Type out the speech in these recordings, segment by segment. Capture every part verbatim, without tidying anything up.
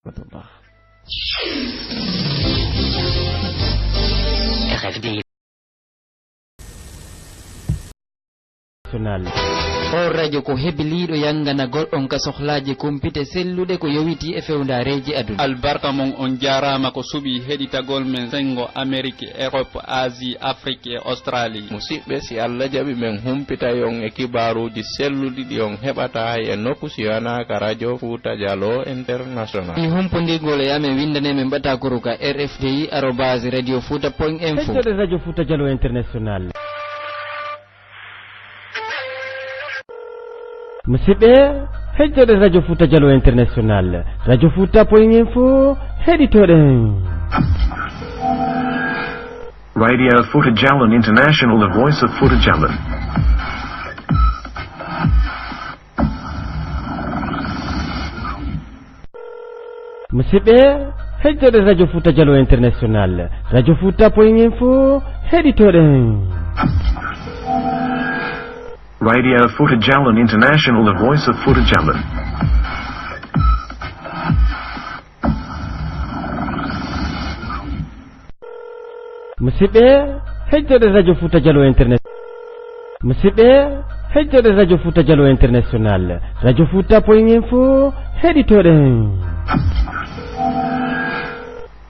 Rahmatullah. R F D. National. Oo radio ko hebiliiɗo yannganagol on ka sohlaaji kumpite selluɗe ko yowitii e fewndaareeji aduna. Albarka mon, on jaaraama ko suɓii heɗitagol men senngo Amerik, Erop, Asie, Afrik e Australie. Musidɓe, si Alla jaɓi, men humpitay on e kibaaruuji selluɗi ɗi on heɓataa hay e nokku si wanaa ka Radio Fuuta Jaloo International. Fii humpondirgol e amen, winndanee men ɓataakuru ka R F D I arobase radio fuuta point info. Heɗitoɗen Radio Fuuta Jaloo International. Musidɓe, heɗitoɗen Radio Fuuta Jaloo International, radio fuuta point info, heɗitoɗen. Radio Futa Jalon International, the voice of Futa Jalon. Musidɓe, heɗitoɗen Radio Fuuta Jaloo International, radio fuuta point info, heɗitoɗen. Radio Futa Jalon International, the voice of Futa Jalon. Musidɓe, heɗitoɗen Radio Fuuta Jaloo Internet. Musidɓe, heɗitoɗen Radio Fuuta Jaloo International, radio fuuta point info, heɗitoɗen.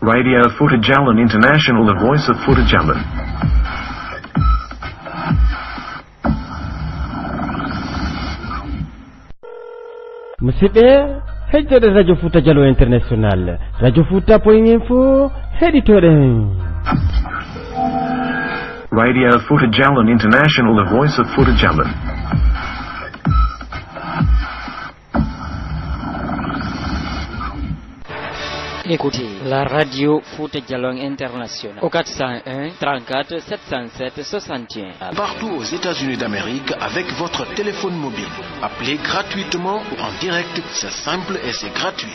Radio Futa Jalon International, the voice of Futa Jalon. Musidɓe, heɗitoɗen Radio Fuuta Jaloo International, radio fuuta point info, heɗitoɗen. Radio Futa Jalon International, the voice of Futa Jalon. Écoutez la radio Fuuta Jalon International au quatre cent un, trente-quatre, sept cent sept, soixante et un. Partout aux États-Unis d'Amérique, avec votre téléphone mobile. Appelez gratuitement ou en direct, c'est simple et c'est gratuit.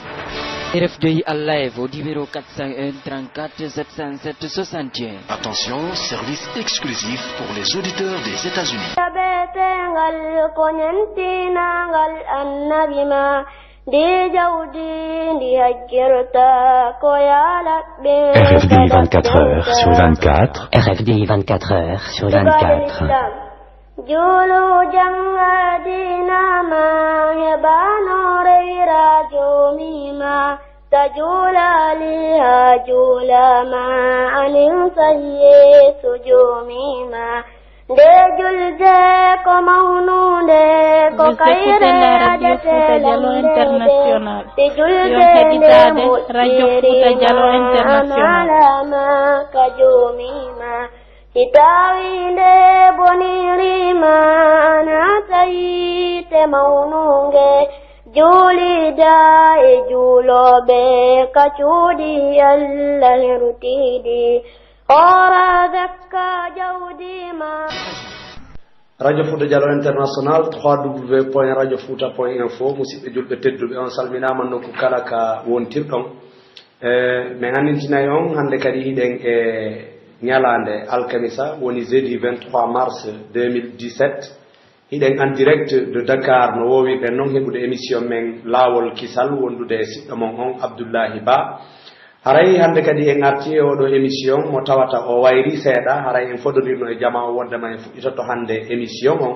R F D I Live au numéro quatre cent un, trente-quatre, sept cent sept, soixante et un. Attention, service exclusif pour les auditeurs des États-Unis. Tabetengal ko ñantinangal annabi ma. Ndi jawdi ndi hajjirta ko yaa laɓɓin. R F D I vingt-quatre heures sur vingt-quatre. R F D I vingt-quatre heures sur vingt-quatre. Juulu jannga diina ma, heɓano rewira joomi ma, ta juulali ha juulama, anin sayye so joomi ma. Nde julde ko mawnunde, ko kayre adetee lannde. Si julde nde moƴƴiri ma, a naalaama ka joomi ma. Si tawii nde boniri ma, a naatayi te mawnunge, juulida e juulooɓe ka cuuɗi Alla hirutiiɗi. Hoora zakka jawdi ma. Radio Fuuta Jaloo International, trois W point radio fuuta point info. Musidɓe julɓe tedduɓe, on salminaama nokku kala ka wontirɗon. Eh, min anndintinay on hannde kadi hiɗen e ñalaande alkamisa, woni jeudi vingt-trois mars deux mille dix-sept. Hiɗen en direct de Dakar, no woowirɗen non heɓude émission men Laawol Kisal, wondude e siɗɗo mon on, Abdullahi Ba. Haray hannde kadi en arti e oɗo émission mo tawata o wayri seeɗa, haray en fodondirno e jamaa o wondema en fuɗɗitoto hannde émission on.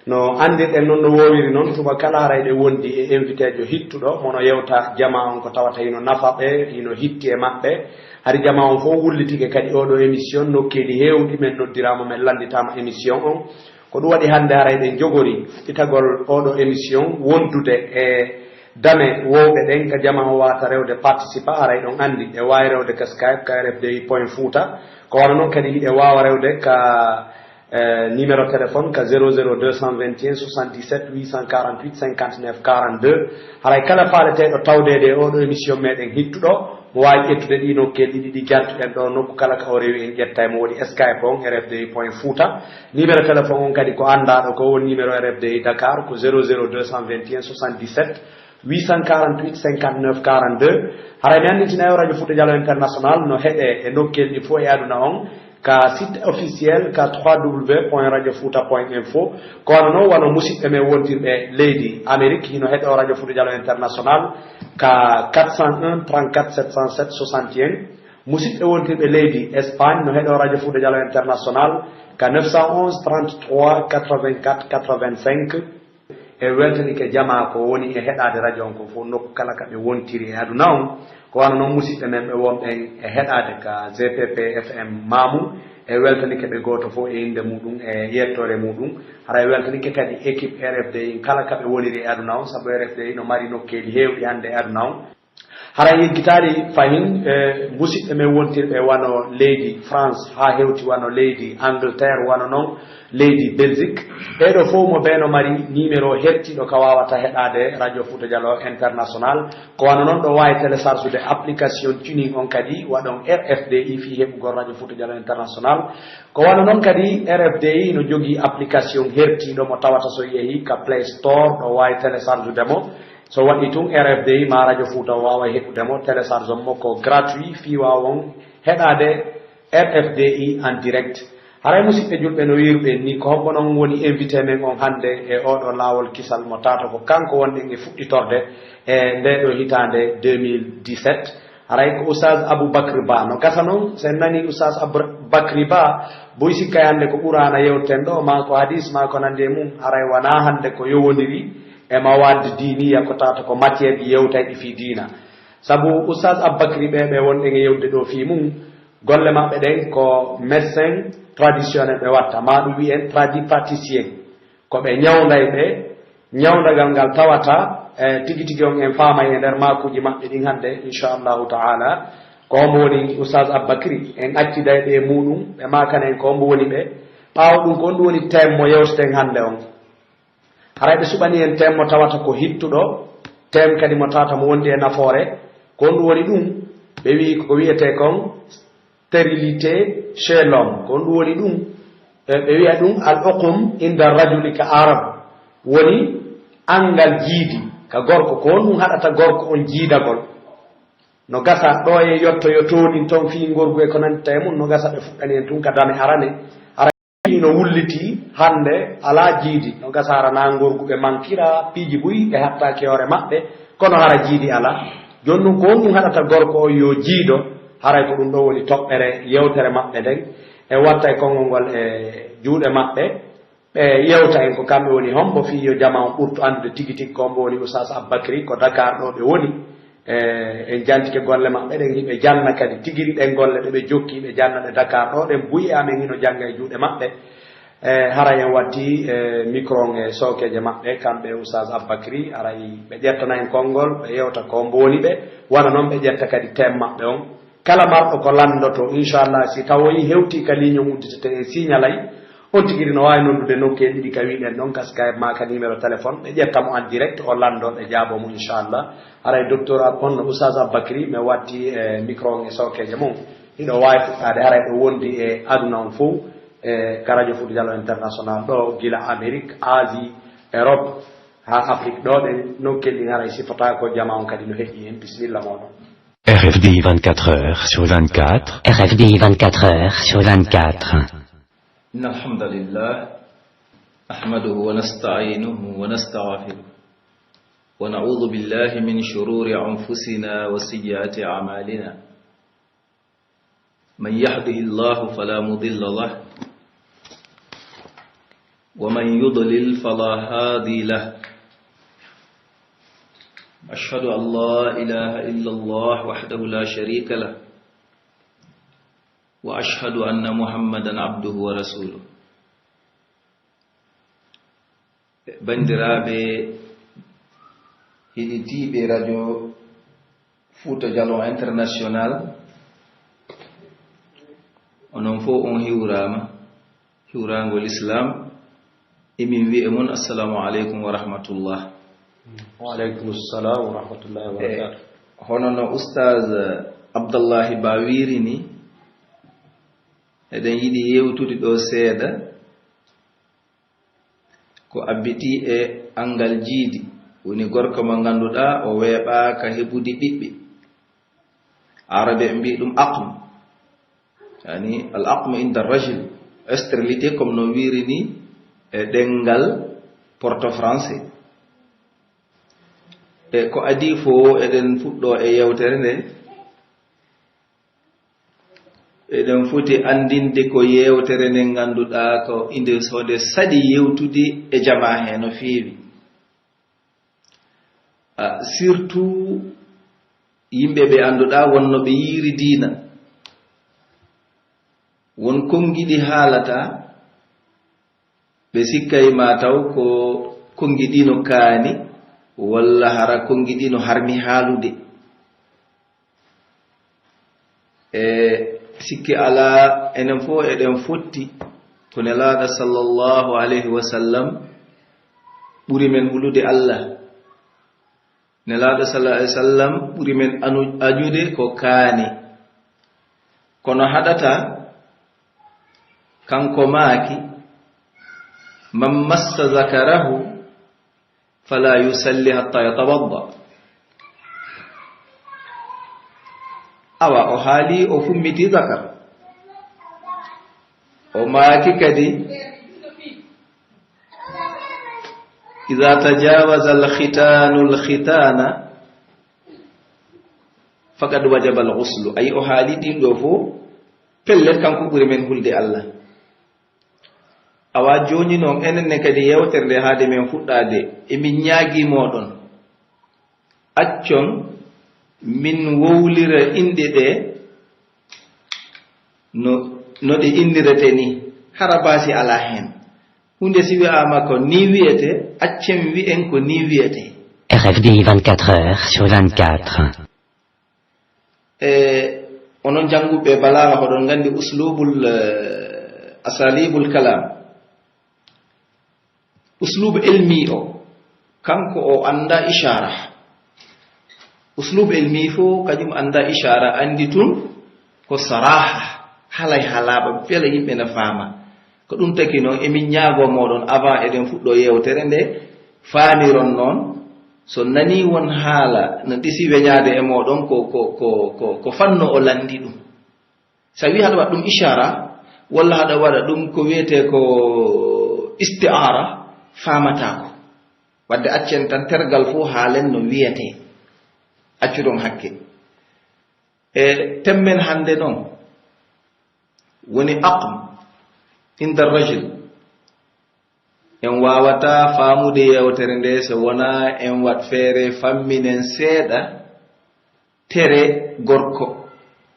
No anndirɗen non no woowiri non, tuma kala haray ɗe wondi e invité jo hittuɗo, mo no yewta jamaa on ko tawata hino nafa ɓe, hino hitti e maɓɓe. Hari jamaa on fof wullitike kadi oɗo émission, nokkeeli heewɗi men noddiraama, men lannditaama émission on. Ko ɗum waɗi hannde haray ɗen jogori fuɗɗitagol oɗo émission wondude e dame wowɓe ɗen ka jamaa o waata rewde participa, haray ɗon anndi e waawi rewde ka Skype, ka R F D I point Fuuta. Ko wano non kadi hiɗe waawa rewde ka, eh, numéro téléphone ka zéro zéro deux cent vingt et un soixante-dix-sept huit cent quarante-huit cinquante-neuf quarante-deux. Haray kala faaleteeɗo tawdeede e oɗo émission meɗen hittuɗo, mo waawi ƴettude ɗii nokkeeli ɗiɗi ɗi jartuɗen ɗo, nokku kala ka o rewi en ƴetta e mo, woni Skype on, R F D I point Fuuta. Numéro téléphone on kadi ko anndaaɗo ko, woni numéro R F D I Dakar ko zéro zéro deux cent vingt et un soixante-dix-sept huit cent quarante-huit cinquante-neuf quarante-deux. Haray mi anndintina yo Radio Fuuta Jaloo International no heɗe e nokkeeli ɗi fof e aduna on. Ka site officiel ka trois W point radio fouta point info. Ko wano non, wano musiɓɓe men wontirɓe leydi Amérique, hino heɗoo Radio Fouta Dialo International ka quatre cent un trente-quatre sept cent sept soixante et un. Musiɓɓe wontirɓe leydi Espagne no heɗoo Radio Fouta Dialo International ka neuf cent onze trente-trois quatre-vingt-quatre quatre-vingt-cinq. E weltanike jamaa ko woni e heɗaade radio on ko fof, nokku kala ka ɓe wontiri e aduna on. Ko wano non musiɓɓe men ɓe wonɓen e heɗaade ka G P P F M Mamu. E weltanike ɓe gooto fof e innde muɗum e yettoore muɗum. Hara e weltanike kadi équipe R F D I kala ka ɓe woniri e aduna on, sabu R F D I no mari nokkeeli heewɗi hannde e aduna on. Hara en yeggitaali fahin, e, musiɓɓe men wontirɓe wano leydi France, haa hewti wano leydi Angleterre, wano non leydi Belgique. Ɓeeɗo fof mo ɓe no mari numéro hertiiɗo ka waawata heɗaade Radio Fouta Dialo International. Ko wano non ɗo waawi télécharge-ude application TuneIn on kadi, waɗon R F D I fii heɓugol Radio Fouta Dialo International. Ko wano non kadi R F D I no jogii application hertiiɗo mo tawata so yehii ka Play Store ɗo waawi télécharge-ude mo. So waɗi tun, R F D I ma Radio Fouta waaway heɓude mo, télécharge mo ko gratuit fii waawon heɗaade R F D I en direct. Haray musiɓɓe julɓe no wiiruɗen ni, ko hombo non woni invité men on hannde e oo ɗoo laawol kisal mo tawata ko kanko wonɗen e fuɗɗitorde e ndee ɗoo hitaande deux mille dix-sept. Haray ko Oustaz Aboubacry Ba. No gasa non, so en nanii Oustaz Aboubacry Ba, buy sikka hannde ko Qur'aana yewten ɗoo, maa ko hadis, maa ko nanndi e mum, haray wanaa hannde ko yowondiri e mawaad diiniya ko tawata ko matière ɗi yewtayɗi fii diina. Sabu Oustaz Aboubacry ɓe, ɓe wonɗen e yewde ɗoo fii mum, golle maɓɓe ɗen ko médecin traditionnel ɓe watta, maa ɗum wi'en tradipraticien. Ko ɓe ñawndayɓe, ñawndagal ngal tawata, e, tigi tigi on en faamay e nder maakuuji maɓɓe ɗin hannde, inchallahu ta'ala. Ko homo woni Oustaz Aboubacry? En acciday ɓe e muɗum, ɓe maakan en ko hombo woni ɓe. Ɓaawo ɗum, ko honɗum woni thème mo yewteten hannde on? Haray ɓe suɓani en thème mo tawata ko hittuɗo, thème kadi mo tawata mo wondi e nafoore. Ko honɗum woni ɗum? Ɓe wi'i ko wi'etee kon stérilité chez l'homme. Ko honɗum woni ɗum? E, ɓe wi'a ɗum al uqum inda rajuli ka arab. Woni anngal jiidi ka gorko. Ko honɗum haɗata gorko on jiidagol? No gasa ɗoo e yotto yo toonin ton fii ngorgu e ko nanndita e mum, no gasa ɓe fuɗɗani en tun ka dame arane. Hino wulliti hannde alaa jiidi. No gasa hara naa ngorgu ɓe mankira, piiji buy ɓe hattaaki hoore maɓɓe, kono hara jiidi alaa. Jooni ɗum ko honɗum haɗata gorko on yo jiido? Haray ko ɗum ɗoo woni toɓɓere yewtere maɓɓe nden. E wattay konngol ngol e juuɗe maɓɓe. Ɓe yewta en ko kamɓe woni hombo fii yo jamaa on ɓurtu anndude tigi tigi ko hombo woni Oustaz Aboubacry, ko Dakar ɗoo ɓe woni. E, en jantike golle maɓɓe ɗen, hiɓe janna kadi tigiri ɗen golle ɗe ɓe jokki, ɓe janna ɗe Dakar ɗoo, ɗen buy e amen hino jannga e juuɗe maɓɓe. E, haray en watti, e, micro on e sookeeje maɓɓe, kamɓe Oustaz Aboubacry, haray ɓe ƴettana en konngol, ɓe yewta ko hombo woni ɓe, wano non ɓe ƴetta kadi thème maɓɓe on. Kala marɗo ko lanndotoo, inchallah, si tawoyi hewtii ka ligne on udditete e signalay, on tigiri no waawi noddude nokkee ɗiɗi ka wi'ɗen ɗon, ka Skype maa ka numéro téléphone, ɓe ƴetta mo en direct, o lanndoo, ɓe jaaboo mo, inchallah. Haray docteur Ab-, on no Oustaz Aboubacry, mi watti e micro on e sookeeje mum. Hiɗo waawi fuɗɗaade, haray ɗo wondi e aduna on fow, e ka Radio Fouta Dialo International, ɗo gila Amérique, Asie, Europe, haa Afrique, ɗo ɗen nokkel ɗin haray sifotaako, jamaa on kadi no heɗii en. Bisimilla mooɗon. R F D vingt-quatre heures sur vingt-quatre. R F D vingt-quatre heures sur vingt-quatre. إن الحمد لله نحمده ونستعينه ونستغفره، ونعوذ بالله من شرور أنفسنا وسيئات أعمالنا. من يهده الله فلا مضل له، ومن يضلل فلا هادي له. أشهد أن لا إله إلا الله وحده لا شريك له، وأشهد أن محمدا عبده ورسوله. Banndiraaɓe heɗitiiɓe Radio Fouta Dialo International, onon fof on hiwraama, hiwraango Lislaam. Emin wi'e mon, Assalamu aleykum wa rahmatullah. Wa aleykum salam wa rahmatullahi wa barakatuh. Hono no Ustaaz Abdallahi Ba wiiri ni, eɗen yiɗi yewtude ɗo seeɗa ko abbitii e anngal jiidi, woni gorko mo ngannduɗaa o weeɓaaka heɓude ɓiɓɓe. Aarabe en mbi'i ɗum aqm. Yani, al aqm inda rajul, stérilité, comme no wiiri ni e ɗemngal porto français. E ko adii fof, eɗen fuɗɗoo e yewtere nde. Eɗen foti anndinde ko yewtere nden ngannduɗaa ko inde so nde saɗi yewtude e jamaa he no feewi. Ah, surtout yimɓe ɓe annduɗaa wonno ɓe yiiri diina. Won konngi ɗi haalata, ɓe sikkay ma taw ko konngi ɗi no kaani, walla hara konngi ɗi no harmi haalude. E sikki alaa, enen fof eɗen fotti ko Nelaaɗo sallallahu alayhi wa sallam ɓuri men hulude Allah. Nelaaɗo sallallahu alayhi wa sallam ɓuri men anu-, añude ko kaani. Kono haɗata, kanko maaki, "Man massa zakarahu fala yusalli hatta yatawadda." Awa, o haali, o fummiti zakar. O maaki kadi, "Iza tajawaza al-khitanu al-khitana, faqad wajaba al-ghuslu." Ayi, o haali ɗin ɗo fof, pellet, kanko ɓuri men hulde Allah. Awa jooni non, enen ne kadi yewtere nde haade men fuɗɗaade, emin ñaagii mooɗon, accon min wowlira inɗe ɗe no, no ɗe innirete ni, hara baasi alaa heen. Huunde si wi'aama ko ni wi'ete, accen wi'en ko ni wi'ete. R F D vingt-quatre heures sur vingt-quatre. E onon jannguɓe balaaga, hoɗon nganndi uslubul, eh, asalibul kalam. Uslubu ilmi o, kanko o annda ishara. Uslubu ilmi fof kañum annda ishara, anndi tun ko saraha, haalay haa laaɓa, fela yimɓe na faama. Ko ɗum taki noon, emin ñaagoo mooɗon, avant eɗen fuɗɗoo yewtere nde, faamiron noon, so nanii won haala no ɗisi weñaade e mooɗon, ko, ko, ko, ko, ko fanno o lanndi ɗum. So a wii haɗa waɗa ɗum ishara, walla haɗa waɗa ɗum ko wiyetee ko isti'ara, faamataa ko. Wadde accen tan tergal fof haalen no wiyetee. Accu ɗon hakke. E temmen hannde noon woni aqm inda rajul. En waawataa faamude yewtere nde so wonaa en waɗ feere famminen seeɗa tere gorko,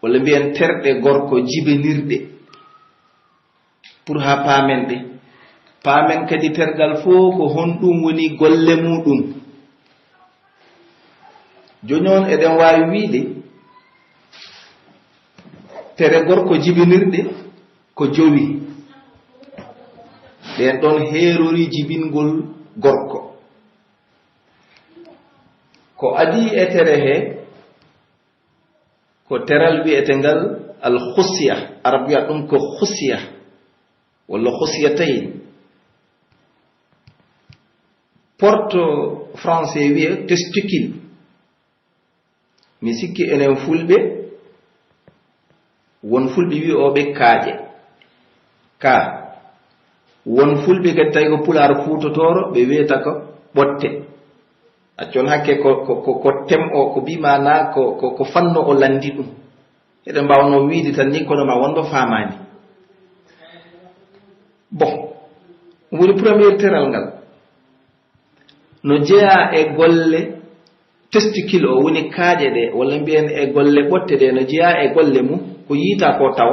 walla mbiyen terɗe gorko jibinirɗe, pour haa paamen ɗe. Paamen kadi tergal fof ko honɗum woni golle muɗum. Jooni on eɗen waawi wiide tere gorko jibinirɗe ko jowi. Ɗen ɗon heerori jibingol gorko. Ko adii e tere he, ko teral wi'etengal al-khusya, Arab wi'a ɗum ko khusya, walla khusyatayn. Porto français wi'e testicule. Mi sikki enen fulɓe, won fulɓe wi'ooɓe kaaƴe. Ka. Won fulɓe kadi tawi ko pulaar fuutotooro, ɓe wi'ata ko ɓotte. Accon hakke ko, ko, ko, ko tem o, ko bi maana ko, ko, ko fanno o landi ɗum. Eɗen mbaawnoo wiide tan ni, kono ma won mo faamaani. Bon, ɗum woni premier teral ngal. No jeyaa e golle testicule o, woni kaaƴe ɗe, walla mbiyen e golle ɓotte ɗe, no jeyaa e golle mum, ko yiita ko taw.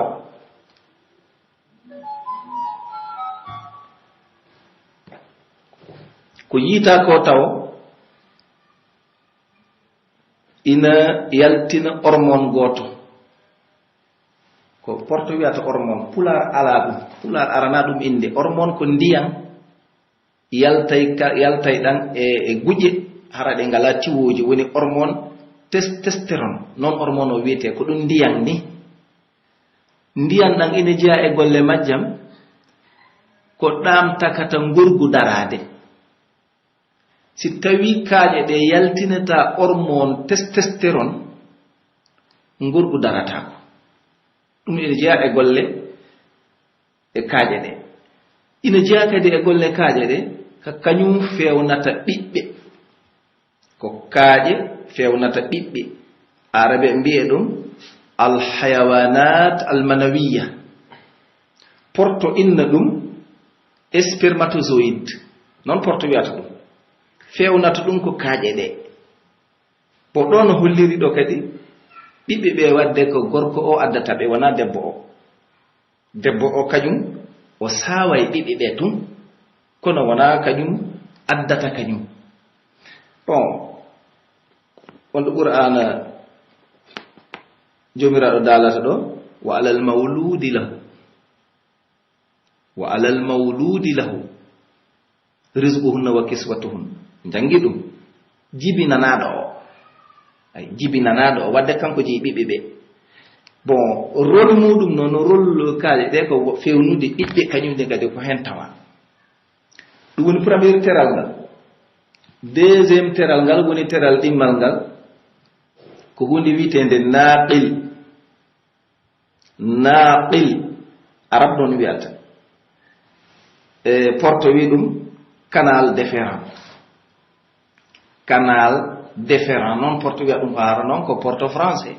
Ko yiita ko taw, ina yaltina hormone gooto. Ko porto wiyata hormone, pulaar alaa ɗum, pulaar aranaa ɗum innde. Hormone ko ndiyan yaltay ka, yaltay ɗan e, e guƴe, hara ɗe ngalaa tiwooji, woni hormone testostérone. Non hormone o wiyetee, ko ɗum ndiyan ni. Ndiyan ɗan ina jeyaa e golle majjam, ko ɗaam takata ngorgu daraade. Si tawii kaaƴe ɗe yaltinataa hormone testostérone, ngorgu darataako. Ɗum ina jeyaa e golle e kaaƴe ɗe. Ina jeyaa kadi e golle kaaƴe ɗe, ka kañum feewnata ɓiɓɓe. Ko kaaƴe feewnata ɓiɓɓe. Aarabe mbi'e ɗum alhayawanat almanawiya. Porto inna ɗum spermatozoïde. Noon porto wiyata ɗum. Feewnata ɗum ko kaaƴe ɗe. Ko ɗo no holliri ɗo kadi, ɓiɓɓe ɓe wadde ko gorko o addata ɓe, wonaa debbo o. Debbo o kañum, o saaway ɓiɓɓe ɓe tun, kono wonaa kañum addata kañum. Bon, on ɗo Qur'aana Joomiraaɗo daalata ɗo, "Wa alal mawluudi lahu." "Wa alal mawluudi lahu rizquhunna wa kiswatuhunna." Njanngi ɗum. Jibinanaaɗo o. Ay, jibinanaaɗo o. Wadde kanko jeyi ɓiɓɓe ɓe. Bon, rôle muɗum noon, rôle kaaƴe ɗe ko fewnude ɓiɓɓe, kañum ne kadi ko heen tawa. Ɗum woni premier teral ngal. Deuxième teral ngal woni teral ɗimmal ngal. Ko huunde wiyeteende naaqil. Naaqil, Arab noon wiyata. E Porto wi ɗum canal déférent. Canal déférent, noon Porto wiya ɗum ko hara noon ko Porto français.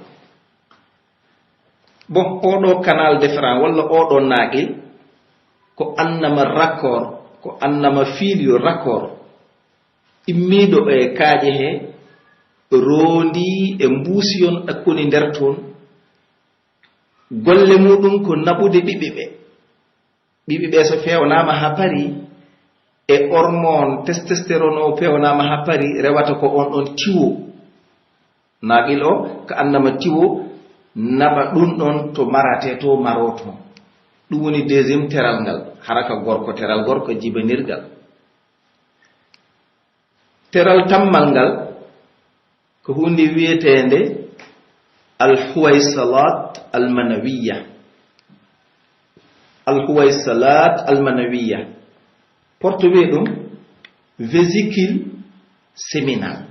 Bon, oɗo canal déférent walla oɗo naaqil, ko annama raccord, ko annama fiiliyo raccord. Immiiɗo e kaaƴe he, roondi e mbuusiyon ɗakkoni nder toon. Golle muɗum ko naɓude ɓiɓɓe ɓe. Ɓiɓɓe ɓe so feewnaama haa parii, e hormone testostérone o feewnaama haa parii, rewata ko on ɗon tiwo. Naaqil o, ko annama tiwo, naɓa ɗum ɗon to maratee to, maroo toon. Ɗum woni deuxième teral ngal, hara ka gorko, teral gorko jibanirgal. Teral tammal ngal, ko huunde wiyeteende alhuwaysalat almanawiya. Alhuwaysalat almanawiya. Porto wiye ɗum vésicule séminal.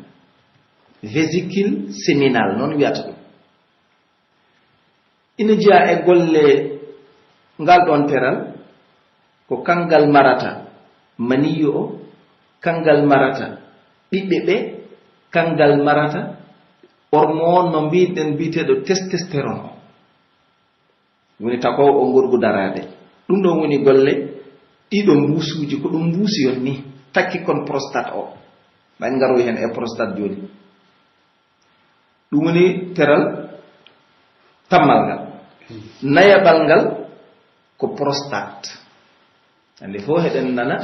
Vésicule séminal, noon wiyata ɗum. Ina jeyaa e golle ngal ɗoon teral, ko kanngal marata maniyu o, kanngal marata ɓiɓɓe ɓe, kanngal marata hormone no mbiɗen biyeteeɗo testostérone o. Woni takoowo o ngorgu daraade. Ɗum ɗoon woni golle ɗiɗo mbuusuuji, ko ɗum mbuusiyon ni, takki kon prostate o. Ma en ngaroy heen e prostate jooni. Ɗum woni teral tammal ngal. Nayaɓal ngal ko prostate. Hannde fof heɗen nana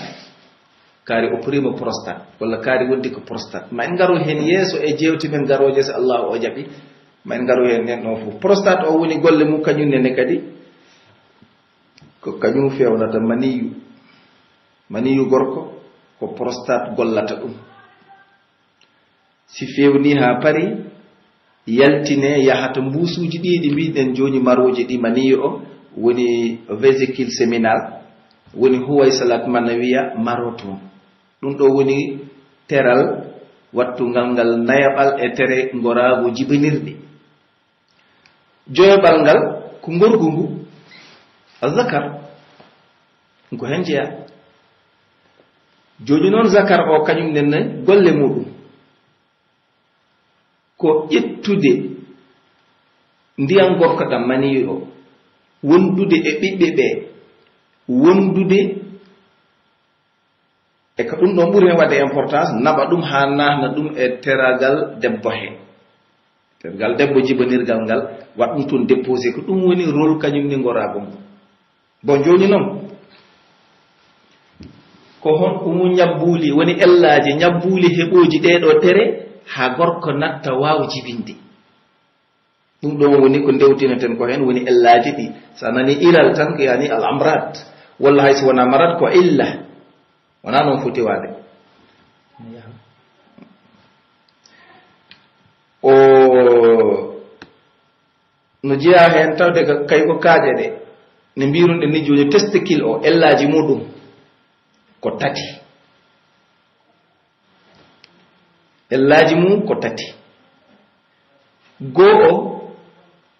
kaari opprimo prostate, walla kaari wonndi ko prostate. Ma en ngaroy heen yeeso e jeewte men garooje, so Allaahu o jaɓi. Ma en ngaroy heen nden ɗon fof. Prostate o woni golle mum kañum nene kadi. Ko kañum feewnata maniyu. Maniyu gorko, ko prostate gollata ɗum. Si feewnii haa parii, yaltinee, yaha to mbuusuuji ɗii ɗi mbiɗen jooni, marooji ɗi maniyu o, woni vésicule séminal, woni huwaysalat manawiya, maroo toon. Ɗum ɗo woni teral wattungal ngal nayaɓal e tere ngoraagu jibinirɗi. Joyaɓal ngal ko ngorgu ngu, azzakar, ko heen jeyaa. Jooni noon, zakar o kañum nenne golle muɗum ko ƴettude ndiyan gorko ɗam, maniyu o, wondude e ɓiɓɓe ɓe, wondude e ko ɗum ɗon ɓuri heen waɗde importance, naɓa ɗum haa naatna ɗum e teragal debbo he. Teragal debbo, jibanirgal ngal, waɗ ɗum toon déposé. Ko ɗum woni rôle kañum ni ngoraagu ngu. Bon, jooni noon, ko honɗum ñabbuuli, woni ellaaji, ñabbuuli heɓooji ɗee ɗoo tere, haa gorko natta waaw jibinde? Ɗum ɗoon woni ko ndewtineten ko heen, woni ellaaji ɗi. So a nanii ilal tan, ko yani al amrad. Walla hay so wonaa marad, ko illa. Wonaa noon foti waade. O no jeyaa heen tawde ka-, kay ko kaaƴe ɗe. Ne mbiiruɗen ni jooni testicule o, ellaaji muɗum ko tati. Ellaaji mum ko tati. Goo o,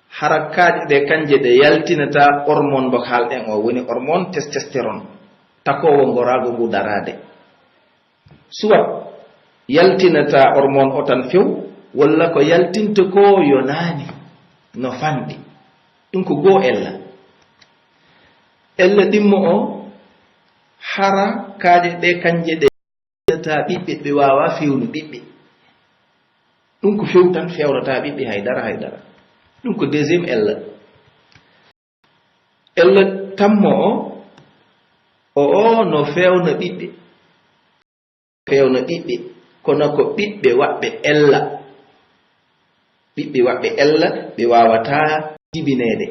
Hara kaaƴe ɗe kanje ɗe yaltinata hormone mo kaalɗen o, woni hormone testostérone, takoowo ngoraagu ngu daraade. Soit yaltinata hormone o tan few, walla ko yaltinta ko yonaani, no fanɗi. Ɗum ko goo ella. Ella ɗimmo o, hara kaaƴe ɗe kanje ɗe yaltinata ɓiɓɓe, ɓe waawa fewnu ɓiɓɓe. Ɗum ko few tan, fewnataa ɓiɓɓe hay dara, hay dara. Ɗum ko deuxième ella. Ella tammo o, o, o no fewna ɓiɓɓe. Fewna ɓiɓɓe, kono ko ɓiɓɓe waɓɓe ella. Ɓiɓɓe waɓɓe ella, ɓe waawataa jibineede.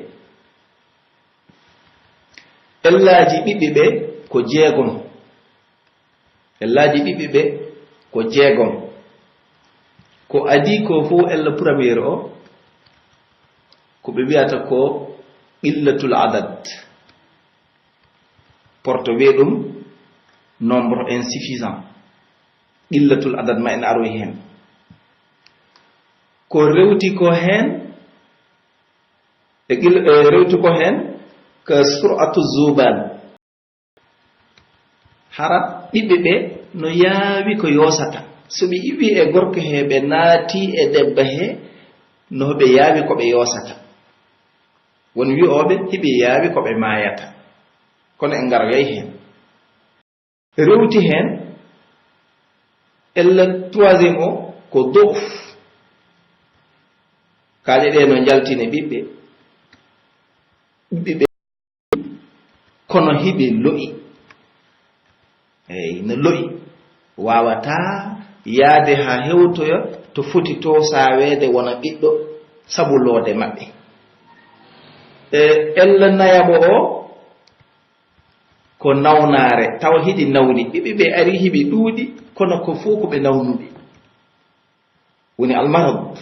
Ellaaji ɓiɓɓe ɓe ko jeegom. Ellaaji ɓiɓɓe ɓe ko jeegom. Ko adii ko fow ella premier o, ko ɓe wi'ata ko qillatul adad. Porto wi'e ɗum nombre insuffisant. Qillatul adad ma en aroy heen. Ko rewti ko heen, e qil-, e rewti ko heen ka sur'atu zuban. Hara ɓiɓɓe ɓe no yaawi ko yoosata. So ɓe iwii e gorko he, ɓe naati e debba he, no ɓe yaawi ko ɓe yoosata. Won wi'ooɓe hiɓe yaawi ko ɓe maayata. Kono en ngaroyay heen. Rewti heen, ella troisième o ko do'f. Kaaƴe ɗe no njaltine ɓiɓɓe. Ɓiɓɓe kono hiɓe lo'i. Eey, no lo'i. Waawataa yaade haa hewtoya to foti to saaweede wona ɓiɗɗo sabu loode maɓɓe. E, ella nayaɓo o ko nawnaare, tawa hiɗi nawni. Ɓiɓɓe ɓe ari hiɓe ɗuuɗi, kono ko fow ko ɓe nawnuɓe. Woni almarad.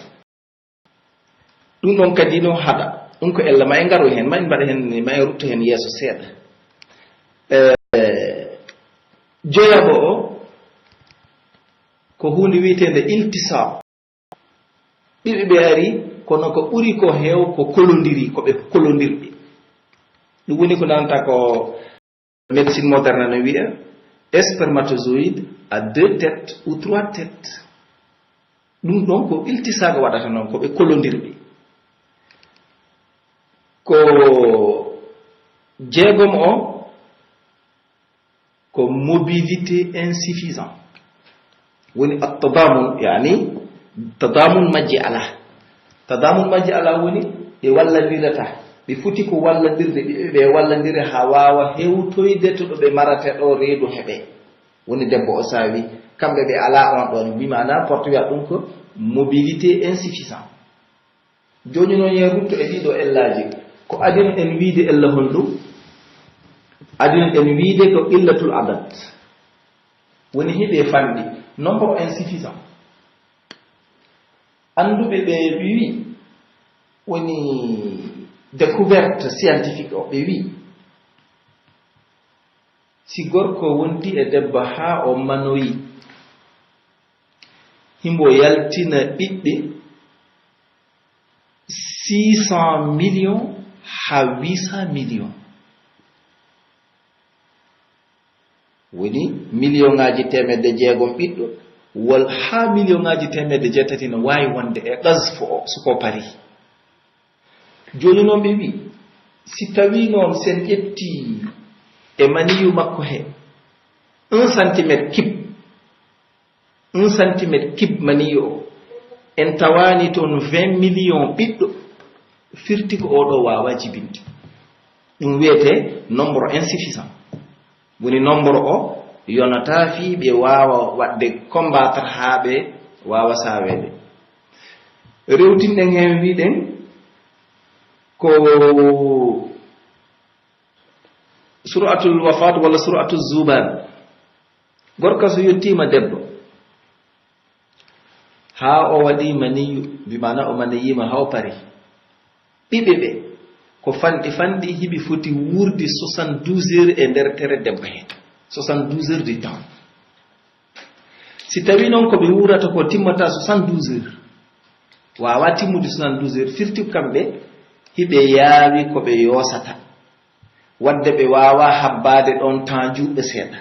Ɗum ɗon kadi no haɗa. Ɗum ko ella, ma en ngaro heen, ma en mbaɗa heen, ma en rutto heen yeeso seeɗa. E, joyaɓo o, ko huunde wiyeteende iltisaaq. Ɓiɓɓe ɓe ari, kono ko ɓuri ko heew ko kolondiri, ko ɓe kolondirɓe. Ɗum woni ko nanata ko médecine moderne no wiya, spermatozoïde à deux têtes ou trois têtes. Ɗum ɗon ko iltisaago waɗata noon, ko ɓe kolondirɓe. Ko jeegom o, ko mobilité insuffisant. Woni at-tadamun, yani, tadamun majji alaa. Tadamun majji alaa woni ɓe wallandirata. Ɓe foti ko wallandirde, ɓe, ɓe wallandira haa waawa hewtoyde to ɗo ɓe marata ɗo reedu heɓe. Woni debbo o saawi, kamɓe ɓe alaa on ɗon. Bi maanaa porte wiya ɗum ko mobilité insuffisant. Jooni non, yen rutto e ɗiɗo ellaaji. Ko adino en wiide ella honɗum? Adino en wiide ko qillatul adad. Woni hiɓe fanɗi, nombre insuffisant. Annduɓe ɓe wi, woni découverte scientifique o, ɓe wi, si gorko wonti e debbo haa o manoyi, himo yaltina ɓiɓɓe six cents millions haa huit cents millions. Woni miliyonŋaaji teemedde jeegom ɓiɗɗo, wal haa miliyonŋaaji teemedde jeetati no waawi wonde e qazf o, so ko parii. Jooni non ɓe wi, si tawii non sen ƴetti e maniyu makko he un centimètre cube, un centimètre cube maniyu o, en tawaani toon vingt millions ɓiɗɗo, firti ko oo ɗoo waawaa jibinde. Ɗum wiyetee nombre insuffisant. Woni nombre o yonataa fii ɓe waawa waɗde combattre haa ɓe waawa saaweede. Rewtinɗen heen wiɗen ko sur'atul wafaat walla sur'atul zuban. Gorko so yottiima debbo, haa o waɗii maniyu, bi maana o maniyiima haa o parii. Ɓiɓɓe ɓe, ko fanɗi fanɗi, hiɓe foti wuurde soixante-douze heures e nder tere debbo hee. Soixante-douze heures de temps. Si tawii noon ko ɓe wuurata ko timmataa soixante-douze heures, waawaa timmude soixante-douze heures, firti ko kamɓe Hiɓe yaawi ko ɓe yoosata, wadde ɓe waawaa habbaade ɗon temps juutɗe seeɗa.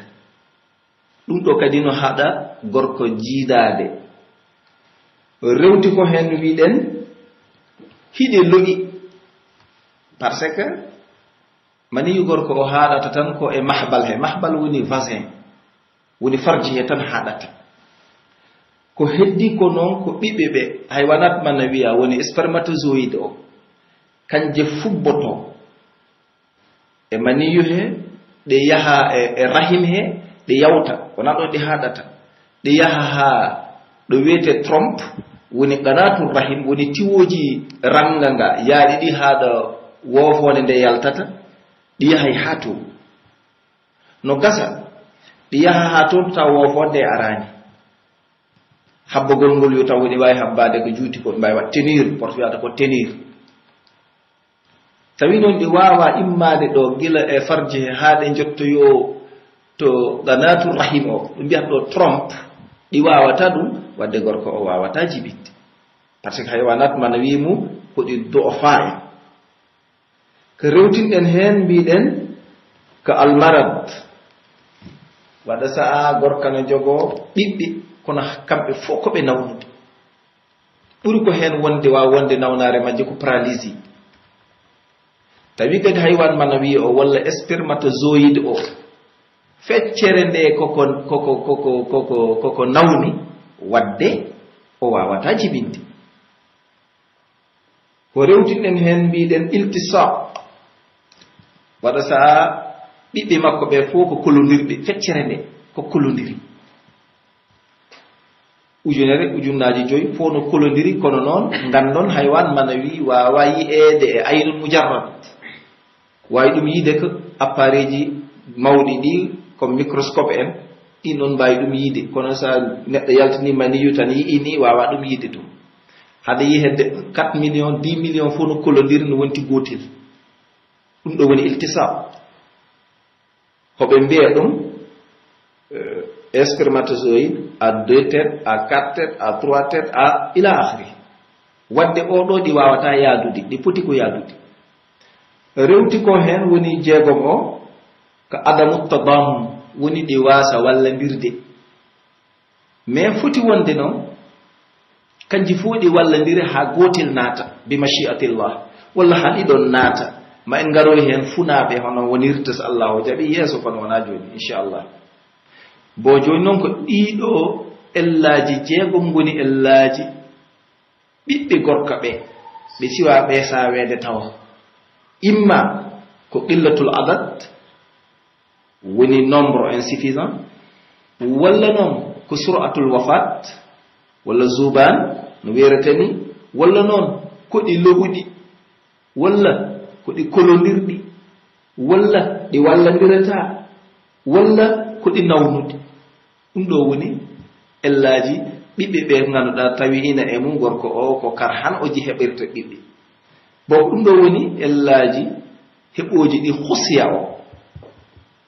Ɗum ɗoo kadi no haɗa gorko jiidaade. Rewti ko heen wiɗen hiɗi lo'i, parce que maniyu gorko o haaɗata tan ko e mahbal he. Mahbal woni vagin, woni farji he tan haaɗata. Ko heddi ko noon ko ɓiɓɓe ɓe, haywanat man a wiya woni spermatozoïde o, kanje fubbotoo e maniyu he, ɗe yaha e, e rahim he, ɗe yawta, wonaa ɗo ɗe haaɗata, ɗe yaha haa ɗo wiyetee trompe, woni qanaatu rahim, woni tiwooji rannga nga yaaɗi ɗi haa ɗo woofoonde nde yaltata, ɗi yahay haa to. No gasa, ɗi yaha haa toon tawa woofoonde e araani. Habbagol ngol yo taw ene waawi habbaade ko juuti ko, ɓe mbaawi waɗ tenir, porte wiyata ko tenir. Tawi noon ɗi waawaa immaade ɗo gila e farji he haa ɗe njottoyoo to qanaatu rahim o, ɗum mbiyata ɗo trompe, ɗi waawataa ɗum, wadde gorko o waawataa jibinde. Par ce que haywanat man wii mu ko ɗi do'ofaa en. Ko rewtinɗen heen, mbiɗen ko almarad. Waɗa sa'a gorka no jogoo ɓiɓɓe, kono kamɓe fof ko ɓe nawnude. Ɓuri ko heen wonde, waawa wonde nawnaare majje ko paralysie. Tawi kadi haywan man wii o walla spermatozoïde o, feccere nde koko, koko, koko, koko, koko nawni, wadde o waawataa jibinde. Ko rewtinɗen heen, mbiɗen iltisaq. Waɗa sa'a ɓiɓɓe makko ɓe fof ko kolondirɓe, feccere nde ko kolondiri. Ujunere, ujunnaaji joy, fof no kolondiri, kono noon nganndon haywan mana wi waawa yi'eede e aynul mujarrad. Waawi ɗum yi'de ko appareil ji mawɗi ɗi, comme microscope en, ɗin on mbaawi ɗum yi'de. Kono so neɗɗo yaltini maniyu tan yi'i ni, waawa ɗum yi'de ɗum. Hade yi'i hedde quatre millions, dix millions fof no kolondiri, no wonti gootel. Ɗum ɗo woni iltisaq. Hoɓe mbiya ɗum, eh, spermatozoïde à deux têtes, à quatre têtes, à trois têtes, à ila akhiri. Wadde oo ɗoo ɗi waawataa yaadude, ɗi poti ko yaadude. Rewti ko heen woni jeegom o, ko adamu tadamum, woni ɗi waasa wallandirde. Mais foti wonde noon, kanji fof ɗi wallandire haa gootel naata, bi mashi'atillah, walla haa ɗiɗon naata, ma en ngaroy heen funaaɓe hono wonirta so Allahu jaɓi yeeso, kono wonaa jooni, inchallah. Bon, jooni noon ko ɗii ɗoo ellaaji jeegom ngoni ellaaji ɓiɓɓe gorka ɓe, ɓe siwaa ɓe saaweede tawa. Imma ko qillatul adad, woni nombre insuffisant, walla noon ko sur'atul wafaat, walla zubaan, no wiyerete ni, walla noon ko ɗi lo'uɗi, walla ko ɗi kolondirɗi, walla ɗi wallandirataa, walla ko ɗi nawnuɗi. Ɗum ɗoo woni ellaaji ɓiɓɓe ɓe ngannduɗaa tawi ina e mum gorko o ko kar han o ji heɓirta ɓiɓɓe. Bon, ɗum ɗoo woni ellaaji heɓooji ɗi husiya o.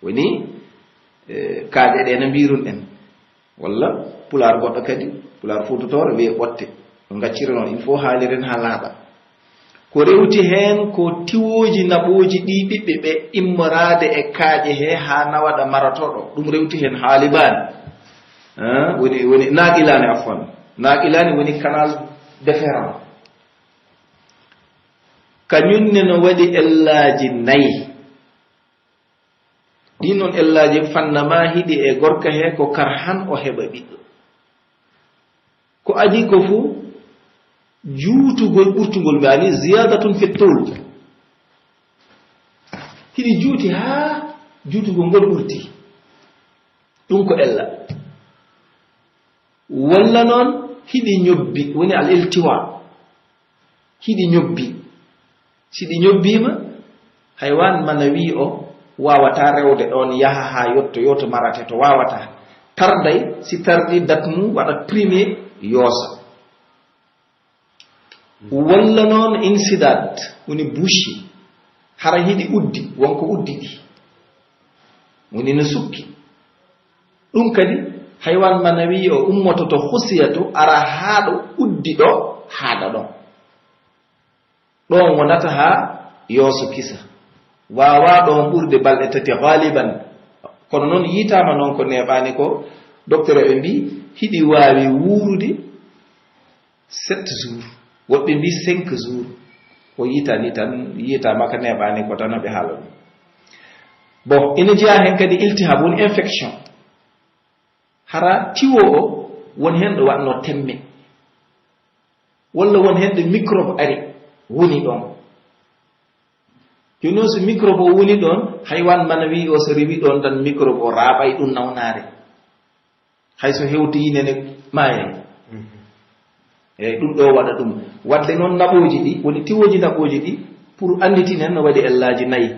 Woni, eh, kaaƴe ɗe no mbiirun en. Walla pulaar goɗɗo kadi, pulaar fuutotoore wiyee ɓotte. No ngaccira noon, il faut haaliren haa laaɓa. Ko rewti heen ko tiwooji naɓooji ɗii ɓiɓɓe ɓe immoraade e kaaƴe he haa nawaɗa marotooɗo. Ɗum rewti heen haalibaani. Ah, woni, woni naaqilaani, afwan. Naaqilaani woni canal déférent. Kañum ne no waɗi ellaaji nayi. Ɗin non ellaaji fannama hiɗi e gorka he ko kar han o heɓa ɓiɗɗo. Ko adii ko fuu juutugol ɓurtugol, ɓe ani ziyadatun fi tul. Hiɗi juuti haa juutugol ngol ɓurti. Ɗum ko ella. Walla noon hiɗi ñobbi, woni al iltiwa. Hiɗi ñobbi. Si ɗi ñobbiima, haywaan manawi o waawataa rewde ɗoon, yaha haa yotto, yotto marate to waawataa. Tarday, si tardii, dat mum waɗat primé, yoosa. Walla noon insidaad, woni bouchée, hara hiɗi uddi, won ko uddi ɗi. Woni no sukki. Ɗum kadi, haywaan manawi o ummoto to husiya to, ara haa ɗo uddi ɗo, haaɗa ɗon. Ɗon wonata haa yooso kisa. Waawaa ɗon ɓurde balɗe tati gaaliban. Kono non yiitaama non ko neeɓaani ko, doktoreeɓe mbii hiɗi waawi wuurude sept jours, woɓɓe mbii cinq jours. Ko yiitaani tan, yiitaama ka neeɓaani ko tan ɓe haala ɗum. Bon, ina jeyaa heen kadi iltihab, woni infection. Hara tiwo o, won heen ɗo waɗnoo temme. Walla won heen ɗo microbe ari, woni ɗon. Jooni o, so microbe o woni ɗon, haywaan manawi o, so rewi ɗon tan, microbe o raaɓay ɗum nawnaare. Hay so hewtoyii nene, maayay. Eey, ɗum ɗo waɗa ɗum. Waɗde noon naɓooji ɗi, woni tiwooji naɓooji ɗi, pour annditinen no waɗi ellaaji nayi.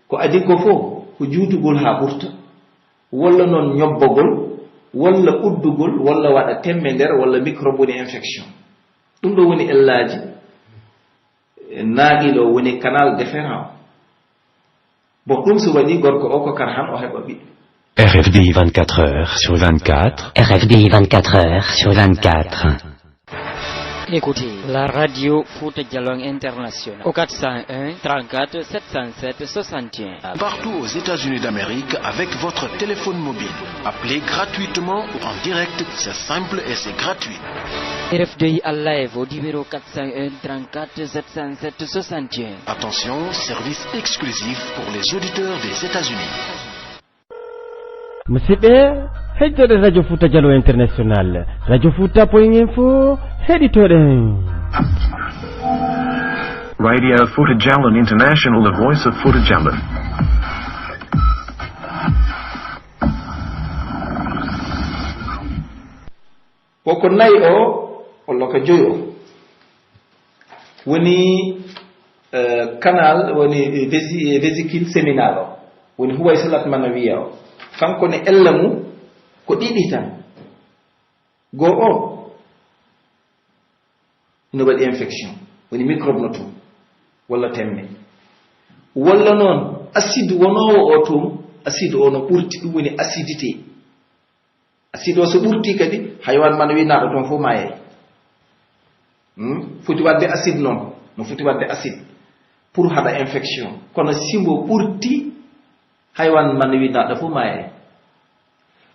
Ko adii ko fof, ko juutugol haa ɓurta, walla noon ñobbagol, walla uddugol, walla waɗa temme nder, walla microbe woni infection. Ɗum ɗo woni ellaaji, eh, naaɗi ɗo woni canal déférent. Bon, ɗum so waɗi gorko o ko kar han o heɓa ɓiɗɗo. R F D I vingt-quatre heures sur vingt-quatre. R F D I vingt-quatre heures sur vingt-quatre. Écoutez la radio Fouta Djallon International au quatre cent un, trente-quatre, sept cent sept, soixante et un. Partout aux États-Unis d'Amérique avec votre téléphone mobile. Appelez gratuitement ou en direct, c'est simple et c'est gratuit. R F D I en live au numéro quatre cent un, trente-quatre, sept cent sept, soixante et un. Attention, service exclusif pour les auditeurs des États-Unis. Musidɓe, heɗitoɗen Radio Fouta Djallon International, radio fouta point info, heɗitoɗen. Radio Fouta Djallon International, the voice of Fouta Djallon. Ko ko nayi o, walla ko joyi o. Woni, eh, canal, woni, eh, vési-, eh, vésicule séminale o. Woni huwaysilat manawiya o. Kanko ne ella mum ko ɗiɗi tan. Goo o, ina waɗi infection. Woni microbe no tun. Walla temme. Walla noon, acide wonoowo o tun, acide o no ɓurti, ɗum woni acidité. Acide o so ɓurtii kadi, haywaan manawi naaɗo toon fof maayay. Hmm? Foti waɗde acide noon, no foti waɗde acide pour haɗa infection. Kono si mbo ɓurtii, haywaan manawi naaɗo fof maayay.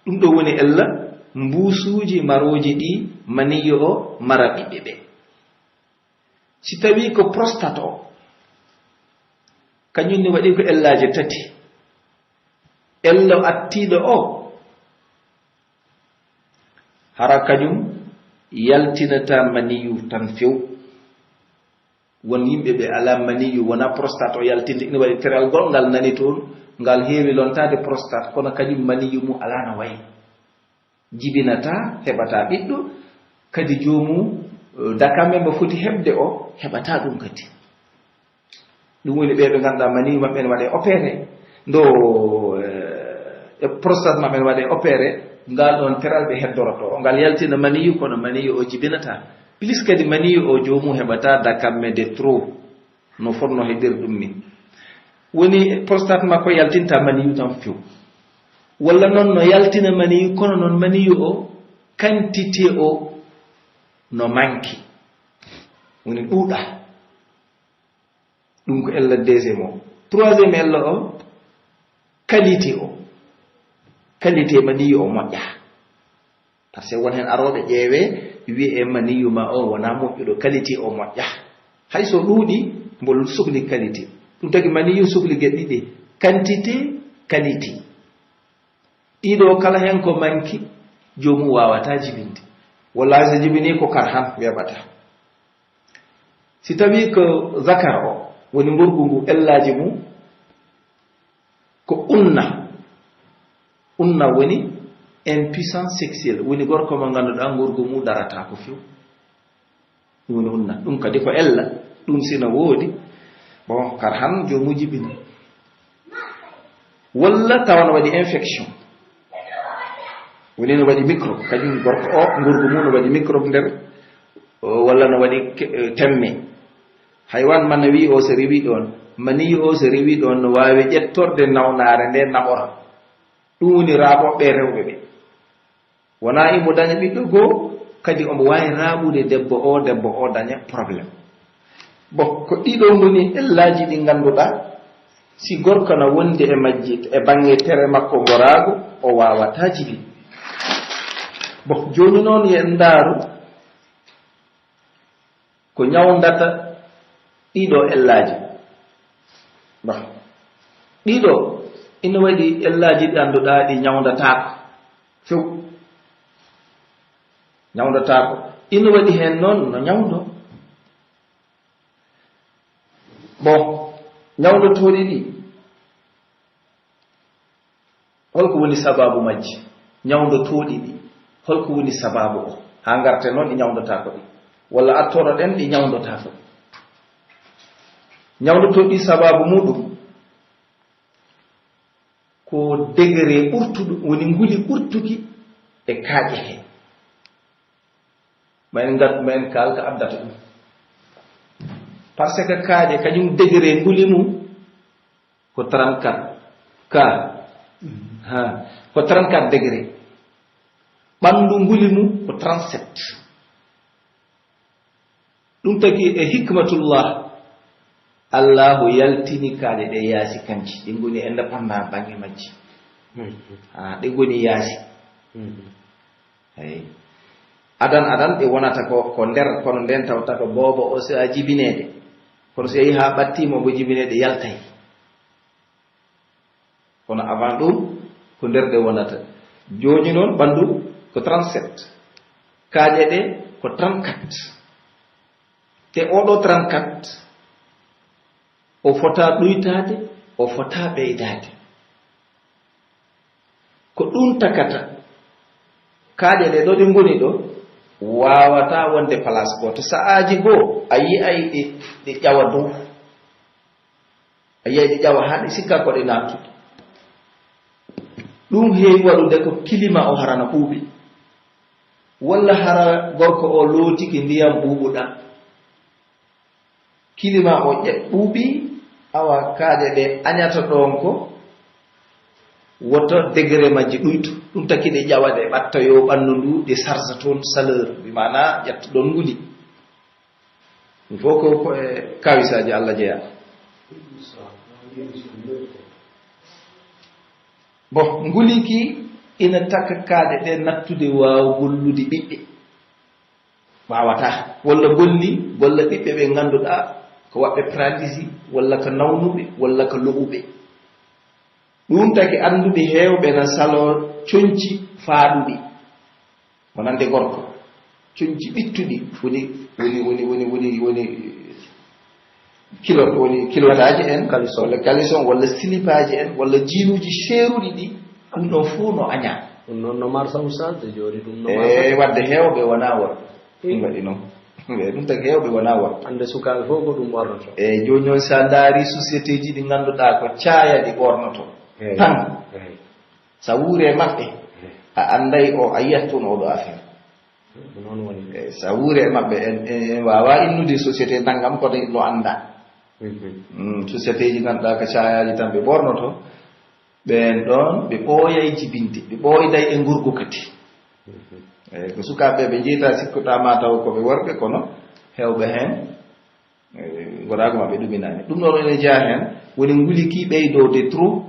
Ɗum ɗo woni ella mbuusuuji marooji ɗi maniyo o mara ɓiɓɓe ɓe. Si tawii ko prostate o, kañum ne waɗi ko ellaaje tati. Ello attiiɗo o, hara kañum yaltinataa maniyu tan few. Won yimɓe ɓe alaa maniyu, wonaa prostate o yaltinde. Ina waɗi teralgol ngal nani toon, ngal heewi lontaade prostate, kono kañum maniyu mum alaa no wayi. Jibinataa, heɓataa ɓiɗɗo, kadi joomum, eh, dakamme mbo foti heɓde o, heɓataa ɗum kadi. Ɗum woni ɓee ɓe ngannduɗaa maniyu maɓɓe ne waɗee opéré. Ndo, eh, e prostate maɓɓe ne waɗee opéré, ngal ɗon teral ɓe heddorotoo. Ngal yaltina maniyu, kono maniyu o jibinataa. Plus kadi maniyu o joomum heɓataa dakamme de trop. No fotnoo heɓirde ɗum ni. Woni prostate makko yaltinta maniyu tan few. Walla noon no yaltina maniyu, kono noon maniyu o, quantité o no manki. Woni ɗuuɗa. Ɗum ko ella deuxième o. Troisième ella o, qualité o. Qualité maniyu o moƴƴa. Parce que won heen arooɓe ƴeewee, wi'ee maniyu ma o wonaa moƴƴuɗo, qualité o moƴƴa. Hay so ɗuuɗi, mbo sohli qualité. Ɗum tagi maniyu sohli geɗe ɗiɗi, quantité, qualité. Ɗiɗo kala heen ko manki, joomum waawataa jibinde. Walla so jibinii ko kar han weeɓata. Si tawii ko zakar o, woni ngorgu ngu ellaaji mum, ko unna. Unna woni impuissance sexuelle, woni gorko mo ngannduɗaa ngorgu mum darataa ko few. Ɗum woni unna. Ɗum kadi ko ella, ɗum sina woodi, bon, kar han joomum jibina. Walla tawa no waɗi infection. Woni no waɗi microbe, kañum gorko o, ngorgu mum no waɗi microbe nder, o, walla no waɗi ke-, eh, temme. Haywaan manawi o so rewi ɗon, maniyu o so rewi ɗon no waawi ƴettorde nawnaare nde naɓora. Ɗum woni raaɓoɓe rewɓe ɓe. Wonaa imo daña ɓiɗɗo goo, kadi omo waawi raaɓude debbo o, debbo o daña problème. Bon, ko ɗiɗo ngoni ellaaji ɗi ngannduɗaa, si gorko na wondi e majji e baŋŋe tere makko ngoraagu, o waawataa jibin. Bon, jooni noon yo en ndaaru ko ñawndata ɗiɗo ellaaji. Bon, ɗiɗo ina waɗi ellaaji ɗi annduɗaa ɗi ñawndataako few. Ñawndataako. Ina waɗi heen noon no ñawndoo. Bon, ñawndotooɗi ɗi, holko woni sabaabu majji? Ñawndotooɗi ɗi, holko woni sabaabu o? Haa ngarte noon ɗi ñawndotaako ɗi. Walla attoro ɗen ɗi ñawndotaako ɗi. Ñawndotooɗi sabaabu muɗum ko degré ɓurtuɗo, woni nguli ɓurtuki e kaaƴe he. Ma en ngat, ma en kaal ka addata ɗum. Par ce que kaaƴe kañum degré nguli mum ko trente-quatre. Ka. Ha. Ko trente-quatre degré. Ɓanndu nguli mum ko trente-sept. Ɗum tagi e hikmatullah, Allahu yaltini kaaƴe ɗe yaasi kanji. Ɗi ngoni indépendant baŋŋe majji. Mhm. Ah, ɗi ngoni yaasi. Mhm. Hey. Adan, adan, ɗe wonata ko, ko nder, kono nden tawta ko boobo o si a jibineede. Kono si yahi haa ɓattiima, mo jibineede yaltay. Kono avant ɗum, ko nder ɗe wonata. Jooni noon, ɓanndu ko trente-sept. Kaaƴe ɗe ko trente-quatre. Te oɗo trente-quatre, o fota ɗuytaade, o fota ɓeydaade. Ko ɗum takata, kaaƴe ɗe ɗo ɗe ngoni ɗo, waawata wonde place gooto. Sa'aaji goo, a yi'ay ɗe, ɗe ƴawa dow. A yi'ay ɗe ƴawa haa ɗe sikka ko ɗe naattude. Ɗum heewi waɗude ko kilima o harana ɓuuɓi. Walla hara gorko o lootiki ndiyam ɓuuɓuɗam. Kilima o ƴe-, ɓuuɓi, awa kaaƴe ɗe añata ɗoon ko woto degré majji ɗuytu. Ɗum taki ɗe ƴawa ɗe ɓatta yo ɓanndu ndu, ɗe sarsa toon chaleur, bi maanaa ƴattuɗon nguli. Ɗum fof ko, ko e kawisaaji Allah jeyaa. Bon, nguli ki ina taka kaaƴe ɗe nattude waawa gollude ɓiɓɓe. Waawataa. Walla golli, golla ɓiɓɓe ɓe ngannduɗaa ko waɓɓe paralysie, walla ko nawnuɓe, walla ko lo'uɓe. Ɗum taki annduɓe heewɓe na saloo conci faaɗuɗi. Wonande gorko. Conci ɓittuɗi woni, woni, woni, woni, woni, woni kilo, woni kilotaaji en, caleçon, walla caleçon, walla silipaaji en, walla jiinuuji seeruɗi ɗi, ɗum ɗon fof no añaa. Ɗum noon no marsa, Oustaz, de jooni ɗum no marsa. E, wadde heewɓe wonaa worɓe. Ɗum waɗi noon. E, ɗum tagi heewɓe wonaa worɓe. Hannde sukaaɓe fof ko ɗum ɓornoto. E, jooni noon so a ndaari société ji ɗi ngannduɗaa ko caaya ɗi ɓornoto. Eey. Tan. Eey. Sa wuuri e maɓɓe, a annday o, a yiyat toon oɗo affaire. Ko noon woni. E, sa wuuri e maɓɓe, en, en, en waawaa innude société nanngam, kono no anndaa. Mhm. Mm, société ji ngannduɗaa ko caayaaji tan ɓe ɓornoto, ɓeen ɗoon ɓe ɓooyay jibinde, ɓe ɓooyday e ngorgu kadi. Mhm. E, ko sukaaɓe ɓe njeyta, sikkuɗaa maa taw ko ɓe worɓe, kono heewɓe heen, e, ngoraagu maɓɓe ɗuminaani. Ɗum ɗoon ene jeyaa heen, woni nguli ki ɓeydoo de trop,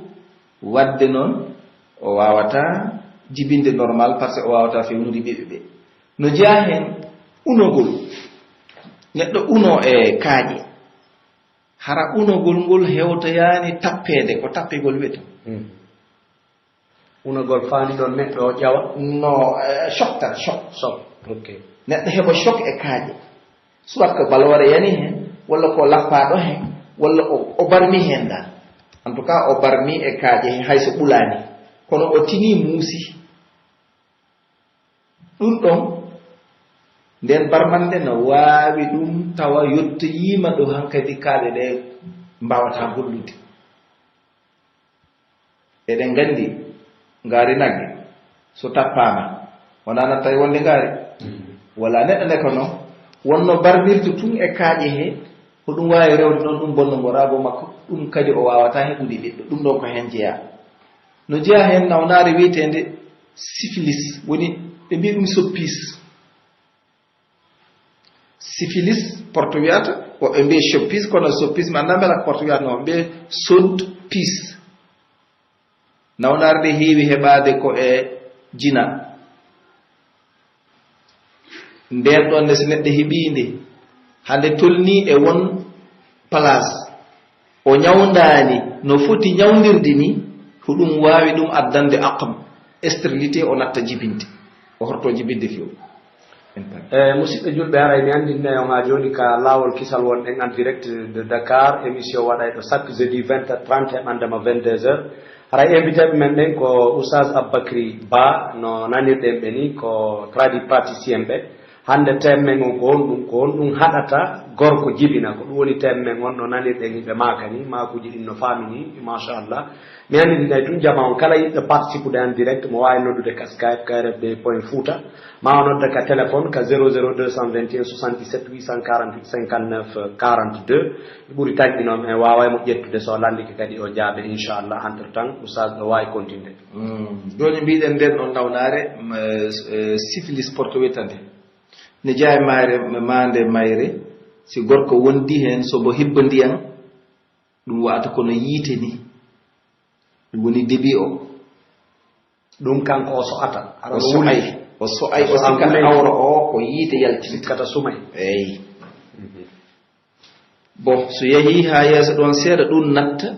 waɗde noon o waawataa jibinde normal, parce que o waawataa fewnude ɓiɓɓe ɓe. No jeyaa heen unogol, neɗɗo uno e kaaƴe, hara unogol ngol hewtoyaani tappeede, ko tappegol wiyetee. Hmm. Unagol faandi ɗon neɗɗo o ƴawa? No, eh, choc tan, choc. Choc, ok. Neɗɗo heɓa choc e kaaƴe. Soit ko baloore yani hen, walla ko lappaaɗo hen, walla o, o barmi hen dal. En tout cas, o barmi e kaaƴe he, hay so ɓulaani. Kono o tini muusi. Ɗum ɗon, nden barmande no waawi ɗum tawa yottoyiima ɗo hankadi kaaƴe ɗe mbaawataa gollude. Eɗen nganndi ngaari nagge, so tappaama, wonaa na tawi wonde ngaari. Mm. Wala neɗɗo ne ko non, wonno barmirde tun e kaaƴe he, ko ɗum waawi rewde ɗon, ɗum bonnongoraago makko, ɗum kadi o waawataa heɓude ɓiɗɗo, ɗum ɗon ko heen jeyaa. No jeyaa heen nawnaare wiyeteende syphilis, woni ɓe mbiya ɗum soppis. Syphilis, porto wiyata, woɓɓe mbiya soppis, kono soppis mi anndaa mbela ko porto wiyata, no mbiya sodpis. Nawnaare nde heewi heɓaade ko e jina. Ndeen ɗoon ne, so neɗɗo heɓii nde, hande tolnii e won place, o ñawndaani no foti ñawndirde ni, ko ɗum waawi ɗum addande aqm, stérilité, o natta jibinde, o horto jibinde few. E musidɓe julɓe, haray mi anndinay on haa jooni ka laawol kisal, wonɗen en direct de Dakar, émission waɗayɗo chaque jeudi vingt heures trente, heɓandema vingt-deux heures. Haray invité ɓe men ɓen ko Oustaz Aboubacry Ba, no nanirɗen ɓe ni, ko tradipraticien ɓe. Hannde thème men on ko honɗum, ko honɗum haɗata gorko jibina, ko ɗum woni thème men on, no nanirɗen hiɓe maaka ni, maakuuji ɗin no faami ni, machallah. Mi anndinay tun jamaa on, kala yiɗɗo participude en direct, mo waawi noddude ka Skype, K R F D point Fouta, ma o nodda ka téléphone ka zéro zéro deux cent vingt et un soixante-dix-sept huit cent quarante-huit cinquante-neuf quarante-deux. Ɓuri tanƴi noon, en waaway mo ƴettude, so o lanndike kadi o jaabe, inchallah. Entre temps, Oustaz ɗo waawi continude. Mm. Jooni mbiɗen nden ɗon nawnaare, m-, eh, syphilis porto wetande. Ne jeyaa e mayre, maande mayre, si gorko wondi heen, so bo hibba ndiyan, ɗum wa'ata kono yiite ni. Ɗum woni début o. Ɗum kanko o so'ata. Hara o no wuli. So'ay. O so'ay, o O so'an sikkata wuli. Awra o, ko yiite yaltinta. Sikkata sumay. Eey. Bon, so yahii haa yeeso ɗon seeɗa, ɗum natta.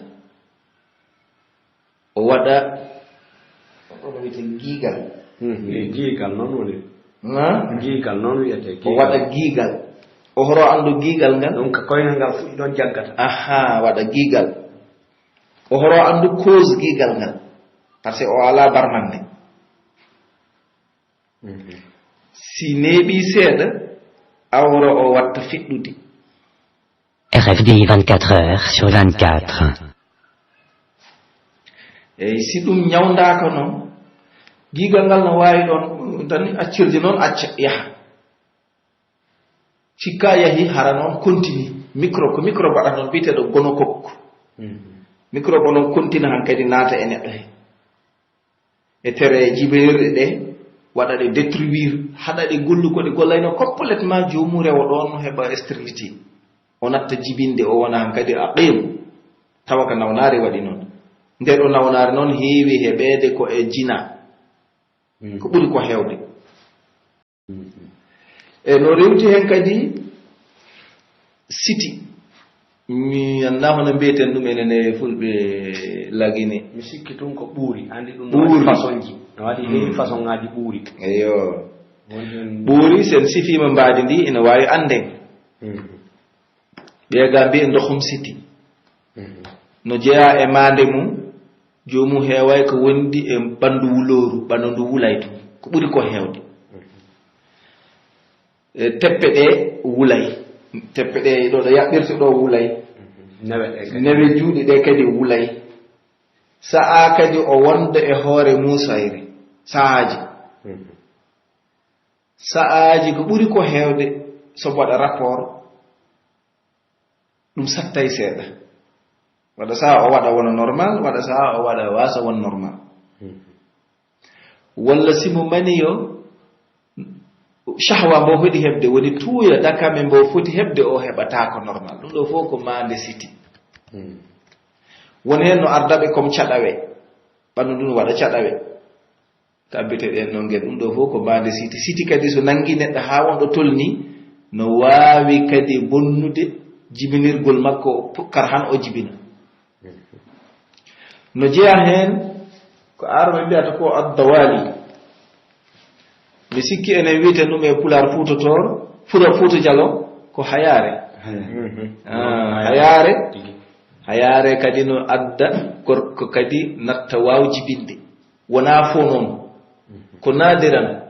O waɗa, ko ɗum wiyetee giigal. Mhm. Giigal noon woni. Na? Giigal noon wiyetee. O giigal. Waɗa giigal. O horo anndu giigal ngal? Ɗum ka koyngal ngal fuɗi ɗon jaggata. Aha, waɗa giigal. O horo anndu cause giigal ngal. Parce que o alaa barmande. Mhm. Si neeɓii seeɗa, awra o watta fiɗɗude. R F D vingt-quatre heures sur vingt-quatre. Eyi, si ɗum ñawndaaka noon, giigal ngal no waawi ɗon, tan accirde noon, acca, yaha. Cikka yahi, hara noon continue. Micro, ko micro baɗa noon, biyeteeɗo gonocoque. Mhm. Micro o noon continue han kadi naata e neɗɗo he. E tere jibinirɗe ɗe, waɗa ɗe détruire, haɗa ɗe gollu ko ɗe gollayno complètement, joomum rewa ɗoon, heɓa stérilité. O natta jibinde, o wona han kadi aqim. Tawa ka nawnaare waɗi noon. Nde ɗo nawnaare noon heewi heɓeede ko e jina. Mm. Ko ɓuri ko heewde. E no rewti hen kadi siti. Mi anndaa hono mbiyeten ɗum enen e Fulɓe Lagine. Mi sikki tun ko ɓuuri. Andi ɗum no waɗi fasonji. No waɗi heewi fasonŋaaji ɓuuri. Eyo. Ɓuuri, sen sifiima mbaadi ndi, ina waawi annden. Mhm. Ɓeya ga mbiya ndohum siti. Mhm. No jeyaa e maande mum, joomum heeway ko wondi e ɓanndu wulooru, ɓanndu ndu wulay tun. Ko ɓuri ko heewde. Mhm. E, teppe ɗe wulay. Teppe ɗe ɗo, ɗo yaɓɓirta ɗo wulay. Newe ɗe kadi. Newe juuɗe ɗe kadi wulay. Sa'aa kadi o wonda e hoore muusayre. Sa'aaji. Mhm. Sa'aaji ko ɓuri ko heewde so waɗa rapport, ɗum sattay seeɗa. Waɗa sa'a o waɗa wona normal, waɗa sa'a o waɗa wasa won normal. Mhm. Walla si mo maniyo, shahwa mbo foti heɓde, woni tuuya dakame mbo foti heɓde, o heɓataa ko normal. Ɗum ɗo fof ko maande siti. Hmm. Won heen no arda ɓe comme caɗawe. Ɓanndu ndun waɗa caɗawe. Tabbite ɗen ɗon ngel. Ɗum ɗo fof ko maande siti. Siti kadi so nangi neɗɗo haa won ɗo tolni, no waawi kadi bonnude jibinirgol makko, kar han o jibina. No jeyaa heen ko arɓe mbiyata ko addawali. Mi sikki enen wi'eten ɗum e Pulaar Fuuta Tooro, Fuuta, Fuuta Jaloo, ko hayaare. Ah, hayaare. Hayaare kadi no adda gorko kadi natta waaw jibinde. Wonaa fof noon. Ko naadiran.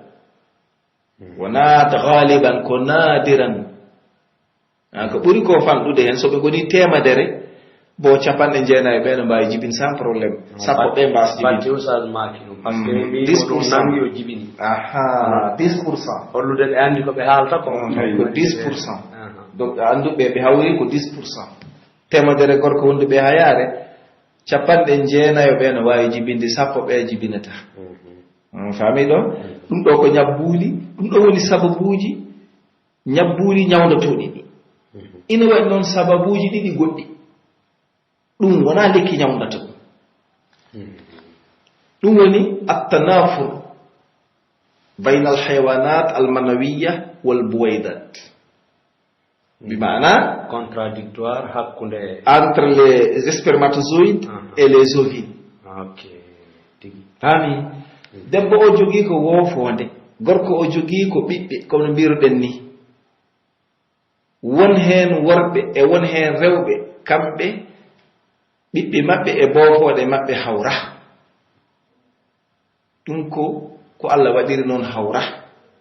Wonaa gaaliban, ko naadiran. Ah, ko ɓuri ko fanɗude heen, so ɓe ngonii teemedere, bo capanɗe jeenayi ɓe no mbaawi jibin sans problème. Sappo ɓe mbaas jibin. Batte Oustaz maaki ɗum. Parce que mi ɗum nangi o jibini. Aha, dix pour cent. Hollude ɓe anndi ko ɓe haalta ko. Mm, ko dix pour cent. Aha. Donc, annduɓe ɓe hawri ko dix pour cent. Teemedere gorko wonduɓe hayaare, capanɗe jeenayo ɓe no waawi jibinde, sappo ɓe jibinata. Mhm. On faami ɗo? Mhm. Ɗum ɗo ko ñabbuuli, ɗum ɗo woni sababuuji Ñabbuuli ñawndatooɗi ɗi. Ina waɗi noon sababuuji ɗiɗi goɗɗi. Ɗum wonaa lekki ñawndata ɗum. Ɗum woni at-tanafur bayna al-hayawanat al-manawiyya wal buwaydat. Bi maana contradictoire hakkunde entre les spermatozoïdes Aha. et les ovines. Ok. Tigi. Faami? Debbo o jogii ko woofoonde, gorko o jogii ko ɓiɓɓe, kono mbiruɗen ni. Won heen worɓe e won heen rewɓe, kamɓe ɓiɓɓe maɓɓe e boofooɗe maɓɓe hawra. Ɗum ko, ko Allah waɗiri noon hawra.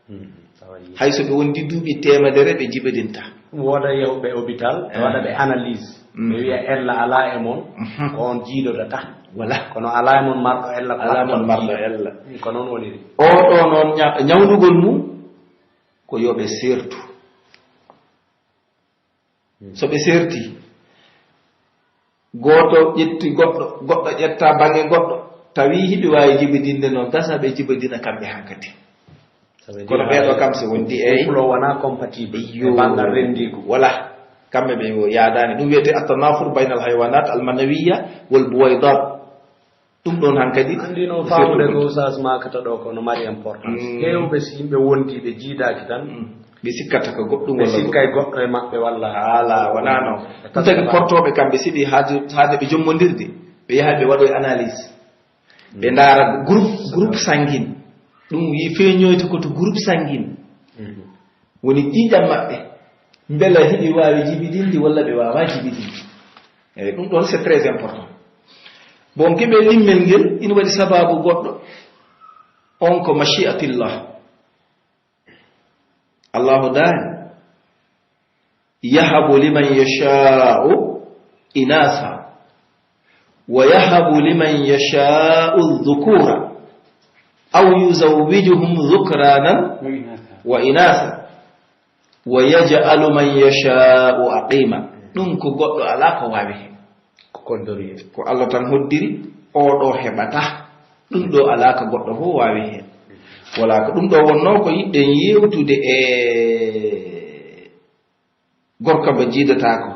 Hmm, tawa yii. Hay so ɓe wondi duuɓi teemedere, ɓe jibidinta. Ɗum wooda yahɓe hôpital, ɓe Eh. waɗa ɓe analyse. Hmm. Ɓe wiya ella alaa e mon, Mhm. ko on jiidodata. Voilà. Kono alaa e mon marɗo ella, ko Alaa e mon marɗo marɗo ella. Ko noon woniri. Oo ɗoo noon ña-, ñawndugol mum, ko yo ɓe seertu. Hmm. So ɓe seerti, gooto ƴetti goɗɗo, goɗɗo ƴetta baŋŋe goɗɗo, tawi hiɓe waawi jibidinde noon, gasa ɓe jibidina kamɓe hankadi. Sabu Kono ɓee ɗoo kam so wondi, eey. Fulo wonaa compatible Iyo. e banngal renndiigu. Wala. Kamɓe ɓe yo yaadaani. Ɗum wiyetee at-tanafur bayna al-hayawanat al-manawiyya wal buwaydat. Ɗum ɗoon hankadi Anndi noon ko faamude firti ko Oustaz maakata ɗoo ko no mari importance. Mm. Heewɓe si yimɓe wondi ɓe jiidaaki tan. Mm. Ɓe sikkata ko goɗɗum Ɓe walla sikkay goɗɗum. goɗɗo e maɓɓe walla Haala, wonaa noon. Ɓe Ɗum tagi taskata. portooɓe kamɓe si ɓe haade, haade ɓe jommondirde, ɓe yaha ɓe waɗoya analyse. Ɓe ndaara groupe, groupe sanguin. Ɗum wii feeñoyta ko to groupe sanguin. Mhm. Woni ƴiiƴam maɓɓe. Mbela hiɓe waawi jibidinde walla ɓe waawaa jibidinde. Eyi, ɗum ɗoon, c'est très important. Bon, keɓe limmel ngel, ina waɗi sababu goɗɗo. On ko mashi'atillah. Allahu daali, "Yahabu liman yasha'u inasa, wa yahabu liman yasha'u dhukura, aw yuzawwijuhum dhukranan wa inasa, wa yaj'alu man yasha'u aqima." Ɗum ko goɗɗo alaa ko waawi heen. Ko koddori en. Ko Allah tan hoddiri, oo ɗoo heɓata. Ɗum ɗoo alaa ko goɗɗo fof waawi heen. Wala ko ɗum ɗoo wonnoo ko yiɗɗen yewtude e gorko mo jiidataako.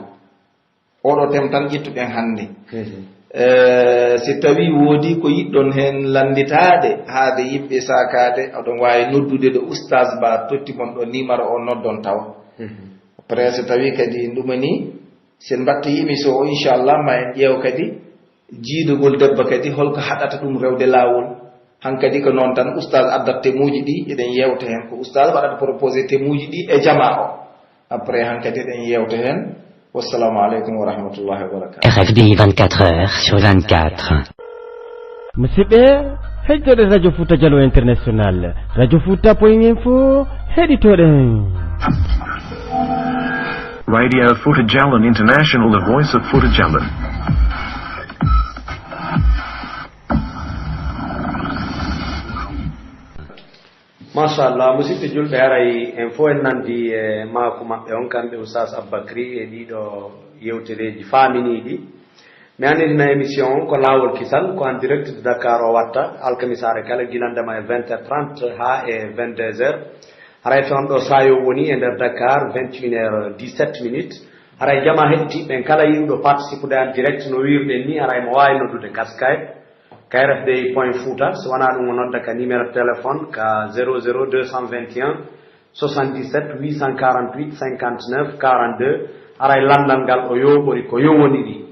Oo ɗoo tem tan ƴettuɗen hannde. Mhm. Eh, si tawii woodii ko yiɗɗon heen lannditaade, haade yimɓe saakaade, oɗon waawi noddude ɗo Oustaz Ba totti mon ɗo numéro o noddon tawa. Mhm. Après, so tawii kadi ɗum nii, si en mbaɗtii émission o, inchallah, ma en ƴeew kadi jiidugol debbo kadi, holko haɗata ɗum rewde laawol. Hankadi ko noon tan, Oustaz addat temuuji ɗi, eɗen yewta heen. Ko Oustaz waɗata proposé temuuji ɗi e jamaa o. Après, hankadi eɗen yewta heen. Wassalamu aleykum wa rahmatullahi wa barakatuh. R F D vingt-quatre heures sur vingt-quatre. Musidɓe, heɗitoɗen Radio Fouta Djallon International, Radio Fouta point info, heɗitoɗen. Radio Fouta Djallon International, the voice of Fouta Djallon. Machallah, musidɓe julɓe, haray en fof en nandi e maaku maɓɓe on, kamɓe Oustaz Aboubacry, e ɗiɗo yewtereeji faaminiiɗi. Mi annitina émission on ko Laawol Kisal, ko en direct de Dakar o watta, alkamisaare kala, gilande ma e vingt heures trente haa e vingt-deux heures. Haray to on ɗo saayo woni e nder Dakar, vingt et une heures dix-sept minutes. Haray jamaa heɗitiiɓe ɓen kala yiɗuɗo participude en direct no wiirɗen ni, haray mo waawi noddude ka Skype, ka R F D point Fouta, si wanaa ɗum o nodda ka numéro téléphone ka zéro zéro deux cent vingt et un soixante-dix-sept huit cent quarante-huit cinquante-neuf quarante-deux, haray lanndal ngal o yooɓori ko yowondiri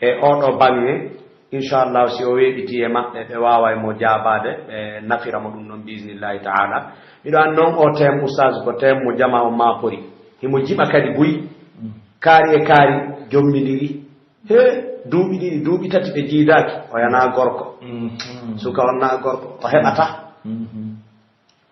e oo ɗoo baŋŋe, inchallahu, si o weeɓitii e maɓɓe, ɓe waaway mo jaabaade, ɓe nafira mo ɗum ɗon, biisnillahi taala. Miɗo anndi noon, oo teem, Oustaz, ko teem mo jamaa on maapori. Himo jiɓa kadi buy, kaari e kaari, jommindiri. He, duuɓi ɗiɗi, duuɓi tati ɓe jiidaaki, o yanaa gorko. Mhm. Suka on naa gorko, o heɓataa. Mhm.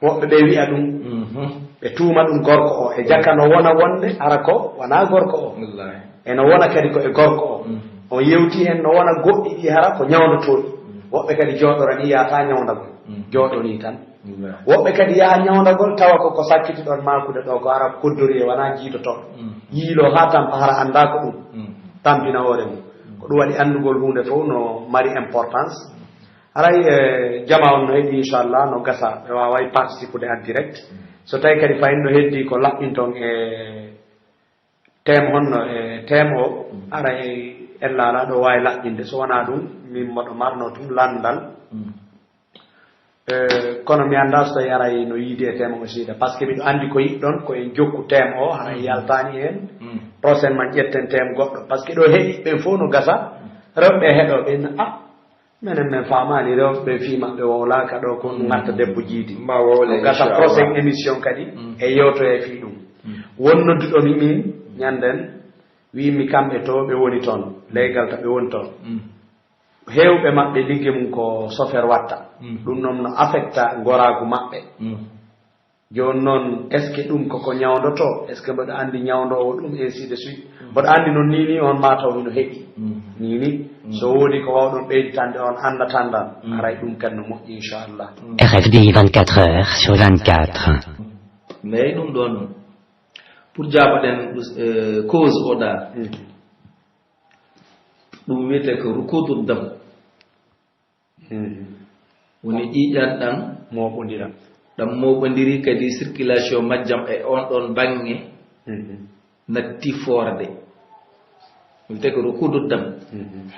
Woɓɓe ɓe wi'a ɗum, Mhm. ɓe tuuma ɗum gorko o, e jaka no wona wonde hara ko wanaa gorko o. Wallaahi. E no wona kadi ko e gorko o. Mhm. On yewtii hen no wona goɗɗi ɗi hara ko ñawndotooɗi. Mhm. Woɓɓe kadi jooɗora ni yaata ñawndagol. Mhm. Jooɗo ni tan. Wallaahi. Woɓɓe kadi yaha ñawndagol tawa ko, ko sakkiti ɗon maakude ɗo ko hara ko koddori e wanaa jiidotooɗo. Mhm. Yiiloo haa tampa hara anndaa ko ɗum. Mhm. Tampina hoore mum. Ko ɗum waɗi anndugol huunde fof no mari importance. Haray, eh, jamaa on no heɗi, inchallah, no gasa, ɓe waaway participude en direct. So tawi kadi fayin no heddi ko laɓɓinton e thème honno e thème o, ara e ella ala ɗo waawi laɓɓinde. So wonaa ɗum, min mboɗo marno tun lanndal. Mm. Eh, kono mi anndaa so tawi aray no yiidi e thème o siida. Par ce que miɗo anndi ko yiɗɗon, ko en jokku thème o, hara en yaltaani heen. Mm. Prochainement ƴetten thème goɗɗo. Par ce que ɗo heɗi ɓen fof no gasa, rewɓe heɗo ɓen, ah, menen men faamaali rewɓe ɓe fii maɓɓe wowlaaka ɗo, ko ngarta debbo jiidi. Ma wowle, no gasa inchallah. Prochaine émission kadi, mm, e yewtoya e fii ɗum. Mm. Won nodduɗo mi min, ñanden, wiimi kamɓe to ɓe woni toon, leygal to ɓe woni toon. Mm. Heewɓe maɓɓe ligge mum ko chauffeur watta. Mm. Ɗum noon no affecta ngoraagu maɓɓe. Mm. Jooni noon, est-ce que ɗum koko ñawndotoo? Est-ce que mboɗo anndi ñawndoowo ɗum, ainsi de suite? Mm. Mboɗo anndi noon nii nii on maa taw hino heɓi. Mm. Nii nii, mm, so woodi ko waawɗon ɓeyditande on annda tanndal, mm, aray ɗum kadi no moƴƴi, inchallah. Mm. R F D vingt-quatre heures sur vingt-quatre. Eyi, ɗum ɗoon, pour jaabaɗen, eh, cause o ɗaa. Mm. Ɗum wiyetee ko rukudu dam. Mhm. Woni ƴiiƴan ɗan mooɓondira. Ɗan mooɓondiri kadi circulation majjam e on ɗon baŋŋe, mhm, natti foorde. Ɗum tagi rukudu dam. Mhm.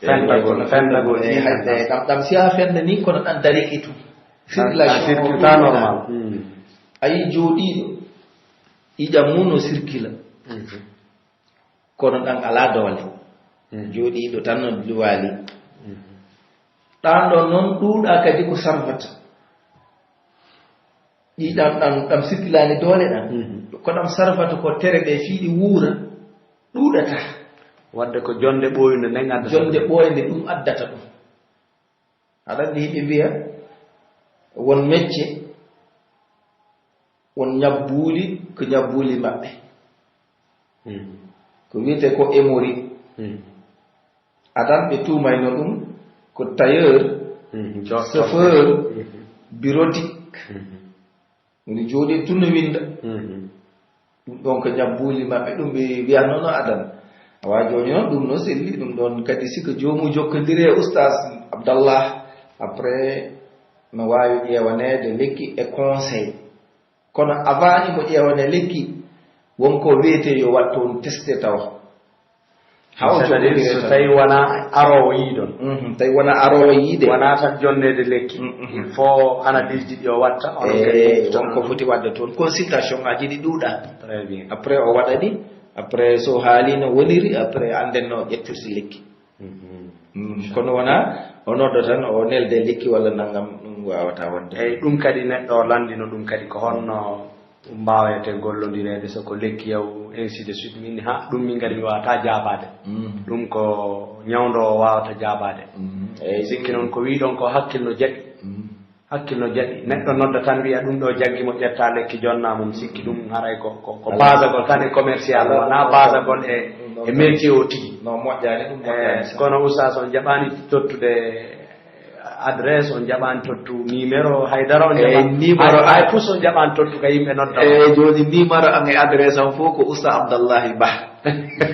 Fendagol, fendagol, e ƴiiƴan hayde ɗan. Ɗam, ɗam si a fenda ni kono ɗan dariki tun. Circulation o circuit ɗum pas normal. Mm. A yi jooɗiiɗo, ƴiiƴan mum no circula. Mhm. Kono ɗan alaa doole. Mm. Jooɗiiɗo tan no luwaali. Mm. Ɗan ɗon non ɗuuɗa kadi ko sarfata. Ɗi ɗan, ɗan, ɗan sirkilaani doole ɗan. Mm. Ko ɗan sarfata ko tere ɗe fii ɗi wuura, ɗuuɗata. Wadde ko jonde ɓooynde nden addata. Jonde ɓooynde ɗum addata ɗum. Aɗa anndi yimɓe mbiya won mecce, won ñabbuuli, ko ñabbuuli maɓɓe. Hmm. Ko wiyetee ko hémorroïde. Hmm. Adan ɓe tuumayno ɗum ko tailleur, hmm, jo-, chauffeur, hmm, bureautique. Hmm. Woni jooɗii tun no winnda. Mhm. Ɗum ɗon ko ñabbuuli maɓɓe, ɗum ɓe wiyatnoo no adan. Awa jooni noon, ɗum no selli, ɗum ɗon kadi si ko joomum jokkondiri e Oustaz Abdallah, après no waawi ƴeewaneede lekki e conseil. Kono avant himo ƴeewane lekki, won ko wiyetee yo waɗ toon testé tawa. Haw c'est-à-dire, jokkondiral so tan. Tawi wona aroowo yiidon. Mhm, tawi wona aroowo yiide. Wona tan jonneede lekki. Mhm. Il faut analyse ji ɗi o watta, on kadi eh, won ko foti waɗde toon. Consultation aji ɗi ɗuuɗa. Très bien. Après o waɗa ɗi, après so haali no woniri, après annden no ƴettirta lekki. Mhm. Mm, kono wona o nodda tan, o nelde lekki walla nangam, ɗum waawata waɗde. Eyi, ɗum kadi neɗɗo o lanndino ɗum kadi ko honno ɗum mbaawetee gollondireede, so ko lekki yaw, ainsi de suite. Min, ha, ɗum min kadi mi waawata jaabaade. Mm. Ɗum ko ñawndoowo waawata jaabaade. Mm. Eyi. Sikki noon ko wiiɗon ko hakkil no jaɓi. Mm. Hakkil no jaɓi. Neɗɗo nodda tan wiya ɗum ɗo jaggi mo ƴetta lekki jonna mum. Sikki ɗum haray ko, ko, ko baasagol tan e commercial, wona baasagol e, e métier o tigi. No moƴƴaani, ɗum moƴƴaani. Eh, kono Oustaz on jaɓaani tottude adresse, on jaɓaani tottu numéro, haydara on jaɓaani. Numéro hay, hay plus on jaɓaani tottu ka yimɓe nodda. Eh, jooni numéro an e adresse an fof ko Oustaz Abdallahi Ba.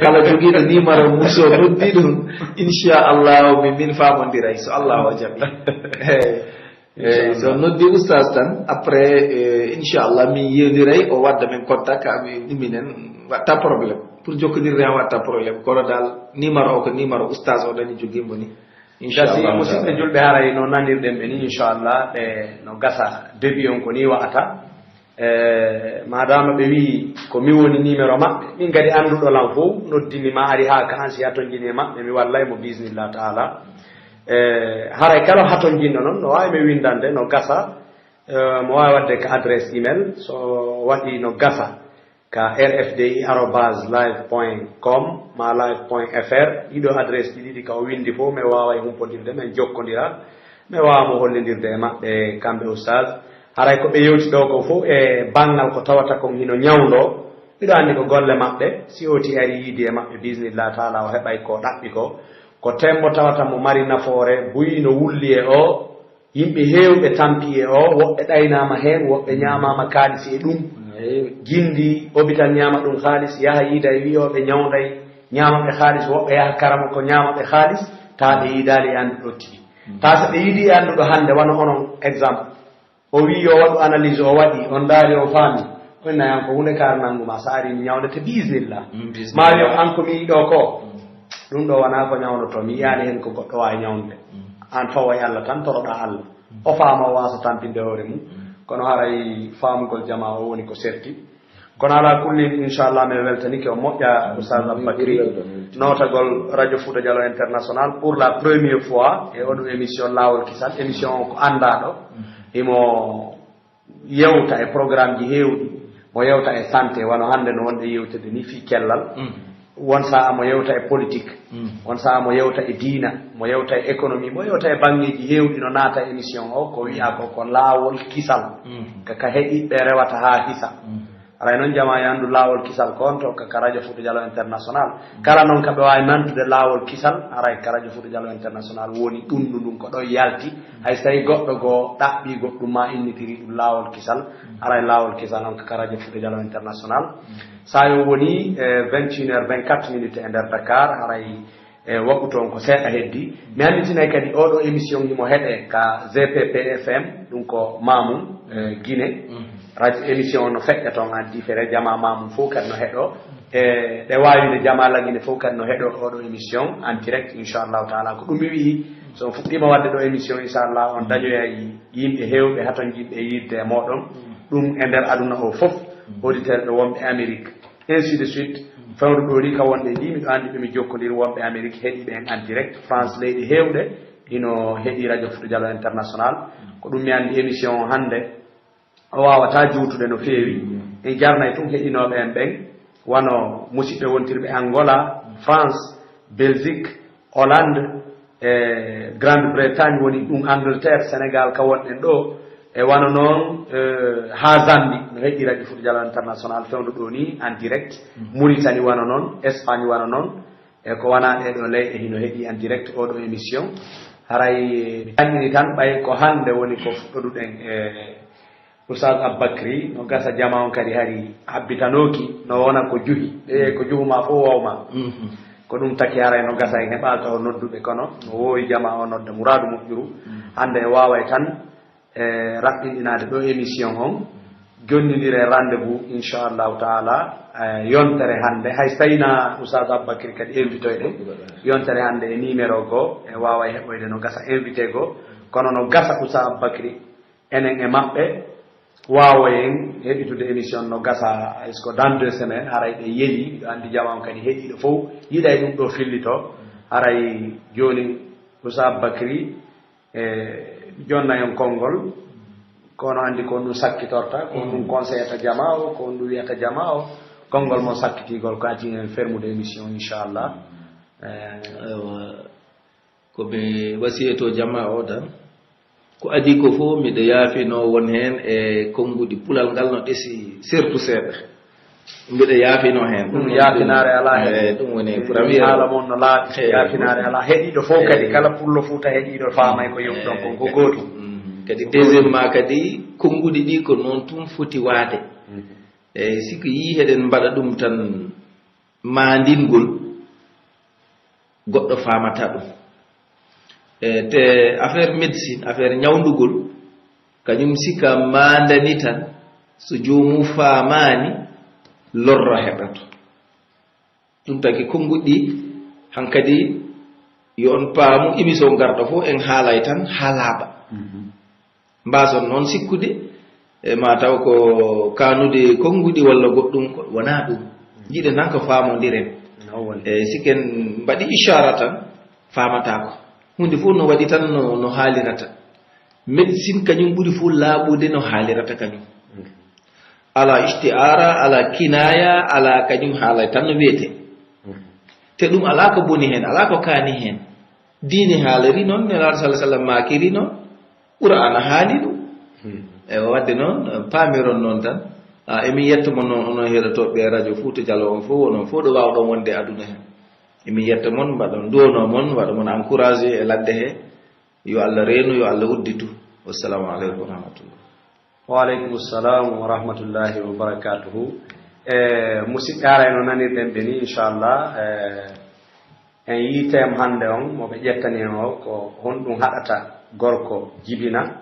Kala jogiiɗo numéro mum so noddi ɗum, inchallahu min, min faamondiray so Allahu o jaɓi. Eh, so noddi Oustaz tan, après, eh, inchallah min yewndiray, o wadda min contact, amin ɗuminen watta problème. Pour jokkondirde en watta problème. Kono dal numéro o ko numéro Oustaz o ɗani jogii mo ni. Gasi, inchallah, musidɓe julɓe, haray no nanirɗen ɓe ni, inchallah, ɓe no gasa début on ko ni wa'ata. Eh, madama ɓe wi'i ko mi woni numéro maɓɓe, min kadi annduɗo lan fof noddini ma ari haa ka an, si hatonjini e maɓɓe, mi wallay mo bismillah taala. Eh, haray kala hatonjinɗo non, no waawi mi windande, no gasa, eh, mo waawi wadde ka adresse email, so waɗi no gasa. Ka R F D I arobase live point com ma live point F R, ɗiɗo adresse ɗi ɗiɗi ka o windi fof, mi waaway humpondirde, men jokkondira, mi waawa mo hollindirde e maɓɓe, kamɓe Oustaz. Haray ko ɓe yewti ɗo ko fof e banngal ko tawata kon hino ñawndo, miɗo anndi ko golle maɓɓe, si o ti ari yiidi e maɓɓe, bismillah taala, o heɓay ko ɗaɓɓi ko. Ko tembo tawata mo mari nafoore, buy no wulli e o, Yimɓe heewɓe tampi e o, woɓɓe ɗaynaama heen, woɓɓe ñaamaama kaalis e ɗum. Eey. Gindi, hôpital ñaama ɗum kaalis, yaha yiida e wi'ooɓe ñawnday, ñaama ɓe kaalis, woɓɓe yaha karamoko ñaama ɓe kaalis, taa ɓe yiidaali e annduɗo tigi. Mm. Taa so ɓe yiidii e annduɗo hannde, wano onon exemple. O wi'i yo waɗu analyse, o waɗi, on ndaari, o faami. O inna yan ko hunde kaara nangu ma, sa ari mi ñawndete biiznillah. Mm, biiznillah. Ma yo an ko mi yiɗo ko. Mm. Ɗum ɗo wonaa ko ñawnoto, mi yi'aali hen ko goɗɗo waawi ñawnde. Mm. An fawo e Allah tan toroɗaa Allah. Mm. O faama o waasa tampinde hoore mum. Mm. Kono haray faamugol jamaa o woni ko serti. Kono alaa kullin, inchallah, men weltanike o moƴƴa, Oustaz Aboubacry. Weltanike. Nootagol Radio Fouta Diallo International pour la première fois e oɗo émission Laawol Kisal. Émission on ko anndaaɗo. Mm. Himo yewta e programmeji heewɗi, mo yewta e santé, wano hannde no wonɗen yewtude ni fii cellal. Mm. Won sa'a mo yewta e politique, Mm. won sa'a mo yewta e diina, mo yewta e économie, mo yewta e baŋŋeeji heewɗi no naata e émission o, ko wi'a ko, ko laawol kisal. Mm. Ka, ka heɗiiɓe rewata haa hisa. Mm. Aray non jamaa yo anndu laawol kisal ko on to ka, ka Radio Fouta Diallo International. Kala non ka ɓe waawi nantude laawol kisal, aray ka Radio Fouta Diallo International woni ɓunndu ndun ko ɗon yalti. Hay so tawi goɗɗo goo ɗaɓɓii goɗɗum ma innitiri ɗum laawol kisal, aray laawol kisal on ka, ka Radio Fouta Diallo International. Sa yo woni, eh, vingt et une heures vingt-quatre minutes e nder Dakar, haray e waɓutu on ko seeɗa heddi. Mi annditinay kadi oɗo émission himo heɗe ka G P P F M, ɗum ko Mamum, eh, Guinée. Mhm. Radio émission on no feƴƴa ton en différé, jamaa Mamum fof kadi no heɗo. E ɗe waawi ne jamaa Lagine fof kadi no heɗo oɗo émission en direct, inchallahu taala. Ko ɗum mi wi'i, so on fuɗɗiima waɗde ɗo émission, inchallah, on dañoyay yimɓe heewɓe, hatonjinɓe e yiɗde e mooɗon. Ɗum e nder aduna o fof, auditeur ɓe wonɓe Amérique. Ainsi de suite. Fewndo ɗo ni ka wonde ndi, miɗo anndi ɓe mi jokkondir wonɓe Amérique, heɗiiɓe en en direct. France, leyɗe heewɗe hino heɗi Radio Fouta Diallo International. Ko ɗum mi anndi émission o hannde, o waawataa juutude no feewi. En jarnay tun heɗinooɓe en ɓen, wano musiɓɓe wontirɓe Angola, France, Belgique, Hollande, e Grande Bretagne, woni ɗum Angleterre, Sénégal ka wonɗen ɗo, e wano non, eh, haa Zambie, no heɗi Radio Fouta Diallo International fewndo ɗo ni en direct. Mm. Mauritanie wano non, Espagne wano non, e ko wona ɗee ɗo leyɗe hino heɗi en direct oɗo émission. Haray mi tanƴini tan ɓay ko hannde woni ko fuɗɗoduɗen e Oustaz Aboubacry, no gasa jamaa on kadi hari habbitanooki, no wona ko juhi. Ɗe ko juhu ma fof wow ma. Mhm. Ko ɗum taki haray no gasa en heɓaaka o nodduɓe, kono no woowi jamaa o nodda muraadu moƴƴuru. Mhm. Hannde en waaway tan, e, raɓɓinɗinaade ɗo émission on. Jonnindire rendez-vous, inchallahu taala, e, yontere hannde. Hay so tawii na Oustaz Aboubacry kadi invitoyɗen. Yontere hannde e numéro goo, e waaway heɓoyde no gasa invité goo. Kono no gasa Oustaz Aboubacry enen e maɓɓe, waawoyen heɓitude émission no gasa, est-ce que dans deux semaines, haray ɗe yeli, miɗo anndi jamaa on kadi heɗiiɗo fof, yiɗay ɗum ɗo fillito, haray jooni Oustaz Aboubacry, e, jonna en konngol, ko no anndi ko ɗum sakkitorta, ko ɗum conseillata jamaa o, ko ɗum wi'ata jamaa o, konngol mo sakkitigol ko adii en fermude émission, inchallah. E, Ewa. Ko mi wasiyetoo jamaa o tan, ko adii ko fof, miɗo yaafinoo won heen e konnguɗi pular ngal no ɗesi sertu seeɗa. Miɗo yaafinoo heen. Ɗum yaafinaare alaa heen. Eh, ɗum woni premier. Haala mon no laaɓi, eh, yaafinaare alaa. Heɗiiɗo fof kadi, eh, kala pullo Fuuta heɗiiɗo faamay ko yewtuɗon kon, ko gootum. Mm. Kadi deuxièmement kadi, konnguɗi ɗi ko noon tun foti waade. Mm. Eh, si ko yii heɗen mbaɗa ɗum tan, maandingol, goɗɗo faamata ɗum. E te affaire médecine, affaire ñawndugol, kañum si ka maandani tan, so joomum faamaani, lorro heɓato. Ɗum taki konnguɗi ɗi, hankadi yo on paamu, émission garɗo fof en haalay tan haa laaɓa. Mhm. Mbaason noon sikkude, e ma taw ko kaanude konnguɗi walla goɗɗum, ko wonaa ɗum. Njiɗen tan ko faamondiren. No woni. E si ken mbaɗi ishaara tan, faamataa ko. Huunde fof no waɗi tan no, no haalirata. Médecine kañum ɓuri fof laaɓude no haalirata kañum. Mm. Alaa istiaara, alaa kinaaya, alaa kañum haala tan no wiyetee. Mm. Te ɗum alaa ko boni heen, alaa ko kaani heen. Diine haaliri noon, Nelaaɗo sallallaahu alayhi wa sallam maakiri noon, Qur'aana haali ɗum. Hmm. E waɗde noon, paamiron noon tan. Ah, emin yetta mon noon, onon heɗotooɓe radio Fuuta Jaloo on fof, onon fof ɗo waawɗon wonde aduna heen. Emin yetta mon, mbaɗon, nduwonoo mon, waɗa mon encouragé e ladde he. Yo Allah reenu, yo Allah udditu. Wassalaamu aleykum wa rahmatullah. Wa aleykum salam wa rahmatullahi wa barakatuhu. E, musidɓe, haray no nanirɗen ɓe ni, inchallah, e, en yii thème hannde on, mo ɓe ƴettani en o, ko honɗum haɗata gorko jibina,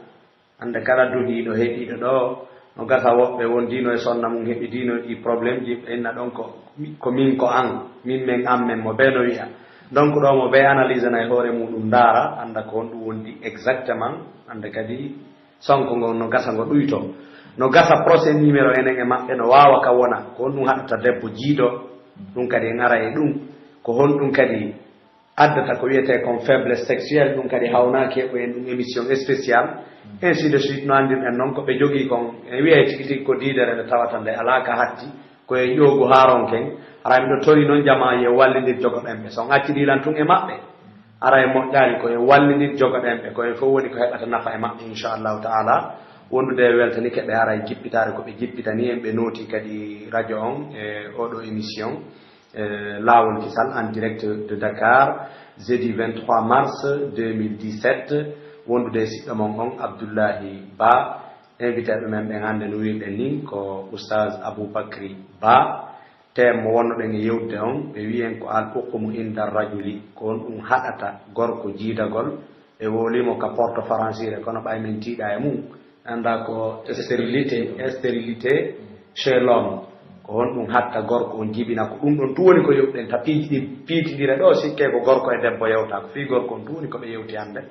Hannde kala duhiiɗo heɗiiɗo ɗoo, no gasa woɓɓe wondiino e sonna mum, heɓidiino e ɗii problèmeji, ɓe inna ɗon ko, ko min, ko an, min, men, an, men, mo bee no wi'a. Donc ɗoo mo bee analyse na e hoore muɗum ndaara, annda ko honɗum wondi exactement, hannde kadi sonko ngon no gasa ngo ɗuytoo. No gasa procès numéro enen e maɓɓe no waawa ka wona, ko honɗum haɗata debbo jiido, ɗum kadi en ara e ɗum, ko honɗum kadi addata ko wiyetee kon faiblesse sexuelle, ɗum kadi hawnaaki heɓoyen ɗum émission spéciale, ainsi de suite, no anndirɗen non ko ɓe jogii kon, en wi'ay tigi tigi ko diidere nde tawata nde alaa ka hatti, ko e ƴoogu haaronken. Haray miɗo torii non jamaa yo wallindir jogoɗen ɓe. So on accidii lan tun e maɓɓe, haray moƴƴaali, ko yo wallindir jogoɗen ɓe, ko en fof woni ko heɓata nafa e maɓɓe, inchallahu taala. Wondude e weltanike ɓe haray jippitaare ko ɓe jippitanii en, ɓe nootii kadi radio on e oɗo émission. Eh, Laawol Kisal en direct de Dakar, jeudi vingt-trois mars deux mille dix-sept, wondude e siɗɗo mon on, Abdullahi Ba. Invité ɓe men ɓen hannde, no wi'irɗen nin, ko Oustaz Aboubacry Ba. Thème mo wonnoɗen e yewtude on, ɓe wi'i en ko al hukmu inda rajuli, ko honɗum haɗata gorko jiidagol. Ɓe wowlii mo ka porto faransiire, kono ɓay men tiiɗaa e mum. Anndaa ko stérilité, stérilité chez l'homme. Ko honɗum hatta gorko on jibina? Ko ɗum ɗon tun woni ko yewtuɗen. Ta piiji ɗin piitindira ɗoo, sikke ko gorko e debbo yewta. Ko fii gorko on tun woni ko ɓe yewti hannde.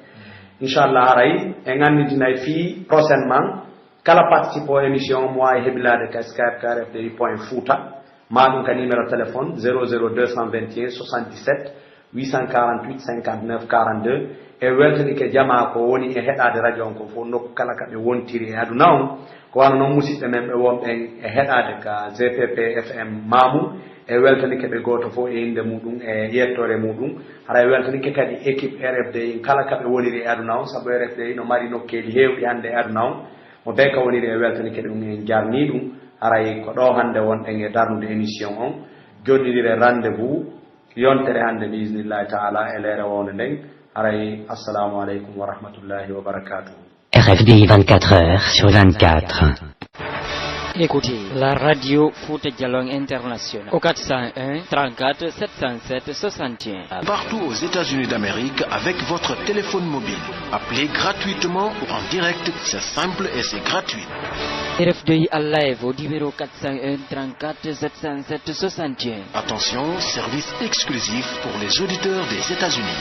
Inchallah, haray en anndintinay fii prochainement. Kala participant émission on mo waawi hebilaade ka Skype ka R F D I point Fouta. Maa ɗum ka numéro téléphone zéro zéro deux cent vingt et un soixante-dix-sept huit cent quarante-huit cinquante-neuf quarante-deux. E weltanike jamaa ko woni e heɗaade radio on ko fof, nokku kala ka ɓe wontiri e aduna on. Ko wano non musiɓɓe men ɓe wonɓe e heɗaade ka G P P F M Mamou. E weltanike ɓe gooto fof e innde muɗum e yettoore muɗum. Hara e weltanike kadi équipe R F D I kala ka ɓe woniri e aduna on, sabu R F D I no mari nokkeeli heewɗi hannde e aduna on. Mo bee ka woniri e weltanike ɗum, en jarnii ɗum. Haray ko ɗoo hannde wonɗen e darnude émission on. Jonnindire rendez-vous yontere hannde, bi iznillahi taala, e leere wownde nden. Haray, assalamu aleykum wa rahmatullahi wa barakatuh. R F D I vingt-quatre heures sur vingt-quatre. Écoutez la radio Fouta Djallon International au quatre cent un, trente-quatre, sept cent sept, soixante et un. Partout aux États-Unis d'Amérique avec votre téléphone mobile. Appelez gratuitement ou en direct, c'est simple et c'est gratuit. R F D I en live au numéro quatre cent un, trente-quatre, sept cent sept, soixante et un. Attention, service exclusif pour les auditeurs des États-Unis.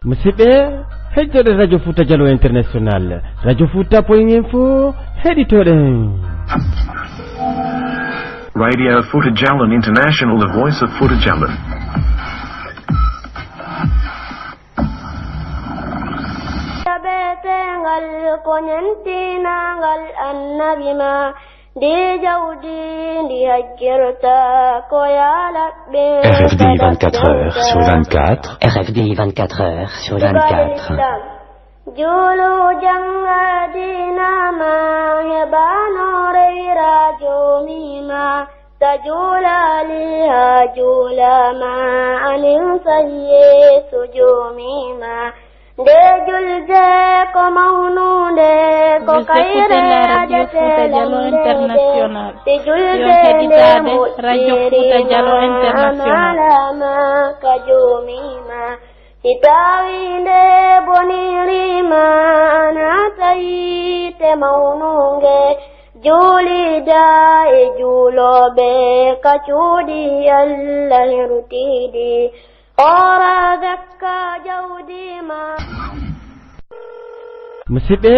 Musidɓe, heɗitoɗen Radio Fouta Djallon International, Radio Fouta point info, heɗitoɗen. Radio Fouta Djallon International, the voice of Fouta Djallon. Jaɓetengal ko ñentinangal annabi ma, ndi jawdi ndi hajjirta ko yaa laɓɓin. R F D I vingt-quatre heures sur vingt-quatre. R F D I vingt-quatre heures sur vingt-quatre. Juulu jannga diina ma, heɓa no rewira Joomi ma. Sa juulaali haa juulaama, anin sa Yeesu Joomi ma. Nde julde ko mawnunde, ko kayre adetee lanndeede. Si julde nde moƴƴiri ma, a maalaama ka Joomi ma. Si tawii nde boniri ma, a naata yiite mawnunge, juulida e juulooɓe ka cuuɗi Alla hirtiiɗi. Hoora zakka jawdi ma. Musidɓe,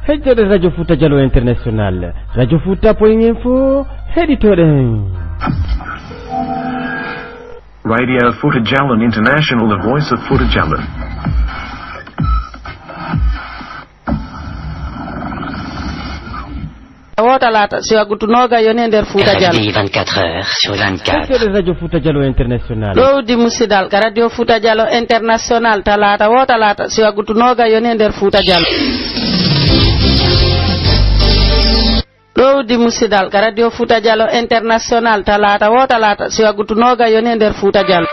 heɗitoɗen Radio Fouta Djallon International, Radio Fouta point info, heɗitoɗen. Radio Fouta Djallon International, the voice of Fouta Djallon. Woo talaata, siwagutu nooga yoni e nder Fouta Djallon. R F D I vingt-quatre heures sur vingt-quatre. Heɗitoɗen Radio Fouta Djallon International. Ɗowdi musidal ka Radio Fouta Djallon International, talaata woo talaata, siwagutu nooga yoni e nder Fouta Djallon. Ɗowdi musidal ka Radio Fouta Djallon International, talaata woo talaata, siwagutu nooga yoni e nder Fouta Djallon.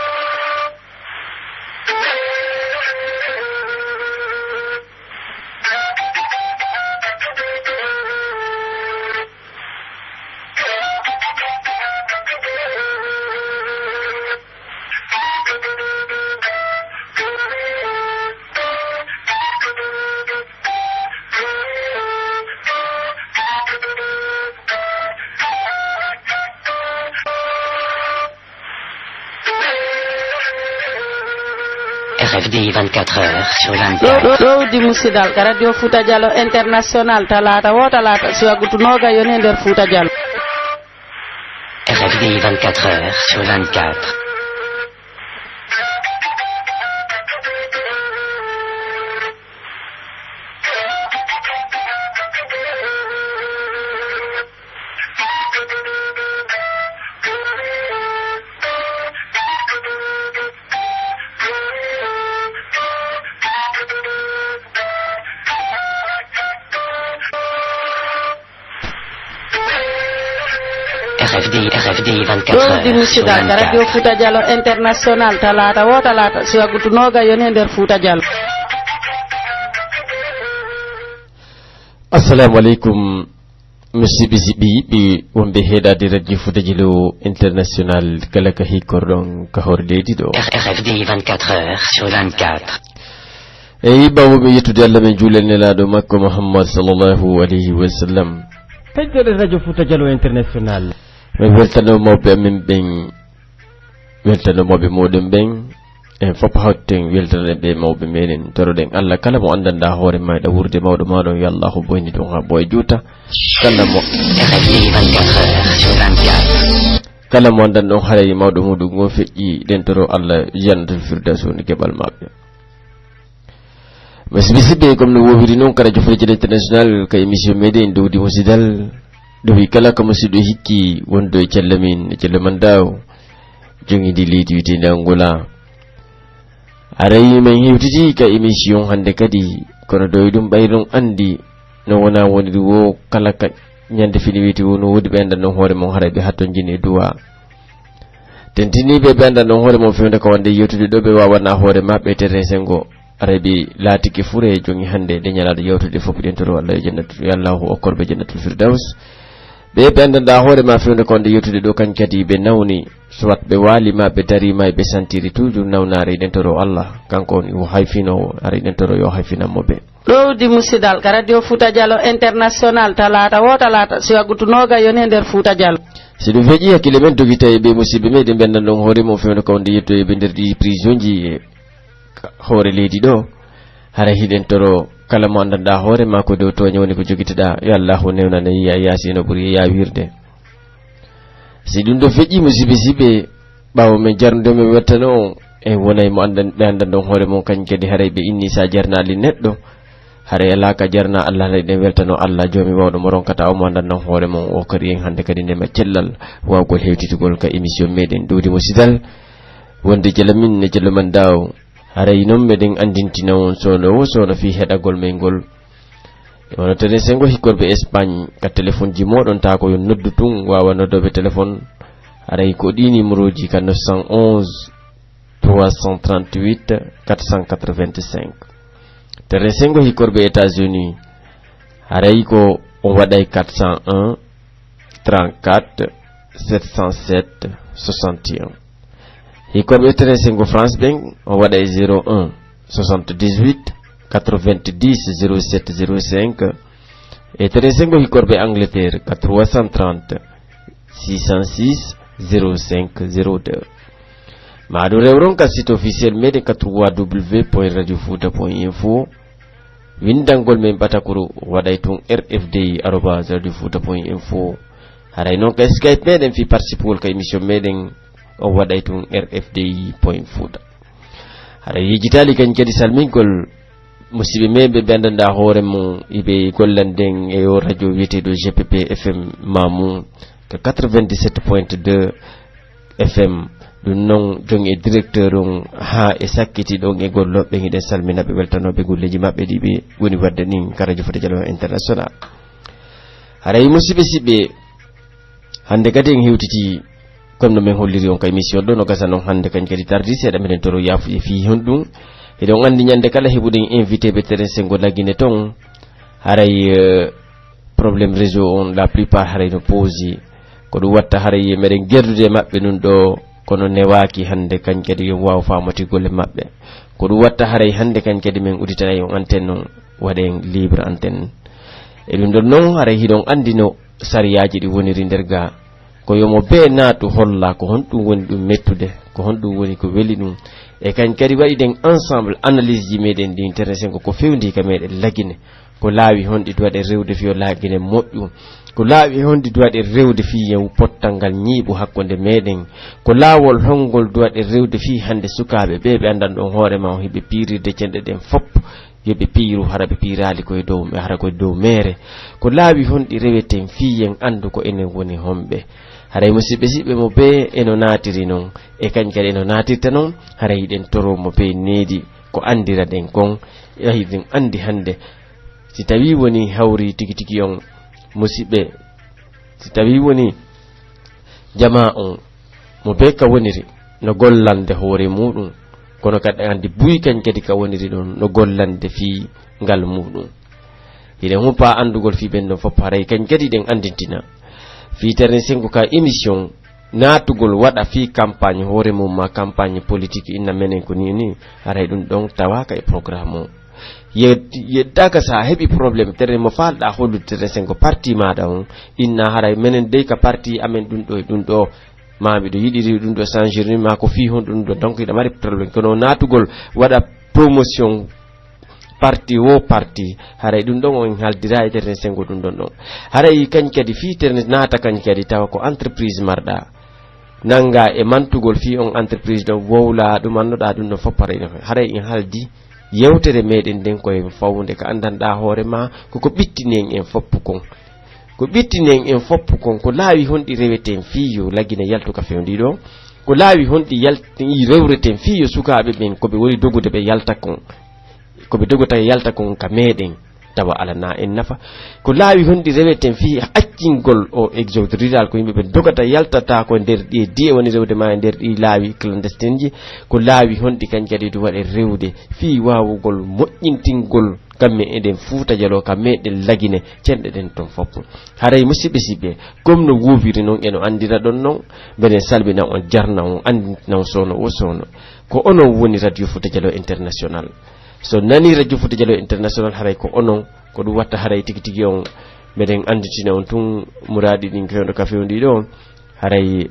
R F D vingt-quatre heures sur vingt-quatre. Ɗo, ɗo, ɗowdi musidal ka Radio Fuuta Jallo International, talaata wo talaata, si waggutu nooga yoni e nder Fuuta Jallo. R F D vingt-quatre heures sur vingt-quatre. R F D, R F D vingt-quatre heures sur vingt-quatre. Ɗowdi musidal ka Radio Fuuta Jallo International, talaata wo talaata, si waggutu nooga yoni e nder Fuuta Jallo. Assalamu aleykum, musidɓe, musidɓe wonɓe heɗaade Radio Fuuta Jallo International, kala ka hikkorɗon ka hoore leydi ɗo. R F D vingt-quatre heures sur vingt-quatre. Eyi, ɓaawo ɓe yettude Allah, men juulani Nelaaɗo makko Muhammad sallallahu alayhi wa sallam. Heɗotooɓe Radio Fuuta Jallo International. Men weltanoo mawɓe amen ɓen, weltanoo mawɓe mooɗon ɓen. En fof hawten weltanen ɓe mawɓe meɗen. Toroɗen Allah kala mo anndanɗaa hoore maa hiɗa wuurde mawɗo maa ɗon, yo Allaahu ɓoyni ɗum haa ɓooya juuta. Kala mo, R F D vingt-quatre heures sur vingt-quatre. Kala mo anndanɗon haray mawɗo muuɗum ngon feƴƴii, hiɗen toroo Allah Jannatul Firdaws woni keɓal maɓɓe. Musidɓe, musidɓe, comme no woowiri non ka Radio Fuuta Jallo International, ka émission meɗen Ɗowdi Musidal, ɗo wi kala ka musidɗo hikki wonɗo e cella min, e cella man daaw, jogiiɗo leydi wi'eteendi Angola. Haray men hewtidi ka émission hannde kadi, kono ɗo e ɗum ɓayron anndi, no wonaa woniri wo kala ka ñande fini weeti wo no woodi ɓe anndanɗon hoore mon haray ɓe hattonjini e duwaa. Tentiniiɓe ɓe anndanɗon hoore mon fewndo ka wonde yewtude ɗo ɓe waawanaa hoore maɓɓe terrain sengo. Haray ɓe laatike fure jogi hannde ɗe ñalaaɗo yewtude fof hiɗen toroo Allah yo jannatu, yo Allaahu okkorɓe Jannatul Firdaws. Ɓe ɓe anndanɗaa hoore maa fewndo ka wonde yewtude ɗo kañ kadi ɓe nawni, soit ɓe waali maa ɓe darii maa ɓe santiri toujours nawnaare hiɗen toroo Allah. Kanko woni o hayfinoowo, haray hiɗen toroo yo hayfinan mo ɓe. Ɗowdi musidal ka Radio Fuuta Jallo International, talaata wo talaata, si waggutu nooga yoni e nder Fuuta Jallo. Si ɗum feƴƴi hakkille men dogita e ɓe musidɓe meɗen ɓe anndanɗon hoore mum fewndo ka wonde yetto e ɓe nder ɗi prisonji e ka hoore leydi ɗo. Haray hiɗen toroo kala mo anndanɗaa hoore maa ko dow tooñe woni ko jogitoɗaa, yo Allaahu newnan e yiya yaasi no ɓuri yaawirde. Si ɗum ɗo feƴƴi, musidɓe, musidɓe, ɓaawo men jarnude mo weltano on, en wonay mo anndan-, ɓe anndanɗon hoore mum, kañ kadi haray ɓe inni sa jarnaali neɗɗo, haray alaa ka jarnaa Allah, haray ɗen weltano Allah, Joomi mawɗo mo ronkata o mo anndanɗon hoore mum, o kadi en hannde kadi nema cellal, waawgol hewtitugol ka émission meɗen Ɗowdi Musidal, wonde jala min e jala man daaw. Haray non meɗen anndintina on soono wo soono fii heɗagol men ngol. E wano tene sengo hikkorɓe Espagne, ka telefonji mooɗon taa ko yo noddu tun, waawa noddooɓe telefon, haray ko ɗii nimerooji ka neuf cent onze, trois cent trente-huit, quatre cent quatre-vingt-cinq. Tene sengo hikkorɓe États-Unis, haray ko on waɗay quatre cent un, trente-quatre, sept cent sept, soixante et un. Hikkorɓe tene sengo France ɓen, on waɗay zéro un, soixante-dix-huit, quatre-vingt-dix, zéro sept, zéro cinq. E tene sengo hikkorɓe Angleterre, ka trois cent trente, six cent six, zéro cinq, zéro deux. Maa ɗum rewron ka site officiel meɗen ka trois W point radio fouta point info. Winndangol men ɓatakuru waɗay tun R F D I arobase radio fouta point info. Haray non ka Skype meɗen fii participewol ka émission meɗen, on waɗay tun R F D I point fouta. Haray yejjitaali kañ kadi salmingol musidɓe men ɓe ɓe anndanɗaa hoore mum, iɓe gollanden e o radio wi'eteeɗo G P P F M Mamou ka quatre-vingt-dix-sept point deux F M. Ɗum non, jon e directeur on haa e sakkitiiɗo on e gollooɓe, hiɗen salmina ɓe, weltanoo ɓe golleeji maɓɓe ɗi ɓe woni waɗde ɗin ka Radio Fuuta Jallo International. Haray musidɓe, musidɓe, hannde kadi en hewtitii, comme no men holliri on ka émission ɗo, no gasa non hannde kañ kadi tardii seeɗa, miɗen toro yaafuye fii honɗum. Hiɗon anndi ñannde kala heɓuɗen invité ɓe teren sengo Lagine ton, haray, euh, problème réseau on, la plupart haray no poosi. Ko ɗum watta haray meɗen gerdude e maɓɓe nun ɗo, kono newaaki hannde kañ kadi yo waaw faamoti golle maɓɓe. Ko ɗum watta haray hannde kañ kadi men udditanay on antenne on, waɗen libre antenne. E ɗum ɗon non, haray hiɗon anndi no sariyaaji ɗi woniri nder ga. Ko yo mo bee naatu holla ko honɗun woni ɗun mettude, ko honɗun woni ko weli ɗun. E kañ kadi waɗiɗen ensemble analyse ji meɗen ɗin, Teren Sengo, ko fewndii ka meɗen Lagine. Ko laawi honɗi duwaɗen rewde fii yo Lagine moƴƴu? Ko laawi honɗi duwaɗen rewde fii yo pottal ngal ñiiɓu hakkunde meɗen? Ko laawol honngol duwaɗen rewde fii hannde sukaaɓe ɓee ɓe anndan ɗon hoore maa hiɓe piirirde cenɗe ɗen fof? Yo ɓe piiru, hara ɓe piiraali ko e dow, hara ko e dow meere. Ko laawi honɗi reweten fii yen anndu ko enen woni honɓe? Haray musiɓɓe siɓɓe mo bee eno naatiri non, e kañ kadi eno naatirta non, haray hiɗen toroo mo bee needi ko anndiraɗen kon, e hiɗen anndi hannde, si tawii woni hawri tigi tigi on, musiɓɓe, si tawii woni jamaa on, mo bee ka woniri, no gollande hoore muuɗum, kono kadi anndi buy kañ kadi ka woniri ɗon, no gollande fii ngal muuɗum. Hiɗen humpaa anndugol fii ɓen ɗon fof, haray kañ kadi ɗen anndintina. Fii Teren Sengo ka émission, naatugol waɗa fii campagne hoore mum maa campagne politique inna menen ko nii nii, haray ɗum ɗon tawaaka e programme o. Ye-, yeddaaka si a heɓi problème, Teren mo faalɗaa hollude Teren Sengo parti maaɗa on, inna haray menen dey ka parti amen ɗum ɗo e ɗum ɗo, maa miɗo yiɗiri ɗum ɗo changer ni, maa ko fii honɗun ɗum ɗo, donc hiɗa mari problème. Kono naatugol waɗa promotion parti wo parti, haray ɗum ɗon on haaldiraa e Teren Sengo ɗum ɗon ɗon. Haray kañ kadi fii Teren naata kañ kadi tawa ko entreprise marɗaa. Nanngaa e mantugol fii on entreprise ɗon, wowlaa ɗum, annoɗaa ɗum ɗon fof, haray no, haray en haaldi yewtere meɗen nden ko e fawnde ka anndanɗaa hoore maa, ko ko ɓittini en en fof kon. Ko ɓittini en en fof kon, ko laawi honɗi reweten fii yo Lagine yaltu ka fewndii ɗoo? Ko laawi honɗi yal-, rewreten fii yo sukaaɓe ɓen ko ɓe woni dogude ɓe yalta kon? Ko ɓe dogata yalta kon ka meɗen, tawa alanaa en nafa. Ko laawi honɗi reweten fii accingol o exode rural, ko yimɓe ɓe dogata yaltata ko nder ɗi diye woni rewde maa e nder ɗi laawi clandestine ji? Ko laawi honɗi kañ kadi ɗum waɗe rewde fii waawugol moƴƴintingol gamme eɗen Fuuta Jaloo ka meɗen Lagine, cenɗe ɗen ton fof? Haray musiɓɓe siɓɓe, comme no woowiri non, eno anndira ɗon non, mbeɗen salmina on, jarna on, anndintina on soono o soono. Ko onon woni Radio Fuuta Jaloo International. So nani Radio Fuuta Jaloo International, haray ko onon, ko ɗum watta haray tigi tigi on, meɗen annditina on tun muraaɗi ɗin fewndo ka fewndi ɗo. Haray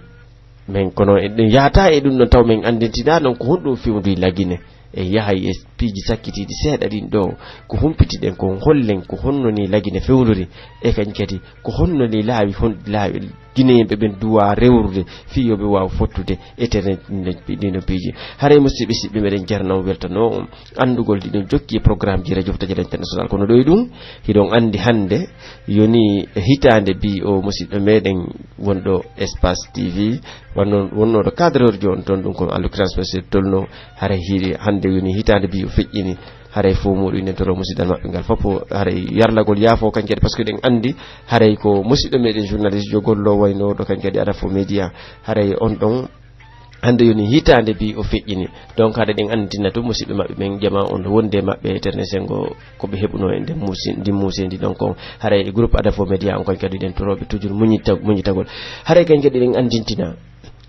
men, kono eɗen yahata e ɗum ɗon taw men anndintinaa non ko honɗum fewndi Lagine. E yahay e piiji sakkitiiɗi seeɗa ɗin ɗo, ko humpitiɗen kon, hollen ko honno ni Lagine fewndori, e kañ kadi ko honno ni laawi, hon laawi Gineyenɓe ɓen duwaa rewrude fii yo ɓe waaw fottude e terrain ɗin ɗon piiji. Haray musiɓɓe siɓɓe, meɗen jarna on, weltanoo on anndugol hiɗon jokki e programme ji Radio Fuuta Jaloo International. Kono ɗo e ɗum, hiɗon anndi hannde yoni hitaande bi o musiɗɗo meɗen wonɗo Espace T V, wonno, wonnooɗo cadreur jo on ton, ɗum ko en l'occurrence monsieur Tolno. Haray hiɗi hannde yoni hitaande bi o feƴƴini. Haray fow muuɗum enen toro musiɗɗo maɓɓe ngal fof, haray yarlagol yaafo kañ kadi, parce que ɗen anndi haray ko musiɗɗo meɗen journaliste jo gollo waynooɗo kañ kadi Adafo Média. Haray on ɗon hannde yoni hitaande bi o feƴƴini. Donc haray ɗen anndintina tun musiɓɓe maɓɓe ɓen, jamaa on no wondi e maɓɓe, eterne sengo ko ɓe heɓunoo e nden muusi-, ndin muuseendi ɗon kon. Haray e groupe Adafo Média on kañ kadi ɗen torooɓe toujours muñita-, muñitagol. Haray kañ kadi ɗen anndintina.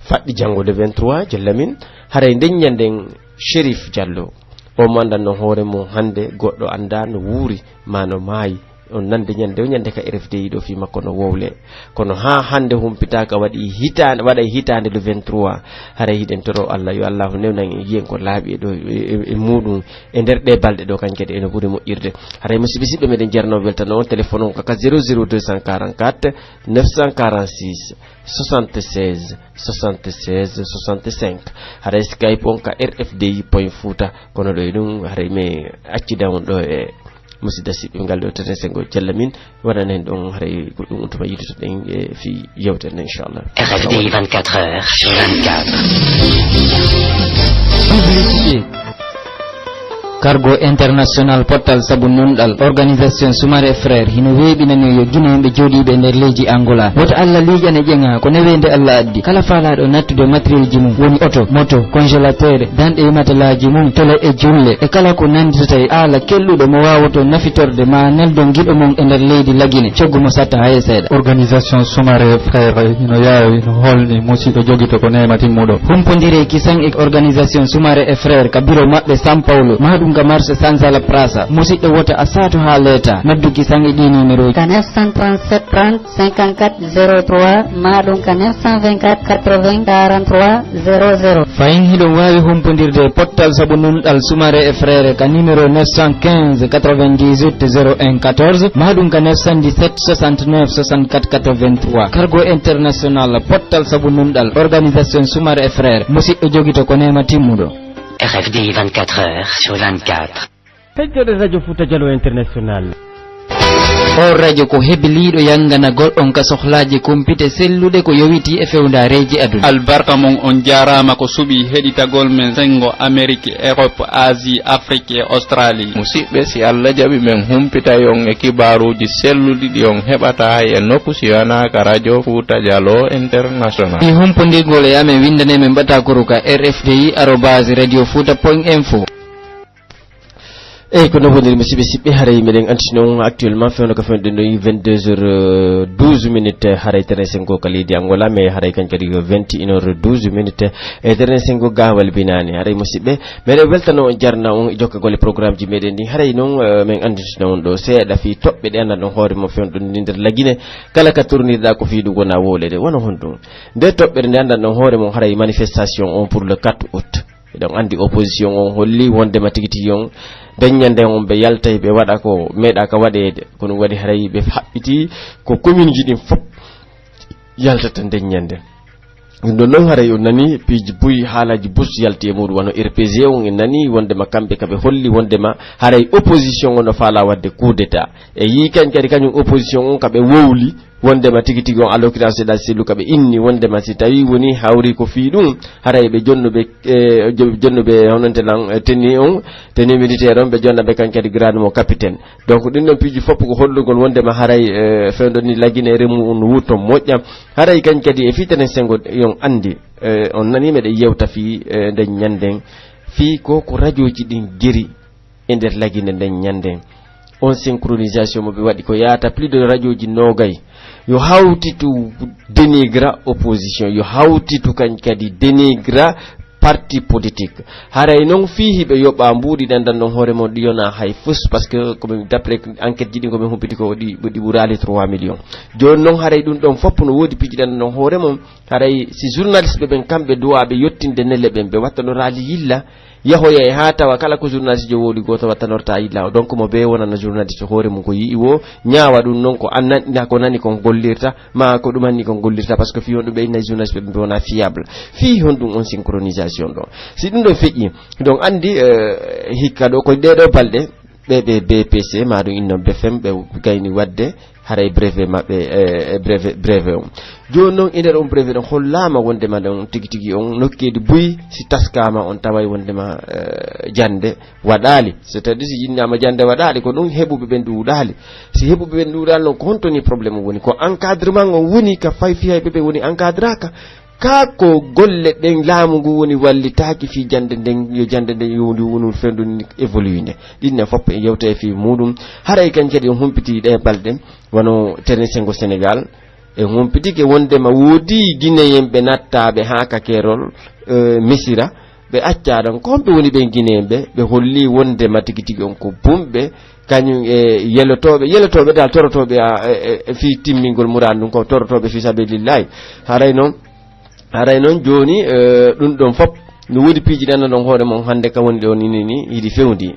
Faɗɗi janngo le vingt-trois, Jalla min, haray nden ñanden Chérif Diallo. O mo anndanno hoore mum hannde, goɗɗo anndaa no wuuri, maa no maayi. On nande ñande o ñande ka R F D I ɗo fii makko no wowle. Kono haa hannde humpitaaka waɗi hitaande, waɗay hitaande le vingt-trois. Haray hiɗen toro Allah, yo Allahu newnan en yiyen ko laaɓi e ɗo, e, e, e muuɗum, e nder ɗee balɗe ɗo, kañ kadi eno ɓuri moƴƴirde. Haray musiɓɓe siɓɓe, meɗen jarno weltano on, téléphone on ko ka zéro zéro deux cent quarante-quatre neuf cent quarante-six soixante-seize soixante-seize soixante-cinq. Haray Skype on ka R F D I point Fuuta. Kono ɗo e ɗum, haray mi accida on ɗo e musidɗo siɓɓe ngal ɗo, Tete Sengo Jalla min, waɗana en ɗon, haray ko ɗum on tuma yiltoto ɗen e fii yewtere nden, inchallah. R F D I vingt-quatre heures sur vingt-quatre. Publicité. Cargo International pottal sabu nunɗal. Organisation Soumaré Frères hino weeɓinani yo Guinéen ɓe jooɗiiɓe e nder leydi Angola. Woto Alla liiƴane ƴeŋa ko neweende Alla addi. Kala faalaaɗo nattude matériel ji mum, woni oto, moto, congélateur, danɗe e matelaaji mum, tele e julle, e kala ko nannditata e aala kelɗuɗo mo waawoto nafitorde maa neldon giɗo mum e nder leydi Lagine, coggu mo satta hay e seeɗa. Organisation Soumaré Frères hino yaawi, no holni musiɗɗo jogito ko neema timmuɗo. Humpondiree kisan e Organisation Soumaré et Frères ka biro maɓɓe São Paulo, maa ɗum Nga marché Sanzala Prasa. Musiɗɗo wota a saato haa leeta. Noddu Gisan e ɗii numéro ka neuf cent trente-sept trente cinquante-quatre zéro trois, maa ɗum ka neuf cent vingt-quatre quatre-vingts quarante-trois zéro zéro. Fayin hiɗon waawi humpondirde e pottal sabu nunɗal Sumare e Frere ka numéro neuf cent quinze quatre-vingt-dix-huit zéro un quatorze, maa ɗum ka neuf cent dix-sept soixante-neuf soixante-quatre quatre-vingt-trois. Cargo International, pottal sabu nunɗal, organisation Sumare e Frere, musiɗɗo jogito ko neema timmuɗo. R F D I vingt-quatre heures sur vingt-quatre. Heɗitoɗo Radio Fuuta Jallo International. O radio ko hebiliiɗo yanganagol on ka sohlaaji kumpite selluɗe ko yowitii e fewndaareeji aduna. Albarka mon, on jaaraama ko suɓii heɗitagol men senngo Amerik, Erop, Azi, Afrik e Australi. Musiɓɓe, si Alla jaɓi, men humpitay on e kibaaruuji selluɗi ɗi on heɓataa hay e nokku si wanaa ka Radio Fuuta Jallo International. Fii humpondirgol e amen, winndanee men ɓataakuru ka R F D I arobase radio fuuta point info. Eyi, ko noon woniri, musiɓɓe, siɓɓe, haray meɗen annditino on actuellement fewndo ka fewndo ɗen ɗo vingt-deux heures douze minutes, haray terrain sengo ka leydi Angola, mais haray kañ kadi ko vingt et une heures douze minutes, e terrain sengo Gaawal Binaani. Haray musiɓɓe, meɗen weltano on, jarna on e jokkagol e programme ji meɗen ɗin. Haray noon, eh, men annditino on ɗo seeɗa fii toɓɓe ɗe anndan on hoore mum fewndo ɗen nder Lagine, kala ka tournirɗaa ko fii ɗum wona wowlede. Wano honɗum? Nde toɓɓere nde anndan on hoore mum haray manifestation on pour le quatre août. Eɗon anndi opposition on holli wondema tigi tigi on nden ñande on ɓe yaltay ɓe waɗa ko meeɗaaka waɗeede. Ko ɗum waɗi haray ɓe haɓɓiti ko commune ji ɗin fof yaltata nden ñande. Ɗum ɗon noon haray on nani piiji buy, haalaaji bus yalti e muɗum, wano R P G on en nani wondema kamɓe ka ɓe holli wondema haray opposition on no faalaa waɗde coup d'état. E yii kañ kadi kañum opposition on ka ɓe wowli wondema tigi tigi on, à l'occurrence, seeɗa sellu ka ɓe inni wondema si tawi woni hawri ko fii ɗum, haray ɓe jonnuɓe, eh, jo-, jonnuɓe hononte lan, eh, tenue on, tenue militaire on, ɓe jonna ɓe kañ kadi grade mo capitaine. Donc, ɗin ɗon piiji fof ko hollugol wondema haray, eh, fewndo ni Lagine remu on wutto moƴƴa. Haray kañ kadi e fii terrain sengo yon anndi, eh, on nani meɗen yewta fii, eh, nden ñanden, fii ko, ko radioji ɗin geri e nder Lagine nden ñanden. On synchronisation mo ɓe waɗi ko yaata plus de radioji noogay. Yo hawtitu dénigra opposition, yo hawtitu kañ kadi dénigra parti politique. Haray non fii hiɓe yoɓa mbuuɗi ɗanɗan ɗon hoore mon ɗi yona hay fus, parce que ko min, d'après enquête ji ɗin ko min humpiti ko ɗi, ɗi ɓuraali trois millions. Jooni non haray ɗum ɗon fof no woodi piiji ɗanɗan ɗon hoore mon. Haray si journaliste ɓe ɓen kamɓe duwaaɓe yottinde nele ɓen, ɓe wattanoraali yilla, yahoya e haa tawa kala ko journaliste jo wowli gooto wattanorta yilla o. Donc mo bee wonana journaliste hoore mum ko yi'i woo, ñaawa ɗum non ko annan-, na ko nani kon gollirta, ma ko ɗum anni kon gollirta, parce que fii honɗum ɓe innay journaliste ɓe ɓe wona fiable. Fii honɗum on synchronisation ɗon? Si ɗum ɗon feƴƴi, donc anndi, eh, hikka ɗo ko ɗee ɗoo balɗe, ɓe, ɓe B P C, ma ɗum inno B F M, ɓe gayni waɗde haray brevet maɓɓe, e, e brevet, brevet on. Jooni non, e nder on brevet ɗon, hollaama wondema ɗon tigi tigi on nokkeeli buy, si taskaama on taway wondema, eh, jannde waɗaali. C'est-à-dire, si jinnaama jannde waɗaali, ko ɗum heɓuɓe ɓen ɗuuɗaali. Si heɓuɓe ɓen ɗuuɗaali non, ko honto ni problème on woni? Ko encadrement on woni ka fay fiyayɓe ɓe woni encadraaka. Kaa ko golle ɗen laamu ngu woni wallitaaki fii jannde nden, yo jannde nden yo ndu wonu fewndo ni évoluinde. Ɗin ne fof e yewta e fii muuɗum. Haray kan kadi on humpiti ɗee balɗe, wano Terrain Sengo Sénégal, e humpitike wondema woodi Guinéen ɓe nattaaɓe haa ka keerol, eh, Misira, ɓe accaa ɗon. Ko honɓe woni ɓen Guinéen ɓe? Ɓe holli wondema tigi tigi on ko bumɓe, kañum e yelotooɓe, yelotooɓe dal torotooɓe, a, e, e, e fii timmingol muraadu ndun, ko torotooɓe fii sabilillahi. Haray non, Haray non jooni, eh, ɗum ɗon fop no woodi piiji ɗi annduɗon hoore mon hannde ka woni ɗo ni, ni, ni, hiɗi fewndi.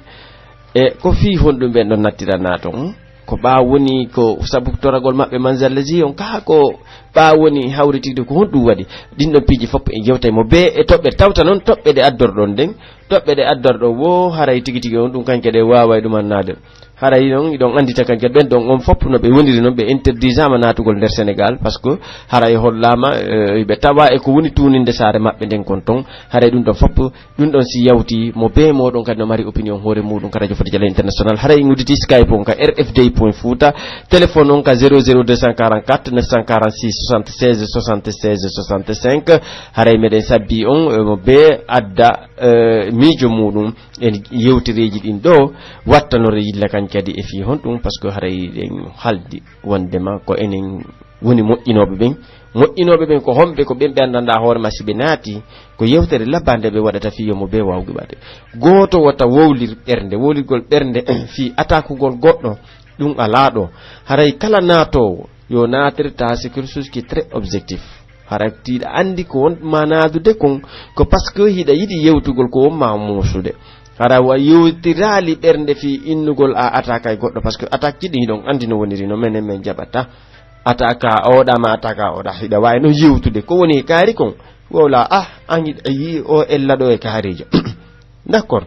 E ko fii honɗum ɓen ɗon nattiranaa ton? Ko ɓaawo woni ko sabu toragol maɓɓe manzalaji on, kaa ko ɓaawo woni hawritide ko honɗum waɗi? Ɗin ɗon piiji fop en yewtay mo bee e toɓɓe tawta non toɓɓe ɗe addorɗon ɗen, toɓɓe ɗe addorɗon wo haray tigi tigi on ɗum kañke ɗe waaway ɗum annaade. Haray non, hiɗon anndi takanke ɓen ɗon on fof no ɓe woniri non, ɓe interdisaama naatugol nder Sénégal, parce que haray hollaama, eh, ɓe tawa e ko woni tuuninde saare maɓɓe nden kon ton. Haray ɗum ɗon fof, ɗum ɗon si yawti, mo bee mooɗon kadi no mari opinion hoore muuɗum ka Radio Fodé Diallo International. Haray en udditi Skype on ka R F D point Fouta, téléphone on ka zéro zéro deux cent quarante-quatre neuf cent quarante-six soixante-seize soixante-seize soixante-cinq. Haray meɗen sabbi on, eh, mo bee adda, eh, miijo muuɗum. En yewtereeji ɗin ɗoo wattanore yilla kan kadi e fii honɗum, parce que haray ɗen haldi wondema ko enen woni moƴƴinooɓe ɓen. Moƴƴinooɓe ɓen ko homɓe? Ko ɓen ɓe anndanɗaa hoore maa si ɓe naati ko yewtere labbaande ɓe waɗata fii yo mo bee waawude waɗde. Gooto wota wowlir ɓernde, wowlirgol ɓernde fii atakugol goɗɗo, ɗum alaa ɗo. Haray kala naatoowo yo naatir, ta c'est quelque chose qui est très objectif. Hara tiiɗa anndi ko won ma naadude kon, ko parce que hiɗa yiɗi yewtugol ko won ma muusude. Hara wa yewtiraali ɓernde fii innugol a attaque e goɗɗo, parce que attaque ji ɗin hiɗon anndi no woniri, no menen men jaɓata. Attaque a oɗa ma attaque a oɗa, hiɗa waawi no yewtude ko woni e kaari kon. Wowla, ah, an hiɗa yi'i o ella ɗo e kaarijo. D'accord.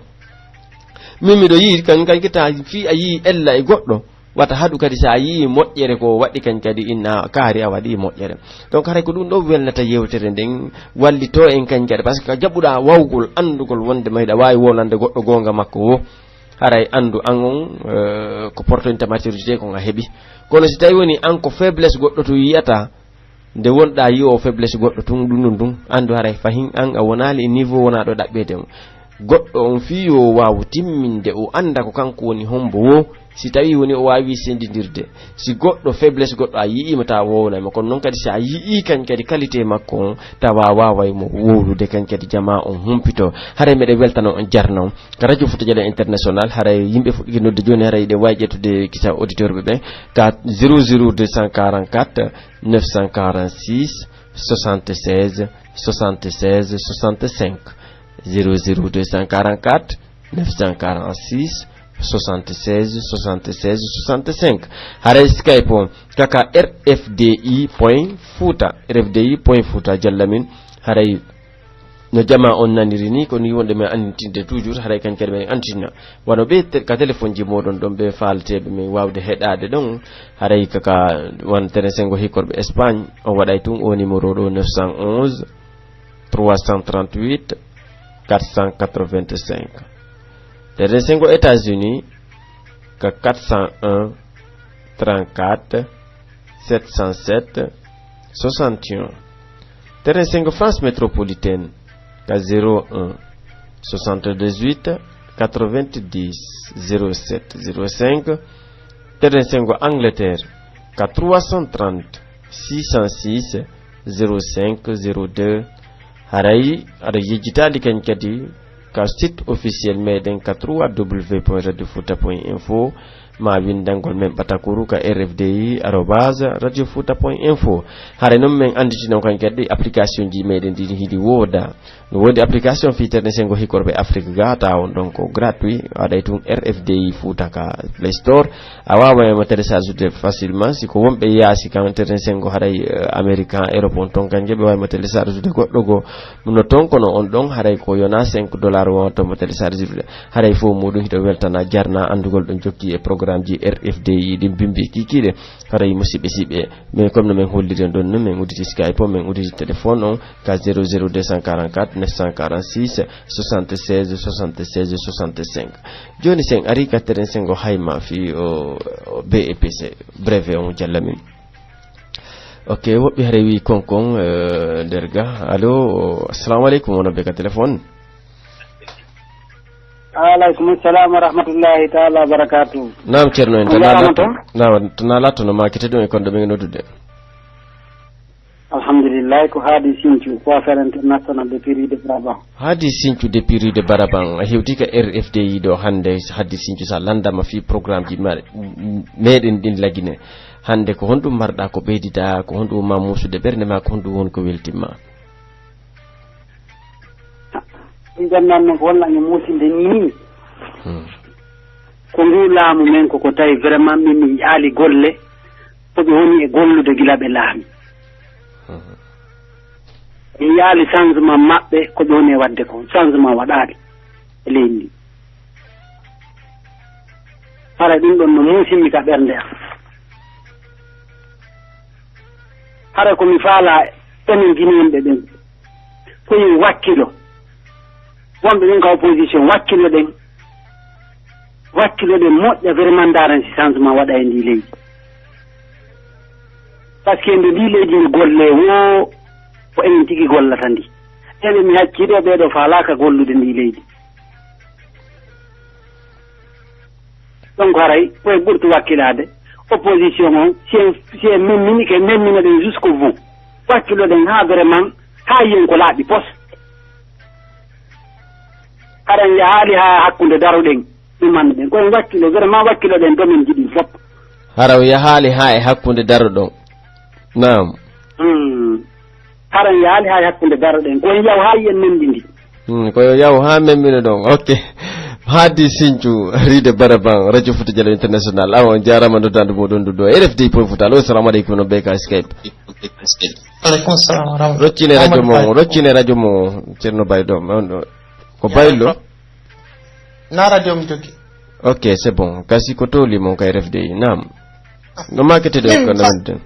Min miɗo yi'i kan, kan kita fii a yi'i ella e goɗɗo. Wata haɗu kadi si a yi'i moƴƴere ko waɗi kan kadi inna kaari a waɗi moƴƴere. Donc haray ko ɗum ɗo welnata yewtere nden, wallito en kan kadi, parce que ka jaɓuɗa wawgol anndugol wonde ma hiɗa waawi wonande goɗɗo goonga makko wo, haray anndu an on, eh, ko portoyta maturité kon a heɓi. Kono si tawi woni an ko faiblesse goɗɗo to yiyata, nde wonɗa yi'o faiblesse goɗɗo tun ɗum ɗum ɗum, anndu haray fahin an a wonaali e niveau wonaaɗo ɗaɓɓeede mo. Goɗɗo on fii yo waawu timminde, o annda ko kanko woni hombo wo, si tawi woni o waawi sendindirde. Si goɗɗo faiblesse goɗɗo a yi'ii mo tawa wowlay mo, kono non kadi si a yi'ii kañ kadi qualité makko on, tawa waaway mo wowlude kañ kadi jamaa on humpito. Haray meɗen weltano on jarna on. Ka Radio Futa Jalal International, haray yimɓe fuɗɗike nodde jooni, haray ɗe waawi ƴettude kisa auditeur ɓe ɓen, ka zéro zéro deux cent quarante-quatre, neuf cent quarante-six, soixante-seize, soixante-seize, soixante-cinq. Zéro zéro deux cent quarante-quatre, neuf cent quarante-six, soixante-seize, soixante-seize, soixante-cinq. Haray Skype on, kaka R F D I point futa, R F D I point futa, jalla min, haray no jamaa on naniri ni, ko ni wonde men anndintinde toujours, haray kañ kadi men anndintina. Wano ɓe te-, ka téléphone ji mooɗon ɗon, ɓe faaleteeɓe men waawde heɗaade ɗon, haray ka, ka won Teren Sengo hikkorɓe Espagne, on waɗay tun o numéro ɗo, neuf cent onze, trois cent trente-huit, quatre cent quatre-vingt-cinq. Teren Sengo États-Unis, ka quatre cent un, trente-quatre, sept cent sept, soixante et un. Teren Sengo France Métropolitaine, ka zéro un, soixante-dix-huit, quatre-vingt-dix, zéro sept, zéro cinq. Teren Sengo Angleterre, ka trois cent trente, six cent six, zéro cinq, zéro deux. Haray aɗa yejjitaali kañ kadi ka site officiel meɗen ka trois W point radio futa point info, ma winndangol men ɓatakuru ka R F D I arobase radio futa point info. Haray non men annditino kañ kadi application ji meɗen ɗin hiɗi wooda. No woodi application fii Teren Sengo hikkorɓe Afrique ga, tawa on ɗon ko gratuit, a waɗay tun R F D I Fuuta ka Play Store. A waaway mo télécharge de facilement, si ko wonɓe yaasi kan Teren Sengo haray, eh, Amérique, Europe on ton, kañ ɓe waawi mo télécharge de goɗɗo goo. No ton kono on ɗon haray ko yona cinq dollars wonto mo télécharge de. Haray fof muɗum hiɗo weltana jarna anndugol ɗon jokki e programme ji R F D I ɗin bimbi kikiɗe. Haray musidɓe siɓe, mais comme no men holliren ɗon, no men udditi Skype on, men udditi téléphone on, ka zéro zéro deux cent quarante-quatre, neuf cent quarante-six, soixante-seize, soixante-seize, soixante-cinq. Jooni sen ari ka Teren Sengo Hayma fii o, o B E P C, brevet on jalla min. Ok, woɓɓe haray wi konkon, eh, nder ga. Allo, assalamu aleykum, wono ɓe ka téléphone. Aleykum salam wa rahmatullahi taala wa barakatuh. Naam, Ceerno en, on tanaa jarama latto-, toon? Naam, tanaa lattono ma kete ɗum e kon ɗo ɓe noddude. Alhamdulillah, ko Hadi Sinthiou, Coiffeur International depuis rue de Brabant. Hadi Sinthiou depuis rue de Baraban, a hewti ka R F D I ɗo hannde, Hadi Sinthiou, sa landama fii programme ji ma-, m-, meɗen ɗin Lagine. Hannde ko honɗum marɗa ko ɓeydida, ko honɗum ma muusude ɓernde ma, ko honɗum woni ko weltimma? Ɗum ɗon nan non ko wonno e muusinde nii nii. Hmm. Ko nguu laamu men ko, ko tawi vraiment min mi yi'aali golle ko ɓe woni e gollude gila ɓe laami. Hmm. Mi yi'aali changement maɓɓe ko ɓe woni e waɗde ko. Changement waɗaali e leydi ndi. Haray ɗum ɗon no muusimmi ka ɓernde am. Haray ko mi faalaa enen Gineyanɓe ɓen, ko yo wakkilo. Wonɓe ɗon ka opposition, wakkiloɗen. Wakkiloɗen moƴƴa, vraiment ndaaren si changement waɗa e ndii leydi. Parce que nde ndii leydi ndi gollee woo, ko enen tigi gollata ndi. Enen mi hakkii ɗoo, ɓee ɗoo faalaaka gollude ndii leydi. Donc haray ko en ɓurtu wakkilaade. opposition on, si en, si en memmini, ke memmina ɗen jusqu'au bout. Wakkilo ɗen haa vraiment, haa yiyen ko laaɓi pos. Haran yahaali haa hakkunde daroɗen, ɗum anndi ɗen. Ko en wakkilo, vraiment wakkilo ɗen domin jiɗin fof. Hara o yahaali haa e hakkunde daroɗon. Naam. Hmm. Haran yahaali haa e hakkunde daroɗen. Ko en yaw haa yiyen memmbindi. Hmm, ko yo yaw haa memmino ɗon. Ok. Haadi Sincu, Riide Baraban, Radio Futa Jalo International. Awa, on jaaraama noddaandu moɗon ndu ɗo. R F D point Futa. Allo, assalamu aleykum, no be ka Skype. Aleykum salam wa rahmatullahi. Roccine radio mo, Muhammad Bay. Roccine radio mo, Ceerno Bay ɗo. On ɗo. Ko Baylo? Na radio mi jogi. Ok, c'est bon. Kasi ko toli mon ka R F D I. Naam. No makete ɗo Min ko fa-, namen den.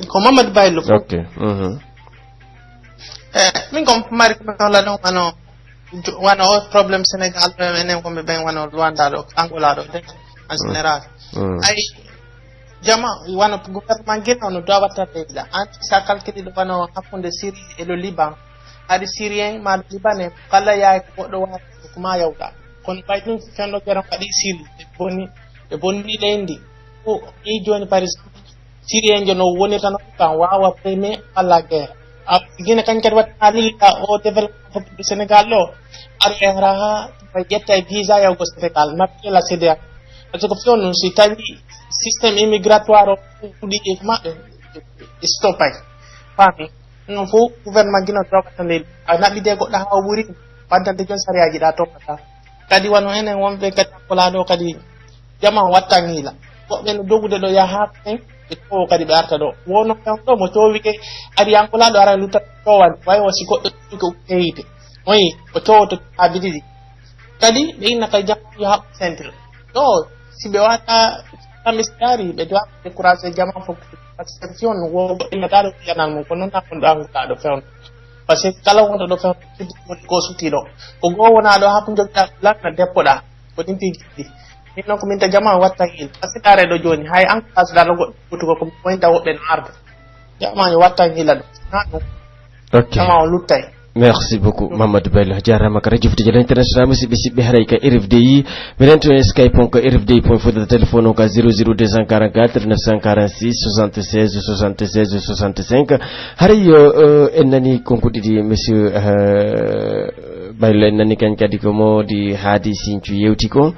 Ko Mamadou Baylo. Ok. Mhm. Eh, min ko mari ko la ɗon wano, wano o problème Sénégal, ɓe enen wonɓe ɓen wano Rwanda ɗo, Angola ɗo, en Mm. général. Mm. Ay, jama, wano gouvernement Guinée no doit watta leydi la. An sa calcule ɗo wano hakkunde Syrie e le Liban. Haɗi Syrien ma le Libanais, kala yaay ko goɗɗo waawi ko ma yawɗa. Kono ɓay ɗum fenno ɓe waɗi Syrie, ɓe bonni, ɓe bonni leydi. Ko ni jooni, par exemple, Siriyenjo no wonirta no kan waawa premier walla guerre. A Gine kan kadi waɗi haa lilla o développement fof du Sénégal ɗo. Aɗo e hara haa ɓe ƴetta e visa yawgo Sénégal, naɓɓe la C D A O. Parce que few noon si tawi système immigratoire o ɗuɗi e maɓɓe, ɓe stoppay. Faami? Ɗum fof gouvernement Gine o dookata leydi. A naɓɓide goɗɗo haa o ɓuri, waddante jooni sariyaaji ɗa tokkata. Kadi wano enen wonɓe kadi Angola ɗo kadi jama wattan hiila. Woɓɓe no dogude ɗo yaha ɓe, ɓe towo kadi ɓe arta ɗo. Wono kan ɗo mo towike kadi Angola ɗo ara lutta towani. Way o si goɗɗo towike o heyite. Oyi, o towoto laabi ɗiɗi. Kadi ɓe inna kay jama yo haɓɓu sentir. Ɗo, si ɓe wata kamis dari, ɓe dowa découragé jama fof. Parce que si on wo goɗɗo innata ɗo yanal mum, ko non na on ɗo Angola ɗo fewndo. Parce que kala wonɗo ɗo fewndo, suddi woni ko suti ɗo. Ko goo wona ɗo hakku jogita lanna deppoɗa. Ko ɗin piiji ɗi. Min noon ko min ta jama watta hiila. Parce que ɗare ɗo jooni, hay an ko ɗa ɗo goɗɗo goto ko ko min ta woɓɓe no arde. Jama yo watta hiila ɗo. Na ɗum. Ok. Jama o luttay. Merci beaucoup, Mamadou Bello. Jarama ka Radio Futa Jalo International, musidɓe, siɓɓe, haray ka R F D I. Minen to e Skype on ko R F D I point four, téléphone on ka zéro zéro deux cent quarante-quatre, neuf cent quarante-six, soixante-seize, soixante-seize, soixante-cinq. Haray yo, eh, en nani konkuɗi ɗi, monsieur, eh, Baylo, en nani kan kadi ko mo di haadi sincu yewti ko.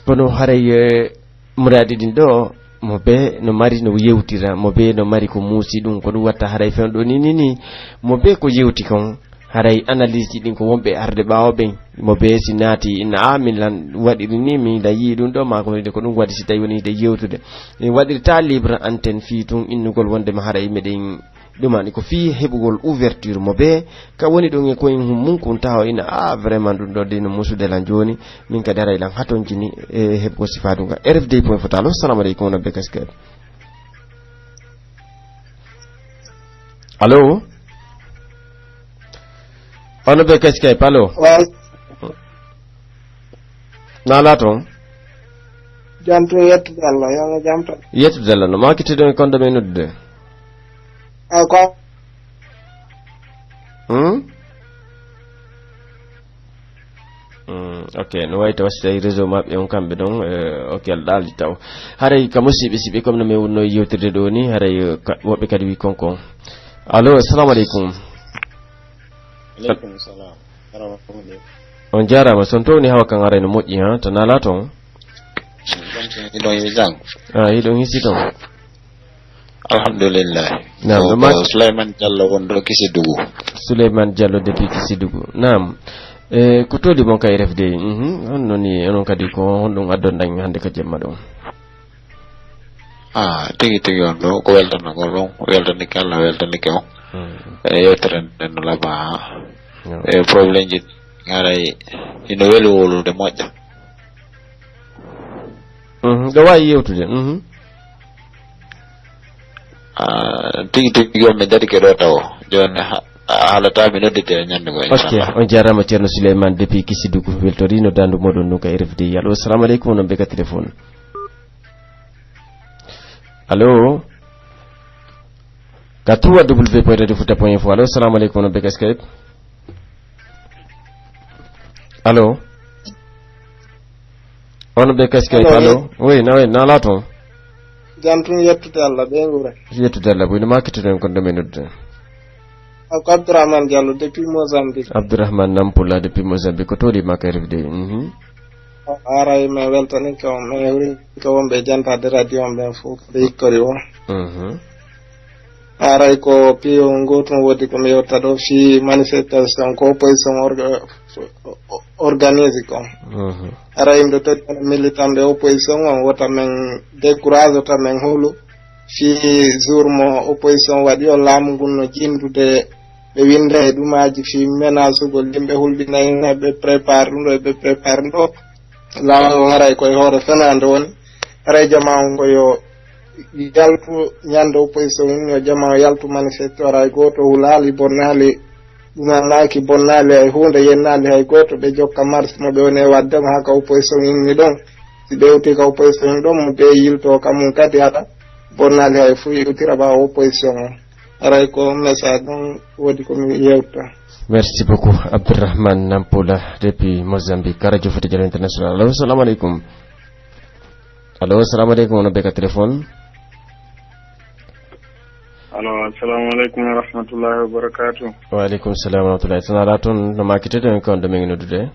Kono haray, eh, muraadi ɗin ɗo, mo be no mari no yewtira, mo be no mari ko muusi ɗum, ko ɗum watta haray fewndo ni, ni, ni. Mo be ko yewti kon, haray analyse ɗin ko wonɓe arde ɓaawo ɓen. Mo be si naati, ina, "Ah, min lan waɗiri ni, min lan yii ɗum ɗo, maa ko woni ko ɗum waɗi si tawi woni hiɗen yewtude." Min waɗirta libre antenne fii tun innugol wonde ma haray meɗen ɗumani ko fii heɓugol ouverture mo be ka woni ɗon e koyen hum mun kun taho ina, "Ah, vraiment ɗum ɗo de no musude lan jooni, min kadi haray lan hatonjini e heɓugol sifaa ɗum ka." R F D point four. Allo, assalamu aleykum, on be ka Skype. Allo? On be ka Skype, allo? Waaw. Naalaa toon? Jam tun, yettude Allah, yo Allah jam tan. Yettude Allah, no maakitiɗon e kon ɗo men noddude? Ah, ko Hmm? Hmm, ok, no wayi tawa si tawi réseau maɓɓe on kamɓe ɗon, eh, ok, aɗa ɗaali taw. Haray ka musiɓɓe, siɓɓe, comme no men wonno yewtirde ɗo ni, haray, eh, ka-, woɓɓe kadi wi kon kon. Allo, assalamu aleykum. Aleykum salam. Arama ko hunde. On jaaraama, son towni hawa kan aray no moƴƴi, ha, to naalaa toon? Jam tun, hiɗon e jam? Ah, hiɗon hisi toon? Alhamdulillah. Naam, ko, ɗum ma- ko Souleymane Diallo won ɗo Kisidougu. Souleymane Diallo depuis Kisidougu. Naam. Eh, ko toli mon ka R F D I? Mhm. Honno ni, onon kadi ko honɗum addon ɗan hannde ka jemma ɗo? Ah, tigi tigi on ɗo, ko weltanagol ɗon, weltanike Allah, weltanike on. Hmm. E yewtere nden no laba, ha. No. E problème ji, haray, ino weli wowlude moƴƴa. Mhm, ɗo waawi yewtude, mhm. Ah, tigi tigi on mi darike ɗo tawo. Jooni ha-, haalata mi noddite e ñande goo, ok, inchallah. On jaaraama Ceerno Souleymane depuis Kisidougu, weltori noddaandu mooɗon ɗum ka R F D I. Allo, assalamu aleykum, onon ɓe ka téléphone. Allo? Ka trois W point radio futa point info. Allo, assalamu aleykum, onon ɓe ka Skype. Allo? Onon ɓe ka Skype, allo? Allo, oui. Oui, na, oui, naalaa toon? Jam tun, yettude Allah, ɓe nguura. Yettude Allah, buy no maakituɗen kon ɗo men noddude. Ko Abdourahmane Diallo depuis Mozambique. Abdourahmane Nampula depuis Mozambique, ko tooli ma ka R F D. Mhm. Aray, mi weltanike on, mi hurike wonɓe e jantaade radio on ɓen fof, ko ɓe hikkori o. Mhm. Aray ko piyo ngootum woodi ko mi yewta ɗo fii manifestation ko opposition orga-, o-, o-, organise kon. Mhm. Aray miɗo totti on militant ɓe opposition on, wota men décourage, wota men hulu fii jour mo opposition waɗi o, laamu ngun no jindude ɓe winda e ɗumaaji fii menasugol yimɓe, hulɓinay ɓe prépare ɗum ɗo, ɓe prépare ɗum ɗo. Laawol haray koye hoore fenaande woni. Haray jamaa on ko yo yaltu ñande opposition inni, yo jamaa o yaltu manifeste. Haray gooto hulaali, bonnaali, ɗumannaaki, bonnaali hay huunde, yennaali hay gooto. Ɓe jokka mars mo ɓe woni e waɗde mo haa ka opposition inni ɗon. Si ɓe hewti ka opposition inni ɗon, mo ɓe yilto ka mum kadi haɗa, bonnaali hay fuu, yewtira ɓaawo opposition on. Haray ko message ɗon woodi ko mi yewta. Merci beaucoup, Abdourahmane Nampula depuis Mozambique, ka Radio Fouta Diallo International. Allo, salamu aleykum. Allo, salamu aleykum, wonɓe ka téléphone. Allo, assalamu aleykum wa rahmatullahi wa barakatuh. Wa aleykum salam wa rahmatullahi. Tan ala toon no maakitede, on ko on ɗo men noddude?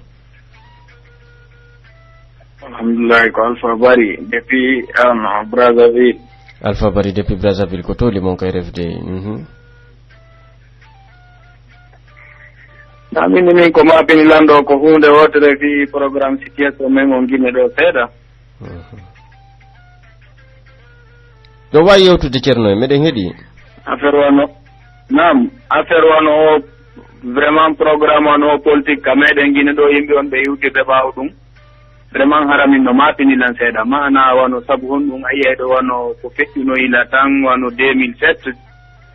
Alhamdulillahi, ko Alpha Bari depuis, um, Brazzaville. Alpha Bari depuis Brazzaville, ko tooli mon ka R F D. Mhm. Na min, min ko maapini lanɗo ko huunde wootere fii programme situation men on Guinée ɗo seeɗa. Mhm. Ɗo waawi yewtude, Ceerno, meɗen heɗi. Affaire wano, naam, affaire wano o, vraiment, programme wano o politique ka meɗen Guinée ɗo, yimɓe on ɓe iwtirde ɓaawo ɗum. Vraiment, hara min no maapini lan seeɗa. Maana wano, sabu honɗum a yi'ay ɗo wano ko feƴƴuno ila tan wano deux mille sept,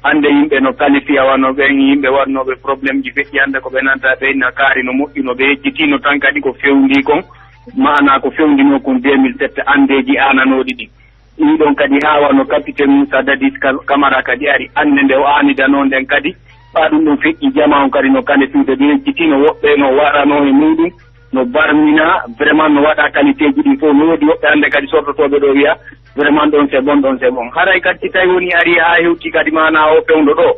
hannde yimɓe no kalifiya wano ɓen yimɓe waɗnooɓe problème ji feƴƴi hannde ko ɓe nanta ɓe na kaari no moƴƴuno, ɓe yejjitino tan kadi ko fewndi kon, maana ko fewndinoo kon deux mille sept, anndeeji aananooɗi ɗin. Ɗin ɗon kadi haa wano capitaine Moussa Dadis Ka-, Camara kadi ari, annde nde o aanidanoo nden kadi, ɓaa ɗum ɗon feƴƴi, jamaa on kadi no kalifiude, ɓe yejjitino, woɓɓe no waranoo e muuɗum, no barmina, vraiment no waɗa qualité ji ɗin fof, no woodi woɓɓe hannde kadi sortotooɓe ɗo wi'a, vraiment ɗon c'est bon, ɗon c'est bon. Haray kadi si tawi woni ari haa hewti kadi maana o fewndo ɗo,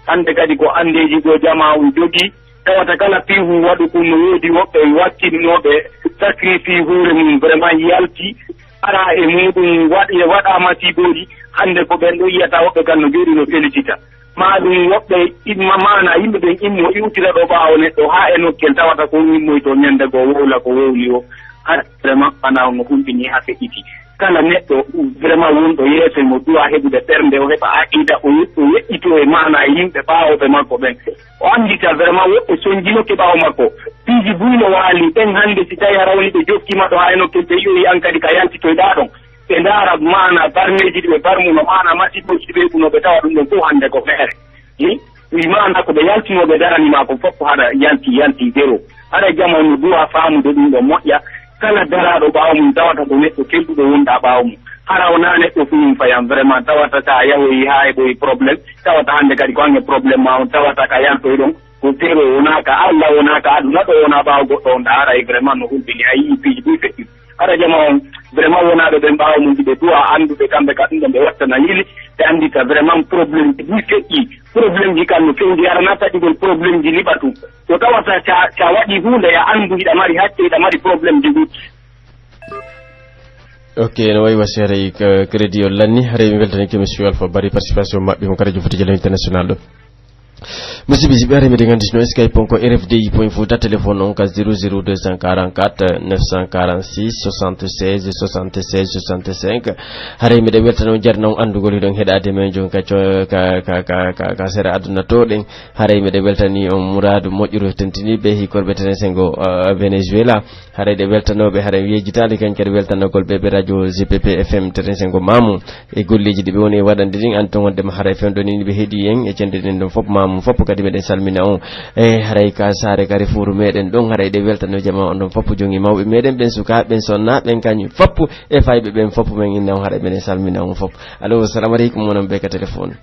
hannde kadi ko anndeeji goo jamaa on jogii, tawata kala piihun waɗu kun no woodi woɓɓe wakkinnooɓe sacrifice hoore mum, vraiment yalti, ara e muuɗum waɗ-, waɗa masiibooji, hannde ko ɓen ɗo yi'ata woɓɓe kan no jooɗi no felicita. Maa ɗum woɓɓe imma, maana yimɓe ɓen immo iwtira ɗo ɓaawo neɗɗo haa e nokkel tawata ko on immoyto ñande goo wowla ko wowli o. Hara vraiment ana on no humpini haa feƴƴiti. Kala neɗɗo vraiment wonɗo yeeso mo du'a heɓude ɓernde, o heɓa aqida, o ye-, o yeƴƴito e maana e yimɓe ɓaawooɓe makko ɓen. O anndita vraiment woɓɓe sonjinoke ɓaawo makko. Piiji buy no waali ɓen hannde si tawi hara woni ɓe jokkiima ɗo haa e nokkel ɓe yi'oyi an kadi ka yaltitoyɗaa ɗon. Ɓe ndaara maana barmeeji ɗi ɓe barmuno, maana masiibooji ɗi ɓe heɓuno, ɓe tawa ɗum ɗon fof hannde ko feere. Hi? Wi maana ko ɓe yaltunoo, ɓe darani maa ko fof hara yalti, yalti zéro. Hara jama no du'a faamude ɗum ɗon moƴƴa. Kala daraaɗo ɓaawo mum tawata ko neɗɗo kelɗuɗo wonɗaa ɓaawo mum. Hara wonaa neɗɗo fuu mum fayan vraiment, tawata ka yahoyi haa heɓoyi problème, tawata hannde kadi ko hange problème maa on, tawata ka yaltoy ɗon. Ko zéro, wonaa ka Alla, wonaa ka aduna ɗo, wonaa ɓaawo goɗɗo on ɗa, haray vraiment no hulɓini, a yii piiji buy feƴƴi. Hara jama on, vraiment wonaaɓe ɓen ɓaawo mum, ɓe du'a annduɓe kamɓe ka ɗum ɗon ɓe wattana yili, ɓe anndita vraiment problème ji buy feƴƴi. Problème ji kan no fewndi, hara na taƴugol problème ji liɓa tun. Ko tawata sa, sa waɗi huunde, ya anndu hiɗa mari hakke, hiɗa mari problème ji ɗuɗɗi. Ok, no wayi wa seeɗa, eh, crédit on lanni, haray mi weltanike Monsieur Alpha Bari, participation maɓɓe mo ka Radio Fouta Diallo International ɗo. Musidɓe, si ɓe ari, miɗen anndi no Skype on ko R F D I point Fouta, téléphone on ka zéro zéro deux cent quarante-quatre, neuf cent quarante-six, soixante-seize, soixante-seize, soixante-cinq. Haray miɗen weltano jarna on anndugol hiɗon heɗaade men jon ka co-, ka, ka, ka, ka, ka sera aduna to ɗen. Haray miɗen weltani on muraadu moƴƴuru tentiniiɓe hikorɓe tene sengo, uh, Venezuela. Haray ɗe weltanooɓe, haray yejjitaali kañ kadi weltanagol ɓe, ɓe radio G P P F M tene sengo Mamu. E golleeji ɗi ɓe woni e waɗande ɗin, anton wondema haray fewndo ni ɓe heɗi en e cende ɗen ɗon fof, Mamu fof kadi meɗen salmina on. E haray ka saare Carrefour meɗen ɗon, haray ɗe weltano jamaa on ɗon fof, jongi mawɓe meɗen ɓen, sukaaɓe ɓen, sonnaaɓe ɓen, kañum fof e fayɓe ɓen fof, men inna on, haray meɗen salmina on fof. Allo, salamu aleykum, wonon ɓe ka téléphone.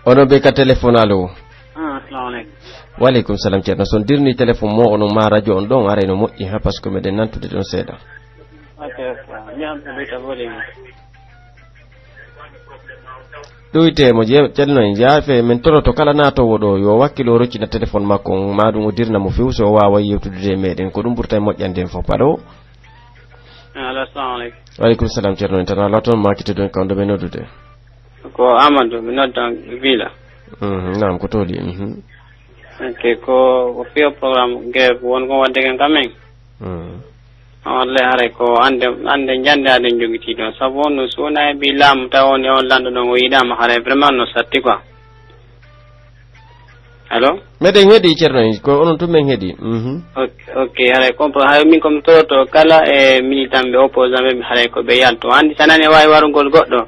Onon ɓe ka téléphone, allo. Ah, assalamu aleykum. Wa aleykum salam, Ceerno. So on dirni téléphone mo, onon ma radio on ɗon, aray no moƴƴi, ha, parce que meɗen nantude ɗon seeɗa. Ok, ok. Ɗoyte mo je-, Ceerno en, yaafe, men toroto kala naatoowo ɗo, yo wakkilo roccina telefon makko on, maa ɗum o dirna mo few, so o waawa yewtude e meɗen. Ko ɗum ɓurta e moƴƴande en fof. Allo? Allo, assalamu aleykum. Wa aleykum salam, Ceerno en, tan alaa toon, maa kite ɗon, kam ɗo ɓe noddude. Ko Amadou, mi noddan Villa. Mhm, naam, ko tooli, mhm. Ok, ko, ko fiyo programme grève won ko wadde kan kamen. Mhm. Wallahi haray ko ande, ande jande aden jogiti ɗon. Sabu on no so wona e ɓi laamu tawa on e on lanɗo ɗon o yiɗama haray vraiment no satti quoi. Allo? Meɗen heɗi, Ceerno en, ko onon tun men heɗi. Mhm. Ok, ok, haray ko, haray min ko mi toroto kala e militant ɓe opposant ɓe, haray ko ɓe yalto. Andi sanani e wawi warugol goɗɗo.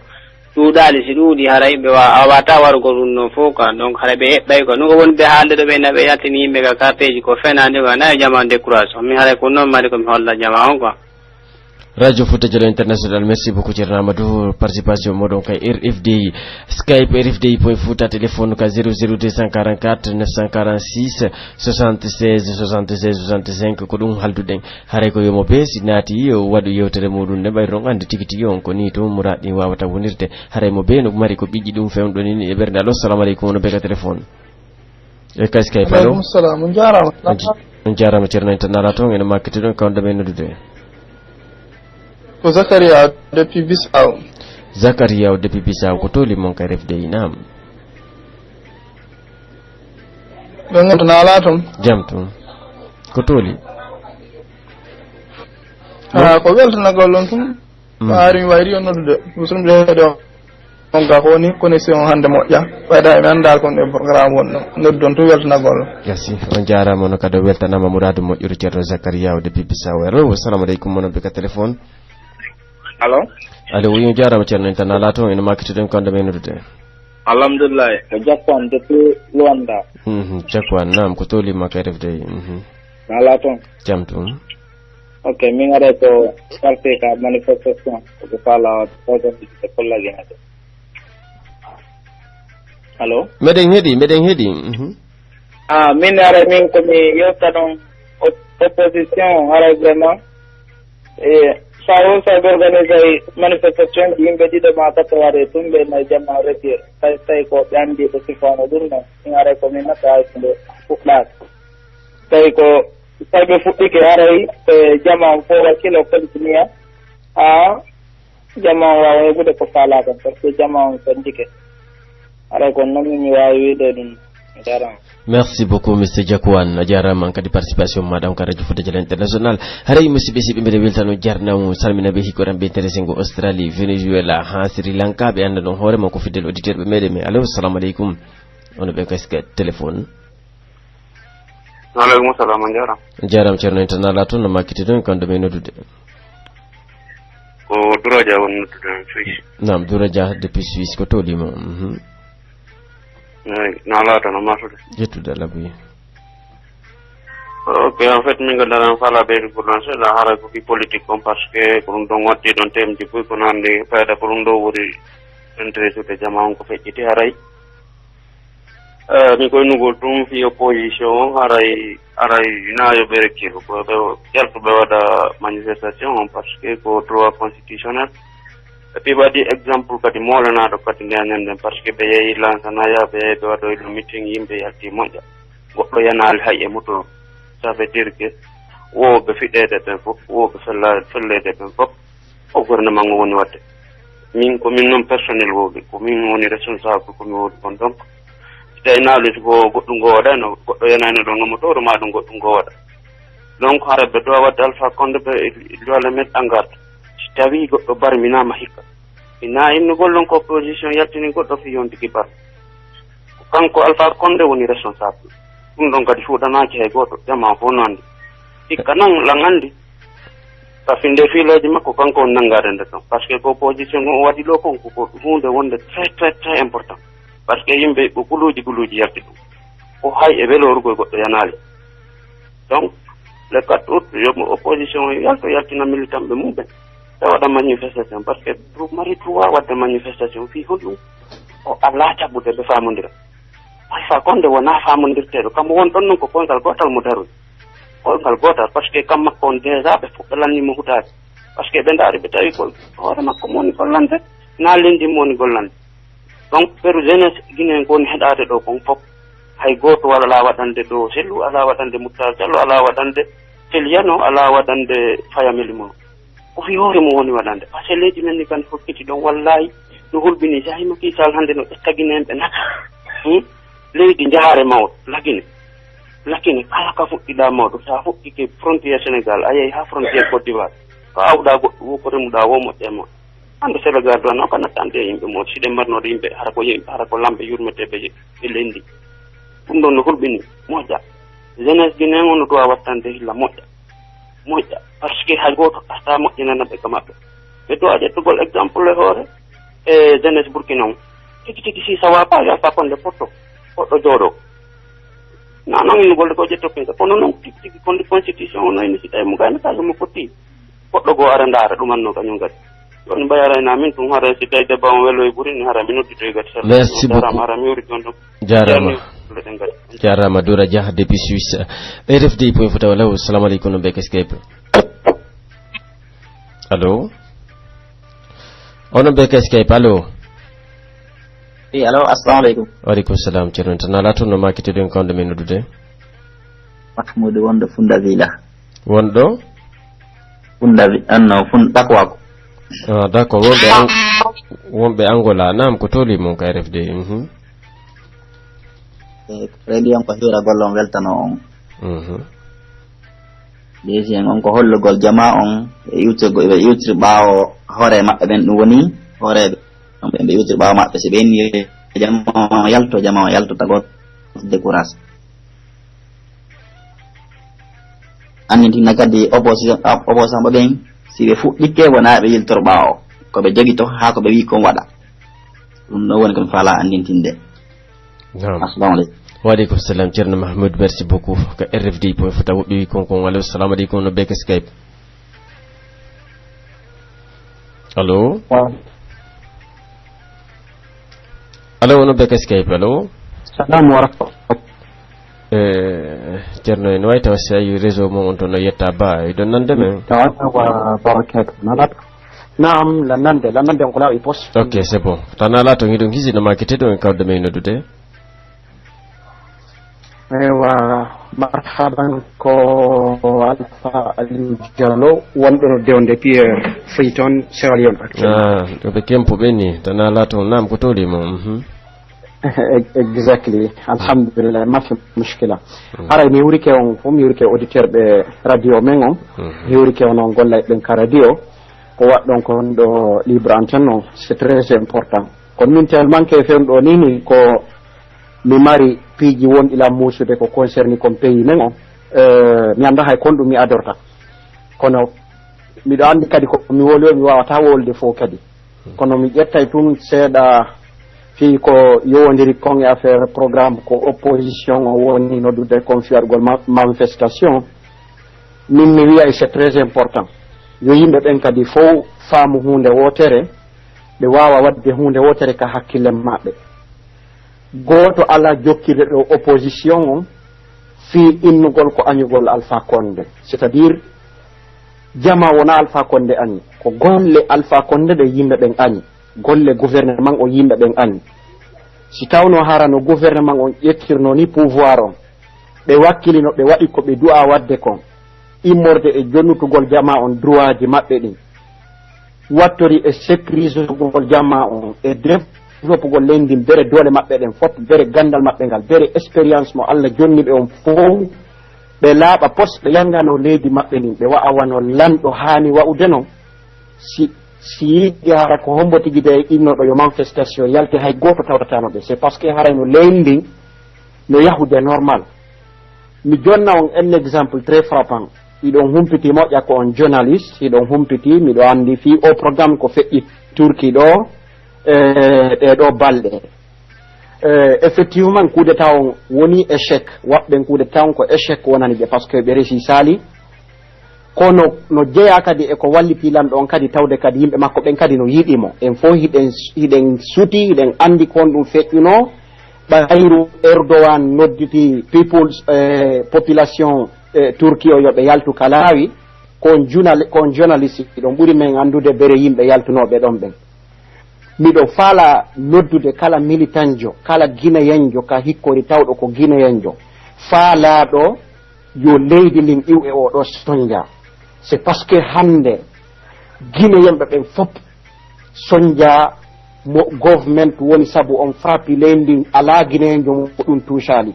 Ɗuuɗaali, si ɗuuɗi, haray ɓe wa-, a wata warugol ɗum ɗon fof quoi. Donc, haray ɓe eɓɓay quoi. Ɗum ko woni ɓe haalde ɗo ɓe na ɓe yaltini yimɓe ka kapeeji ko fenaande quoi. Na e jamaa découragé. Min haray ko noon mari ko mi holla jamaa on quoi. Radio Fouta Jalo International, merci beaucoup, Ceerno Amadou, participation moɗon kay R F D I. Skype R F D I point Fouta, téléphone ka zéro zéro deux cent quarante-quatre neuf cent quarante-six soixante-seize soixante-seize soixante-cinq, ko ɗum halduɗen. Haray ko yo mo bee si naati, o waɗu yewtere muɗum nde, ɓayri on anndi tigi tigi on ko nii tun muraaɗi ɗin waawata wonirde. Haray mo bee no mari ko ɓiƴƴi ɗum fewndo nii e ɓernde. Allo, salamu aleykum, on e bee ka téléphone. E kay, Skype, allo? Aleykum salam, on jaaraama. On j-, on jaaraama, Ceerno en tan alaa toon, ene makkiti ɗon, kawɗo men noddude. Ko Zakaria depuis Bissau. Zakaria o depuis Bissau, ko tooli mon ka R F D I, naam. Ɓe ngonta na alaa toon? Jam toon. Ko tooli? Ah, ko weltanagol on tun. Mm. Ko haari mi wayri on noddude. Musulmi de on ka ko woni connexion on hannde moƴƴa. Ɓayda mi annda kon e programme wonno. Noddu on tun weltanagol. Merci. On jaaraama, on kadi weltanaama muraadu moƴƴuru Ceerno Zakaria o depuis Bissau. Allo, assalamu aleykum, on be ka téléphone. Allo? Allo, wi, on jaaraama Ceerno en tan alaa toon, ene makkiti ɗon kawɗo men noddude. Alhamdulillah, ko Jakwan depuis Luanda. Mhm, Jakwan, naam, ko tooli ma ka R F D I. Mhm. Na alaa toon? Jam toon. Ok, min aray ko parte ka manifestation, ko ko faala organisé pour la guerre. Allo? Meɗen heɗi, meɗen heɗi. Mhm. Ah, min aray min ko mi yewta ɗon op-, opposition aray vraiment. E, sa o sa ɓe organisay manifestation ji yimɓe ɗiɗo ma tato ware tun ɓe na jama retire. Tawi, tawi ko ɓe anndi ko sifano ɗum ɗon. Min aray ko min natta hay ko nde fuɗɗaaka. Tawi ko, tawi ɓe fuɗɗike haray, e, jama on fof wakkilo kontiniya. Haa jama on waawa heɓude ko faalaa kon, parce que jama on sendike. Haray ko non mi waawi wiide ɗum. Jaaraama. Merci beaucoup, Mister Jakuan. A jaaraama an kadi participation maaɗa on ka Radio Fouta Jala International. Haray musidɓe, si ɓe mbeɗa weltano jarna mo, salmina ɓe hikkoran ɓe intéressé ngo Australie, Venezuela, haa Sri Lanka, ɓe annda ɗon hoore makko fidel auditeur ɓe meɗen. Mais allo, assalamu aleykum. Ono ɓe kaska téléphone. Waaleykum salam, on jaaraama. Jaaraama, Ceerno en tan alaa toon, no makkiti ɗon, kawɗo men noddude. Ko Dura Dia woni noddude on Suisse. Naam, Dura Dia depuis Suisse, ko tooli mo. Mhm. Eey, na alaa tan, no matude. Ƴettude Alla buy. Ok, en fait, min ko dara on fala ɓeydi pour lan seeɗa, hara ko ki politique on, parce que ko ɗum ɗon watti ɗon temji buy, kono hannde fayda ko ɗum ɗo woni intéressé ɓe jama on ko feƴƴiti haray. Eh, mi koynugol ɗum fii opposition on, haray, haray na yo ɓe rekkiru. Ko ɓe jaltu ɓe waɗa manifestation on, parce que ko droit constitutionnel. Et puis ɓe waɗi exemple kadi moolanaaɗo kadi nden ñande nden, parce que ɓe yehi lansana ya, ɓe yehi ɓe waɗoyi ɗum meeting, yimɓe yalti moƴƴa. Goɗɗo yanaali hay e moto. Ça veut dire que wooɓe fiɗeede ɓen fof, wooɓe fella-, felleede ɓen fof, o gouvernement ngo woni waɗde. Min, ko min non personnel woowi, ko min woni responsable, ko mi woni kon. Donc, si tawi naali si ko goɗɗum ngo waɗayno, goɗɗo yanayno ɗon no mo tawru ma ɗum goɗɗum ngo waɗa. Donc, hara ɓe doit waɗde Alpha Condé ɓe, il doit le mettre en garde. Si tawi goɗɗo barminaama hikka, ina innugol ɗon ko opposition yaltini goɗɗo fii on tigi bar. Ko kanko Alpha Condé woni responsable. Ɗum ɗon kadi fuɗanaaki hay gooto, jamaa fof no anndi. Hikka non lan anndi. Ka finde fiilooji makko, kanko on nanngaade nde ɗon. Parce que ko opposition o waɗi ɗo kon, ko, ko huunde wonde très, très, très important. Parce que yimɓe ko guluuji, guluuji yalti ɗum. Ko hay e weloorugol goɗɗo yanaali. Donc, le quatre août, yo mo opposition o yalto, yaltina militant ɓe mum ɓen. Ɓe waɗa manifestation, parce que ɗum mari droit waɗde manifestation. Fii honɗum? O alaa caɓude ɓe faamondira. Alpha Condé wonaa faamondirteeɗo. Kammo won ɗon non ko koyngal gootal mo daroyi. Koyngal gootal, parce que kam makko on déjà ɓe fuɗɗalanii mo hutaade. Parce que ɓe ndaari, ɓe tawi ko hoore makko mo woni gollande, naa leydi mo woni gollande. Donc, ɓeru jeunesse Guinée ko woni heɗaade ɗo kon fof, hay gooto alaa waɗande ɗo Sellu, alaa waɗande Moussa Diallo, alaa waɗande Seliano, alaa waɗande Faya Melimo. Ko fii hoore mum woni waɗande. Parce que leydi men ni kan fokkiti ɗon, wallaahi, no hulɓini. Si hay Macky Sall hannde no ƴetta Guinée en ɓe nata. Hmm? Leydi njahaare mawɗo, Lagine. Lagine, kala ka fuɗɗiɗaa mawɗo, so a fuɗɗike frontière Sénégal, a yehi haa frontière Côte d'Ivoire. Ko awɗaa goɗɗo, wo ko remuɗaa, wo moƴƴa e mawɗo. Hannde Sénégal ɗo, no ka nattante e yimɓe mawɗo. Si ɗen marnooɗo yimɓe, hara ko yimɓe, hara ko lamɓe yurmeteeɓe e, e leydi. Ɗum ɗon no hulɓini, moƴƴa. Jeunesse Guinée on no duwaa wattande hilla moƴƴa. Moƴƴa, parce que hay gooto artaa moƴƴinana ɓe ka maɓɓe. Ɓe duwaa ƴettugol exemple e hoore e jeunesse Burkina on. Tigi tigi, si ça va pas, yo Alpha Condé fotto, goɗɗo jooɗo. Na non, ino golle ko ƴetto pinka. Kono non, tigi tigi, kondi constitution on, no ino si tawi mo gaynata, yo mo fotti. Goɗɗo goo ara ndaara ɗumanno kañum kadi. Ɗon mbayara ina min tun, hara si tawi debbo am welo e ɓuri ni, hara mi noddito e gati. Merci beaucoup. Jarama, hara mi yori ɗon ɗon. Jarama. Jarama. Jarama, Dora Dia depuis Suisse. R F D point Fouta Walo, salamu aleykum, no be ka Skype. Allo? Ono be ka Skype, allo? Wi, allo, assalamu aleykum. Wa aleykum salam, ceerno. Tan alaa toon no maakiteɗen, ko honɗo men noddude? Mahmoud wonɗo Funda Villa. Wonɗo? Funda Vi-, ah, non, Fun-, Takuwaku. Ah, d'accord. Wonɓe Ang-, wonɓe Angola. Naam, ko toli mon ka R F D. Mhm. Eh, radio on ko hiira golle on weltano on. Mhm. Deuxième on ko hollugol jamaa on, ɓe iwtirgo-, ɓe iwtiri ɓaawo hoore maɓɓe ɓen, ɗum woni hooreeɓe. Ɗum ɓe, ɓe iwtiri ɓaawo maɓɓe, si ɓe inni jamaa on yalto, jamaa on yalto tago décourage. Annitina kadi opposition, op-, opposant ɓe ɓen, si ɓe fuɗɗike, wonaa ɓe yiltor ɓaawo. Ko ɓe jogito, haa ko ɓe wi'i kon waɗa. Ɗum ɗon woni ko mi faalaa annintinde. Naam. Assalamu aleykum. Wa aleykum salam, Ceerno Mahmoud, merci beaucoup. Ko R F D point Fouta woɗɗoyi kon kon. Allo, salamu aleykum, no be ka Skype. Allo? Waaw. Allo, no be ka Skype, allo? Salamu wa rahmatullahi. Eh, Ceerno, ene wayi tawa si a yii réseau mon on to no yetta ba, hiɗon nande men? Tawa, tawa, barakatu. Nalat. Naam, la nande, la nande on ko laawi pos. Ok, c'est bon. Tan alaa to hiɗon hisina ma kete ɗo en kawde men noddude. Ewa, marhaban, ko Alpha Aliou Diallo, wonɗo no dewnde Pierre Freeton, Sierra Leone actuellement. Ah, ɗo ɓe kempo ɓe ni, tan alaa to, naam, ko toli mo, mhm. Exactly. Alhamdulillah, ma fi mushkila. Mhm. Haray mi wurike on fof, mi wurike auditeur ɓe radio men on. Mhm. Mi wurike on on golla e ɓen ka radio. Ko waɗɗon kon ɗo libre antenne on, c'est très important. Kono min tellement que fen ɗo ni, ni ko mi mari piiji wonɗi lan muusude ko concerni kon pays men on. Eh, mi annda hay kon ɗum mi adorta. Kono miɗo anndi kadi ko mi woli o, mi waawataa wolde fof kadi. Kono mi ƴettay tun seeɗa fii ko yowondiri kon e affaire programme ko opposition o woni noddude kon fiyargol ma-, manifestation. Min mi wi'ay c'est très important. Yo yimɓe ɓen kadi fow faamu huunde wootere, ɓe waawa waɗde huunde wootere ka hakkille maɓɓe. Gooto alaa jokkirde ɗo opposition on fii innugol ko añugol Alpha Condé. C'est-à-dire, jamaa wonaa Alpha Condé añi. Ko golle Alpha Condé ɗe yimɓe ɓen añi. Golle gouvernement o yimɓe ɓen añi. Si tawno hara no gouvernement on ƴettirnoo ni pouvoir on, ɓe wakkilino, ɓe waɗi ko ɓe du'aa waɗde kon, immorde e jonnutugol jamaa on droitji maɓɓe ɗin, wattori e sécurisugol jamaa on, e développugol leydi ndin, bere doole maɓɓe ɗen fof, bere ganndal maɓɓe ngal, bere expérience mo Alla jonni ɓe on fof, ɓe laaɓa pos, ɓe yannganoo leydi maɓɓe ndin, ɓe wa'a wano lanɗo haani wa'ude non. Si, si yiɗi hara ko hombo tigi de innooɗo yo manifestation yalte, hay gooto tawtataano ɓe. C'est parce que haray no leydi ndin no yahude normal. Mi jonna on un exemple très frappant. Hiɗon humpiti moƴƴa ko on journaliste, hiɗon humpiti, miɗo anndi fii o programme ko feƴƴi Turki ɗo, e ɗee ɗoo balɗe. Eh, effectivement, coup d'État on woni échec. Waɗɓen coup d'État on ko échec wonani ɓe, parce que ɓe resi sali. Kono no jeyaa kadi e ko walliti lanɗo on kadi, tawde kadi yimɓe makko ɓen kadi no yiɗi mo. En fof hiɗen, hiɗen suti, hiɗen anndi ko honɗum feƴƴunoo. Ɓayru Erdogan nodditi people's, eh, population, eh, Turki o yo ɓe yaltu ka laawi. Ko on junal-, ko on journaliste ɗon ɓuri men anndude bere yimɓe yaltunooɓe ɗon ɓen. Miɗo faalaa noddude kala militanjo, kala gineyenjo ka hikkori tawɗo ko gineyenjo, faalaaɗo yo leydi ndin iw e oo ɗoo sonja. C'est parce que hannde gineyenɓe ɓen fof sonja mo government woni sabu on frappi leydi ndin, alaa gineyenjo mo ɗum tuusaali.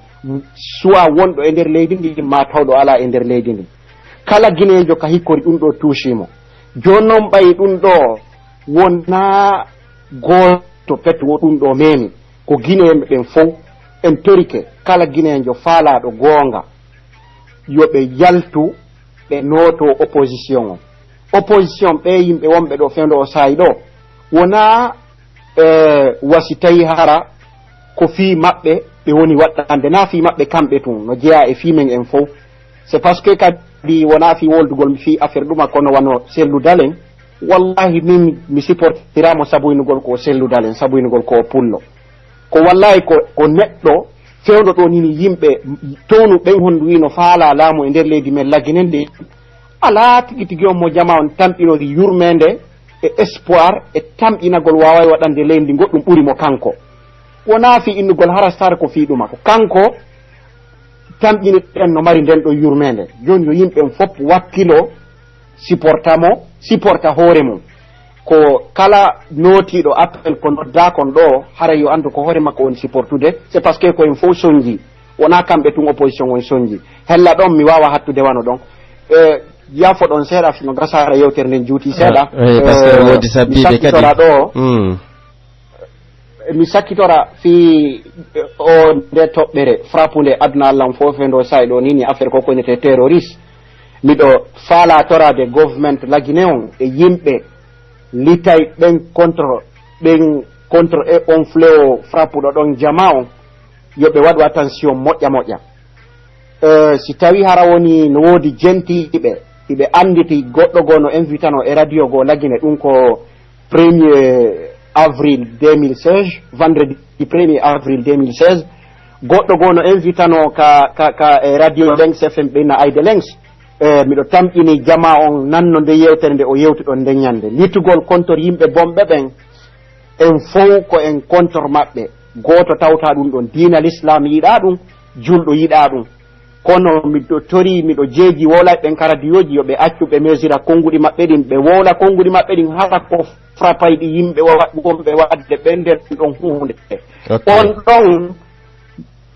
Soit wonɗo e nder leydi ndin, maa tawɗo alaa e nder leydi ndin. Kala gineyenjo ka hikkori ɗum ɗoo tuusii mo. Jooni non ɓay ɗum ɗoo wonaa gooto pet wo ɗum ɗoo meemi. Ko gineyenɓe ɓen fow, en torike kala gineyenjo faalaaɗo goonga, yo ɓe yaltu, ɓe nootoo opposition on. Opposition ɓee yimɓe wonɓe ɗoo fewndo oo saa'i ɗoo, wonaa, eh, wa si tawii hara ko fii maɓɓe ɓe woni waɗɗande, naa fii maɓɓe kamɓe tun, no jeyaa e fii men en fow. C'est parce que kadi wonaa fii woldugol mi fii affaire ɗuma, kono wano Sellu Dalen, wallahi min mi supportiraa mo sabunugol ko o Sellu Dalen, sabunugol ko o pullo. Ko wallahi ko, ko neɗɗo fewndo ɗoo nini yimɓe townu ɓen hondu wii no faalaa laamu e nder leydi men Lagine ndi. Alaa tigi tigi on mo jamaa on tamƴinori yurmeende e espoir e tamƴinagol waaway waɗande leydi ndi goɗɗum ɓuri mo kanko. Wonaa fii innugol hara sar ko fii ɗuma. Ko kanko tamƴini ɗen no mari nden ɗon yurmeende. Jooni yo yimɓe on fof wakkilo, supporta mo, supporta hoore mum. Ko kala nootiiɗo appel ko noddaa kon ɗoo, haray yo anndu ko hoore makko woni supportude, c'est parce que ko en fof sonji. Wonaa kamɓe tun opposition on sonji. Hella ɗon mi waawa hattude wano ɗon. E, yaafo ɗon seeɗa, no gasaara yewtere nden juuti seeɗa. Ah, eh, parce que E, woodi mi sabbiiɓe kadi. Sakkitora ɗoo. Hmm. Mi sakkitora fii, eh, o nde toɓɓere frappunde aduna Allah on fof e ndo saa'i ɗoo nii, ni affaire ko ko innete terroriste. Miɗo faalaa toraade government Lagine on e yimɓe litay ɓen contre, ɓen contre e on fléau frappuɗo ɗon jamaa on, yo ɓe waɗu attention moƴƴa moƴƴa. Eh, si tawi hara woni no woodi jentiiɓe, iɓe annditi goɗɗo goo no invitano e radio goo Lagine, ɗum ko premier avril deux mille seize, vendredi premier avril deux mille seize, goɗɗo goo no invitano ka, ka, ka e radio Lengs F M ɓe na Ayde Lengs. Eh, miɗo tamƴini jamaa on nanno nde yewtere nde o yewtuɗon nde ñande. Litugol kontor yimɓe bonɓe ɓen, en fow ko en kontor maɓɓe. Gooto tawta ɗum ɗon. Diina Lislaam yiɗaa ɗum, julɗo yiɗaa ɗum. Kono miɗo torii, miɗo jeeji wowlay ɓen ka radiyooji, yo ɓe accu ɓe mesira konnguɗi maɓɓe ɗin, ɓe wowla konnguɗi maɓɓe ɗin, hara ko frapayɗi yimɓe wa-, wonɓe waɗde ɓen nder ɗon huunde. Ok. On ɗon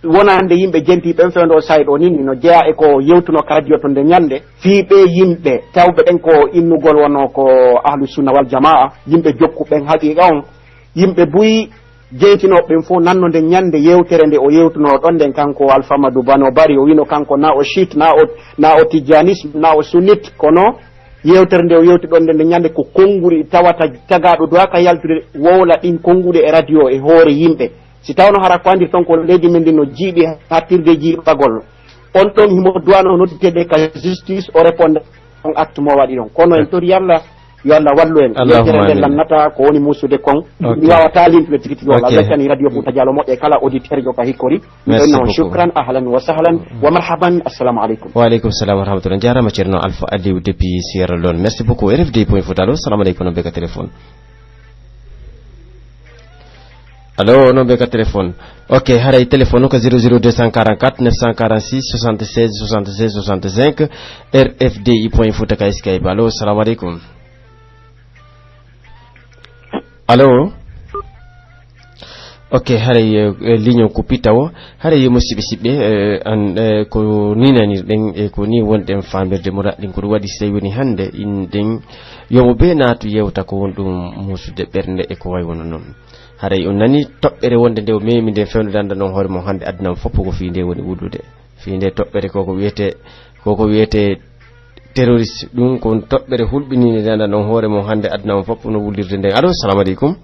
wonande yimɓe jenti ɓen fewndo o sayɗo nin, no jeyaa e ko yewtuno ka radio to nde ñande, fii ɓe yimɓe tawɓe ɓen ko innugol wono ko ahlu sunna wal jamaa, yimɓe jokku ɓen haqiqa on, yimɓe buy jeytinooɓe ɓen fof nanno nden ñande yewtere nde o yewtunoo ɗon nden, kanko Alpha Madou Bano Bari, o wino kanko na o chiite, na o, na o tijjanisme, na o sunnite, kono yewtere nde o yewti ɗon nden, nde ñande ko konnguri tawata tagaaɗo duwaa ka yaltude wowla ɗin konnguɗi e radio e hoore yimɓe. Si tawno hara ko andir ton ko leydi men ndin no jiiɓi hattirde jiiɓagol, on ɗon himo duwano nodditede ka justice, o réponda on acte mo waɗi ɗon. Kono en tori Yalla, yo Allah wallu en. Allahumma amin. Yewtere nde lannata ko woni muusude kon. Ok. Mi waawataa limtude tigi tigi. Ok. Allah jaccani Radio Fuuta Dialo moƴƴa e kala auditeur jo ka hikkori. Mi ɗon on shukran, ahlan wa sahlan, wa marhaban. Assalamu alaikum. Wa alaikum salam wa rahmatullah. Jarama Ceerno Alpha Aliou depuis Sierra Leone. Merci beaucoup. R F D point foot. Allo, assalamu alaikum, non be ka téléphone. Allo, non be ka téléphone. Ok, haray téléphone ko zéro zéro deux cent quarante-quatre neuf cent quarante-six soixante-seize soixante-seize soixante-cinq. R F D point foot ka Skype. Allo, assalamu alaikum. Allo? Ok, haray, eh, ligne on kuppi tawo. Haray, musiɓɓe siɓɓe, eh, an, eh, ko ni nanirɗen, e ko ni wonɗen faamirde muraɗin ko ɗum waɗi si tawi woni hannde inɗen yo mo bee naatu yewta ko won ɗum muusude ɓernde e ko wayi wano non. Haray on nani toɓɓere wonde nde o memi nde fewndo danda non hoore mo hannde aduna on fof ko fii nde woni wulude. Fii nde toɓɓere koko wiyete, koko wiyete terroriste. Ɗum ko toɓɓere hulɓininde nde, nde non hoore mum hannde aduna on fof no wullirde nden. Allo, salamu aleykum.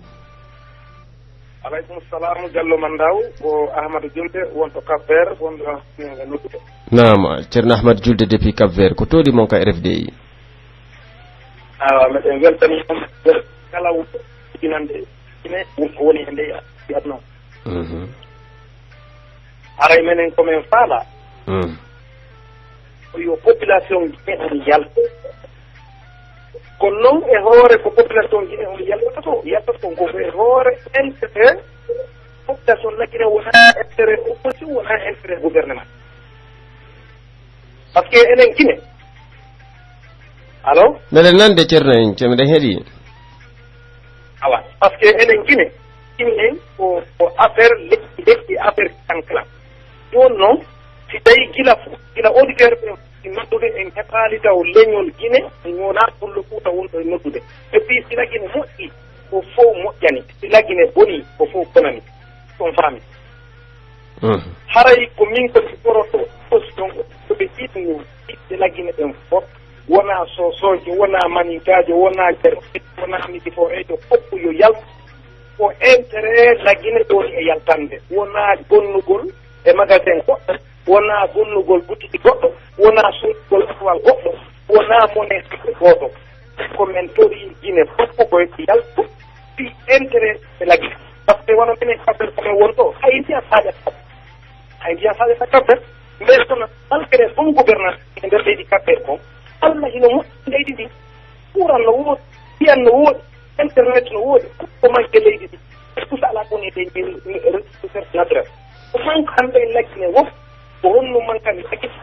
Aleykum salam, Diallo Mandaw. Ko Ahmadu Julde, wonto Cap Vert, wonto e noddude. Naam, Ceerno Ahmadu Julde depuis Cap Vert. Ko toodi mon ka R F D I? Awa, meɗen weltani on, kala wonande ine woni e nde aduna. Mhm. Haray menen ko men faala. Mm. Ko yo population Guinée on yaltu. Kono non e hoore ko population Guinée on yaltata, yaltata kon ko e hoore intérêt population la Guinée, wonaa intérêt opposition, wonaa intérêt gouvernement. Parce que enen Guinée, allo? Meɗen nande, Ceerno en, ce-, meɗen heɗi. Awa, parce que enen Guinée, Guinée en ko, ko affaire lekki, lekki affaire kankala. Jooni non, si tawi gila fu-, gila auditeur ɓe noddude, en heɓaali taw leñol Guinée, en wonaa pullo Fuuta wonɗo e noddude. Et puis, si la Guinée moƴƴi, ko fow moƴƴani. Si la Guinée boni, ko fow bonani. On faami. Mhm. Haray ko min ko mi ɓoroto, opposition, ko ɓe ɗiɗi min, ɓiɓɓe la Guinée ɓen fof. Wonaa Soosoojo, wonaa Maninkaajo, wonaa Jarfiiɗo, wonaa Midi Foreejo, fof ko yo yaltu. Ko intérêt la Guinée woni e yaltande. Wonaa bonnugol e magasin goɗɗo, wonaa bonnugol butiki goɗɗo, wonaa suuɗugol aswal goɗɗo, wonaa mone gooto. Ko men torii Guinée fof ko yo yaltu, fii intérêt e la Guinée. Parce que wano minen affaire ko men won ɗo, hay mbiya faaƴata. Hay mbiya faaƴata Cap Vert. Mais kono malgré bon gouvernance e nder leydi Cap Vert kon, Allah hino moƴƴi leydi ndi. Kuuran no woodi, ndiyan no woodi, internet no woodi, ko manque leydi ndi. Est-ce que alaa kon e leydi ndi, ressource naturelle? Ko manque hannde en la Guinée wof, ko honno manque ni lagine?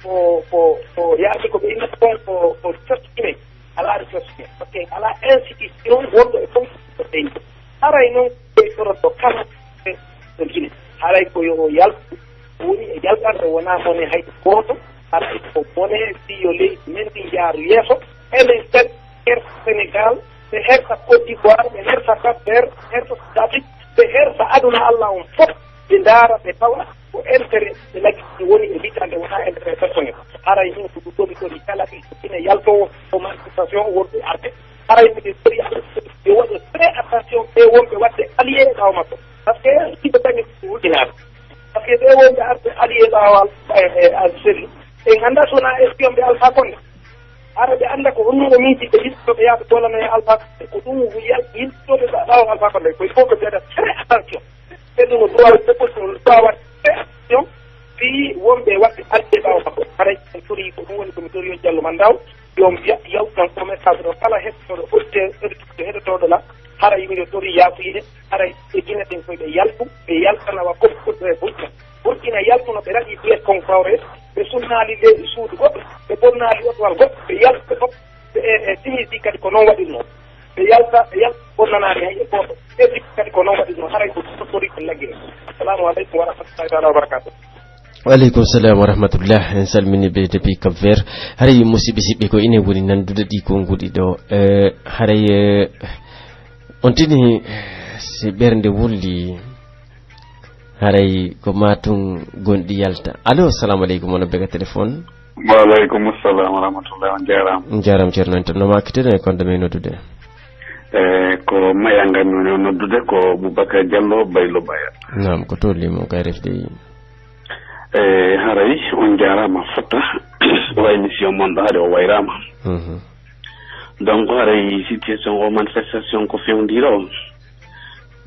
Ko, ko, ko yaasi ko ɓe innata kon ko, ko ressource humaine, alaa ressource humaine. Parce que alaa institution wonɗo e fof ko ɓeydi. Haray non ɓe toroto kala e to Guinée. Haray ko yo o yaltu, woni e yaltande wonaa mone hay gooto. Haray ko mone fii yo leydi men ndi yaaru yeeso. Enen kadi hersa Sénégal, ɓe hersa Côte d'Ivoire, ɓe hersa Cap Vert, ɓe hersa Sud-Afrique, ɓe hersa aduna Allah on fof, ɓe ndaara, ɓe tawa ko intérêt ɓe laggi woni e littande, wonaa intérêt personnel. Haray min ko ɗum ɗoo mi tori kala ɓiɗɗo Guinée yaltoowo ko manifestation wonɓe arde. Haray miɗen tori ɓe waɗa très attention ɓe wonɓe waɗde allié e ɓaawo makko. Parce que ɗiɗo kañum ko wujjinaaɓe. Parce que ɓe wonɓe arde allié ɓaawo Alpha, e, e Algérie. En anndaa so wonaa espion ɓe Alpha Condé. Hara ɓe annda ko honno o miiji ɓe yiɗi ɓe yaha ɓe bolano e Alpha Condé. Ko ɗum yal-, yiltooɓe ɓaawo Alpha Condé. Ko il faut que ɓe waɗa très attention. Ɓe ɗum no droit, ɓe ɗum no droit waɗde très attention. Fii wonɓe waɗde allié ɓaawo makko. Haray en tori ko ɗum woni ko mi tori yo Jallo Mandaw. Yo mi wiya, yawtan ko message ɗo kala heɗotooɗo, auditeur, auditeur, heɗotooɗo la, haray miɗo tori yaafuyde, haray e Gine ɓen koy ɓe yaltu, ɓe yaltana wa comme fotde e Burkina. Burkina yaltuno ɓe raɗi Pierre Compaoré, ɓe sunnaali leydi suudu goɗɗo, ɓe bonnaali otowal goɗɗo, ɓe yaltu ɓe fof, ɓe e, e Tunisie kadi ko non waɗirnoo. Ɓe yalta, ɓe yalta bonnanaani hay e gooto. Égypte kadi ko non waɗirnoo, haray ko ɗum tori ko laggiri. Assalamu aleykum wa rahmatullahi taala wa barakatuh. Wa aleykum salam wa rahmatullah. En salmini ɓe depuis Cap Vert. Haray musidɓe siɓɓe ko ine woni nandude ɗi konguɗi ɗo. Eh, haray, eh, on tini si ɓernde wulli, haray ko maa tun gonɗi yalta. Allo, salamu aleykum, on bega téléphone. Wa aleykum salam wa rahmatullah, on jaaraama. On jaaraama, Ceerno, en tonno ma kite e konde men noddude. Eh, ko Maya ngan mi woni noddude, ko Boubacar Diallo, Baylo Baya. Naam, ko to limo ka R F D I. Eh, haray, on jaaraama fotta. O émission mon ɗo haade o wayraama. Mhm. Donc, haray situation o manifestation ko fewndira on.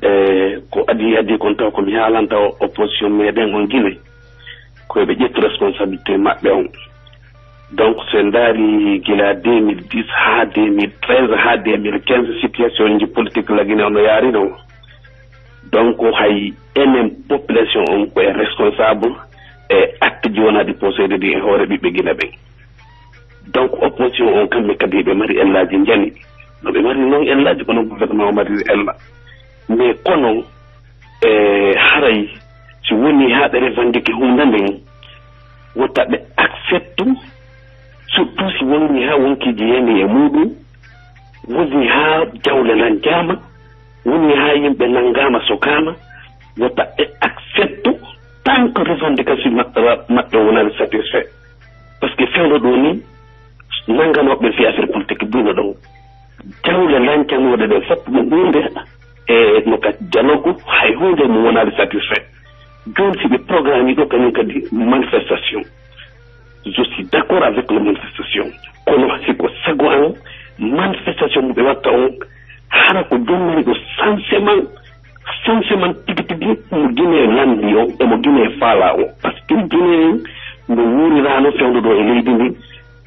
Eh, ko adii, adii kon taw ko mi haalanta o opposition meɗen on Gine. Ko ɓe ƴettu responsabilité maɓɓe on. Donc, so en ndaari gila deux mille dix haa deux mille treize haa deux mille quinze, situation ji politique la Gine on no yaari non. Donc, hay enen population on ko en responsable e acte ji wonaaɗi posé ɗi e hoore ɓiɓɓe Gine ɓen. Donc, opposition on kamɓe kadi ɓe mari ellaaji njani. No ɓe mari non ellaaji, kono gouvernement o mari ella. Mais kono, e, haray si woni haa ɓe revendique huunde nden, wota ɓe accepte, surtout si woni haa wonkiiji yani e muɗum, woni haa jawle lanjaama, woni haa yimɓe nangaama, sokaama, wota ɓe accepte tant que revendication maɓɓe, maɓɓe wonani satisfait. Parce que fewndo ɗo ni, nanganooɓe fi affaire politique buy no ɗon. Jawle lancanooɗe ɗen fof ɗum huunde e no ka dialogue, hay huunde mo wonaali satisfait. Jooni si ɓe programme ɗo kañum kadi manifestation, je suis d'accord avec le manifestation. Kono si ko sago an, manifestation mo ɓe watta on, hara ko jonnani ɗo changement, changement tigi tigi mo Guinée lanndi o, e mo Guinée faala o. Parce que Guinée no wuuriraano fewndo ɗo e leydi ndi,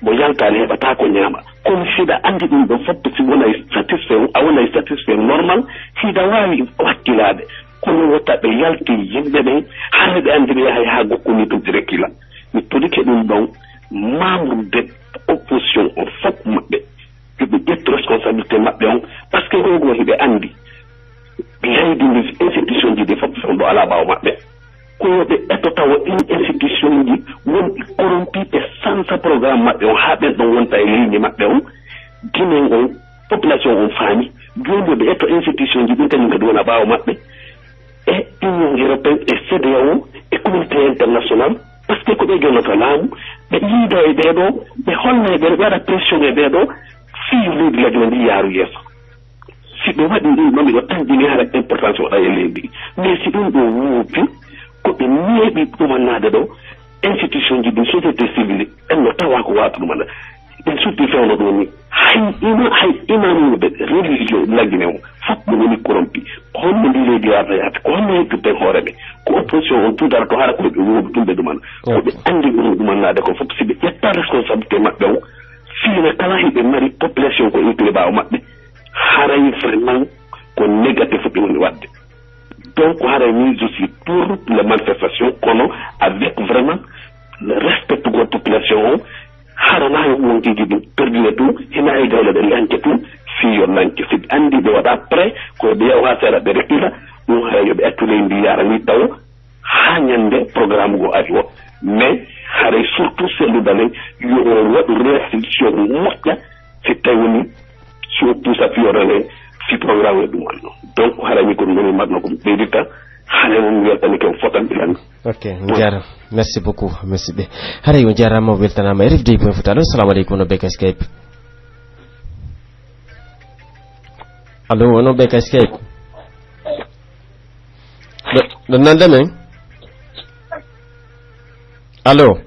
mo yaltaani heɓataa ko ñaama. Kono si hiɗa anndi ɗum ɗoo fof, si wonay satisfait, a wonay satisfait normal, hiɗa waawi wakkilaade. Kono wota ɓe yalti yimɓe ɓen, hara ɓe anndi ɓe yahay haa gokkuni tun ɓe rekkila. Mi torike ɗum ɗon, membre de opposition o fof maɓɓe, yo ɓe ƴettu responsabilité maɓɓe on, parce que gogo hiɓe anndi leydi ndi, institution ji ɗi fof, fof ɗo alaa ɓaawo maɓɓe. Ko yo ɓe eto tawa ɗin institution ji wonɗi corrompu, ɓe sansa programme maɓɓe on haa ɓen ɗon wonta e ligne maɓɓe on. Ginen on, population on faami. Jooni yo ɓe eto institution ji ɗin kañum kadi wona ɓaawo maɓɓe. E Union européenne, e C E D E A O, e communauté internationale, parce que ko ɓe jonnata laamu, ɓe yiida e ɓee ɗoo, ɓe holla e ɓee ɗoo, ɓe waɗa pression e ɓee ɗoo, fii yo leydi Laginaa ndi yaaru yeeso. Si ɓe waɗii ɗum ɗoo, miɗo tanƴini hara importance waɗa e leydi. Mais si ɗum ɗoo woopi, ko ɓe neeɓi ɗumannaade ɗoo, institution ji ɗin, société civile, en no tawa ko waatu ɗumana. Ɓen sutti fewndo ɗoo ni. Hay ima-, hay imamuɓe religion Laginaa o, fof ɓe woni corrompu. Ko honno ndi leydi yaata yaata? Ko honno heɓirten hoore ɓe? Ko opposition on tun darata hara ko ɓe woopi ɗum ɓe ɗumana. Ko ɓe anndi ɗum ɗumannaade ko fof, si ɓe ƴetta responsabilité maɓɓe on, fii na kala hiɓe mari population ko intérêt ɓaawo maɓɓe, haray vraiment ko négatif ɓe woni waɗde. Donc, haray min, je suis pour les manifestations, kono avec vraiment le respect pour la population on, hara na yo wonteeji ɗin perdine tun, hina e dawla ɗe lanke tun, fii yo lanke. Si ɓe anndi ɓe waɗa prêt, ko ɓe yawa seeɗa ɓe rekkita, ɗum haray yo ɓe accu leydi ndi yaara ni taw, haa ñannde programme goo ari o. Mais haray surtout selluɗen, yo on waɗu réflexion moƴƴa, si tawi woni si o pusa fiyore nde, si programme e ɗum anno. Donc haray mi ko ɗum woni marno ko mi ɓeydita, haray on mi weltanike on fotan ɓilan. Ok, on jaaraama. Merci beaucoup, merci ɓe. Haray on jaaraama, on weltanaama. R F D point Fouta. Allo, salamu aleykum, no be ka Skype? Allo, no be ka Skype? Ɗo, ɗo nande men? Allo?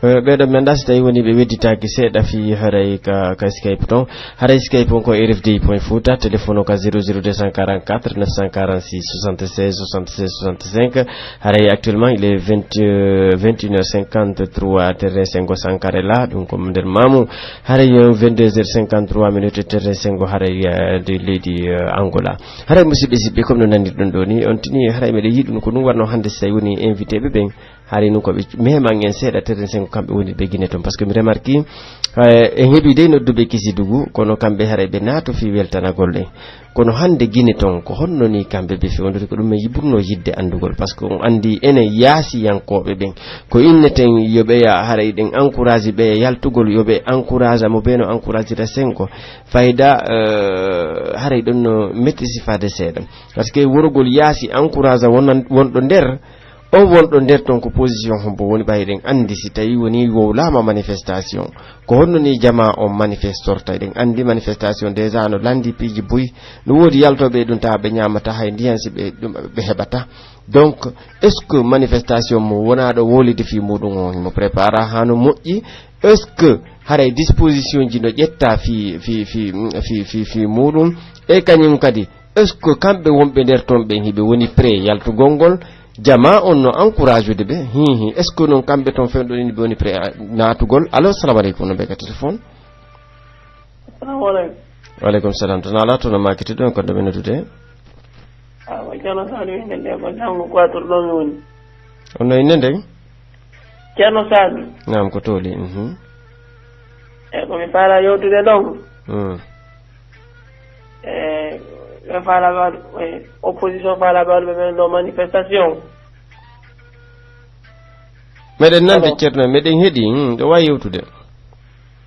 Eh, ɓeɗo men ɗa, si tawi woni ɓe wedditaaki seeɗa fii haray ka, ka Skype ton. Haray Skype on ko R F D point Fouta, téléphone o ka zéro zéro deux cent quarante-quatre neuf cent quarante-six soixante-seize soixante-seize soixante-cinq. Haray actuellement, il est vingt, euh, vingt et une heures cinquante-trois, terrain Sengo Sankara la, ɗum ko nder maamu. Haray, euh, vingt-deux heures cinquante-trois minutes, terrain Sengo haray, euh, de leydi, euh, Angola. Haray musidɓe, siɓɓe, comme no nanirɗon ɗo ni, on tini haray meɗen yiɗi ɗum ko ɗum warno hannde si tawi woni invité ɓe ɓen. Haray nun ko ɓe meman en seeɗa terrain Sengo kamɓe woni ɓe Gine ton. Parce que mi remarki, eh, en heɓi dey nodduɓe Kisidugu, kono kamɓe haray ɓe naato fii weltanagol en. Kono hannde Gine ton, ko honno ni kamɓe ɓe fewndori? Ko ɗum men yiɓurno yidde anndugol. Parce que on anndi enen yaasiyankooɓe ɓen, ko inneten yo ɓe ya-, haray ɗen encourage ɓe yaltugol, yo ɓe encourage mo ɓe no encouragera Sengo. Fayda, eh, haray ɗon no metti sifaade seeɗa. Parce que worgol yaasi encourage wonan-, wonɗo nder, on wonɗo nder ton ko position hombo woni? Ɓay eɗen anndi si tawi woni wowlaama manifestation, ko honno ni jamaa on manifestorta? Eɗen anndi manifestation déjà no lanndi piiji buy, no woodi yaltooɓe e ɗum tawa ɓe ñaamata hay ndiyan si ɓe ɗum ɓe heɓata. Donc, est-ce que manifestation mo wonaa ɗo wowlide fii muɗum on himo prépara haa no moƴƴi? Est-ce que haray disposition ji no ƴetta fii, fii, fii, fii, fii, fii muɗum? E kañum kadi, est-ce que kamɓe wonɓe nder ton ɓen hiɓe woni prêt yaltugol ngol? Jamaa on no encourageude ɓe. Hi, hi. Est-ce que non kamɓe ton fewndo ni ɓe woni prêt a-, naatugol? Allo, salamu aleykum, no ɓe ka téléphone? Assalamu aleykum. Wa aleykum salam. Tan ala tono makiti ɗon ko ɗo ɓe noddude. Ah, wa Ceerno Saliou, innde nde ko Janngo Kuwatur ɗo mi woni. On no innde nden? Ceerno Saliou. Naam, ko tooli. Mhm. E ko mi faala yewtude ɗon. Mm. E ɓe faala ɓe waɗu, e opposition faala ɓe waɗu ɓe ɓen ɗo manifestation. Meɗen nande, Ceerno, meɗen heɗi, hmm, ɗo wawi yewtude.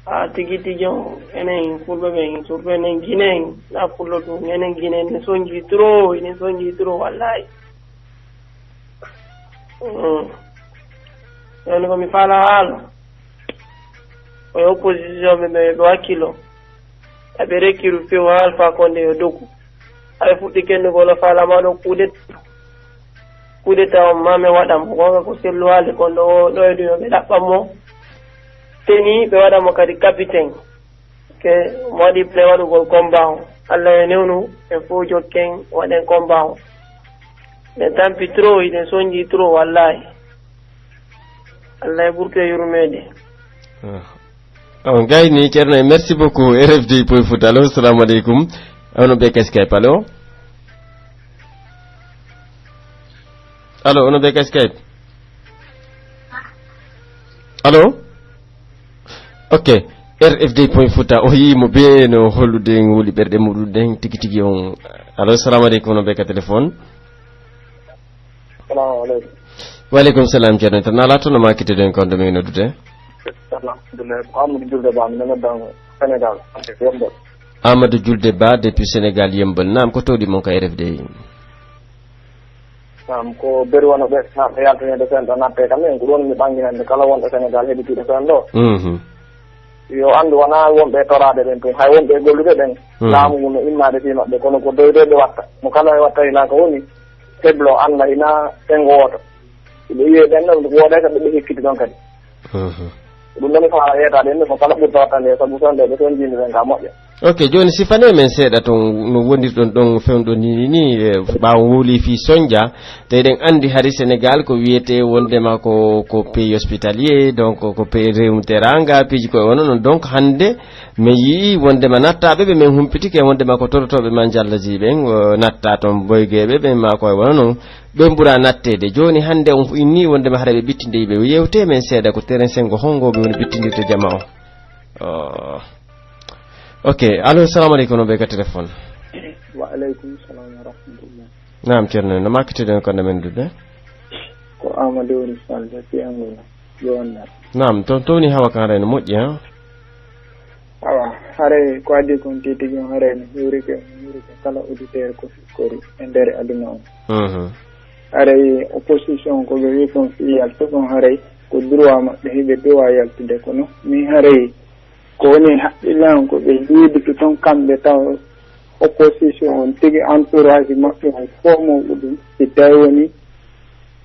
A tigi tigi on, enen fulɓe ɓen, surtout enen Gine en, na fullo ɗum, enen Gine en, ne sonji trop, ene sonji trop, wallahi. Hmm. Ɗon ko mi faala haala. Ko e opposition ɓe, ɓe, ɓe wakkilo. Aɓe rekkiru few haa Alpha Condé yo dogu. Aɓe fuɗɗi kennugol o faala ma ɗo coup d'État. Coup d'État on ma mi waɗa mo. Gonga ko sellu haali kon ɗo, ɗo e ɗum yo ɓe ɗaɓɓan mo. Teni ɓe waɗa mo kadi capitaine. Ke mo waɗi prêt waɗugol combat on. Allah e newnu en fof jokken waɗen combat on. Ɓe tampi trop, hiɗen sonji trop wallahi. Allah e ɓurtu e yurmeede. Ah. On gayni, Ceerno, merci beaucoup. R F D Point Foot. Allo, salamu aleykum. Ono be ka Skype, allo? Allo, ono be ka Skype? Allo? Ok. R F D Point Foot, o yii mo be no hollude en wuli ɓerɗe muɗum ɗen tigi tigi on. Allo, salamu aleykum, ono be ka téléphone? Salamu aleykum. Wa aleykum salam, Ceerno. Tan ala toon no maakite ɗen kon ɗo min noddude? Alhamdulillah. Ko Amadou Julde Ba, mi noddan Sénégal, Yeumbeul. Amadou Julde Ba, depuis Sénégal, Yeumbeul. Naam, ko tawɗi mon ka R F D? Naam, ko beri wano ɓe, haa ɓe yaltinede sen ɗo natte kam, en ko ɗon mi ɓanginande kala wonɗo Sénégal heɗitiiɗo sen ɗo. Mhm. Yo anndu wonaa wonɓe e toraade ɓen tun, hay wonɓe e gollude ɓen. Mhm. Laamu ngun no immaade fii maɓɓe, kono ko doydoyɓe watta. Mo kala e watta hinaa ko woni, heblo annda hinaa senngo wooto. Si ɓe wi'e ɓen ɗon, wooday ka ɓe ɓe hekkiti ɗon kadi. Mhm. Ɗum ɗon mi faala yeetaade en, ko kala ɓurta wattande, sabu sonde ɓe sonjinde ɓen ka moƴƴa. Ok, jooni sifane men seeɗa ton no wondirɗon ɗon fewndo ni, ni, ni, e, ɓaawo wowli fii sonja, te eɗen anndi hari Sénégal ko wiyetee wondema ko, ko pays hospitalier, donc ko pays rewum teranga, piiji ko e wano non. Donc hannde men yi'i wondema nattaaɓe ɓe men humpitike wondema ko torotooɓe ma njallajii ɓen, o, natta ton boygeeɓe ɓen ma ko e wano non. Ɓen ɓura natteede. Jooni hannde on fu inni wondema hara ɓe ɓittinde yiɓe. Yewte men seeɗa ko terrain sengo hongo ɓe woni ɓittindirde jama o. Oh. Ok, allo, salamu aleykum, no ɓe ka téléphone? Wa aleykum salam wa rahmatullah. Naam, Ceerno, no maakiteɗen ko nde men duɗe? Ko Amadou Woni Fall, depuis Angola. Yo on nar. Naam, ton towni hawa kan reno moƴƴi, ha? Awa, haray ko adii kon tigi tigi on, haray no hiwrike, no hiwrike kala auditeur ko fikkori e nder aduna on. Mhm. Haray opposition ko ɓe wi'i kon fii yaltu kon, haray ko droit maɓɓe, hiɓe droit yaltude, kono min haray ko woni haqqille an ko ɓe yiidutu ton kamɓe taw opposition on tigi entourage maɓɓe on fow mawɗo ɗum, si tawi woni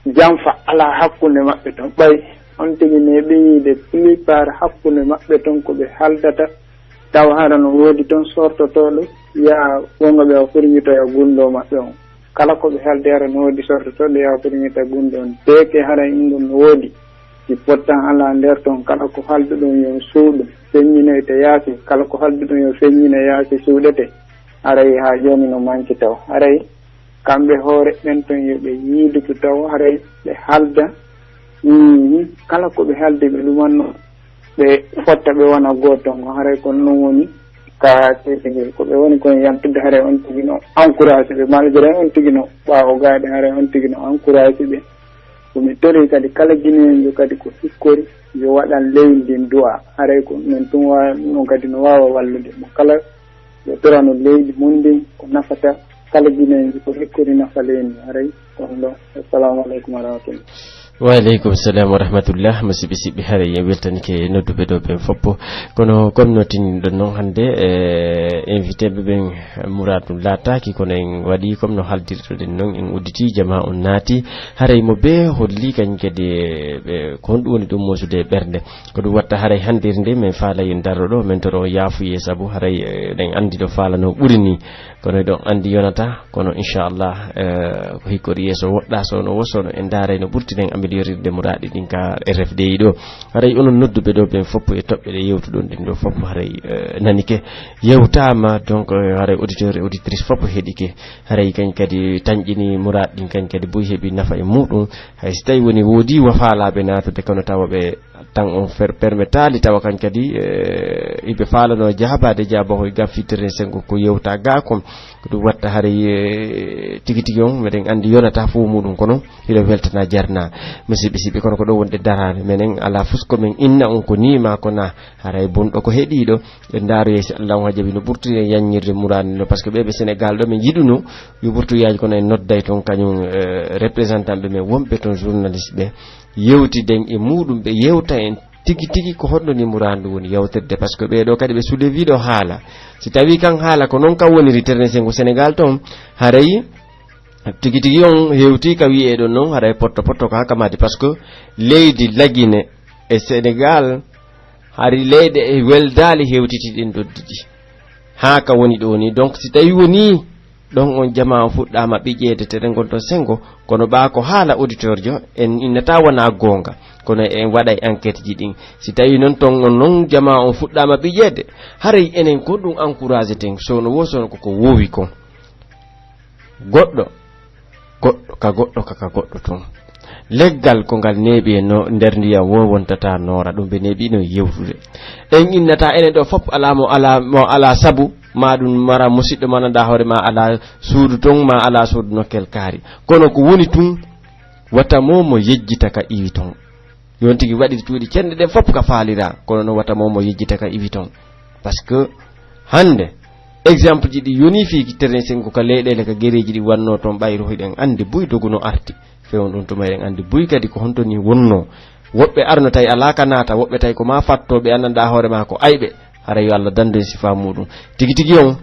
janfa alaa hakkunde maɓɓe ton. Ɓay on tigi neeɓi yiide plupart hakkunde maɓɓe ton ko ɓe haldata, tawa hara no woodi ton sortotooɗo, yaa wonga ɓe o foti witoya gunndoo maɓɓe on. Kala ko ɓe haldi hara no woodi sortotooɗo, yaa o foti wita gunndoo on. Deeke hara inngol no woodi, si pottan alaa nder ton, kala ko halduɗon yo on suuɗu, feññinoyte yaasi, kala ko halduɗon yo feññine yaasi suuɗete. Haray haa jooni no manki taw. Haray kamɓe hoore ɓen ton yo ɓe yiidutu taw, haray ɓe halda. Mhm. Kala ko ɓe haldi ɓe ɗumanno, ɓe fotta ɓe wona gooto on. Haray ko non woni ka tigi ko ɓe woni kon yantude, haray on tigi no encouragé ɓe, malgré on tigi no ɓaawo gaade, haray on tigi no encouragé ɓe. Ko mi tori kadi kala Guinéen kadi ko hikkori yo waɗan leydi ndin du'a. Haray ko non tun waawi, non kadi no waawa wallude mo kala. Ɓe torano leydi mun ndin ko nafata kala Guinéen, ko hekkori nafa leydi ndin. Haray ko ɗum ɗo. Assalamu aleykum wa rahmatullah. Wa aleykum salam wa rahmatullah. Musidɓe, siɓɓe, haray en weltanike nodduɓe ɗo ɓen foppo. Kono comme no tinɗon non hannde, e, invité ɓe ɓen muraadu laataaki, kono en waɗi comme no haldirɗen non, en udditi jamaa on naati. Haray mo bee holli kañ kadi, e, ɓe, ko honɗum woni ɗum moosude e ɓernde. Ko ɗum watta haray hannde nde men faalay en darro ɗo, men toro yaafuyee sabu haray, eh, eɗen anndi ɗo faalano ɓuri ni. Kono eɗon anndi yonata, kono inchallah, eh, ko hikkori yeeso woɗɗa, so no wo, so no en ndaaray no ɓurtiren améliorirde muraaɗi ɗin ka R F D I ɗo. Haray onon nodduɓe ɗo ɓen foppo e toɓɓe ɗe yewtuɗon ɗin ɗo foppo haray, eh, nanike yewtaama, donc, eh, haray auditeur e auditrice foppo heɗike. Haray kañ kadi tanƴini muraaɗi ɗin kañ kadi buy heɓi nafa e muɗum. Hay si tawi woni woodi wa faalaaɓe naatude kono tawa ɓe tan on fer-, permetaali tawa kañ kadi, eh, iɓe faalano jaabaade jaabahol gam fittere sengo ko yewta ga kon. Ko ɗum watta haray, eh, tigi tigi on meɗen anndi yonata fof muɗum kono hiɗo weltana jarna. Musidɓe siɓɓe kono ko ɗo wonde daraade menen ala fus ko men inna on ko ni ma ko na haray bonɗo ko heɗiɗo. Ɓe ndaaroyee si Allah on jaɓi no ɓurti e yaññirde muraadu no, par ce que ɓe ɓe Sénégal ɗo ɓe njiɗuno yo ɓurtu yaaji kono en nodday toon kañum, eh, représentant ɓe men wonɓe toon journaliste ɓe yewtiden e muɗum ɓe yewta en tigi tigi ko honno ni muraadu woni yawtirde, par ce que ɓee ɗo kadi ɓe soulevi ɗo haala. Si tawi kan haala ko noon kan woniri terrain sengo Sénégal toon, haray tigi tigi on hewti ka wi'ee ɗon noon, haray potto potto ko hakamadi, par ce que leydi Lagine e Sénégal hari leyɗe e weldaali hewtiti ɗin ɗo ɗiɗi. Haa ka woni ɗo ni, donc si tawi woni Ɗon on jamaa on fuɗɗaama ɓiƴeede, te ɗen ngon ton senngo, kono ɓaa ko haala auditeur jo, en innataa wonaa goonga, kono en waɗay enquête ji ɗin. Si tawii non ton on non jamaa on fuɗɗaama ɓiƴeede, haray enen ko ɗum encouragé ten, sono woo sono ko ko woowi kon. Goɗɗo, goɗɗo, ka goɗɗo, ka, ka goɗɗo tun. Leggal ko ngal neeɓi e no, nder ndiyam woo wontata noora, ɗum ɓe neeɓi no yewtude. En innata enen ɗo fof alaa mo alaa, mo alaa sabu, ma ɗum mara musiɗɗo ma nanda hoore ma alaa suudu ton, ma alaa suudu nokkel kaari. Kono ko woni tun, wata mo mo yejjita ka iwi ton. Yo on tigi waɗir cuuɗi cenɗe ɗen fof ka faaliraa, kono non wata mo mo yejjita ka iwi ton. Parce que hannde, exemple ji ɗi yonii fii terrain sengo ka leyɗeele ka gereeji ɗi wannoo ton ɓayru hiɗen anndi buy doguno arti. Fewndo ɗum tuma eɗen anndi buy kadi ko honto ni wonnoo. Woɓɓe arno tawi alaa ka naata, woɓɓe tawi ko maa fattooɓe anndanɗaa hoore maa ko ayɓe. Hara yo Allah dandu en sifaa muuɗum. Tigi tigi on,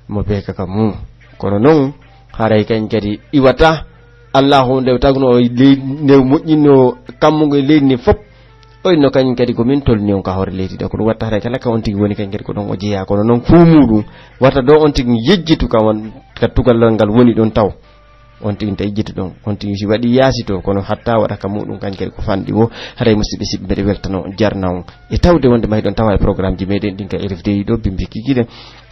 mo beeka ka mum. Kono non, haray kañ kadi iwata Allahu nde tagno o ley-, nde moƴƴinno kammungo e leydi ndin fof. O inno kañum kadi ko min tolni on ka hoore leydi ɗo. Ko ɗum watta haray kala ka on tigi woni kañ kadi ko ɗon o jeyaa. Kono non fuu muuɗum, wata ɗo on tigi yejjitu ka won, ka tugalal ngal woni ɗon taw. On tigi nta yejjitu ɗon. On tigi si waɗi yaasi to, kono hatta waɗa ka muuɗum kañ kadi ko fanɗi wo. Haray musiɓɓe siɓɓe mbeɗe weltano jarna on. E tawde wonde ma hiɗon tawa e programme ji meɗen ɗin ka R F D I ɗo, bimbi kikiɗe.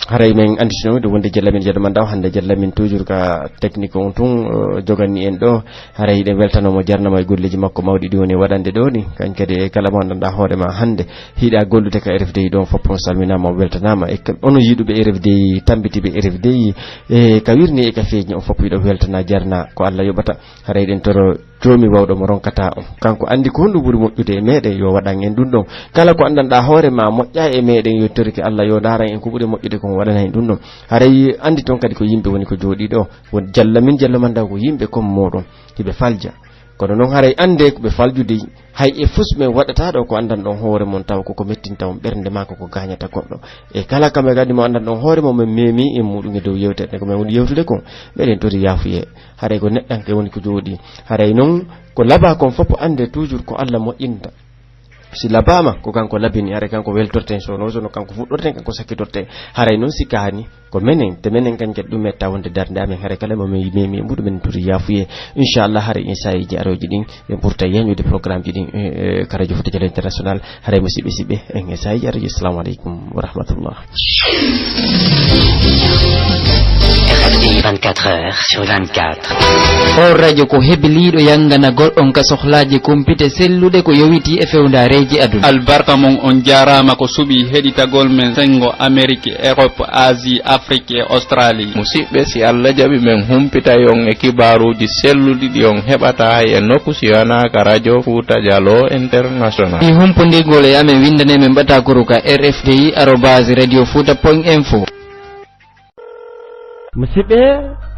Haray men anditino ɗo wonde jalla min jalla man daw hannde jalla min toujours ka technique on tun, eh, joganni en ɗo. Haray hiɗen weltanoo mo jarnama e golleeji makko mawɗi ɗi woni waɗande ɗo ɗi. Kañ kadi e kala mo anndanɗaa hoore ma hannde hiɗa gollude ka R F D I ɗon fof on salminaama, on weltanaama. E ka-, onon yiɗuɓe R F D I, tambitiiɓe R F D I, e ka wirni e ka feeñi on fof hiɗo weltana jarna ko Allah yoɓata. Haray hiɗen toro Joomi wawɗo mo ronkata on. Kanko andi ko honɗum ɓuri moƴƴude e meɗen, yo waɗan en ɗum ɗon. Kala ko andanɗaa hoore ma moƴƴa e meɗen, yo torike Allah, yo ndaran en ko ɓuri moƴƴude kon, waɗana en ɗum ɗon. Haray andi ton kadi ko yimɓe woni ko jooɗi ɗo. Won jalla min, jalla man daw ko yimɓe kon moɗon. Hiɓe falja. Kono non haray ande ko ɓe faljude, hay e fus men waɗata ɗo ko andan ɗon hoore mon taw ko ko mettinta on ɓernde ma ko ko gañata goɗɗo. E kala kamɓe kadi mo andan ɗon hoore mon men memi e muɗum e dow yewtere nde ko men woni yewtude kon. Meɗen tori yafuye. Haray ko neɗɗanke woni ko jooɗi. Haray non ko labaa kon fof annde toujours ko Allah moƴƴinta. Si labaama ko kanko labini, haray kanko weltorten, sono sono kanko fuɗɗorten, kanko sakkitorten. Haray non si kaani ko menen, te menen kañ kadi ɗum metta wonde darnde amen. Haray kala mo min memi e muɗum men turi yafuye. Inchallah haray en saayiji arooji ɗin ɓe ɓurta yañude programme ji ɗin, eh, eh, ka Radio Futa Jalo International. Haray musiɓɓe siɓɓe en e saayiji arooji. Assalamu aleykum wa rahmatullah. R F D I vingt-quatre heures sur vingt-quatre. O radio ko hebiliiɗo yanganagol on ka sohlaaji kumpite selluɗe ko yowitii e fewndaareeji aduna. Albarka mon on jaaraama ko suɓii heɗitagol men senngo Amerik, Erop, Asie, Afrik e Australie. Musiɓɓe, si Allah jaɓi men humpitay on e kibaaruuji selluɗi ɗi on heɓataa hay e nokku si wanaa ka Radio Fuuta Jaloo International. Fii humpondirgol e amen, winndane men ɓataakuru ka R F D I arobase radio fuuta point info. Musiɓɓe,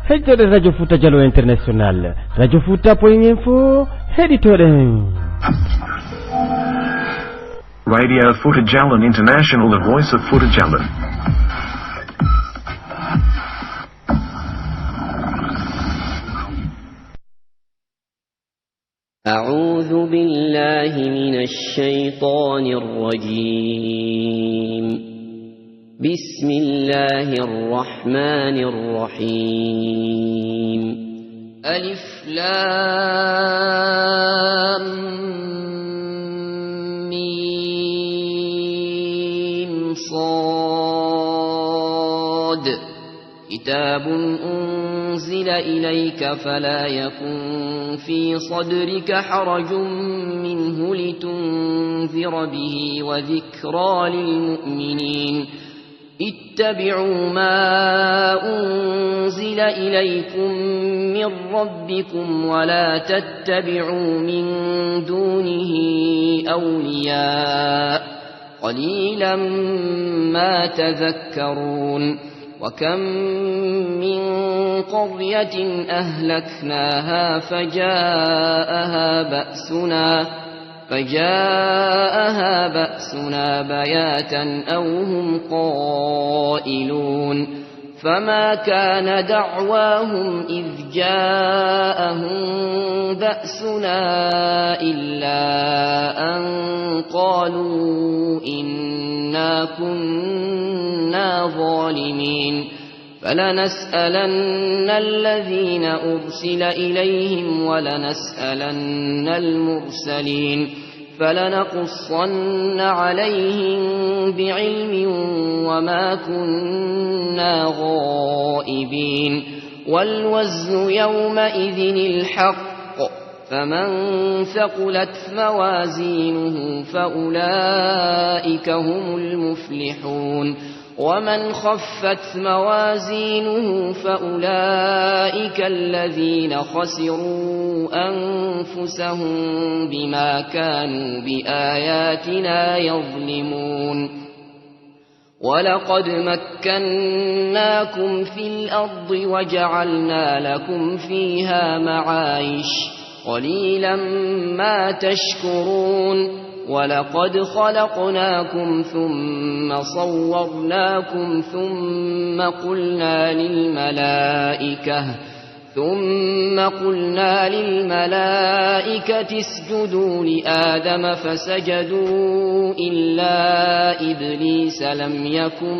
heɗitoɗen Radio Fuuta Jaloo International, radio fuuta point info, heɗitoɗen. Radio Futa Jalon International, the voice of Futa Jalon. أعوذ بالله من الشيطان الرجيم. بسم الله الرحمن الرحيم. ألف لام ميم صاد. كتاب أنزل إليك فلا يكن في صدرك حرج منه لتنذر به وذكرى للمؤمنين. اتبعوا ما أنزل إليكم من ربكم ولا تتبعوا من دونه أولياء. قليلا ما تذكرون. وكم من قرية أهلكناها فجاءها بأسنا، فجاءها بأسنا بياتا أو هم قائلون. فما كان دعواهم إذ جاءهم بأسنا إلا أن قالوا إنا كنا ظالمين. فلنسألن الذين أرسل إليهم ولنسألن المرسلين. فلنقصن عليهم بعلم وما كنا غائبين. والوزن يومئذ الحق، فمن ثقلت موازينه فأولئك هم المفلحون. ومن خفت موازينه فأولئك الذين خسروا أنفسهم بما كانوا بآياتنا يظلمون. ولقد مكناكم في الأرض وجعلنا لكم فيها معايش، قليلا ما تشكرون. ولقد خلقناكم ثم صورناكم ثم قلنا للملائكة ثم قلنا للملائكة اسجدوا لآدم فسجدوا إلا إبليس لم يكن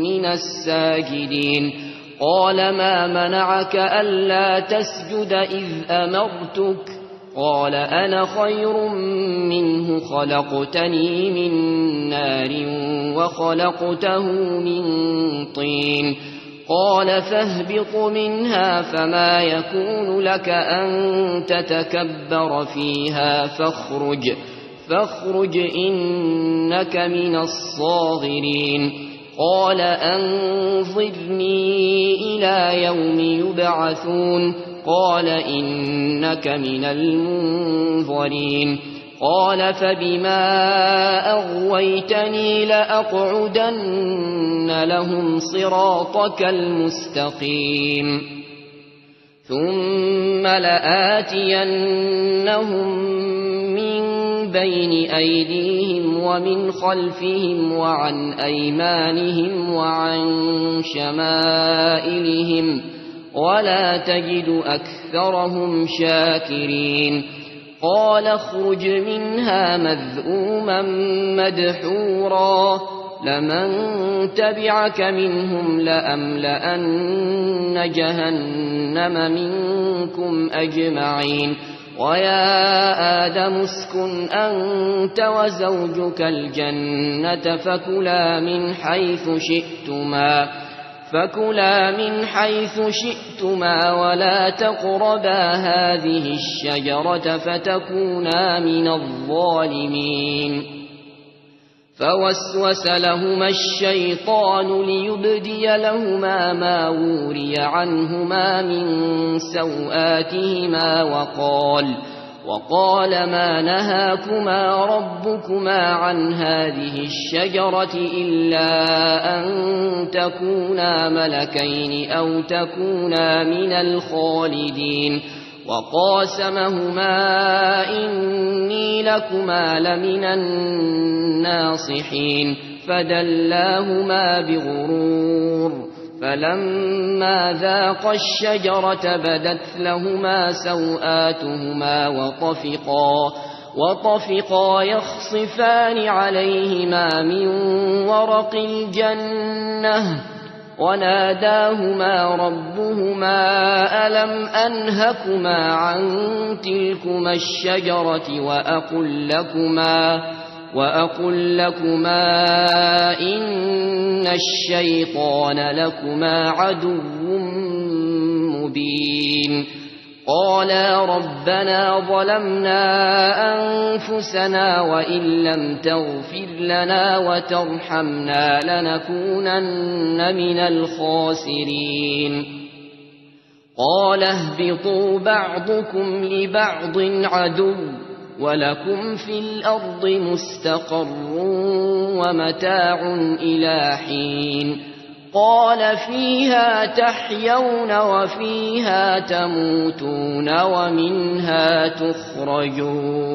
من الساجدين. قال ما منعك ألا تسجد إذ أمرتك؟ قال أنا خير منه خلقتني من نار وخلقته من طين. قال فاهبط منها فما يكون لك أن تتكبر فيها فاخرج، فاخرج إنك من الصاغرين. قال أنظرني إلى يوم يبعثون. قال إنك من المنظرين. قال فبما أغويتني لأقعدن لهم صراطك المستقيم. ثم لآتينهم من بين أيديهم ومن خلفهم وعن أيمانهم وعن شمائلهم ولا تجد أكثرهم شاكرين. قال اخرج منها مذءوما مدحورا لمن تبعك منهم لأملأن جهنم منكم أجمعين. ويا آدم اسكن أنت وزوجك الجنة فكلا من حيث شئتما، فكلا من حيث شئتما ولا تقربا هذه الشجرة فتكونا من الظالمين. فوسوس لهما الشيطان ليبدي لهما ما وري عنهما من سوآتهما وقال، وقال ما نهاكما ربكما عن هذه الشجرة إلا أن تكونا ملكين أو تكونا من الخالدين. وقاسمهما إني لكما لمن الناصحين. فدلاهما بغرور، فلما ذاقا الشجرة بدت لهما سوآتهما وطفقا، وطفقا يخصفان عليهما من ورق الجنة، وناداهما ربهما ألم أنهكما عن تلكما الشجرة وأقل لكما، وأقل لكما إن الشيطان لكما عدو مبين. قالا ربنا ظلمنا أنفسنا وإن لم تغفر لنا وترحمنا لنكونن من الخاسرين. قال اهبطوا بعضكم لبعض عدو ولكم في الأرض مستقر ومتاع إلى حين. قال فيها تحيون وفيها تموتون ومنها تخرجون.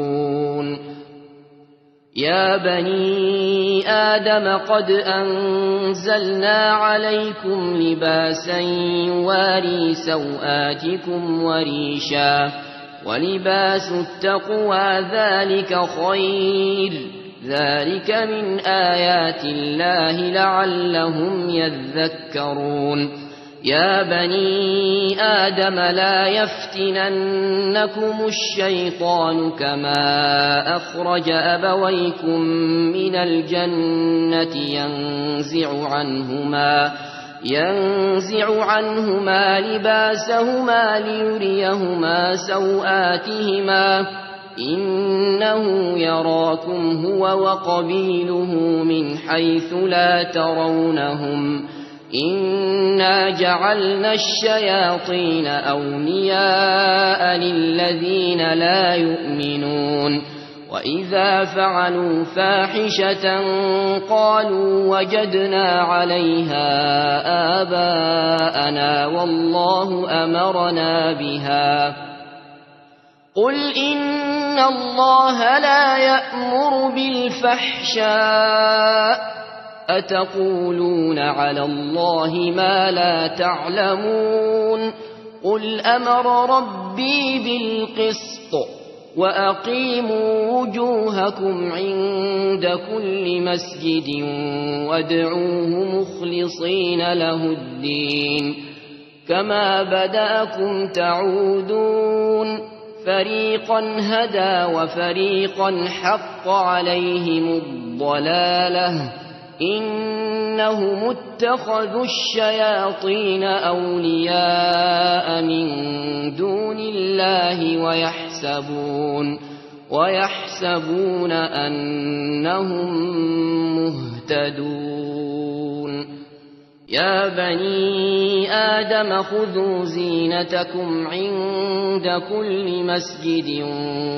يا بني آدم قد أنزلنا عليكم لباسا يواري سوآتكم وريشا، ولباس التقوى ذلك خير، ذلك من آيات الله لعلهم يذكرون. يا بني آدم لا يفتننكم الشيطان كما أخرج أبويكم من الجنة ينزع عنهما، ينزع عنهما لباسهما ليريهما سوآتهما، إنه يراكم هو وقبيله من حيث لا ترونهم، إنا جعلنا الشيطان أولياء للذين لا يؤمنون، وإذا فعلوا فاحشة قالوا وجدنا عليها آباءنا والله أمرنا بها، قل إن الله لا يأمر بالفحشاء، أتقولون على الله ما لا تعلمون، قل أمر ربي بالقسط، وأقيموا وجوهكم عند كل مسجد وادعوه مخلصين له الدين، كما بدأكم تعودون، فريقا هدى وفريقا حق عليهم الضلالة، إنهم اتخذوا الشياطين أولياء من دون الله ويحسبون، ويحسبون أنهم مهتدون. يا بني آدم خذوا زينتكم عند كل مسجد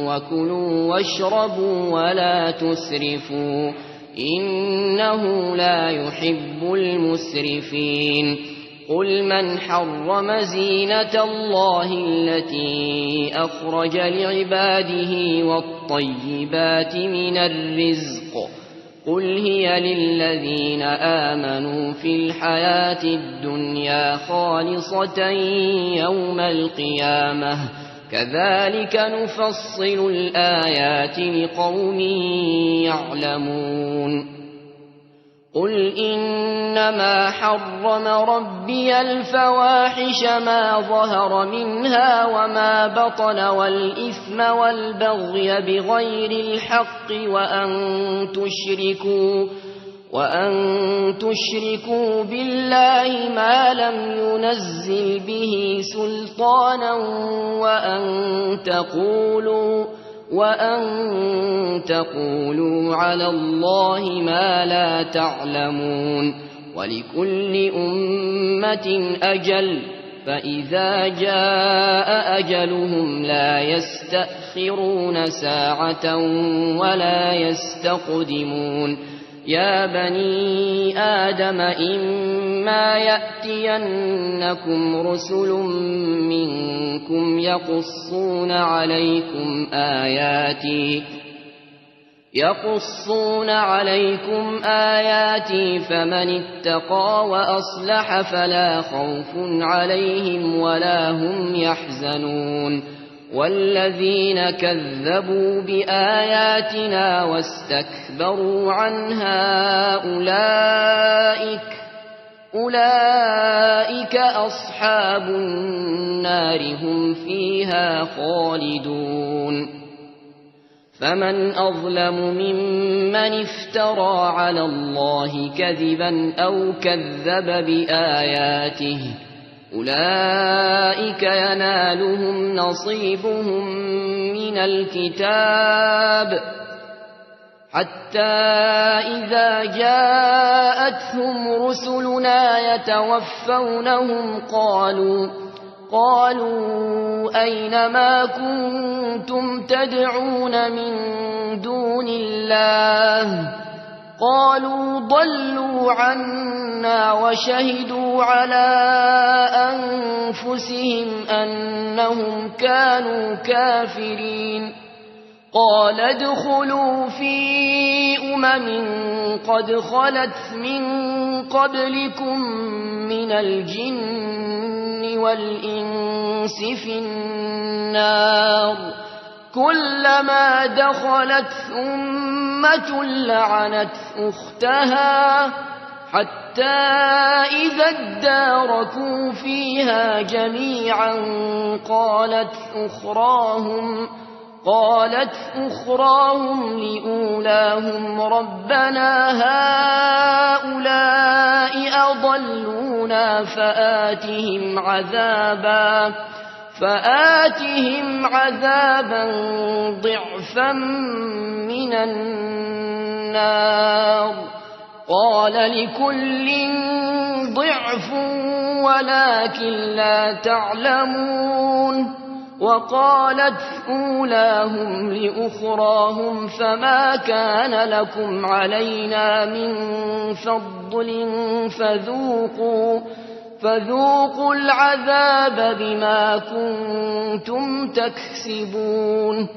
وكلوا واشربوا ولا تسرفوا، إنه لا يحب المسرفين. قل من حرم زينة الله التي أخرج لعباده والطيبات من الرزق، قل هي للذين آمنوا في الحياة الدنيا خالصة يوم القيامة، كذلك نفصل الآيات لقوم يعلمون. قل إنما حرم ربي الفواحش ما ظهر منها وما بطن والإثم والبغي بغير الحق وأن تشركوا، وأن تشركوا بالله ما لم ينزل به سلطانا وأن تقولوا، وأن تقولوا على الله ما لا تعلمون. ولكل أمة أجل، فإذا جاء أجلهم لا يستأخرون ساعة ولا يستقدمون. يا بني آدم إما يأتينكم رسل منكم يقصون عليكم آياتي، يقصون عليكم آياتي فمن اتقى وأصلح فلا خوف عليهم ولا هم يحزنون. والذين كذبوا بآياتنا واستكبروا عنها أولئك، أولئك أصحاب النار هم فيها خالدون. فمن أظلم ممن افترى على الله كذبا أو كذب بآياته، أولئك ينالهم نصيبهم من الكتاب، حتى إذا جاءتهم رسلنا يتوفونهم قالوا، قالوا أين ما كنتم تدعون من دون الله؟ قالوا ضلوا عنا وشهدوا على أنفسهم أنهم كانوا كافرين. قال ادخلوا في أمم قد خلت من قبلكم من الجن والإنس في النار، كلما دخلت أمة لعنت أختها حتى إذا اداركوا فيها جميعا قالت أخراهم، قالت أخراهم لأولاهم ربنا هؤلاء أضلونا فآتهم عذابا، فآتهم عذابا ضعفا من النار. قال لكل ضعف ولكن لا تعلمون. وقالت أولاهم لأخراهم فما كان لكم علينا من فضل فذوقوا، فذوقوا العذاب بما كنتم تكسبون.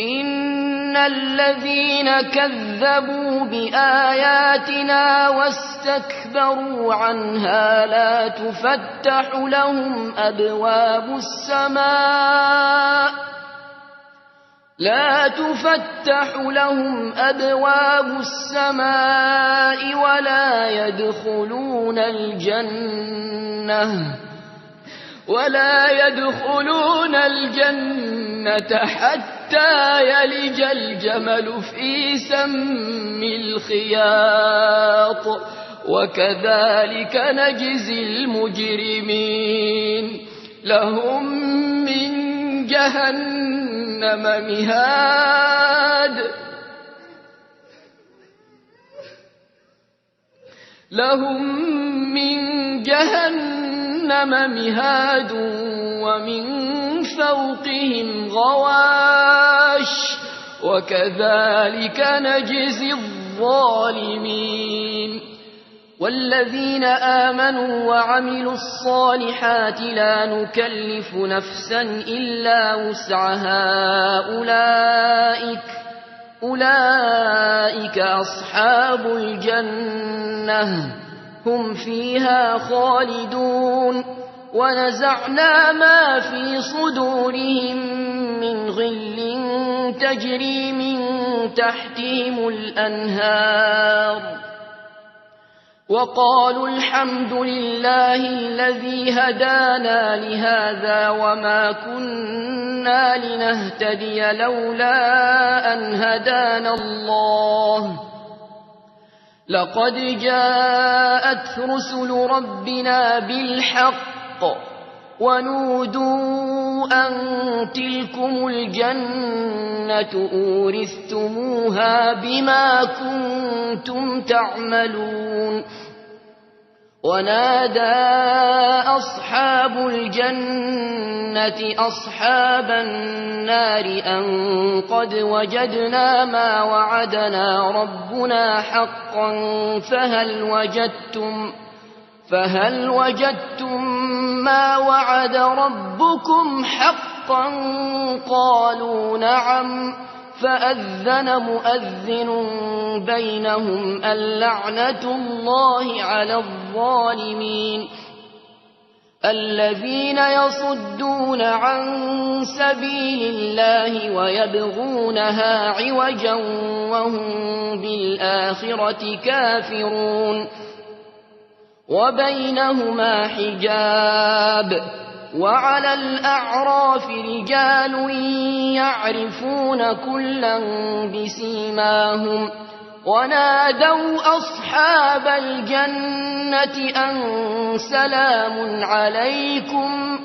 إن الذين كذبوا بآياتنا واستكبروا عنها لا تفتح لهم أبواب السماء، لا تفتح لهم أبواب السماء ولا يدخلون الجنة، ولا يدخلون الجنة حتى يلج الجمل في سم الخياط، وكذلك نجزي المجرمين. لهم من جهنم مهاد، لهم من جهنم مهاد ومن فوقهم غواش، وكذلك نجزي الظالمين. والذين آمنوا وعملوا الصالحات لا نكلف نفسا إلا وسعها أولئك، أولئك أصحاب الجنة هم فيها خالدون. ونزعنا ما في صدورهم من غل تجري من تحتهم الأنهار. وقالوا الحمد لله الذي هدانا لهذا وما كنا لنهتدي لولا أن هدانا الله، لقد جاءت رسل ربنا بالحق، ونودوا أن تلكم الجنة أورثتموها بما كنتم تعملون. ونادى أصحاب الجنة أصحاب النار أن قد وجدنا ما وعدنا ربنا حقا فهل وجدتم، فهل وجدتم ما وعد ربكم حقا؟ قالوا نعم. فأذن مؤذن بينهم اللعنة الله على الظالمين. الذين يصدون عن سبيل الله ويبغونها عوجا وهم بالآخرة كافرون. وبينهما حجاب. وعلى الأعراف رجال يعرفون كلا بسيماهم ونادوا أصحاب الجنة أن سلام عليكم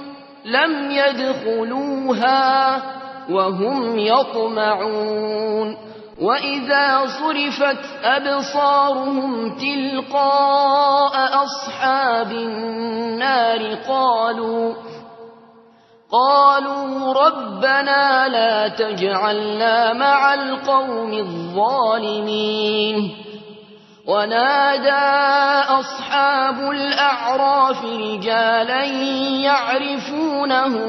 لم يدخلوها وهم يطمعون. وإذا صرفت أبصارهم تلقاء أصحاب النار قالوا، قالوا ربنا لا تجعلنا مع القوم الظالمين. ونادى أصحاب الأعراف رجالا يعرفونهم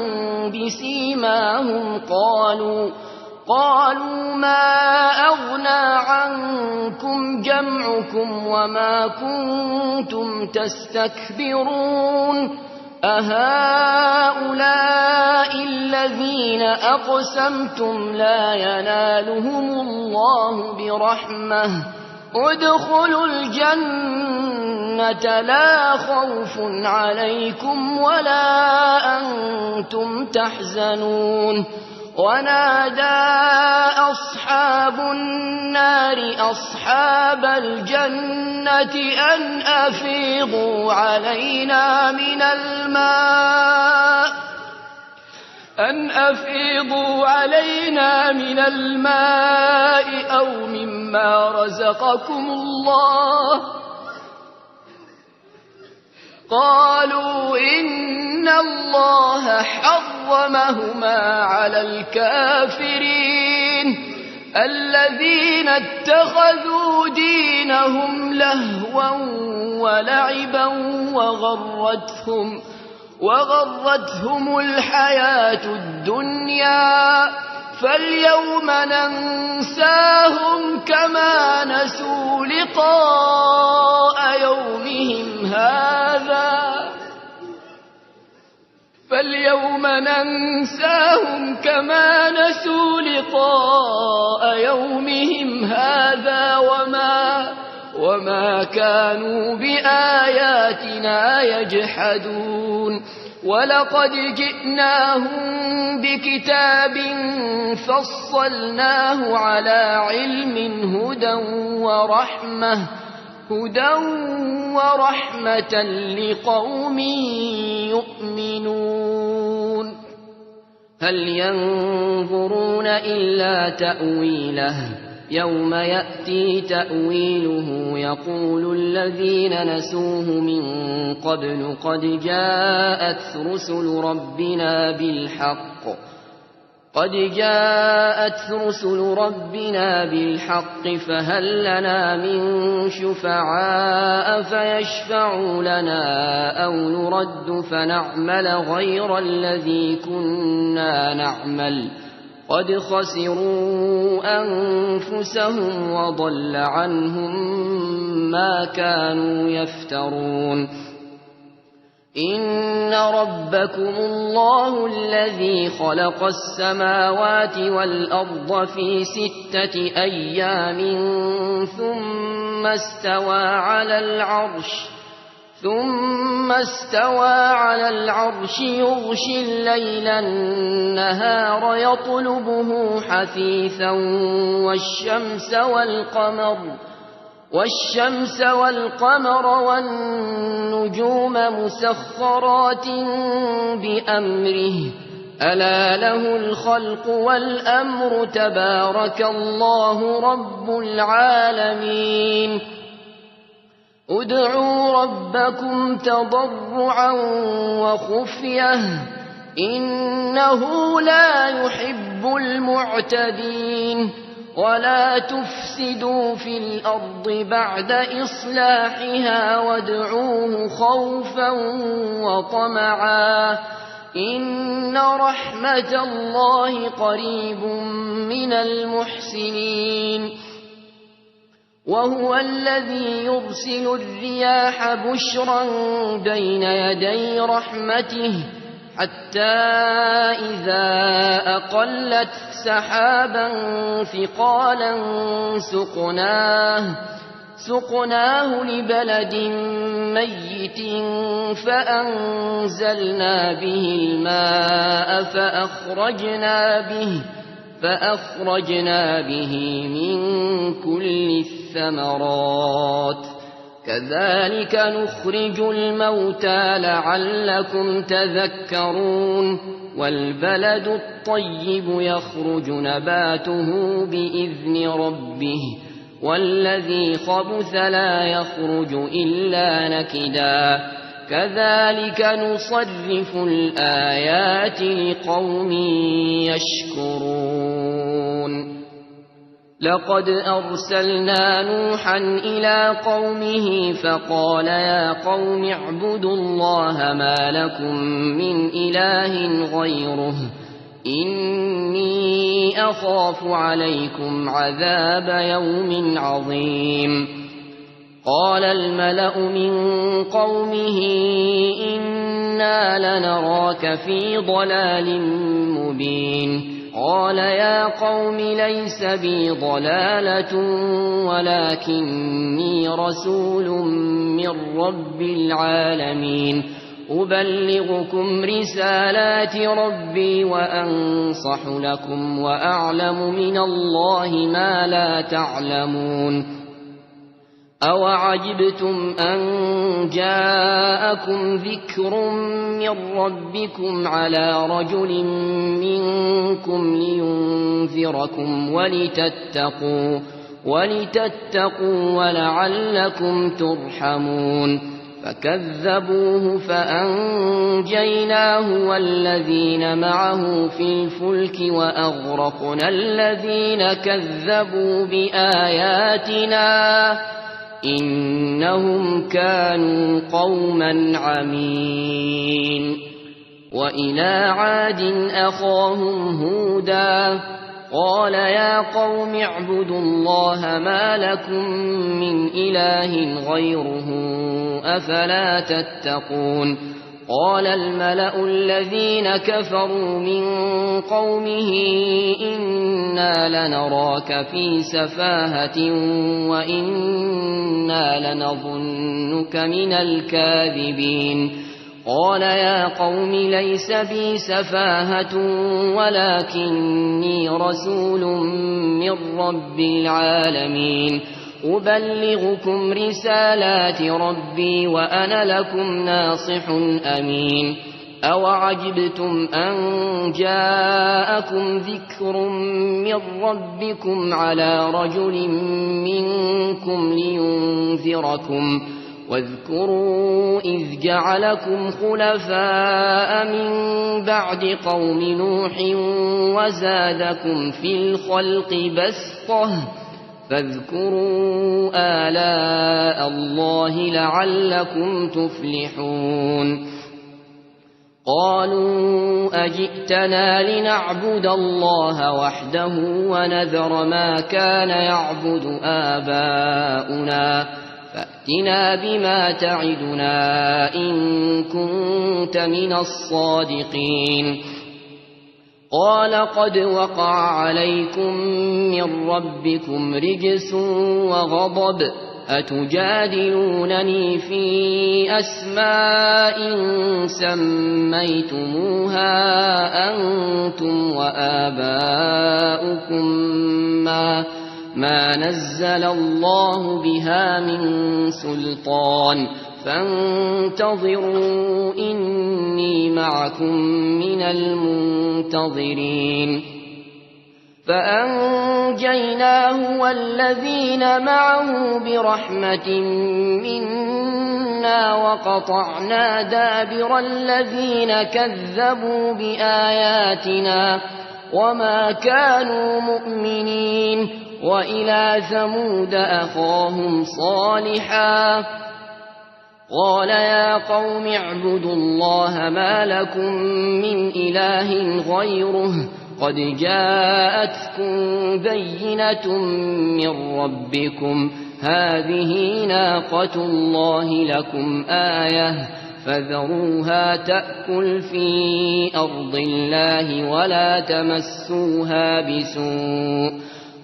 بسيماهم قالوا، قالوا ما أغنى عنكم جمعكم وما كنتم تستكبرون، أهؤلاء الذين أقسمتم لا ينالهم الله برحمة، ادخلوا الجنة لا خوف عليكم ولا أنتم تحزنون. ونادى أصحاب النار أصحاب الجنة أن أفيضوا علينا من الماء، أن أفيضوا علينا من الماء أو مما رزقكم الله، قالوا إن الله حرمهما على الكافرين، الذين اتخذوا دينهم لهوا ولعبا وغرتهم، وغرتهم الحياة الدنيا، فاليوم ننساهم كما نسوا لقاء يومهم هذا، فاليوم ننساهم كما نسوا لقاء يومهم هذا وما، وما كانوا بآياتنا يجحدون. ولقد جئناهم بكتاب فصلناه على علم هدى ورحمة، هدى ورحمة لقوم يؤمنون. هل ينظرون إلا تأويله، يوم يأتي تأويله يقول الذين نسوه من قبل قد جاءت رسل ربنا بالحق، قد جاءت رسل ربنا بالحق فهل لنا من شفعاء فيشفعوا لنا أو نرد فنعمل غير الذي كنا نعمل، قد خسروا أنفسهم وضل عنهم ما كانوا يفترون. إن ربكم الله الذي خلق السماوات والأرض في ستة أيام ثم استوى على العرش، ثم استوى على العرش يغشي الليل النهار يطلبه حثيثا والشمس والقمر، والشمس والقمر والنجوم مسخرات بأمره، ألا له الخلق والأمر، تبارك الله رب العالمين. ادعوا ربكم تضرعا وخفية، إنه لا يحب المعتدين. ولا تفسدوا في الأرض بعد إصلاحها وادعوه خوفا وطمعا، إن رحمة الله قريب من المحسنين. وهو الذي يرسل الرياح بشرا بين يدي رحمته، حتى إذا أقلت سحابا ثقالا سقناه، سقناه لبلد ميت فأنزلنا به الماء فأخرجنا به، فأخرجنا به من كل الثمرات، كذلك نخرج الموتى لعلكم تذكرون. والبلد الطيب يخرج نباته بإذن ربه، والذي خبث لا يخرج إلا نكدا، كذلك نصرف الآيات لقوم يشكرون. لقد أرسلنا نوحا إلى قومه فقال يا قوم اعبدوا الله ما لكم من إله غيره، إني أخاف عليكم عذاب يوم عظيم. قال الملأ من قومه إنا لنراك في ضلال مبين. قال يا قوم ليس بي ضلالة ولكني رسول من رب العالمين. أبلغكم رسالات ربي وأنصح لكم وأعلم من الله ما لا تعلمون. أوعجبتم أن جاءكم ذكر من ربكم على رجل منكم لينذركم ولتتقوا، ولتتقوا ولعلكم ترحمون. فكذبوه فأنجيناه والذين معه في الفلك وأغرقنا الذين كذبوا بآياتنا إنهم كانوا قوما عمين. وإلى عاد أخاهم هودا قال يا قوم اعبدوا الله ما لكم من إله غيره أفلا تتقون. قال الملأ الذين كفروا من قومه إنا لنراك في سفاهة وإنا لنظنك من الكاذبين. قال يا قوم ليس بي سفاهة ولكني رسول من رب العالمين. أبلغكم رسالات ربي وأنا لكم ناصح أمين. أوعجبتم أن جاءكم ذكر من ربكم على رجل منكم لينذركم. واذكروا إذ جعلكم خلفاء من بعد قوم نوح وزادكم في الخلق بسطة. فاذكروا آلاء الله لعلكم تفلحون. قالوا أجئتنا لنعبد الله وحده ونذر ما كان يعبد آباؤنا فأتنا بما تعدنا إن كنت من الصادقين. قال قد وقع عليكم من ربكم رجس وغضب، أتجادلونني في أسماء سميتموها أنتم وآباؤكم ما، ما نزل الله بها من سلطان، فانتظروا إني معكم من المنتظرين. فأنجيناه والذين معه برحمة منا وقطعنا دابر الذين كذبوا بآياتنا وما كانوا مؤمنين. وإلى ثمود أخاهم صالحا قال يا قوم اعبدوا الله ما لكم من إله غيره قد جاءتكم بينة من ربكم هذه ناقة الله لكم آية فذروها تأكل في أرض الله ولا تمسوها بسوء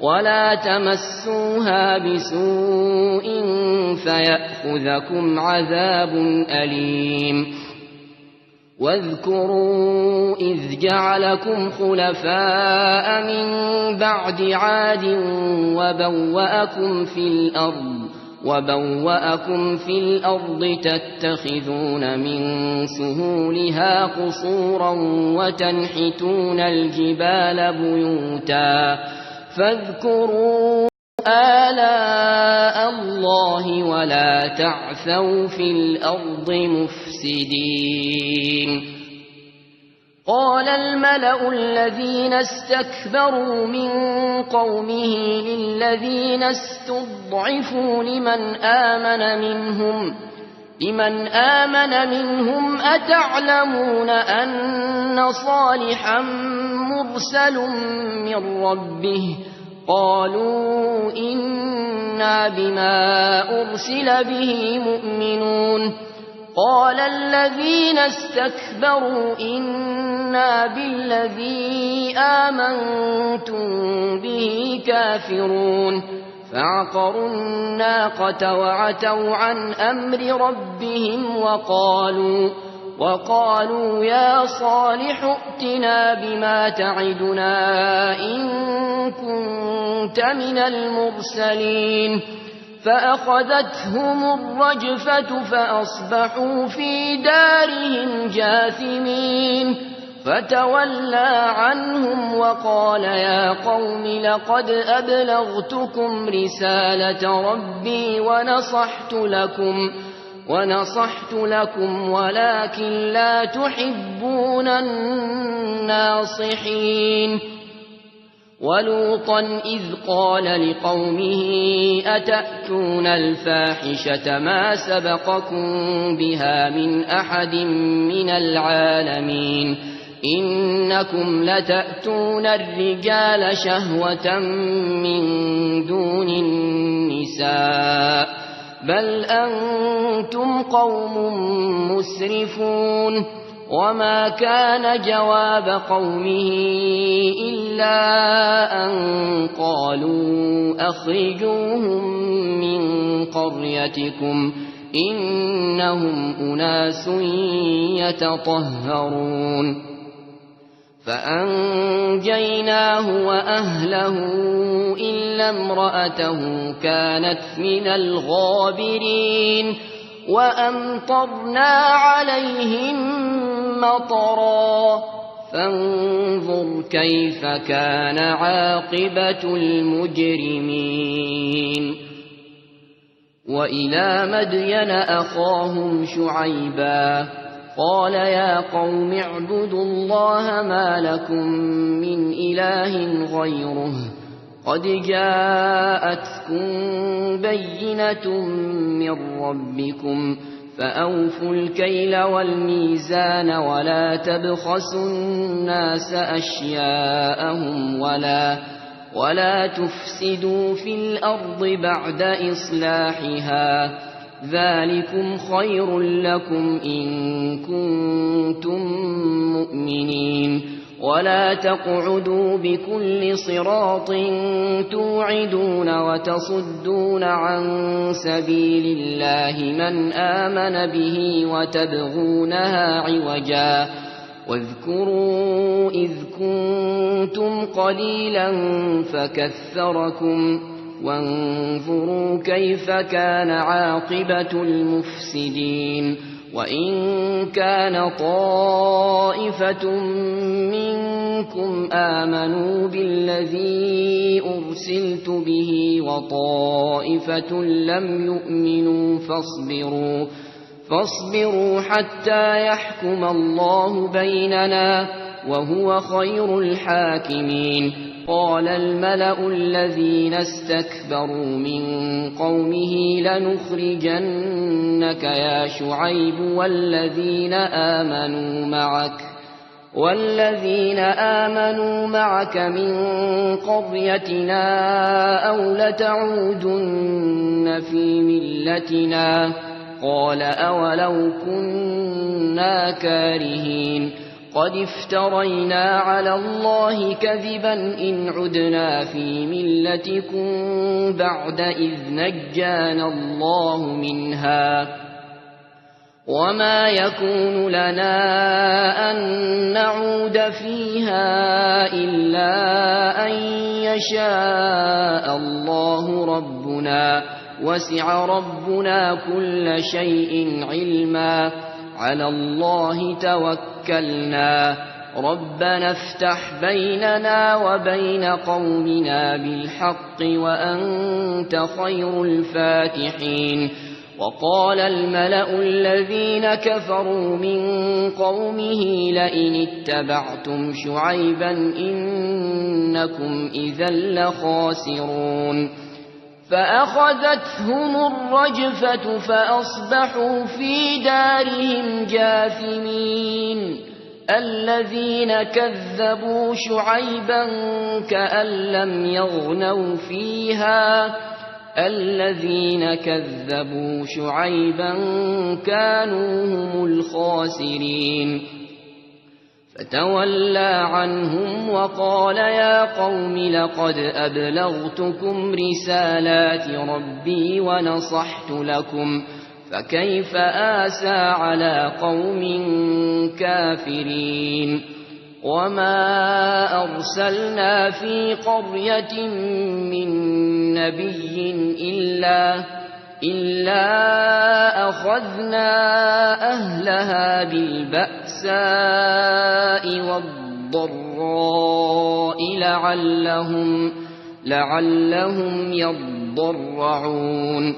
ولا تمسوها بسوء فيأخذكم عذاب أليم. واذكروا إذ جعلكم خلفاء من بعد عاد وبوأكم في الأرض، وبوأكم في الأرض تتخذون من سهولها قصورا وتنحتون الجبال بيوتا فاذكروا آلاء الله ولا تعثوا في الأرض مفسدين. قال الملأ الذين استكبروا من قومه للذين استضعفوا لمن آمن منهم، لمن آمن منهم أتعلمون أن صالحا مرسل من ربه؟ قالوا إنا بما أرسل به مؤمنون. قال الذين استكبروا إنا بالذي آمنتم به كافرون. فعقروا الناقة وعتوا عن أمر ربهم وقالوا، وقالوا يا صالح ائتنا بما تعدنا إن كنت من المرسلين. فأخذتهم الرجفة فأصبحوا في دارهم جاثمين. فتولى عنهم وقال يا قوم لقد أبلغتكم رسالة ربي ونصحت لكم، ونصحت لكم ولكن لا تحبون الناصحين. ولوطا إذ قال لقومه أتأتون الفاحشة ما سبقكم بها من أحد من العالمين. إنكم لتأتون الرجال شهوة من دون النساء، بل أنتم قوم مسرفون. وما كان جواب قومه إلا أن قالوا أخرجوهم من قريتكم إنهم أناس يتطهرون. فأنجيناه وأهله إلا امرأته كانت من الغابرين. وأمطرنا عليهم مطرا. فانظر كيف كان عاقبة المجرمين. وإلى مدين أخاهم شعيبا قال يا قوم اعبدوا الله ما لكم من إله غيره قد جاءتكم بينة من ربكم فأوفوا الكيل والميزان ولا تبخسوا الناس أشياءهم ولا ولا تفسدوا في الأرض بعد إصلاحها ذلكم خير لكم إن كنتم مؤمنين. ولا تقعدوا بكل صراط توعدون وتصدون عن سبيل الله من آمن به وتبغونها عوجا واذكروا إذ كنتم قليلا فكثركم وانظروا كيف كان عاقبة المفسدين. وإن كان طائفة منكم آمنوا بالذي أرسلت به وطائفة لم يؤمنوا فاصبروا فاصبروا حتى يحكم الله بيننا وهو خير الحاكمين. قال الملأ الذين استكبروا من قومه لنخرجنك يا شعيب والذين آمنوا معك والذين آمنوا معك من قريتنا أو لتعودن في ملتنا قال أولو كنا كارهين. قد افترينا على الله كذبا إن عدنا في ملتكم بعد إذ نجانا الله منها وما يكون لنا أن نعود فيها إلا أن يشاء الله ربنا وسع ربنا كل شيء علما على الله توكلنا ربنا افتح بيننا وبين قومنا بالحق وأنت خير الفاتحين. وقال الملأ الذين كفروا من قومه لئن اتبعتم شعيبا إنكم إذا لخاسرون. فأخذتهم الرجفة فأصبحوا في دارهم جاثمين. الذين كذبوا شعيبا كأن لم يغنوا فيها الذين كذبوا شعيبا كانوا هم الخاسرين. فتولى عنهم وقال يا قوم لقد أبلغتكم رسالات ربي ونصحت لكم، فكيف آسى على قوم كافرين. وما أرسلنا في قرية من نبي إلا، إلا أخذنا أهلها بالبأساء والضراء لعلهم، لعلهم يضرعون.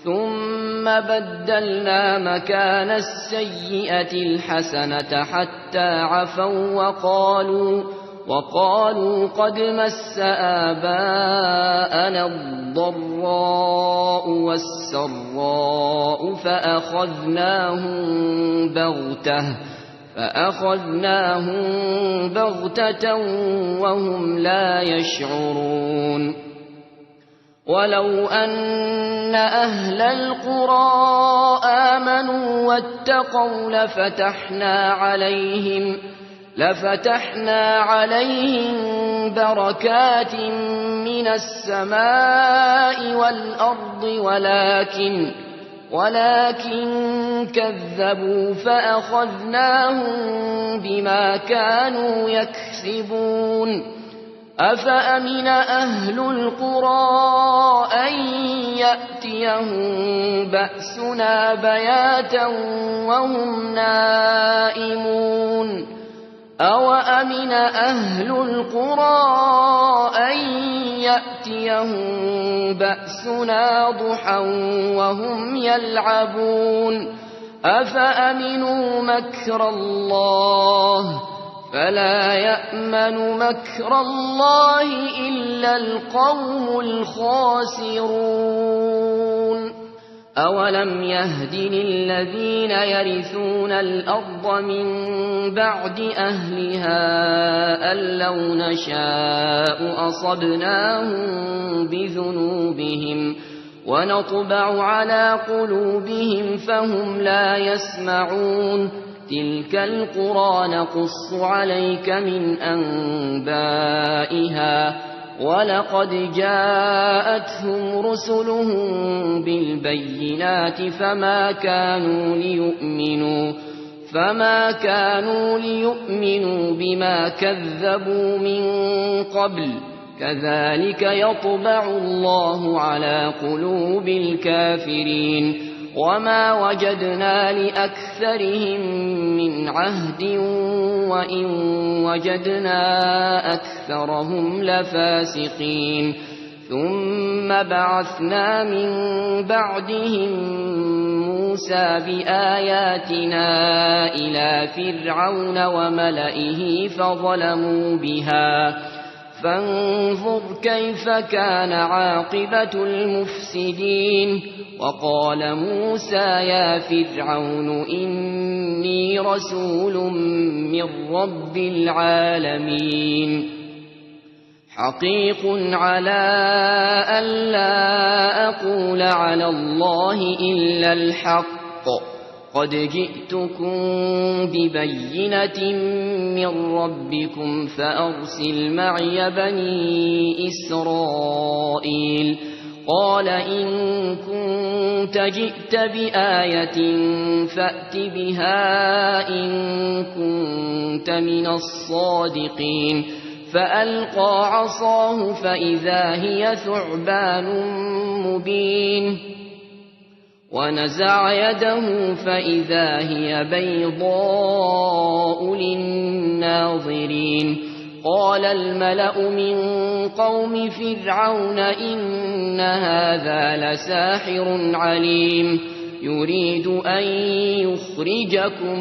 ثم بدلنا مكان السيئة الحسنة حتى عفوا وقالوا، وقالوا قد مس آباءنا الضراء والسراء فأخذناهم بغتة، فأخذناهم بغتة وهم لا يشعرون. ولو أن أهل القرى آمنوا واتقوا لفتحنا عليهم، لفتحنا عليهم بركات من السماء والأرض ولكن، ولكن كذبوا فأخذناهم بما كانوا يكسبون. أفأمن أهل القرى أن يأتيهم بأسنا بياتا وهم نائمون. أوأمن أهل القرى أن يأتيهم بأسنا ضحى وهم يلعبون. أفأمنوا مكر الله فلا يأمن مكر الله إلا القوم الخاسرون. أولم يهد للذين يرثون الأرض من بعد أهلها أن لو نشاء أصبناهم بذنوبهم ونطبع على قلوبهم فهم لا يسمعون. تلك القرى نقص عليك من أنبائها ولقد جاءتهم رسلهم بالبينات فما كانوا ليؤمنوا، فما كانوا ليؤمنوا بما كذبوا من قبل، كذلك يطبع الله على قلوب الكافرين. وما وجدنا لأكثرهم من عهد وإن وجدنا أكثرهم لفاسقين. ثم بعثنا من بعدهم موسى بآياتنا إلى فرعون وملئه فظلموا بها، فانظر كيف كان عاقبة المفسدين. وقال موسى يا فرعون إني رسول من رب العالمين. حقيق على ألا أقول على الله إلا الحق، قد جئتكم ببينة من ربكم فأرسل معي بني إسرائيل. قال إن كنت جئت بآية فأت بها إن كنت من الصادقين. فألقى عصاه فإذا هي ثعبان مبين. ونزع يده فإذا هي بيضاء للناظرين. قال الملأ من قوم فرعون إن هذا لساحر عليم، يريد أن يخرجكم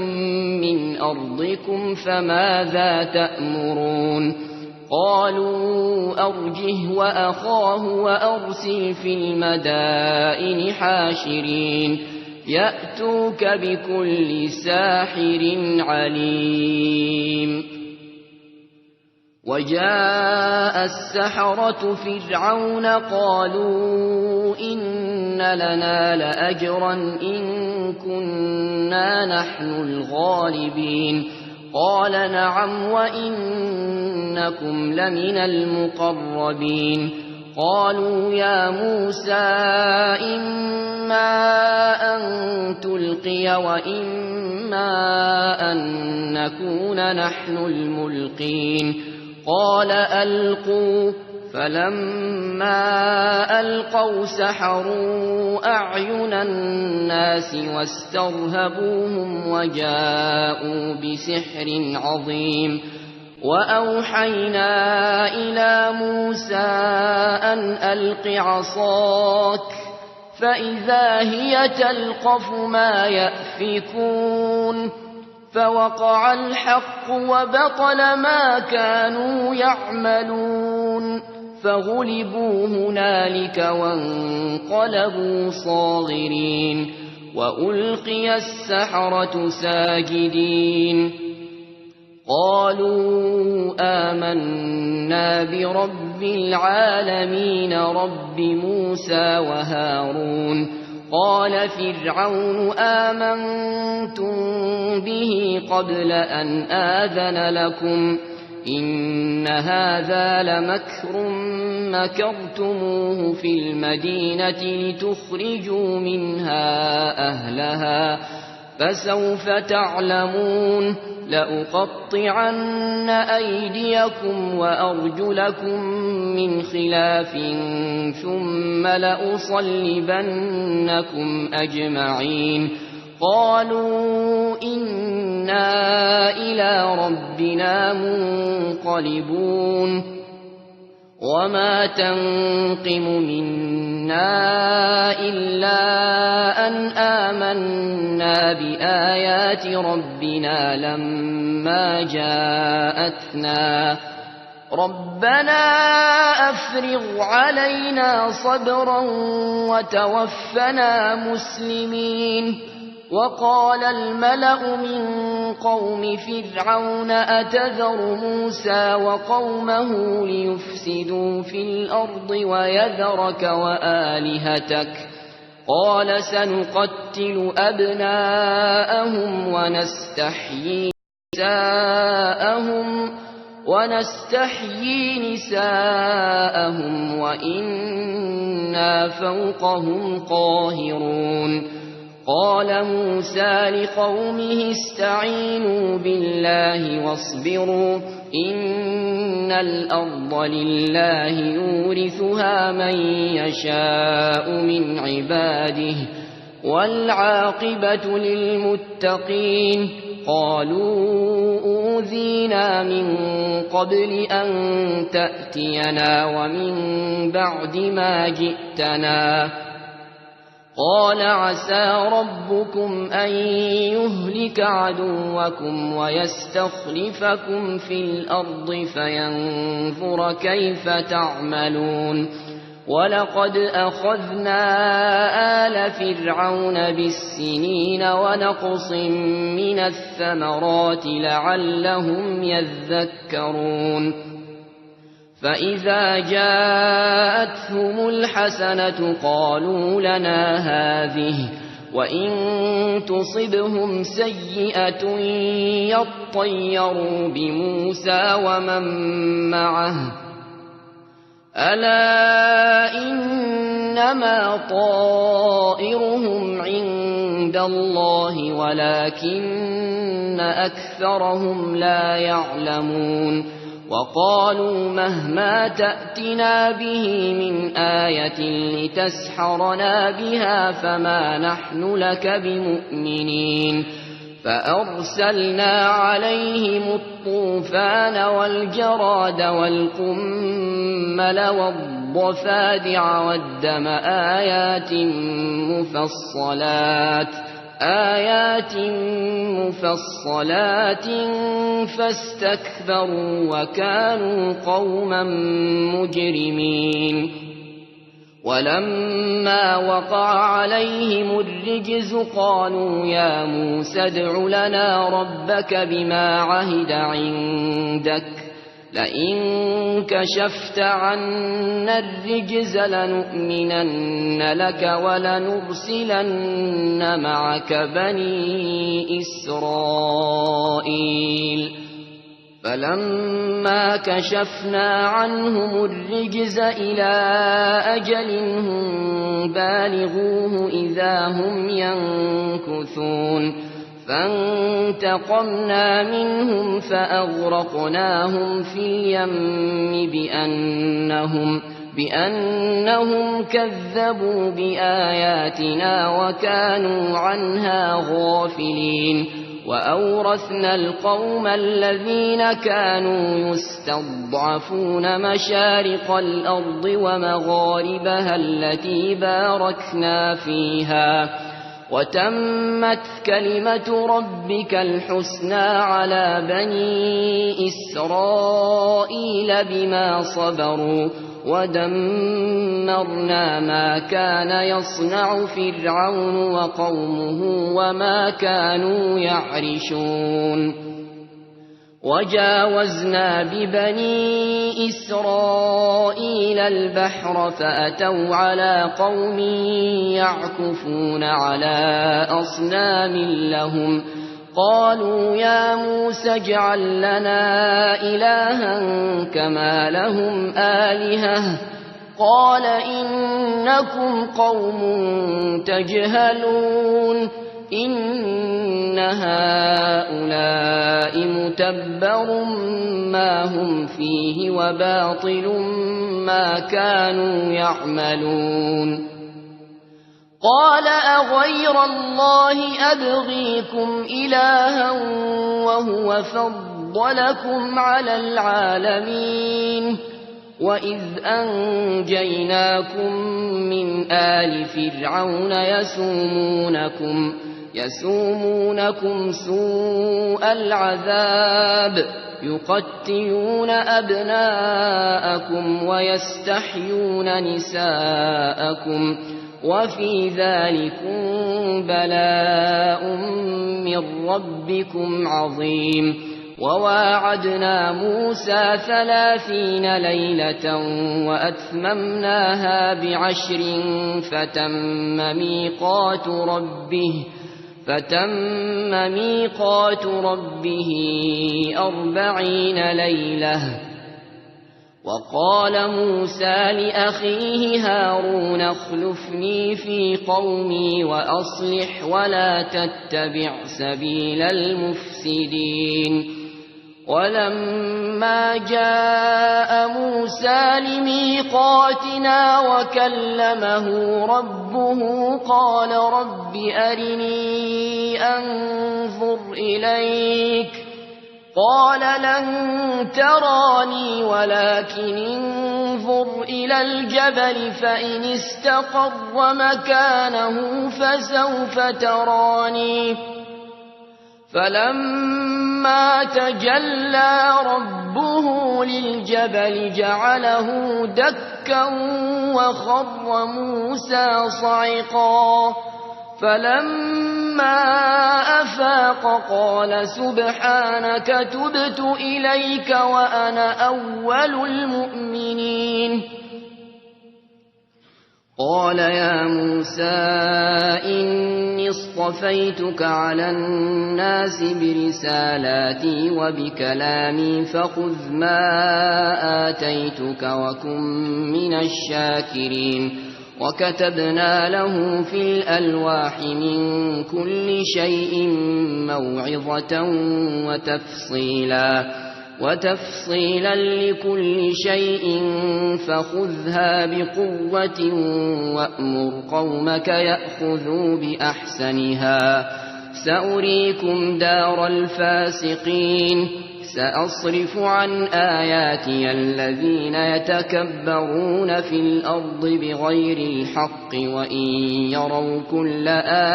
من أرضكم فماذا تأمرون؟ قالوا أرجه وأخاه وأرسل في المدائن حاشرين، يأتوك بكل ساحر عليم. وجاء السحرة فرعون قالوا إن لنا لأجرا إن كنا نحن الغالبين. قال نعم وإنكم لمن المقربين. قالوا يا موسى إما أن تلقي وإما أن نكون نحن الملقين. قال ألقوا. فلما ألقوا سحروا أعين الناس واسترهبوهم وجاءوا بسحر عظيم. وأوحينا إلى موسى أن ألق عصاك، فإذا هي تلقف ما يأفكون. فوقع الحق وبطل ما كانوا يعملون. فغلبوا هنالك وانقلبوا صاغرين. وألقي السحرة ساجدين. قالوا آمنا برب العالمين، رب موسى وهارون. قال فرعون آمنتم به قبل أن آذن لكم، إن هذا لمكر مكرتموه في المدينة لتخرجوا منها أهلها، فسوف تعلمون. لأقطعن أيديكم وأرجلكم من خلاف، ثم لأصلبنكم أجمعين. قالوا إنا إلى ربنا منقلبون. وما تنقم منا إلا أن آمنا بآيات ربنا لما جاءتنا، ربنا أفرغ علينا صبرا وتوفنا مسلمين. وقال الملأ من قوم فرعون أتذر موسى وقومه ليفسدوا في الأرض ويذرك وآلهتك، قال سنقتل أبناءهم ونستحيي نساءهم، ونستحيي نساءهم وإنا فوقهم قاهرون. قال موسى لقومه استعينوا بالله واصبروا، إن الأرض لله يورثها من يشاء من عباده، والعاقبة للمتقين. قالوا أوذينا من قبل أن تأتينا ومن بعد ما جئتنا، قال عسى ربكم أن يهلك عدوكم ويستخلفكم في الأرض فينظر كيف تعملون. ولقد أخذنا آل فرعون بالسنين ونقص من الثمرات لعلهم يذكرون. فإذا جاءتهم الحسنة قالوا لنا هذه، وإن تصبهم سيئة يطيروا بموسى ومن معه، ألا إنما طائرهم عند الله ولكن أكثرهم لا يعلمون. وقالوا مهما تأتنا به من آية لتسحرنا بها فما نحن لك بمؤمنين. فأرسلنا عليهم الطوفان والجراد والقمل والضفادع والدم آيات مفصلات، آيات مفصلات فاستكبروا وكانوا قوما مجرمين. ولما وقع عليهم الرجز قالوا يا موسى ادع لنا ربك بما عهد عندك، لئن كشفت عنا الرجز لنؤمنن لك ولنرسلن معك بني إسرائيل. فلما كشفنا عنهم الرجز إلى أجل هم بالغوه إذا هم ينكثون. فانتقمنا منهم فأغرقناهم في اليم بأنهم، بأنهم كذبوا بآياتنا وكانوا عنها غافلين. وأورثنا القوم الذين كانوا يستضعفون مشارق الأرض ومغاربها التي باركنا فيها، وتمت كلمة ربك الحسنى على بني إسرائيل بما صبروا، ودمرنا ما كان يصنع فرعون وقومه وما كانوا يعرشون. وجاوزنا ببني إسرائيل البحر فأتوا على قوم يعكفون على أصنام لهم. قالوا يا موسى اجعل لنا إلها كما لهم آلهة. قال إنكم قوم تجهلون. إن هؤلاء متبر ما هم فيه وباطل ما كانوا يعملون. قال أغير الله أبغيكم إلها وهو فضلكم على العالمين. وإذ أنجيناكم من آل فرعون يسومونكم، يسومونكم سوء العذاب، يقتلون أبناءكم ويستحيون نساءكم، وفي ذلكم بلاء من ربكم عظيم. وواعدنا موسى ثلاثين ليلة وأتممناها بعشر فتم ميقات ربه، فتم ميقات ربه أربعين ليلة. وقال موسى لأخيه هارون اخلفني في قومي وأصلح ولا تتبع سبيل المفسدين. ولما جاء موسى لميقاتنا وكلمه ربه قال رب أرني أنظر إليك. قال لن تراني ولكن انظر إلى الجبل فإن استقر مكانه فسوف تراني. فلما تجلى ربه للجبل جعله دكا وخر موسى صعقا. فلما أفاق قال سبحانك تبت إليك وأنا أول المؤمنين. قال يا موسى إني اصطفيتك على الناس برسالاتي وبكلامي فخذ ما آتيتك وكن من الشاكرين. وكتبنا له في الألواح من كل شيء موعظة وتفصيلا، وتفصيلا لكل شيء فخذها بقوة وأمر قومك يأخذوا بأحسنها. سأريكم دار الفاسقين. سأصرف عن آياتي الذين يتكبرون في الأرض بغير الحق وإن يروا كل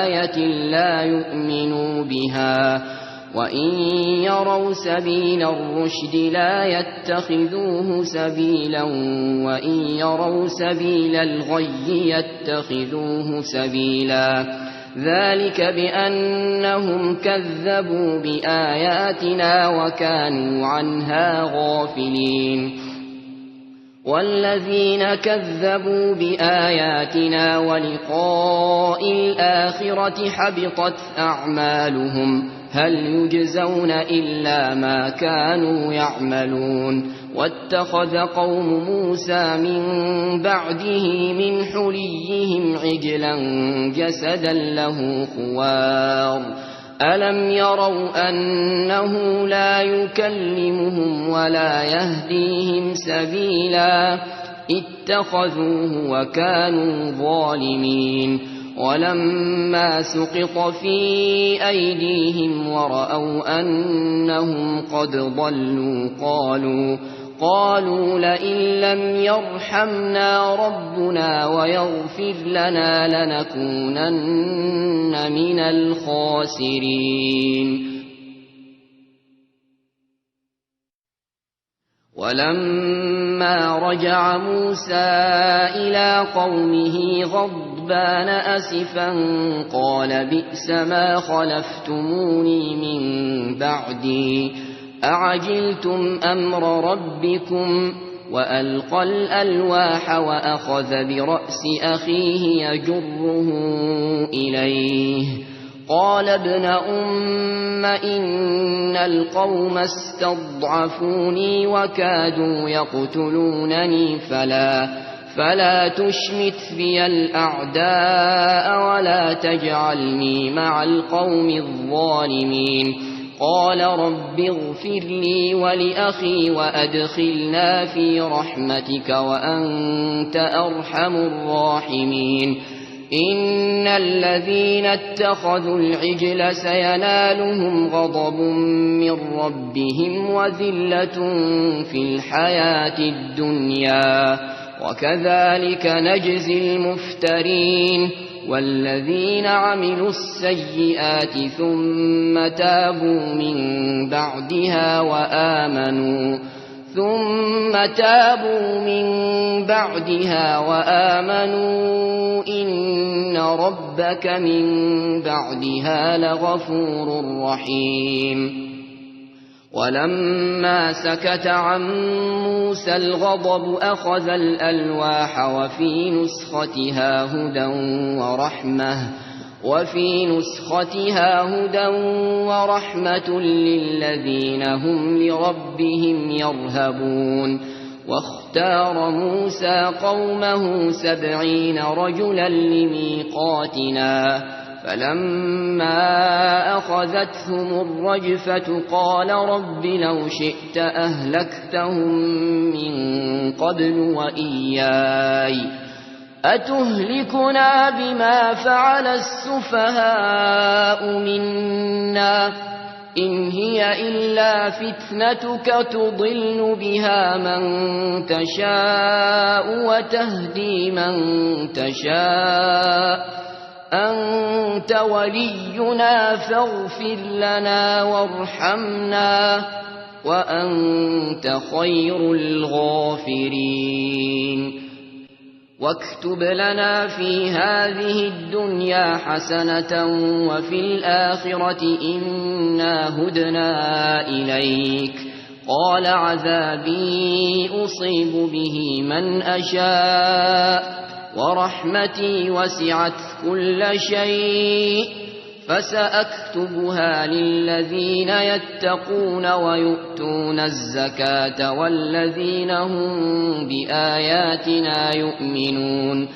آية لا يؤمنوا بها وإن يروا سبيل الرشد لا يتخذوه سبيلا وإن يروا سبيل الغي يتخذوه سبيلا. ذلك بأنهم كذبوا بآياتنا وكانوا عنها غافلين. والذين كذبوا بآياتنا ولقاء الآخرة حبطت أعمالهم هل يجزون إلا ما كانوا يعملون. واتخذ قوم موسى من بعده من حليهم عجلا جسدا له خوار. ألم يروا أنه لا يكلمهم ولا يهديهم سبيلا. اتخذوه وكانوا ظالمين. ولما سقط في أيديهم ورأوا أنهم قد ضلوا قالوا، قالوا لئن لم يرحمنا ربنا ويغفر لنا لنكونن من الخاسرين. ولما رجع موسى إلى قومه غضبان أسفا قال بئس ما خلفتموني من بعدي أعجلتم أمر ربكم وألقى الألواح وأخذ برأس أخيه يجره إليه قال ابن أم إن القوم استضعفوني وكادوا يقتلونني فلا، فلا تشمت بي الأعداء ولا تجعلني مع القوم الظالمين. قال رب اغفر لي ولأخي وأدخلنا في رحمتك وأنت أرحم الراحمين. إن الذين اتخذوا العجل سينالهم غضب من ربهم وذلة في الحياة الدنيا وكذلك نجزي المفترين. والذين عملوا السيئات ثم تابوا من بعدها وآمنوا ثم تابوا من بعدها وآمنوا إن ربك من بعدها لغفور رحيم. ولما سكت عن موسى الغضب أخذ الألواح وفي نسختها هدى ورحمة وفي نسختها هدى ورحمة للذين هم لربهم يرهبون. واختار موسى قومه سبعين رجلا لميقاتنا فلما أخذتهم الرجفة قال رب لو شئت أهلكتهم من قبل وإياي أتهلكنا بما فعل السفهاء منا إن هي إلا فتنتك تضل بها من تشاء وتهدي من تشاء أنت ولينا فاغفر لنا وارحمنا وأنت خير الغافرين. واكتب لنا في هذه الدنيا حسنة وفي الآخرة إنا هدنا إليك. قال عذابي أصيب به من أشاء ورحمتي وسعت كل شيء فسأكتبها للذين يتقون ويؤتون الزكاة والذين هم بآياتنا يؤمنون.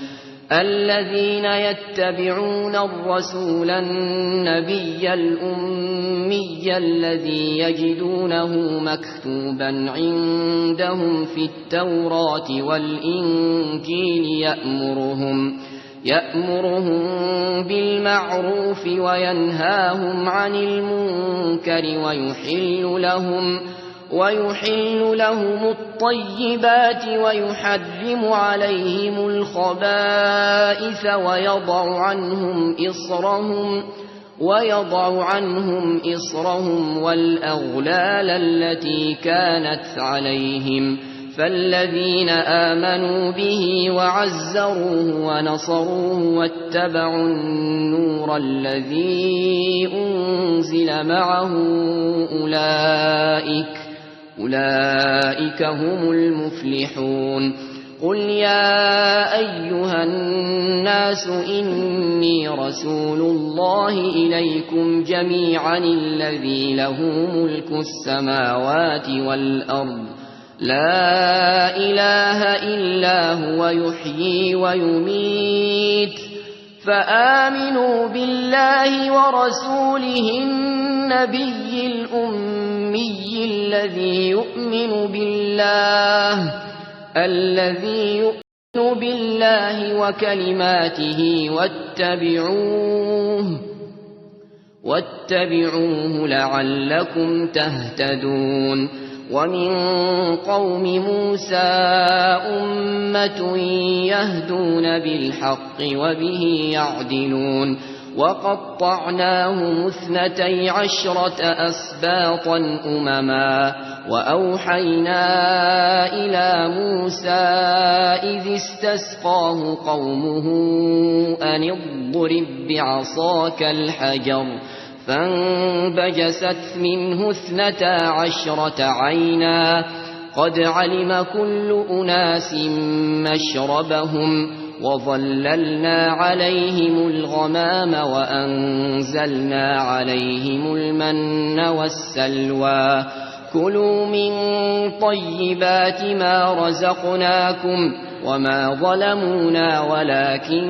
الذين يتبعون الرسول النبي الأمي الذي يجدونه مكتوبا عندهم في التوراة والإنجيل يأمرهم يأمرهم بالمعروف وينهاهم عن المنكر ويحل لهم ويحل لهم الطيبات ويحرم عليهم الخبائث ويضع عنهم إصرهم ويضع عنهم إصرهم والأغلال التي كانت عليهم فالذين آمنوا به وعزروه ونصروه واتبعوا النور الذي أنزل معه أولئك، أولئك هم المفلحون. قل يا أيها الناس إني رسول الله إليكم جميعا الذي له ملك السماوات والأرض لا إله إلا هو يحيي ويميت فآمنوا بالله ورسوله النبي الأمي الذي يؤمن بالله، الذي يؤمن بالله وكلماته واتبعوه، واتبعوه لعلكم تهتدون. ومن قوم موسى أمة يهدون بالحق وبه يعدلون. وقطعناهم اثنتي عشرة أسباطا أمما، وأوحينا إلى موسى إذ استسقاه قومه أن اضرب بعصاك الحجر، فانبجست منه اثنتا عشرة عينا، قد علم كل أناس مشربهم، وظللنا عليهم الغمام وأنزلنا عليهم المن والسلوى، كلوا من طيبات ما رزقناكم، وما ظلمونا ولكن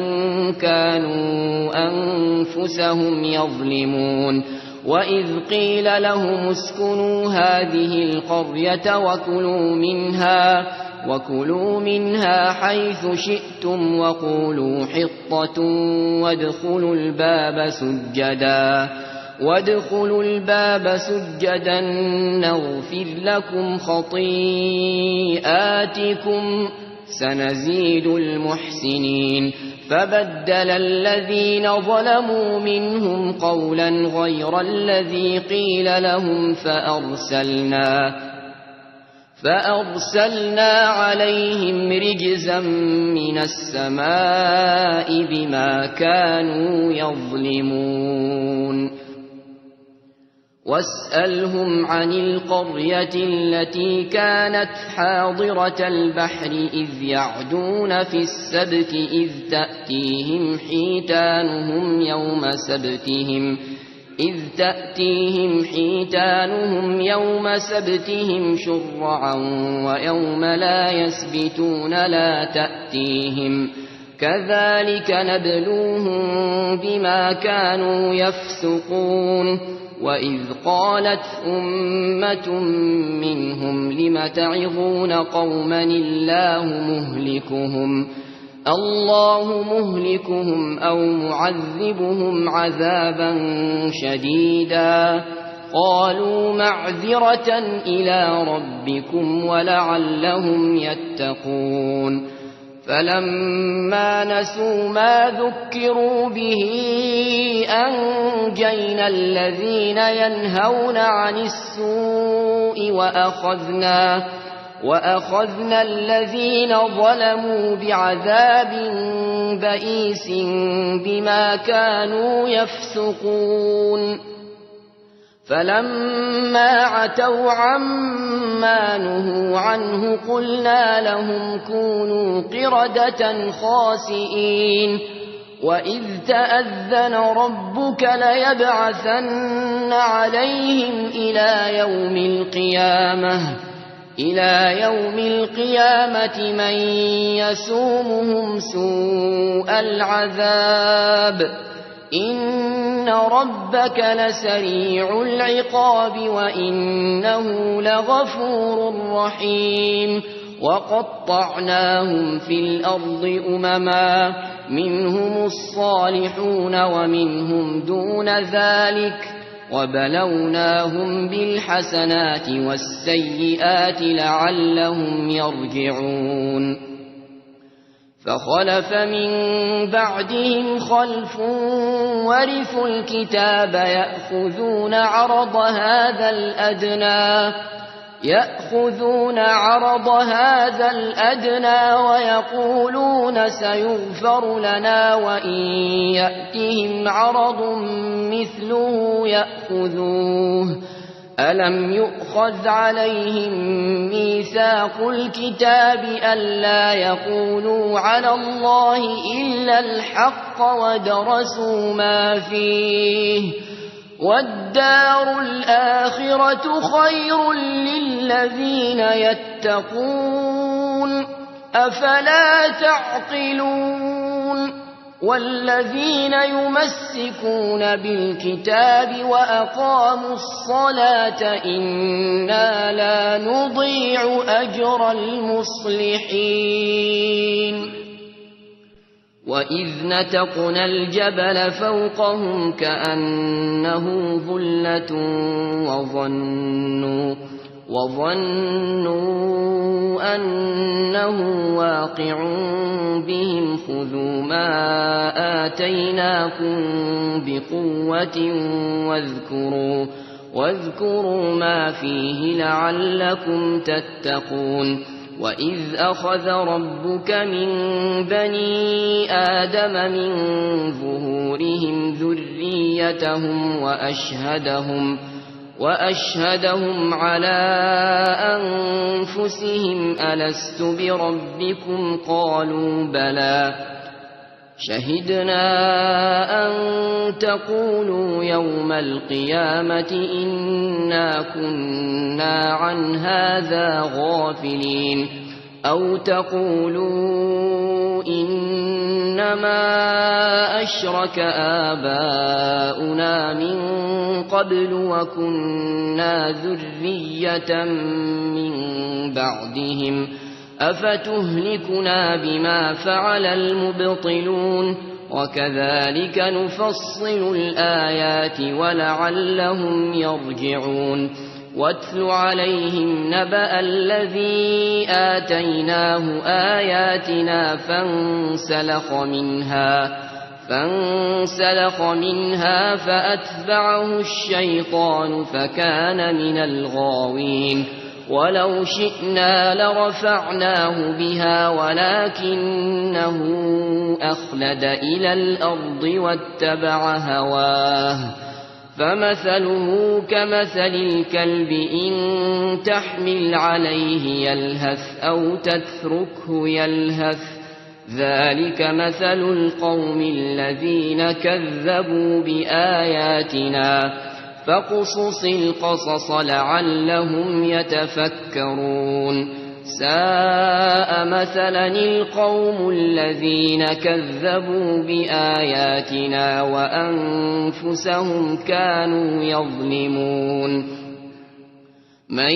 كانوا أنفسهم يظلمون. وإذ قيل لهم اسكنوا هذه القرية وكلوا منها، وكلوا منها حيث شئتم وقولوا حطة وادخلوا الباب سجدا، وادخلوا الباب سجدا نغفر لكم خطيئاتكم سنزيد المحسنين. فبدل الذين ظلموا منهم قولا غير الذي قيل لهم فأرسلنا، فأرسلنا عليهم رجزا من السماء بما كانوا يظلمون. واسألهم عن القرية التي كانت حاضرة البحر إذ يعدون في السبت إذ تأتيهم حيتانهم يوم سبتهم، إذ تأتيهم حيتانهم يوم سبتهم شرعا ويوم لا يسبتون لا تأتيهم، كذلك نبلوهم بما كانوا يفسقون. وإذ قالت أمة منهم لم تعظون قوما الله مهلكهم، الله مهلكهم أو معذبهم عذابا شديدا، قالوا معذرة إلى ربكم ولعلهم يتقون. فلما نسوا ما ذكروا به أنجينا الذين ينهون عن السوء وأخذنا، وأخذنا الذين ظلموا بعذاب بئيس بما كانوا يفسقون. فلما عتوا عما نهوا عنه قلنا لهم كونوا قردة خاسئين. وإذ تأذن ربك ليبعثن عليهم إلى يوم القيامة، إلى يوم القيامة من يسومهم سوء العذاب، إن ربك لسريع العقاب وإنه لغفور رحيم. وقطعناهم في الأرض أمما منهم الصالحون ومنهم دون ذلك وبلوناهم بالحسنات والسيئات لعلهم يرجعون. فخلف من بعدهم خلف ورثوا الكتاب يأخذون عرض هذا الأدنى يأخذون عرض هذا الأدنى ويقولون سيغفر لنا وإن يأتهم عرض مثله يأخذوه. ألم يؤخذ عليهم ميثاق الكتاب ألا يقولوا على الله إلا الحق ودرسوا ما فيه والدار الآخرة خير للذين يتقون، أفلا تعقلون؟ والذين يمسكون بالكتاب وأقاموا الصلاة إنا لا نضيع أجر المصلحين. وإذ نتقنا الجبل فوقهم كأنه ظلة وظنوا، وظنوا أنه واقع بهم خذوا ما آتيناكم بقوة واذكروا، واذكروا ما فيه لعلكم تتقون. وإذ أخذ ربك من بني آدم من ظهورهم ذريتهم وأشهدهم، وأشهدهم على أنفسهم ألست بربكم قالوا بلى شهدنا أن تقولوا يوم القيامة إنا كنا عن هذا غافلين. أو تقولوا إنما أشرك آباؤنا من قبل وكنا ذرية من بعدهم أفتهلكنا بما فعل المبطلون وكذلك نفصل الآيات ولعلهم يرجعون. واتل عليهم نبأ الذي آتيناه آياتنا فانسلخ منها، فانسلخ منها فأتبعه الشيطان فكان من الغاوين. ولو شئنا لرفعناه بها ولكنه أخلد إلى الأرض واتبع هواه. فمثله كمثل الكلب إن تحمل عليه يلهث أو تتركه يلهث. ذلك مثل القوم الذين كذبوا بآياتنا. فاقصص القصص لعلهم يتفكرون. ساء مثلا القوم الذين كذبوا بآياتنا وأنفسهم كانوا يظلمون. من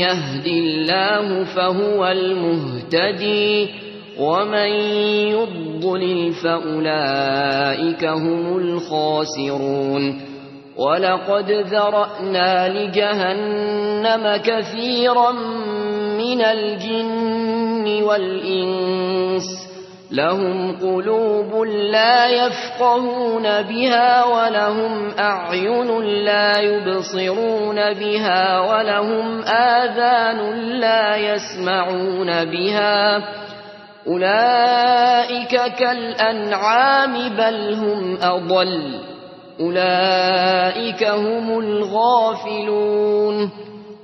يهد الله فهو المهتدي ومن يضلل فأولئك هم الخاسرون. ولقد ذرأنا لجهنم كثيرا من الجن والإنس لهم قلوب لا يفقهون بها ولهم أعين لا يبصرون بها ولهم آذان لا يسمعون بها أولئك كالأنعام بل هم أضل أولئك هم الغافلون.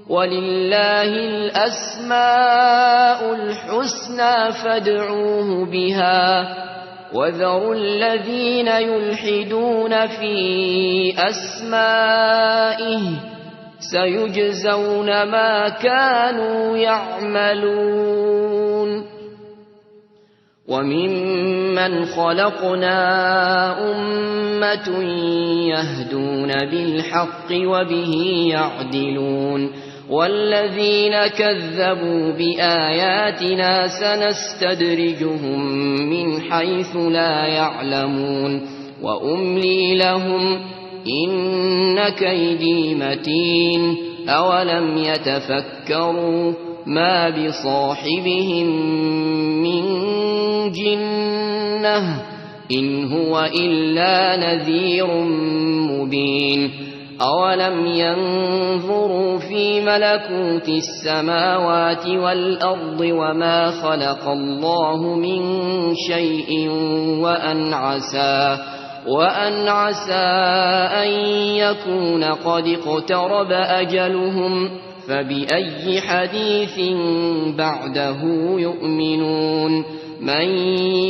ولله الأسماء الحسنى فادعوه بها وذروا الذين يلحدون في أسمائه سيجزون ما كانوا يعملون. وممن خلقنا أمة يهدون بالحق وبه يعدلون. والذين كذبوا بآياتنا سنستدرجهم من حيث لا يعلمون. وأملي لهم إن كيدي متين. أولم يتفكروا ما بصاحبهم من جنة إن هو إلا نذير مبين. أولم ينظروا في ملكوت السماوات والأرض وما خلق الله من شيء وأن عسى، وأن عسى أن يكون قد اقترب أجلهم، فبأي حديث بعده يؤمنون؟ من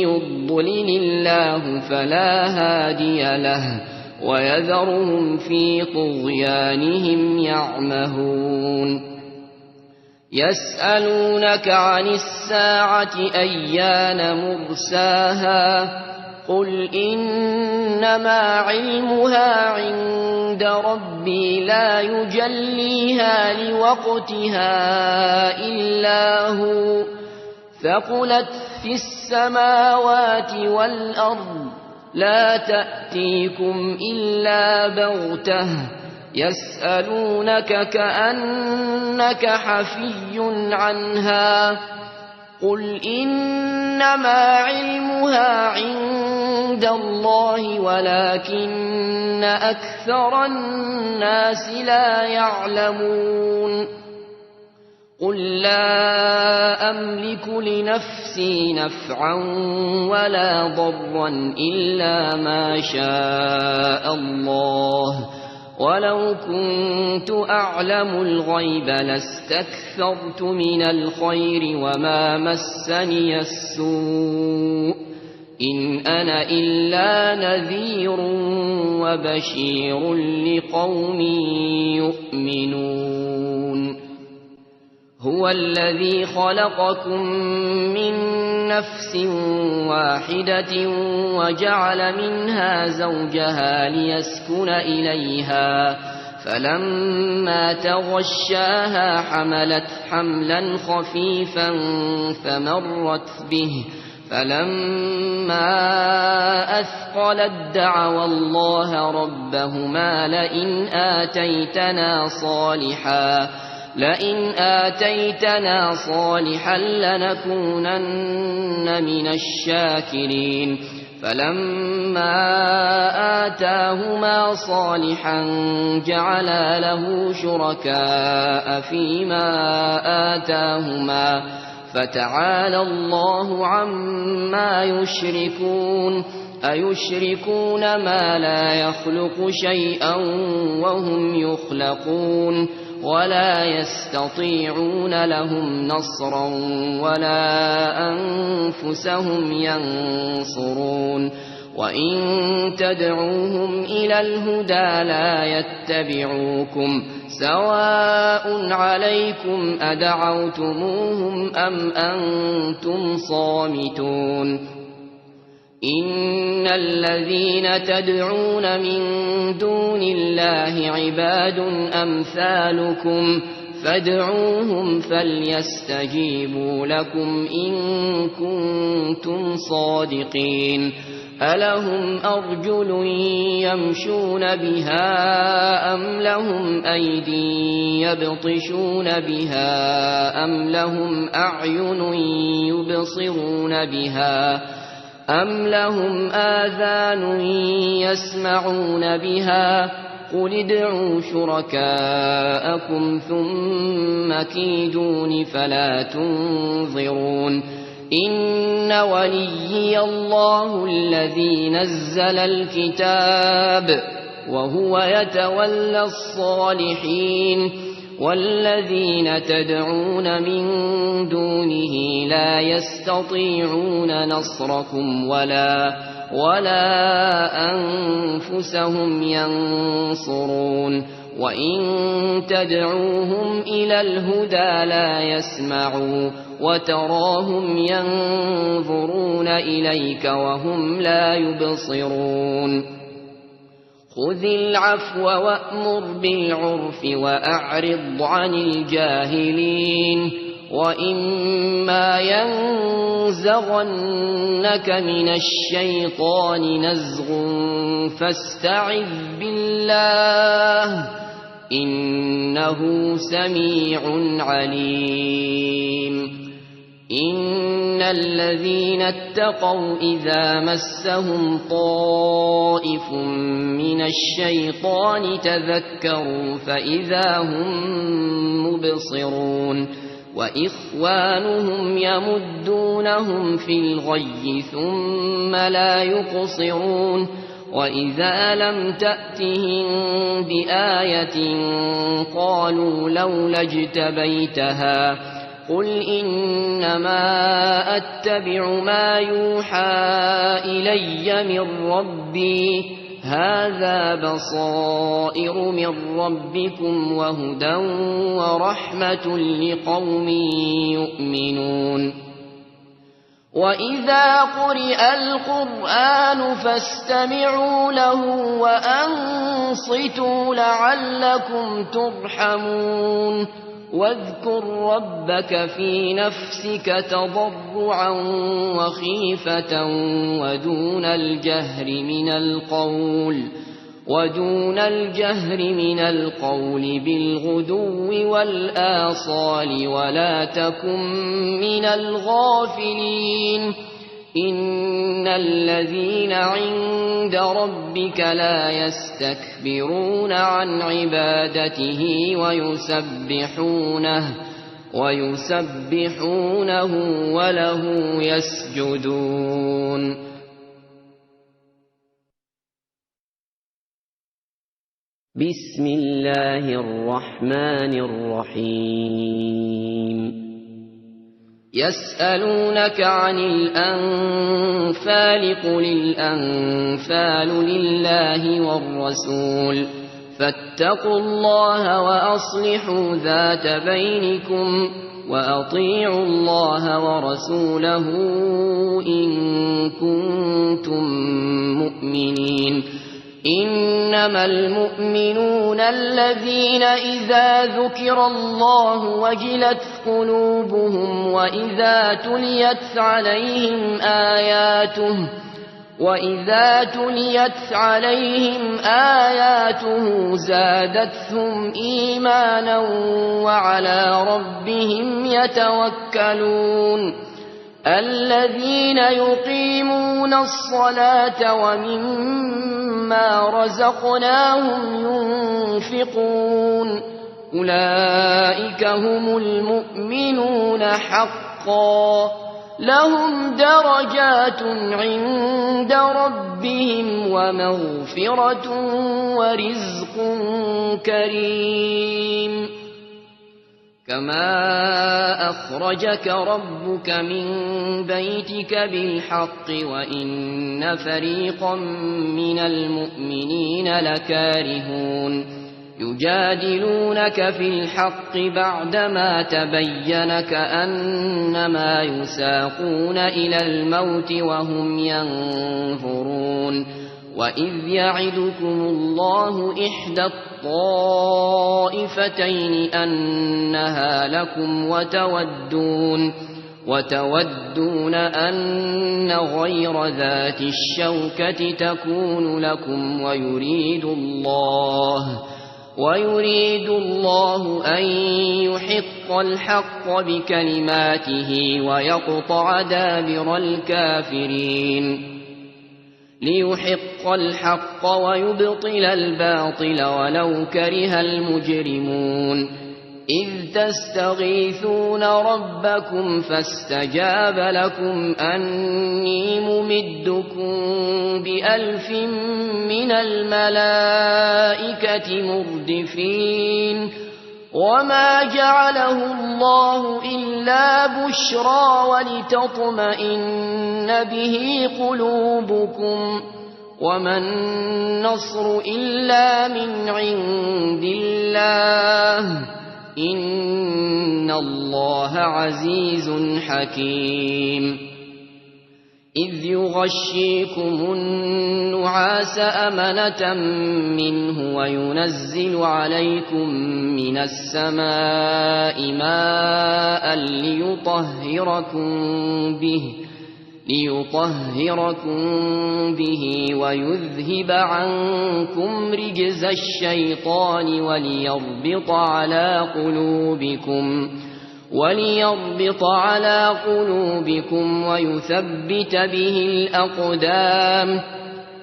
يضلل الله فلا هادي له، ويذرهم في طغيانهم يعمهون. يسألونك عن الساعة أيان مرساها، قل إنما علمها عند ربي لا يجليها لوقتها إلا هو، ثقلت في السماوات والأرض، لا تأتيكم إلا بغتة، يسألونك كأنك حفي عنها، قل إنما علمها عند الله ولكن أكثر الناس لا يعلمون. قل لا أملك لنفسي نفعا ولا ضرا إلا ما شاء الله، ولو كنت أعلم الغيب لاستكثرت من الخير وما مسني السوء، إن أنا إلا نذير وبشير لقوم يؤمنون. هو الذي خلقكم من نفس واحدة وجعل منها زوجها ليسكن إليها، فلما تغشاها حملت حملا خفيفا فمرت به، فلما أثقلت دعوا الله ربهما لئن آتيتنا صالحا، لئن آتيتنا صالحا لنكونن من الشاكرين. فلما آتاهما صالحا جعلا له شركاء فيما آتاهما، فتعالى الله عما يشركون. أيشركون ما لا يخلق شيئا وهم يخلقون، ولا يستطيعون لهم نصرا ولا أنفسهم ينصرون. وإن تدعوهم إلى الهدى لا يتبعوكم، سواء عليكم أدعوتموهم أم أنتم صامتون. إن الذين تدعون من دون الله عباد أمثالكم، فادعوهم فليستجيبوا لكم إن كنتم صادقين. ألهم أرجل يمشون بها أم لهم أيدي يبطشون بها أم لهم أعين يبصرون بها أم لهم آذان يسمعون بها؟ قل ادعوا شركاءكم ثم كيدون فلا تنظرون. إن وليي الله الذي نزل الكتاب وهو يتولى الصالحين. والذين تدعون من دونه لا يستطيعون نصركم ولا، ولا أنفسهم ينصرون. وإن تدعوهم إلى الهدى لا يسمعوا، وتراهم ينظرون إليك وهم لا يبصرون. خذ العفو وأمر بالعرف وأعرض عن الجاهلين. وإما ينزغنك من الشيطان نزغ فاستعذ بالله، إنه سميع عليم. إن الذين اتقوا إذا مسهم طائف من الشيطان تذكروا فإذا هم مبصرون. وإخوانهم يمدونهم في الغي ثم لا يقصرون. وإذا لم تأتهم بآية قالوا لولا اجتبيتها. قل إنما أتبع ما يوحى إلي من ربي، هذا بصائر من ربكم وهدى ورحمة لقوم يؤمنون. وإذا قرئ القرآن فاستمعوا له وأنصتوا لعلكم ترحمون. واذكر ربك في نفسك تضرعا وخيفة ودون الجهر من القول، ودون الجهر من القول بالغدو والآصال ولا تكن من الغافلين. إن الذين عند ربك لا يستكبرون عن عبادته ويسبحونه، ويسبحونه وله يسجدون. بسم الله الرحمن الرحيم. يسألونك عن الأنفال، قل الأنفال لله والرسول، فاتقوا الله وأصلحوا ذات بينكم، وأطيعوا الله ورسوله إن كنتم مؤمنين. إنما المؤمنون الذين إذا ذكر الله وجلت قلوبهم وإذا تليت عليهم آياته، وإذا تليت عليهم آياته زادتهم إيمانا وعلى ربهم يتوكلون. الذين يقيمون الصلاة ومما رزقناهم ينفقون. أولئك هم المؤمنون حقا، لهم درجات عند ربهم ومغفرة ورزق كريم. كما أخرجك ربك من بيتك بالحق وإن فريقا من المؤمنين لكارهون. يجادلونك في الحق بعدما تبين كأنما يساقون إلى الموت وهم ينظرون. وإذ يعدكم الله إحدى الطائفتين أنها لكم وتودون، وتودون أن غير ذات الشوكة تكون لكم ويريد الله، ويريد الله أن يحق الحق بكلماته ويقطع دابر الكافرين. ليحق الحق ويبطل الباطل ولو كره المجرمون. إذ تستغيثون ربكم فاستجاب لكم أني ممدكم بألف من الملائكة مردفين. وما جعله الله إلا بشرى ولتطمئن به قلوبكم، وما النصر إلا من عند الله، إن الله عزيز حكيم. إذ يغشيكم النعاس أمنة منه وينزل عليكم من السماء ماء ليطهركم به، ليطهركم به ويذهب عنكم رجز الشيطان وليربط على قلوبكم، وليربط على قلوبكم ويثبت به الأقدام.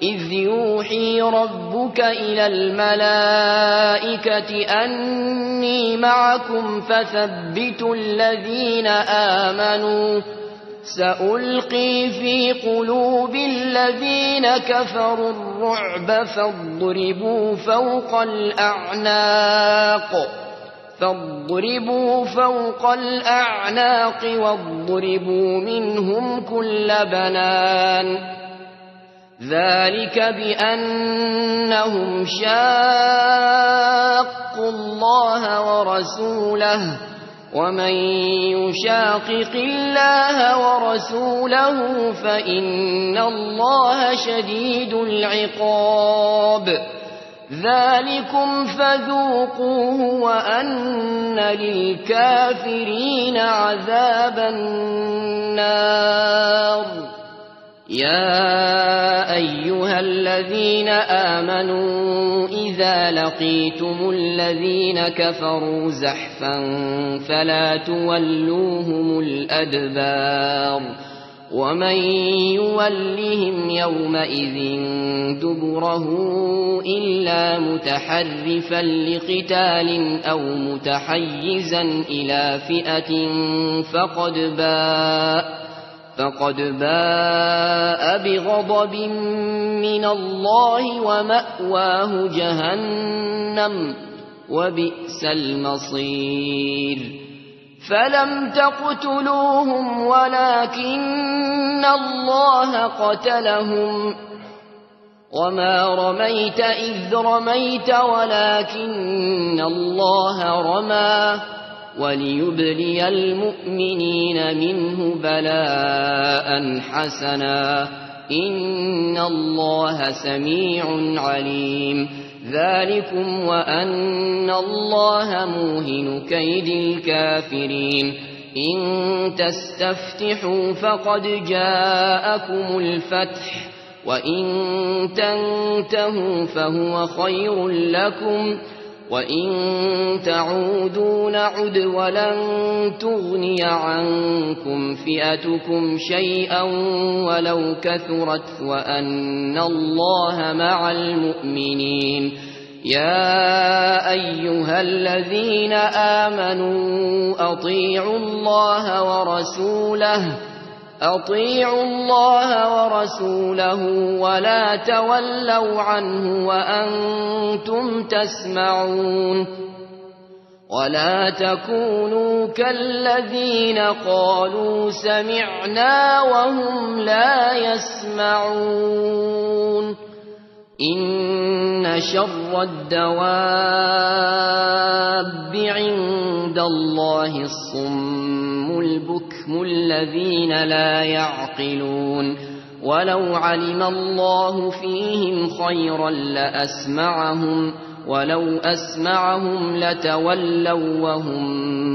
إذ يوحي ربك إلى الملائكة أني معكم فثبتوا الذين آمنوا سألقي في قلوب الذين كفروا الرعب فاضربوا فوق الأعناق فاضربوا فوق الأعناق واضربوا منهم كل بنان ذلك بأنهم شاقوا الله ورسوله ومن يشاقق الله ورسوله فإن الله شديد العقاب ذلكم فذوقوه وأن للكافرين عذاب النار يا أيها الذين آمنوا إذا لقيتم الذين كفروا زحفا فلا تولوهم الأدبار ومن يولهم يومئذ دبره إلا متحرفا لقتال أو متحيزا إلى فئة فقد باء فقد باء بغضب من الله ومأواه جهنم وبئس المصير فلم تقتلوهم ولكن الله قتلهم وما رميت إذ رميت ولكن الله رمى وليبلي المؤمنين منه بلاء حسنا إن الله سميع عليم ذلكم وأن الله موهن كيد الكافرين إن تستفتحوا فقد جاءكم الفتح وإن تنتهوا فهو خير لكم وإن تعودوا نعد ولن تغني عنكم فئتكم شيئا ولو كثرت وأن الله مع المؤمنين يا أيها الذين آمنوا أطيعوا الله ورسوله أطيعوا الله ورسوله ولا تولوا عنه وأنتم تسمعون ولا تكونوا كالذين قالوا سمعنا وهم لا يسمعون إن شر الدواب عند الله الصم البكم الذين لا يعقلون ولو علم الله فيهم خيرا لأسمعهم ولو أسمعهم لتولوا وهم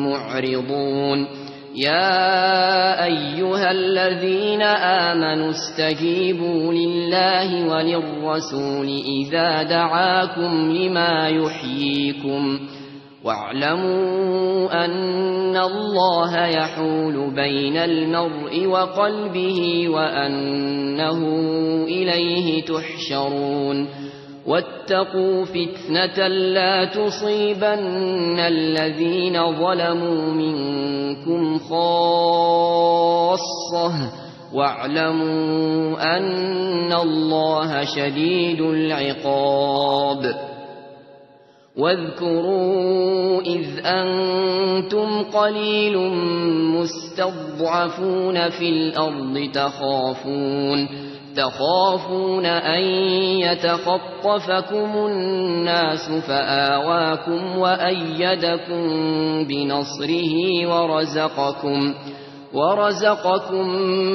معرضون يا أيها الذين آمنوا استجيبوا لله وللرسول إذا دعاكم لما يحييكم واعلموا أن الله يحول بين المرء وقلبه وأنه إليه تحشرون واتقوا فتنة لا تصيبن الذين ظلموا منكم خاصة واعلموا أن الله شديد العقاب واذكروا إذ أنتم قليل مستضعفون في الأرض تخافون تخافون أن يتخطفكم الناس فآواكم وأيدكم بنصره ورزقكم ورزقكم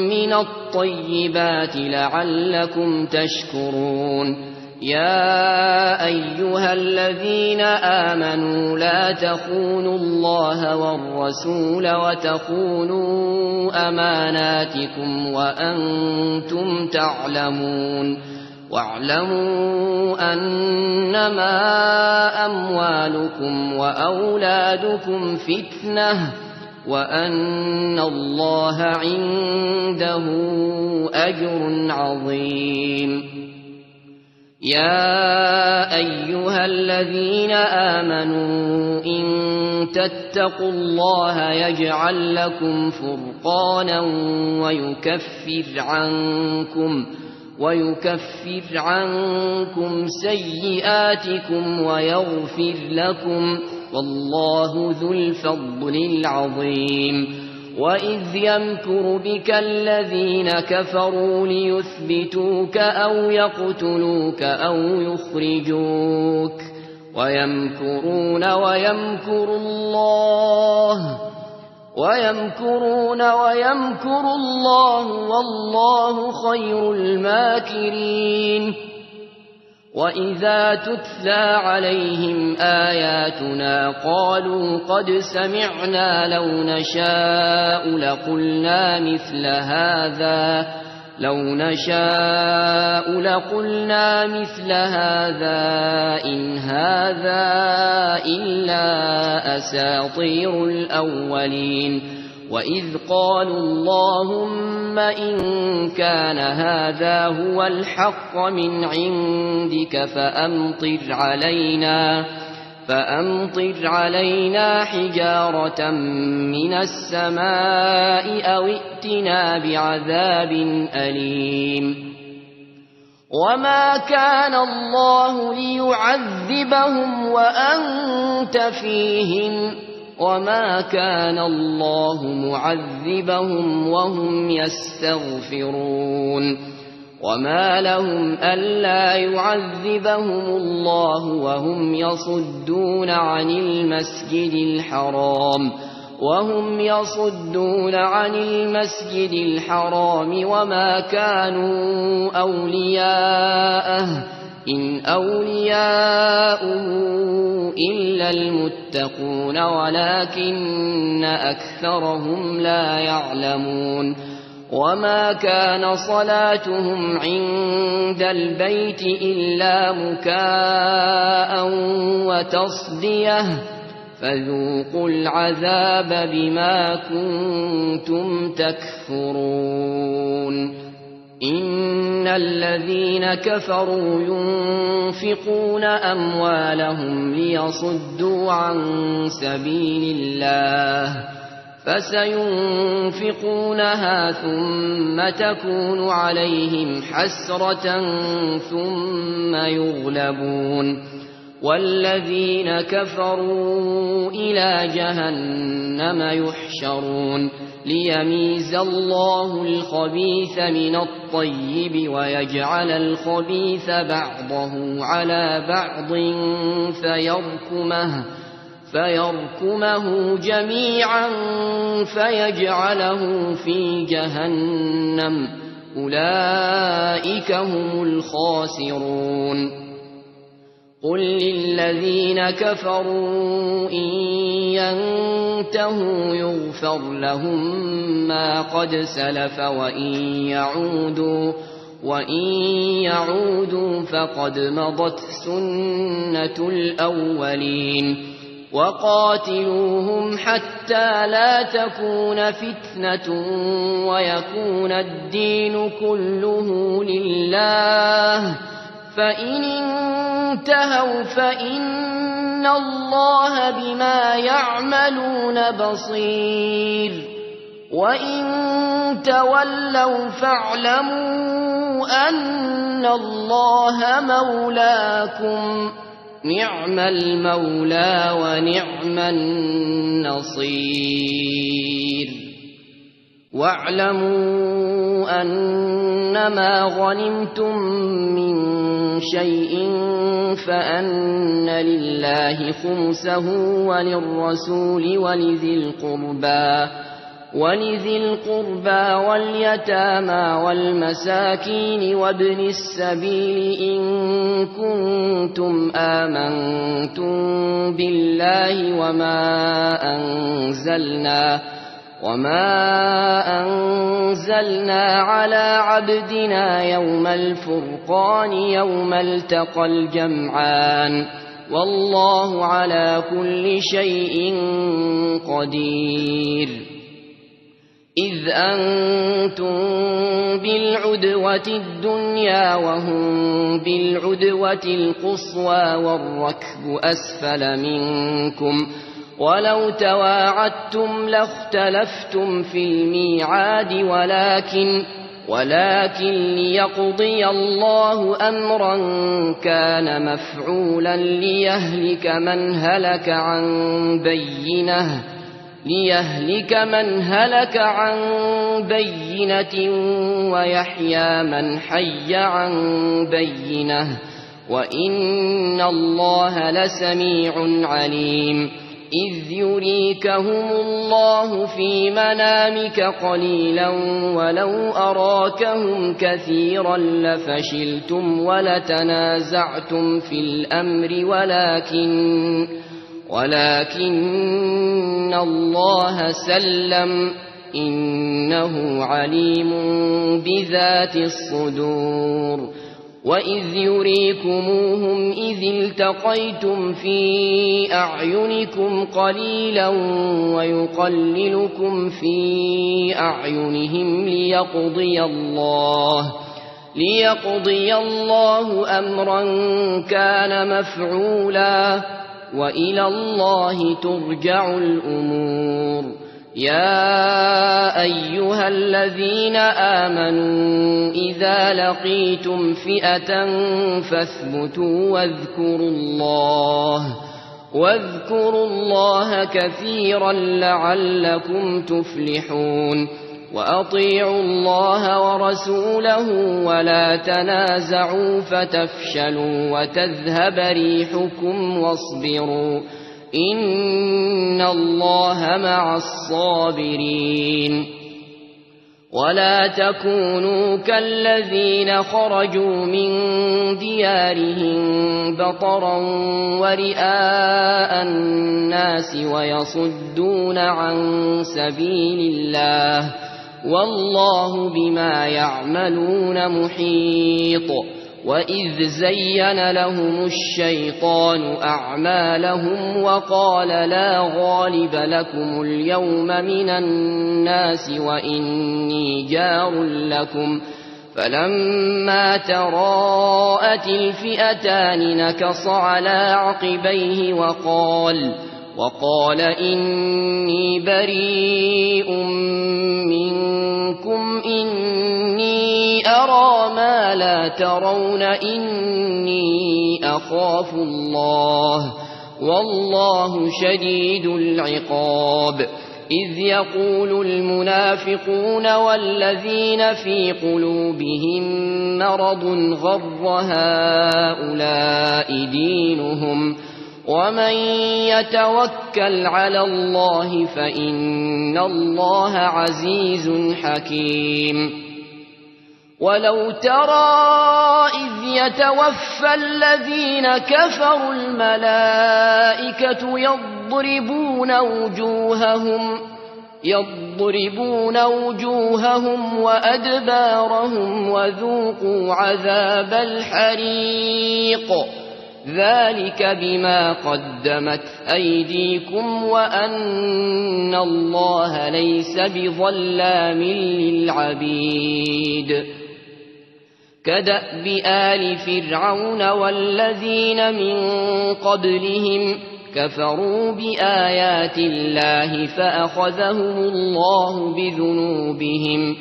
من الطيبات لعلكم تشكرون يا أيها الذين آمنوا لا تخونوا الله والرسول وتخونوا أماناتكم وأنتم تعلمون واعلموا أنما أموالكم وأولادكم فتنة وأن الله عنده أجر عظيم يا أيها الذين آمنوا إن تتقوا الله يجعل لكم فرقانا ويكفر عنكم، ويكفر عنكم سيئاتكم ويغفر لكم، والله ذو الفضل العظيم. وإذ يمكر بك الذين كفروا ليثبتوك أو يقتلوك أو يخرجوك، ويمكرون ويمكر الله، ويمكرون ويمكر الله، والله خير الماكرين. وإذا تتلى عليهم آياتنا قالوا قد سمعنا لو نشاء لقلنا مثل هذا، لو نشاء لقلنا مثل هذا إن هذا إلا أساطير الأولين. وإذ قالوا اللهم إن كان هذا هو الحق من عندك فأمطر علينا، فأمطر علينا حجارة من السماء أو ائتنا بعذاب أليم. وما كان الله ليعذبهم وأنت فيهم، وما كان الله معذبهم وهم يستغفرون. وما لهم ألا يعذبهم الله وهم يصدون عن المسجد الحرام، وهم يصدون عن المسجد الحرام وما كانوا أولياءه، إن أولياؤه إلا المتقون ولكن أكثرهم لا يعلمون. وما كان صلاتهم عند البيت إلا مكاء وتصدية، فذوقوا العذاب بما كنتم تكفرون. إن الذين كفروا ينفقون أموالهم ليصدوا عن سبيل الله، فسينفقونها ثم تكون عليهم حسرة ثم يغلبون، والذين كفروا إلى جهنم يحشرون، ليميز الله الخبيث من الطيب ويجعل الخبيث بعضه على بعض فيركمه، فيركمه جميعا فيجعله في جهنم، أولئك هم الخاسرون. قل للذين كفروا إن ينتهوا يغفر لهم ما قد سلف وإن يعودوا، وإن يعودوا فقد مضت سنة الأولين. وقاتلوهم حتى لا تكون فتنة ويكون الدين كله لله، فإن انتهوا فإن الله بما يعملون بصير، وإن تولوا فاعلموا أن الله مولاكم، نعم المولى ونعم النصير. واعلموا أنما غنمتم من شيء فأن لله خمسه وللرسول ولذي القربى، ولذي القربى واليتامى والمساكين وابن السبيل إن كنتم آمنتم بالله وما أنزلنا وما أنزلنا على عبدنا يوم الفرقان يوم التقى الجمعان، والله على كل شيء قدير. إذ أنتم بالعدوة الدنيا وهم بالعدوة القصوى والركب أسفل منكم ولو تواعدتم لاختلفتم في الميعاد ولكن ولكن ليقضي الله أمرا كان مفعولا ليهلك من هلك عن بينة ليهلك من هلك عن بينة ويحيى من حي عن بينة وإن الله لسميع عليم. إذ يريكهم الله في منامك قليلا ولو أراكهم كثيرا لفشلتم ولتنازعتم في الأمر ولكن ولكن الله سلم إنه عليم بذات الصدور. وإذ يريكموهم إذ التقيتم في أعينكم قليلا ويقللكم في أعينهم ليقضي الله ليقضي الله أمرا كان مفعولا وإلى الله ترجع الأمور. يا أيها الذين آمنوا إذا لقيتم فئة فاثبتوا واذكروا الله واذكروا الله كثيرا لعلكم تفلحون. وأطيعوا الله ورسوله ولا تنازعوا فتفشلوا وتذهب ريحكم واصبروا إن الله مع الصابرين. ولا تكونوا كالذين خرجوا من ديارهم بطرا ورئاء الناس ويصدون عن سبيل الله والله بما يعملون محيط. وإذ زين لهم الشيطان أعمالهم وقال لا غالب لكم اليوم من الناس وإني جار لكم فلما تراءت الفئتان نكص على عقبيه وقال وقال إني بريء منكم إني أرى ما لا ترون إني أخاف الله والله شديد العقاب. إذ يقول المنافقون والذين في قلوبهم مرض غر هؤلاء دينهم ومن يتوكل على الله فإن الله عزيز حكيم. ولو ترى إذ يتوفى الذين كفروا الملائكة يضربون وجوههم يضربون وجوههم وأدبارهم وذوقوا عذاب الحريق. ذلك بما قدمت أيديكم وأن الله ليس بظلام للعبيد. كدأب آل فرعون والذين من قبلهم كفروا بآيات الله فأخذهم الله بذنوبهم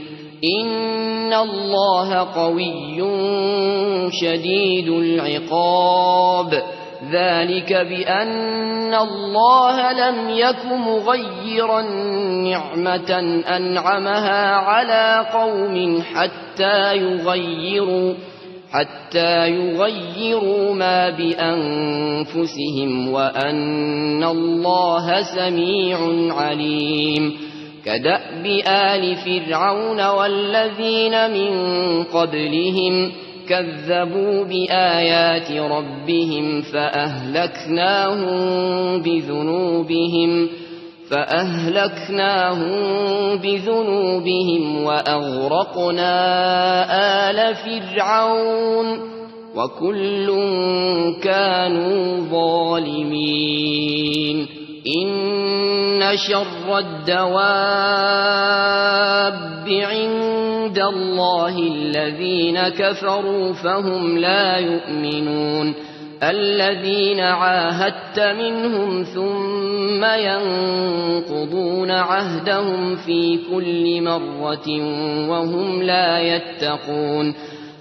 إن الله قوي شديد العقاب. ذلك بأن الله لم يك مغيرا نعمة أنعمها على قوم حتى يغيروا حتى يغيروا ما بأنفسهم وأن الله سميع عليم. كدأب آل فرعون والذين من قبلهم كذبوا بآيات ربهم فأهلكناهم بذنوبهم فأهلكناهم بذنوبهم وأغرقنا آل فرعون وكل كانوا ظالمين. إن شر الدواب عند الله الذين كفروا فهم لا يؤمنون. الذين عاهدت منهم ثم ينقضون عهدهم في كل مرة وهم لا يتقون.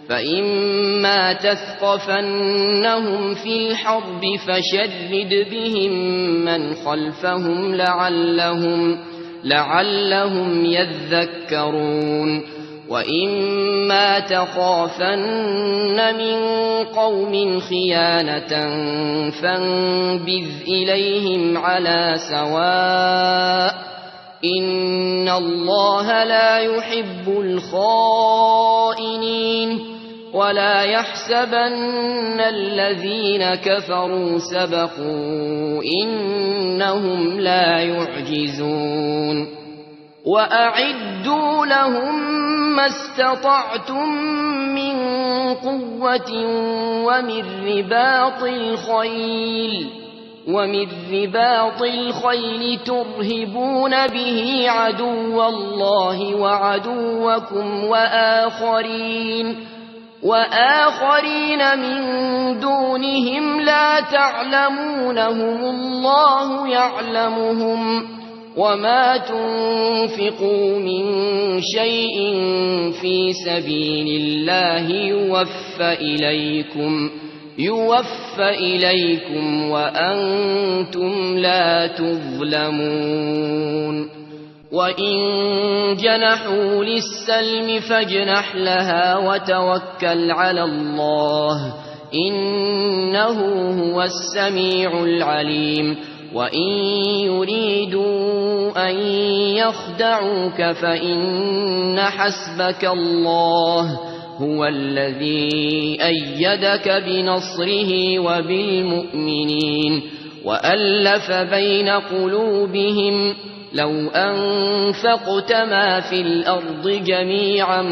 فإما تثقفنهم في الحرب فشرد بهم من خلفهم لعلهم، لعلهم يذكرون. وإما تخافن من قوم خيانة فانبذ إليهم على سواء، إن الله لا يحب الخائنين. ولا يحسبن الذين كفروا سبقوا، إنهم لا يعجزون. وأعدوا لهم ما استطعتم من قوة ومن رباط الخيل، ومن رباط الخيل ترهبون به عدو الله وعدوكم وآخرين، وآخرين من دونهم لا تعلمونهم الله يعلمهم، وما تنفقوا من شيء في سبيل الله يوف إليكم، يوف إليكم وأنتم لا تظلمون. وإن جنحوا للسلم فاجنح لها وتوكل على الله، إنه هو السميع العليم. وإن يريدوا أن يخدعوك فإن حسبك الله، هو الذي أيدك بنصره وبالمؤمنين، وألف بين قلوبهم، لو أنفقت ما في الأرض جميعا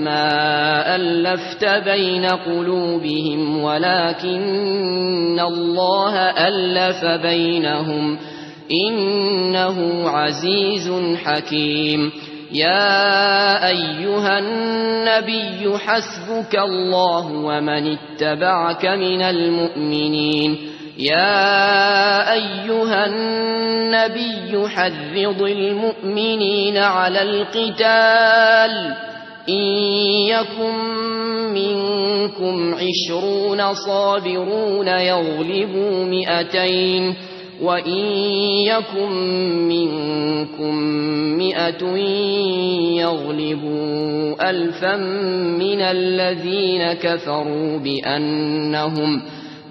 ما ألفت بين قلوبهم ولكن الله ألف بينهم، إنه عزيز حكيم. يا أيها النبي حسبك الله ومن اتبعك من المؤمنين. يا أيها النبي حرض المؤمنين على القتال، إن يكن منكم عشرون صابرون يغلبوا مائتين، وإن يكن منكم مائة يغلبوا ألفا من الذين كفروا بأنهم،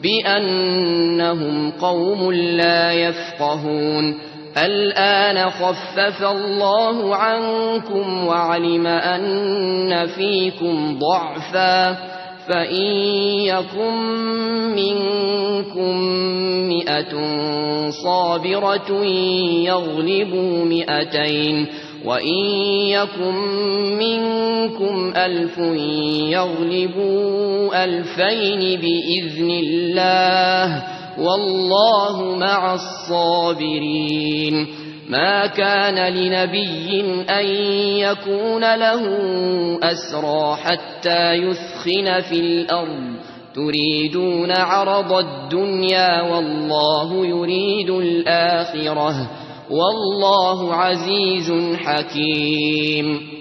بأنهم قوم لا يفقهون. الآن خفف الله عنكم وعلم أن فيكم ضعفا، فإن يكن منكم مائة صابرة يغلبوا مائتين، وإن يكن منكم ألف يغلبوا ألفين بإذن الله، والله مع الصابرين. ما كان لنبي أن يكون له أسرى حتى يثخن في الأرض، تريدون عرض الدنيا والله يريد الآخرة، والله عزيز حكيم.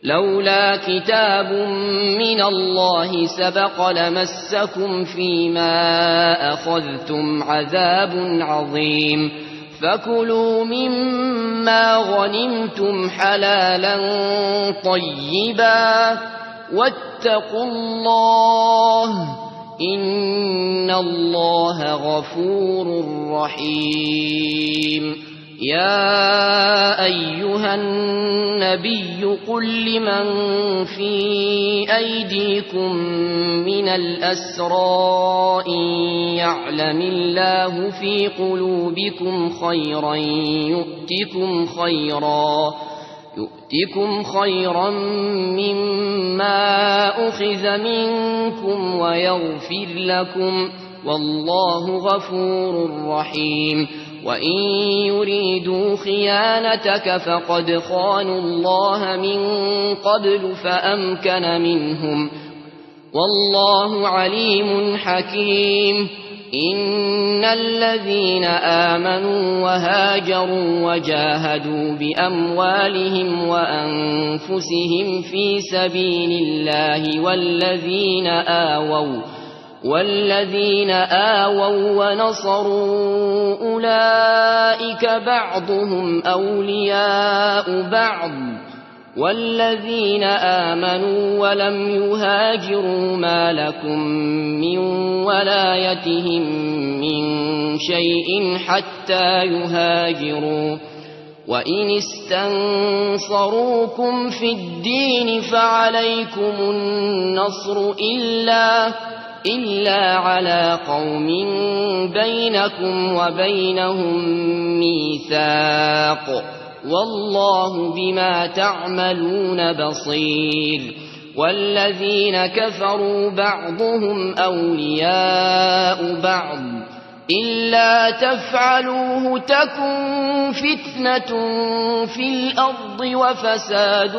لولا كتاب من الله سبق لمسكم فيما أخذتم عذاب عظيم. فكلوا مما غنمتم حلالا طيبا واتقوا الله، إن الله غفور رحيم. يا أيها النبي قل لمن في أيديكم من الأسرى إن يعلم الله في قلوبكم خيرا يؤتكم خيرا، يؤتكم خيرا مما أخذ منكم ويغفر لكم، والله غفور رحيم. وإن يريدوا خيانتك فقد خانوا الله من قبل فأمكن منهم، والله عليم حكيم. إن الذين آمنوا وهاجروا وجاهدوا بأموالهم وأنفسهم في سبيل الله والذين آووا والذين آووا ونصروا أولئك بعضهم أولياء بعض، والذين آمنوا ولم يهاجروا ما لكم من ولايتهم من شيء حتى يهاجروا، وإن استنصروكم في الدين فعليكم النصر إلا، إلا على قوم بينكم وبينهم ميثاق، والله بما تعملون بصير. والذين كفروا بعضهم أولياء بعض، إلا تفعلوه تكن فتنة في الأرض وفساد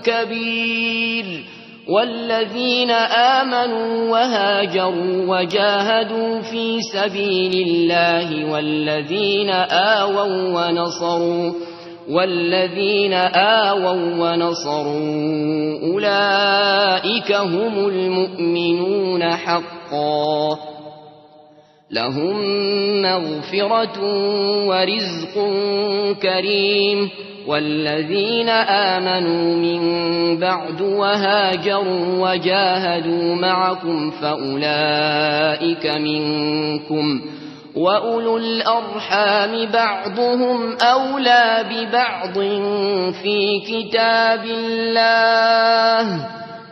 كبير. والذين آمنوا وهاجروا وجاهدوا في سبيل الله والذين آووا ونصروا، والذين آووا ونصروا أولئك هم المؤمنون حقا، لهم مغفرة ورزق كريم. والذين آمنوا من بعد وهاجروا وجاهدوا معكم فأولئك منكم، وأولو الأرحام بعضهم أولى ببعض في كتاب الله،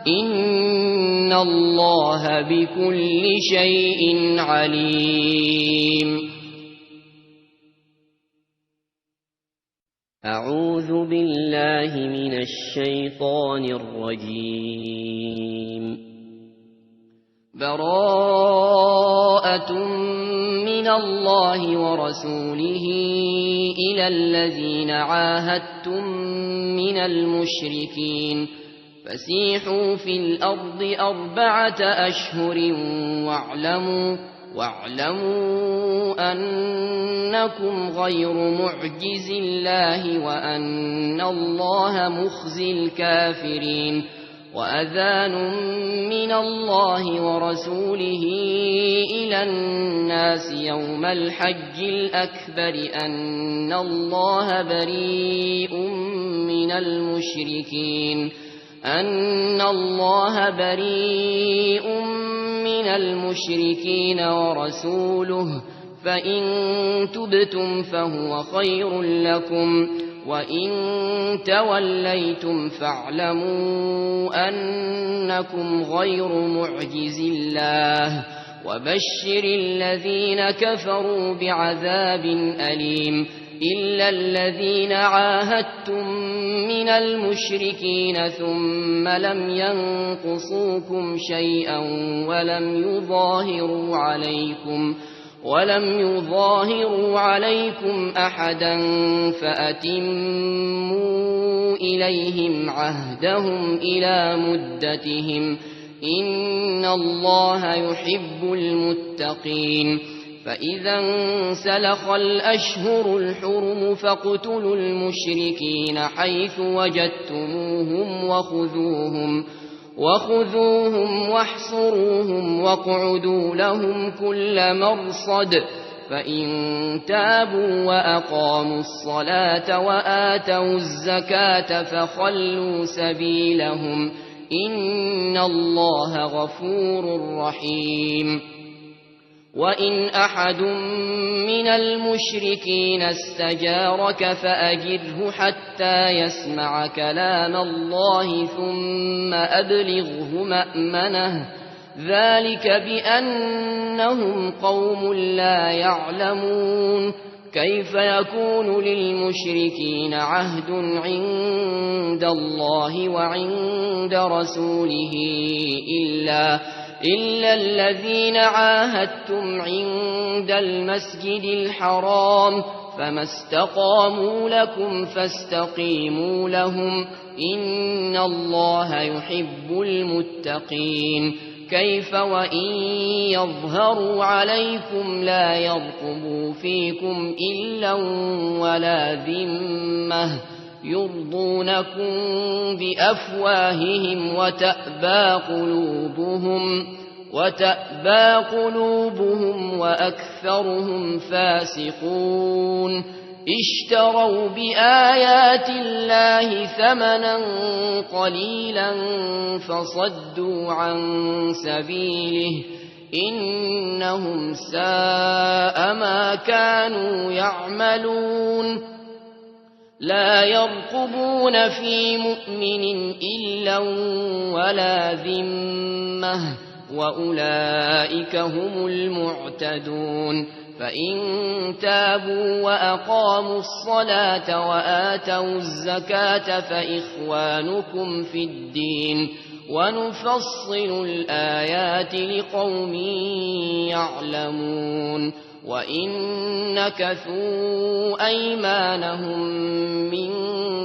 إن الله بكل شيء عليم. أعوذ بالله من الشيطان الرجيم. براءة من الله ورسوله إلى الذين عاهدتم من المشركين، فسيحوا في الأرض أربعة أشهر واعلموا، واعلموا أنكم غير معجز الله وأن الله مخزي الكافرين. وأذان من الله ورسوله إلى الناس يوم الحج الأكبر أن الله بريء من المشركين، أن الله بريء من المشركين ورسوله، فإن تبتم فهو خير لكم، وإن توليتم فاعلموا أنكم غير معجز الله، وبشر الذين كفروا بعذاب أليم. إلا الذين عاهدتم من المشركين ثم لم ينقصوكم شيئا ولم يظاهروا عليكم، ولم يظاهروا عليكم أحدا فأتموا إليهم عهدهم إلى مدتهم، إن الله يحب المتقين. فإذا انسلخ الأشهر الحرم فاقتلوا المشركين حيث وجدتموهم وخذوهم، وخذوهم واحصروهم واقعدوا لهم كل مرصد، فإن تابوا وأقاموا الصلاة وآتوا الزكاة فخلوا سبيلهم، إن الله غفور رحيم. وإن أحد من المشركين استجارك فأجره حتى يسمع كلام الله ثم أبلغه مأمنه، ذلك بأنهم قوم لا يعلمون. كيف يكون للمشركين عهد عند الله وعند رسوله إلا، إلا الذين عاهدتم عند المسجد الحرام فما استقاموا لكم فاستقيموا لهم، إن الله يحب المتقين. كيف وإن يظهروا عليكم لا يرقبوا فيكم إلا ولا ذمة، يرضونكم بأفواههم وتأبى قلوبهم، وتأبى قلوبهم وأكثرهم فاسقون. اشتروا بآيات الله ثمنا قليلا فصدوا عن سبيله، إنهم ساء ما كانوا يعملون. لا يرقبون في مؤمن إلا ولا ذمة، وأولئك هم المعتدون. فإن تابوا وأقاموا الصلاة وآتوا الزكاة فإخوانكم في الدين، ونفصل الآيات لقوم يعلمون. وإن نكثوا أيمانهم من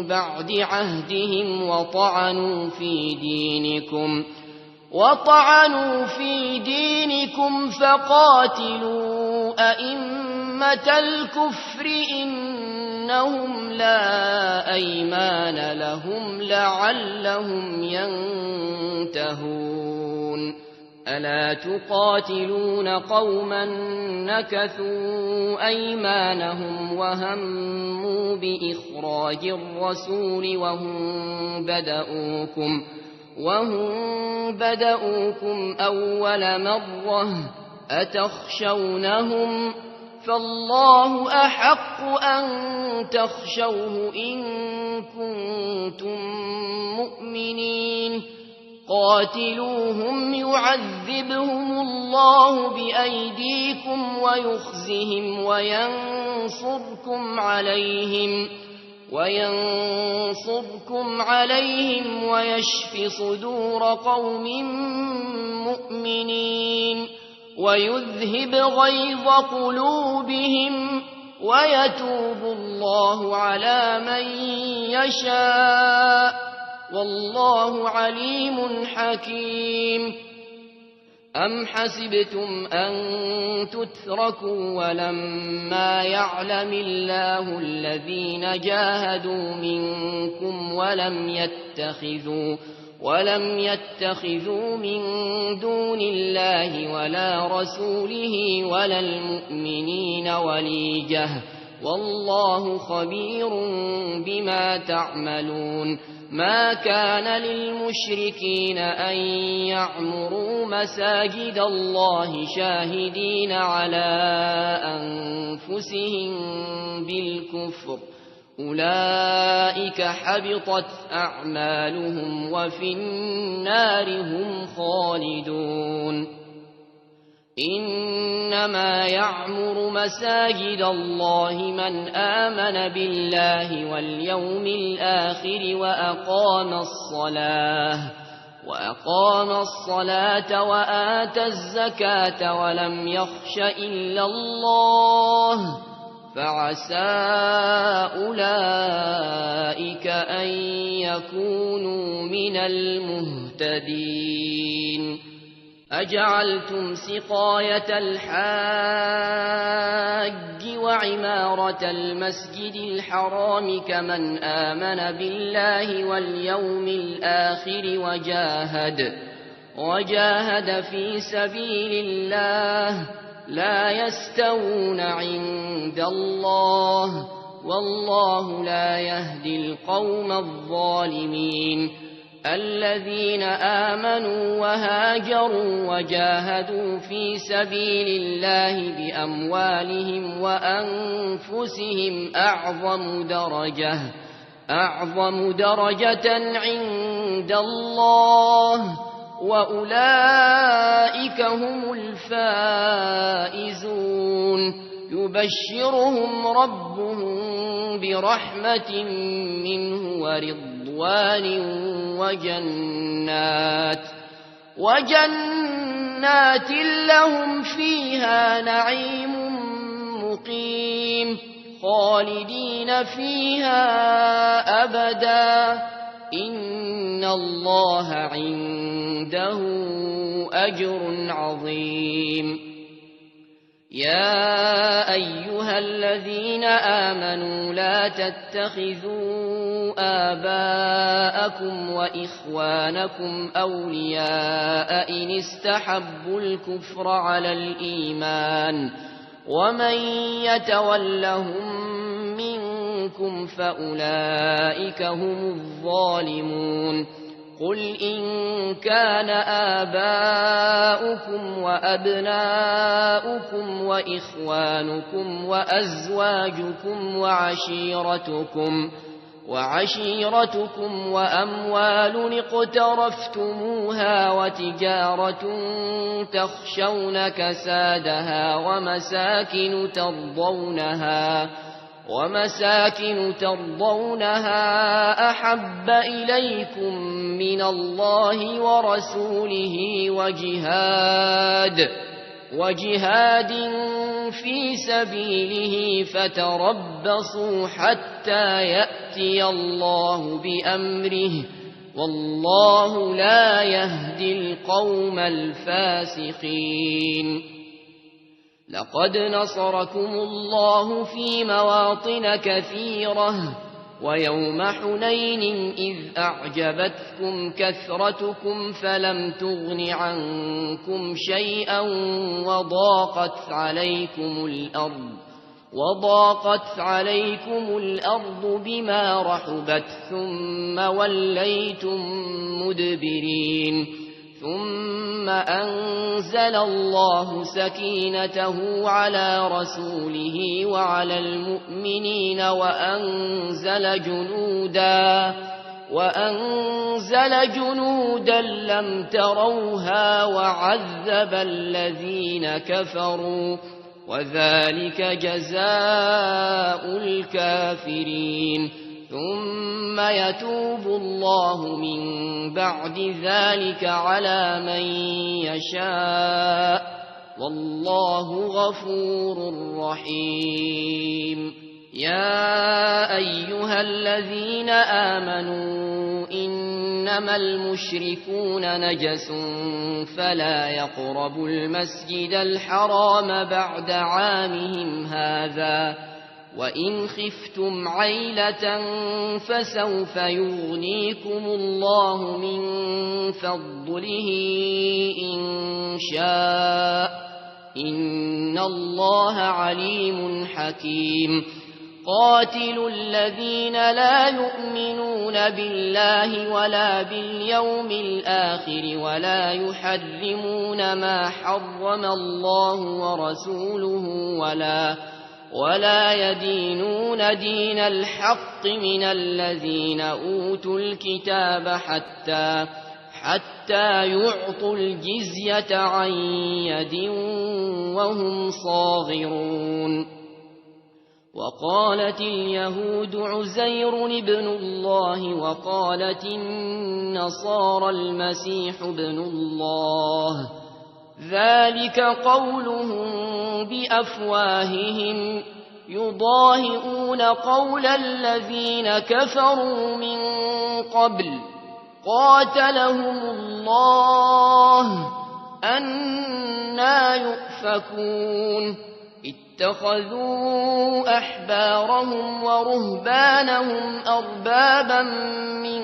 بعد عهدهم وطعنوا في دينكم، وطعنوا في دينكم فقاتلوا أئمة الكفر إنهم لا أيمان لهم لعلهم ينتهون. ألا تقاتلون قوما نكثوا أيمانهم وهموا بإخراج الرسول وهم بدؤوكم، وهم بدؤوكم أول مرة، أتخشونهم؟ فالله أحق أن تخشوه إن كنتم مؤمنين. قاتلوهم يعذبهم الله بأيديكم ويخزهم وينصركم عليهم، وينصركم عليهم ويشف صدور قوم مؤمنين، ويذهب غيظ قلوبهم، ويتوب الله على من يشاء، والله عليم حكيم. أم حسبتم أن تتركوا ولما يعلم الله الذين جاهدوا منكم ولم يتخذوا، ولم يتخذوا من دون الله ولا رسوله ولا المؤمنين وليجة، والله خبير بما تعملون. ما كان للمشركين أن يعمروا مساجد الله شاهدين على أنفسهم بالكفر، أولئك حبطت أعمالهم وفي النار هم خالدون. إنما يعمر مساجد الله من آمن بالله واليوم الآخر وأقام الصلاة، وأقام الصلاة وآتى الزكاة ولم يخش إلا الله، فعسى أولئك أن يكونوا من المهتدين. أجعلتم سقاية الحاج وعمارة المسجد الحرام كمن آمن بالله واليوم الآخر وجاهد، وجاهد في سبيل الله، لا يستوون عند الله، والله لا يهدي القوم الظالمين. الذين آمنوا وهاجروا وجاهدوا في سبيل الله بأموالهم وأنفسهم أعظم درجة، أعظم درجة عند الله، وأولئك هم الفائزون. يبشرهم ربهم برحمة منه ورضوان وجنات، وجنات لهم فيها نعيم مقيم خالدين فيها أبدا إن الله عنده أجر عظيم. يا أيها الذين آمنوا لا تتخذوا آباءكم وإخوانكم أولياء إن استحبوا الكفر على الإيمان ومن يتولهم منكم فأولئك هم الظالمون. قل إن كان آباؤكم وأبناؤكم وإخوانكم وأزواجكم وعشيرتكم وعشيرتكم وأموال اقترفتموها وتجارة تخشون كسادها ومساكن ترضونها ومساكن ترضونها أحب إليكم من الله ورسوله وجهاد وجهاد في سبيله فتربصوا حتى يأتي الله بأمره والله لا يهدي القوم الفاسقين. لقد نصركم الله في مواطن كثيرة ويوم حنين إذ أعجبتكم كثرتكم فلم تغن عنكم شيئا وضاقت عليكم الأرض وضاقت عليكم الأرض بما رحبت ثم وليتم مدبرين. ثم أنزل الله سكينته على رسوله وعلى المؤمنين وأنزل جنودا وأنزل جنودا لم تروها وعذب الذين كفروا وذلك جزاء الكافرين. ثم يتوب الله من بعد ذلك على من يشاء والله غفور رحيم. يا أيها الذين آمنوا إنما المشركون نجس فلا يقربوا المسجد الحرام بعد عامهم هذا وإن خفتم عيلة فسوف يغنيكم الله من فضله إن شاء إن الله عليم حكيم. قاتلوا الذين لا يؤمنون بالله ولا باليوم الآخر ولا يحرمون ما حرم الله ورسوله ولا ولا يدينون دين الحق من الذين أوتوا الكتاب حتى حتى يعطوا الجزية عن يد وهم صاغرون. وقالت اليهود عزير ابن الله وقالت النصارى المسيح ابن الله ذلك قولهم بأفواههم يضاهئون قول الذين كفروا من قبل قاتلهم الله أنا يؤفكون. اتخذوا أحبارهم ورهبانهم أربابا من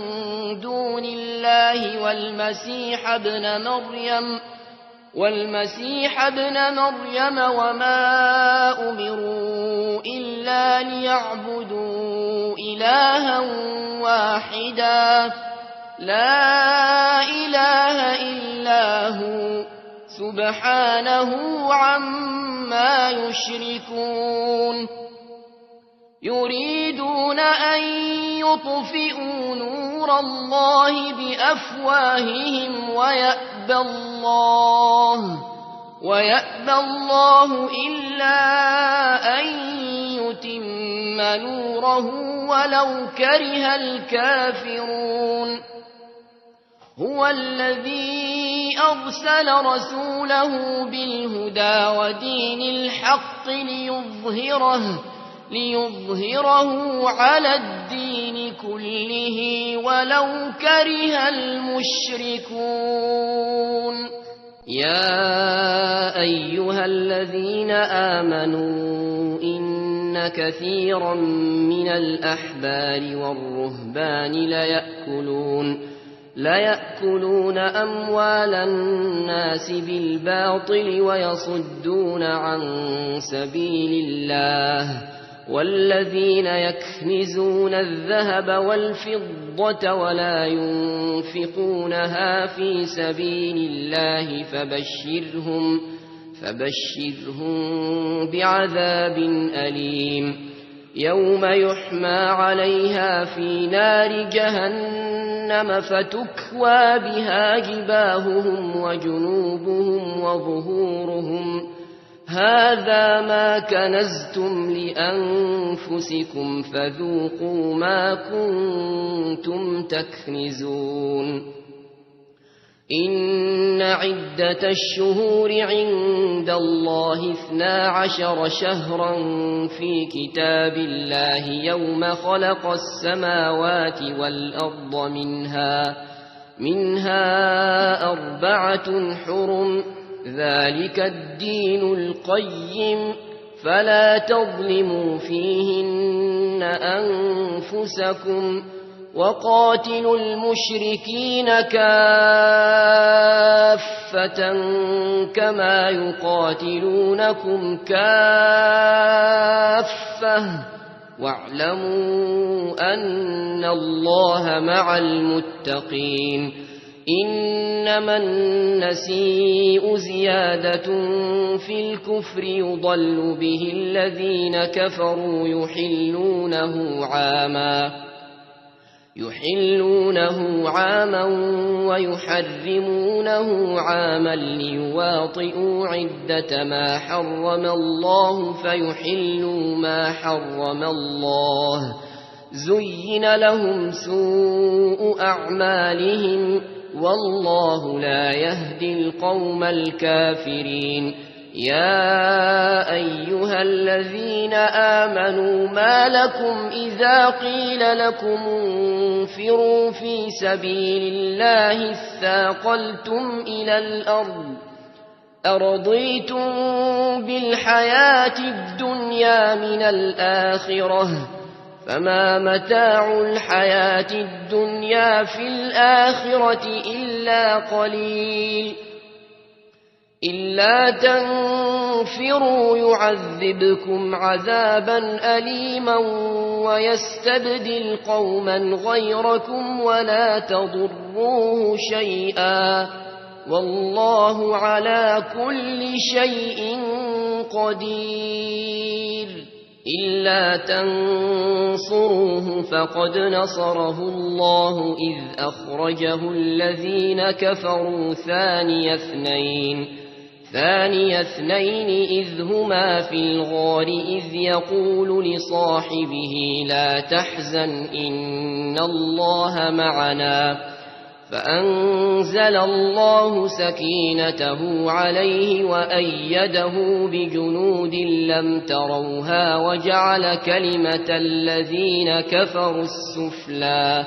دون الله والمسيح ابن مريم والمسيح ابن مريم وما أمروا إلا ليعبدوا إلها واحدا لا إله إلا هو سبحانه عما يشركون. يريدون أن يطفئوا نور الله بأفواههم ويأبى الله ويأبى الله إلا أن يتم نوره ولو كره الكافرون. هو الذي أرسل رسوله بالهدى ودين الحق ليظهره، ليظهره على الدين كله ولو كره المشركون. يا أيها الذين آمنوا إن كثيرا من الأحبار والرهبان ليأكلون، ليأكلون أموال الناس بالباطل ويصدون عن سبيل الله، والذين يكنزون الذهب والفضة ولا ينفقونها في سبيل الله فبشرهم، فبشرهم بعذاب أليم. يوم يحمى عليها في نار جهنم فتكوى بها جباههم وجنوبهم وظهورهم، هذا ما كنزتم لأنفسكم فذوقوا ما كنتم تكنزون. إن عدة الشهور عند الله اثنا عشر شهرا في كتاب الله يوم خلق السماوات والأرض منها، منها أربعة حرم، ذلك الدين القيم، فلا تظلموا فيهم فيهن أنفسكم، وقاتلوا المشركين كافة كما يقاتلونكم كافة، واعلموا أن الله مع المتقين. إنما النسيء زيادة في الكفر يضل به الذين كفروا يحلونه عاما، يحلونه عاما ويحرمونه عاما ليواطئوا عدة ما حرم الله فيحلوا ما حرم الله، زين لهم سوء أعمالهم، والله لا يهدي القوم الكافرين. يا أيها الذين آمنوا ما لكم إذا قيل لكم انفروا في سبيل الله اثاقلتم إلى الأرض، أرضيتم بالحياة الدنيا من الآخرة، فما متاع الحياة الدنيا في الآخرة إلا قليل. إلا تنفروا يعذبكم عذابا أليما ويستبدل قوما غيركم ولا تضروه شيئا، والله على كل شيء قدير. إلا تنصروه فقد نصره الله إذ أخرجه الذين كفروا ثاني اثنين، ثاني اثنين إذ هما في الغار إذ يقول لصاحبه لا تحزن إن الله معنا، فأنزل الله سكينته عليه وأيده بجنود لم تروها وجعل كلمة الذين كفروا السفلى،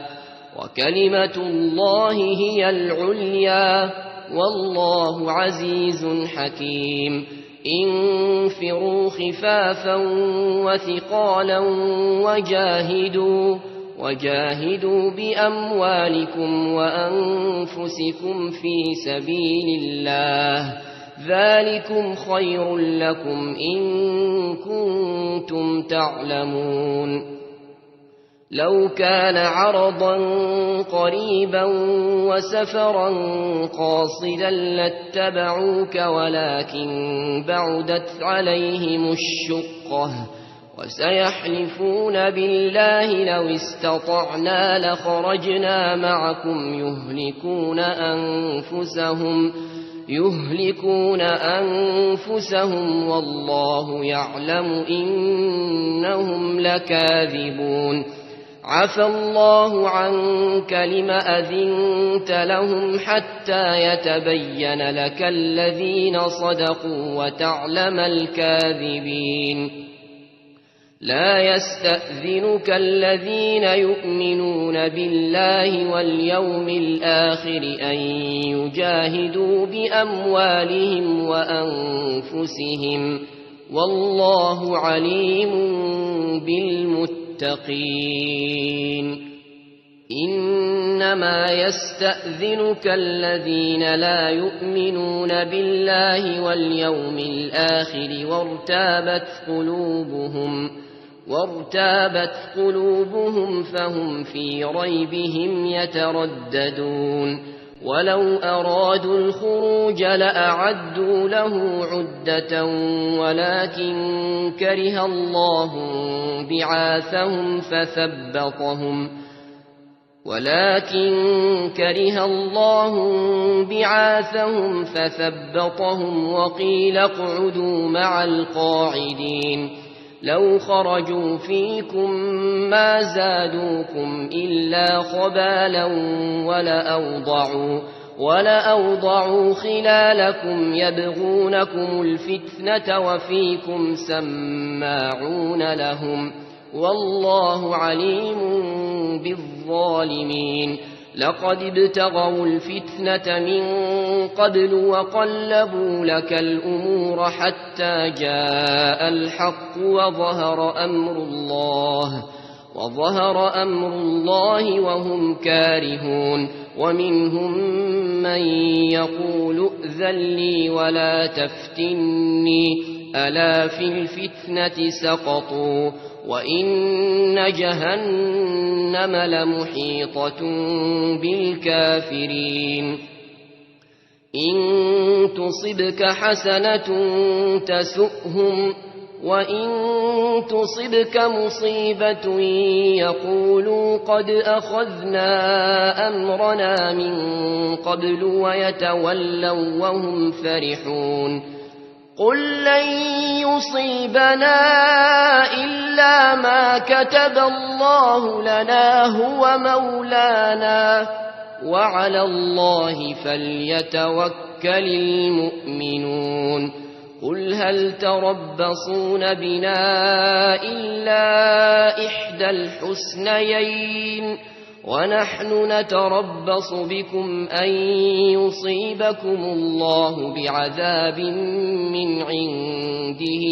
وكلمة الله هي العليا، والله عزيز حكيم. انفروا خفافا وثقالا وجاهدوا، وجاهدوا بأموالكم وأنفسكم في سبيل الله، ذلكم خير لكم إن كنتم تعلمون. لو كان عرضا قريبا وسفرا قاصدا لاتبعوك ولكن بعدت عليهم الشقة، وسيحلفون بالله لو استطعنا لخرجنا معكم يهلكون أنفسهم، يهلكون أنفسهم والله يعلم إنهم لكاذبون. عفى الله عنك لم أذنت لهم حتى يتبين لك الذين صدقوا وتعلم الكاذبين. لا يستأذنك الذين يؤمنون بالله واليوم الآخر أن يجاهدوا بأموالهم وأنفسهم، والله عليم بالمتقين. إنما يستأذنك الذين لا يؤمنون بالله واليوم الآخر وارتابت قلوبهم، وارتابت قلوبهم فهم في ريبهم يترددون. ولو أرادوا الخروج لأعدوا له عدة ولكن كره الله انبعاثهم فثبطهم، ولكن كره الله انبعاثهم فثبطهم وقيل اقعدوا مع القاعدين. لو خرجوا فيكم ما زادوكم إلا خبالا ولأوضعوا، ولأوضعوا خلالكم يبغونكم الفتنة وفيكم سماعون لهم، والله عليم بالظالمين. لقد ابتغوا الفتنة من قبل وقلبوا لك الأمور حتى جاء الحق وظهر أمر الله، وظهر أمر الله وهم كارهون. ومنهم من يقول ائذن لي ولا تفتني، ألا في الفتنة سقطوا، وإن جهنم لمحيطة بالكافرين. إن تصبك حسنة تسؤهم، وإن تصبك مصيبة يقولوا قد أخذنا أمرنا من قبل ويتولوا وهم فرحون. قل لن يصيبنا إلا ما كتب الله لنا هو مولانا، وعلى الله فليتوكل المؤمنون. قل هل تربصون بنا إلا إحدى الحسنيين، ونحن نتربص بكم أن يصيبكم الله بعذاب من عنده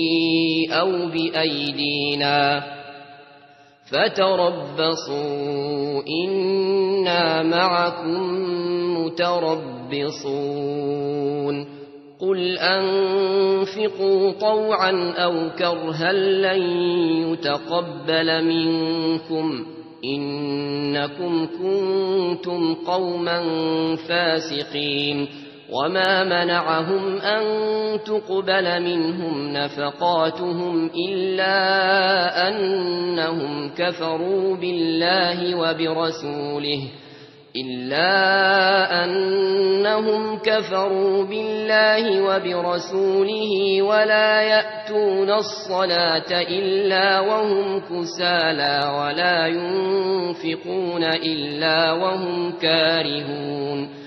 أو بأيدينا، فتربصوا إنا معكم متربصون. قل أنفقوا طوعا أو كرها لن يتقبل منكم، إنكم كنتم قوما فاسقين. وما منعهم أن تقبل منهم نفقاتهم إلا أنهم كفروا بالله وبرسوله، إلا أنهم كفروا بالله وبرسوله ولا يأتون الصلاة إلا وهم كسالى ولا ينفقون إلا وهم كارهون.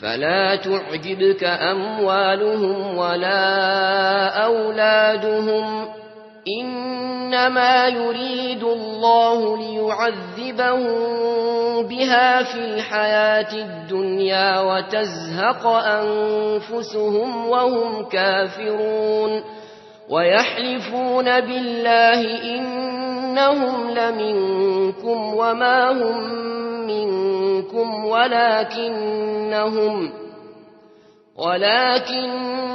فلا تعجبك أموالهم ولا أولادهم، إنما يريد الله ليعذبهم بها في الحياة الدنيا وتزهق أنفسهم وهم كافرون. ويحلفون بالله إنهم لمنكم وما هم منكم ولكنهم، ولكنهم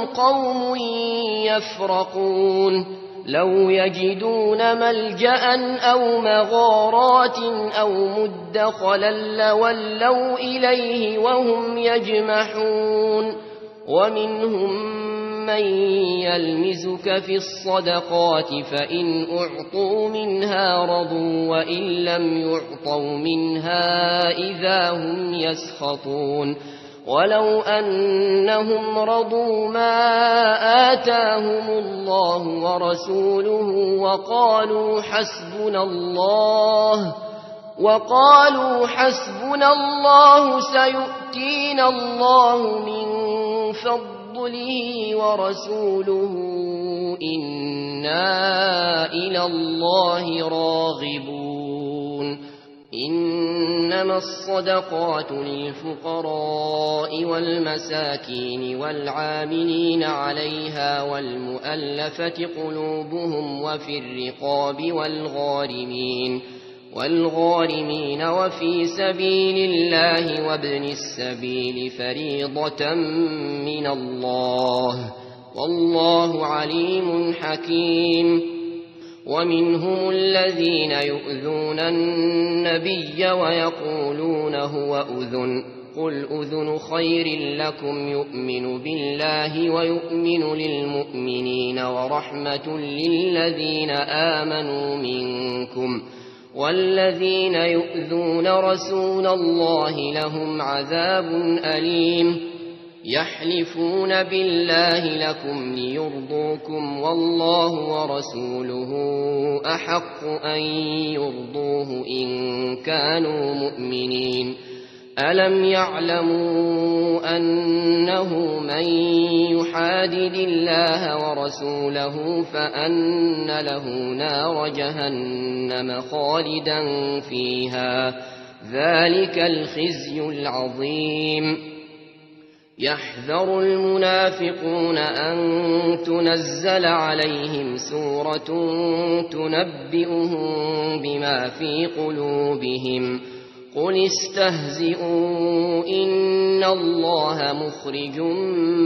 قوم يفرقون. لو يجدون ملجأ أو مغارات أو مدخلا لولوا إليه وهم يجمحون. ومنهم من يلمزك في الصدقات فإن أعطوا منها رضوا وإن لم يعطوا منها إذا هم يسخطون. ولو أنهم رضوا ما آتاهم الله ورسوله وقالوا حسبنا الله، وقالوا حسبنا الله سيؤتينا الله من فضله ورسوله إنا إلى الله راغبون. إنما الصدقات للفقراء والمساكين والعاملين عليها والمؤلفة قلوبهم وفي الرقاب والغارمين، والغارمين وفي سبيل الله وابن السبيل فريضة من الله، والله عليم حكيم. ومنهم الذين يؤذون النبي ويقولون هو أذن، قل أذن خير لكم يؤمن بالله ويؤمن للمؤمنين ورحمة للذين آمنوا منكم، والذين يؤذون رسول الله لهم عذاب أليم. يحلفون بالله لكم ليرضوكم والله ورسوله أحق أن يرضوه إن كانوا مؤمنين. ألم يعلموا أنه من يحادد الله ورسوله فأن له نار جهنم خالدا فيها، ذلك الخزي العظيم. يحذر المنافقون أن تنزل عليهم سورة تنبئهم بما في قلوبهم، قل استهزئوا إن الله مخرج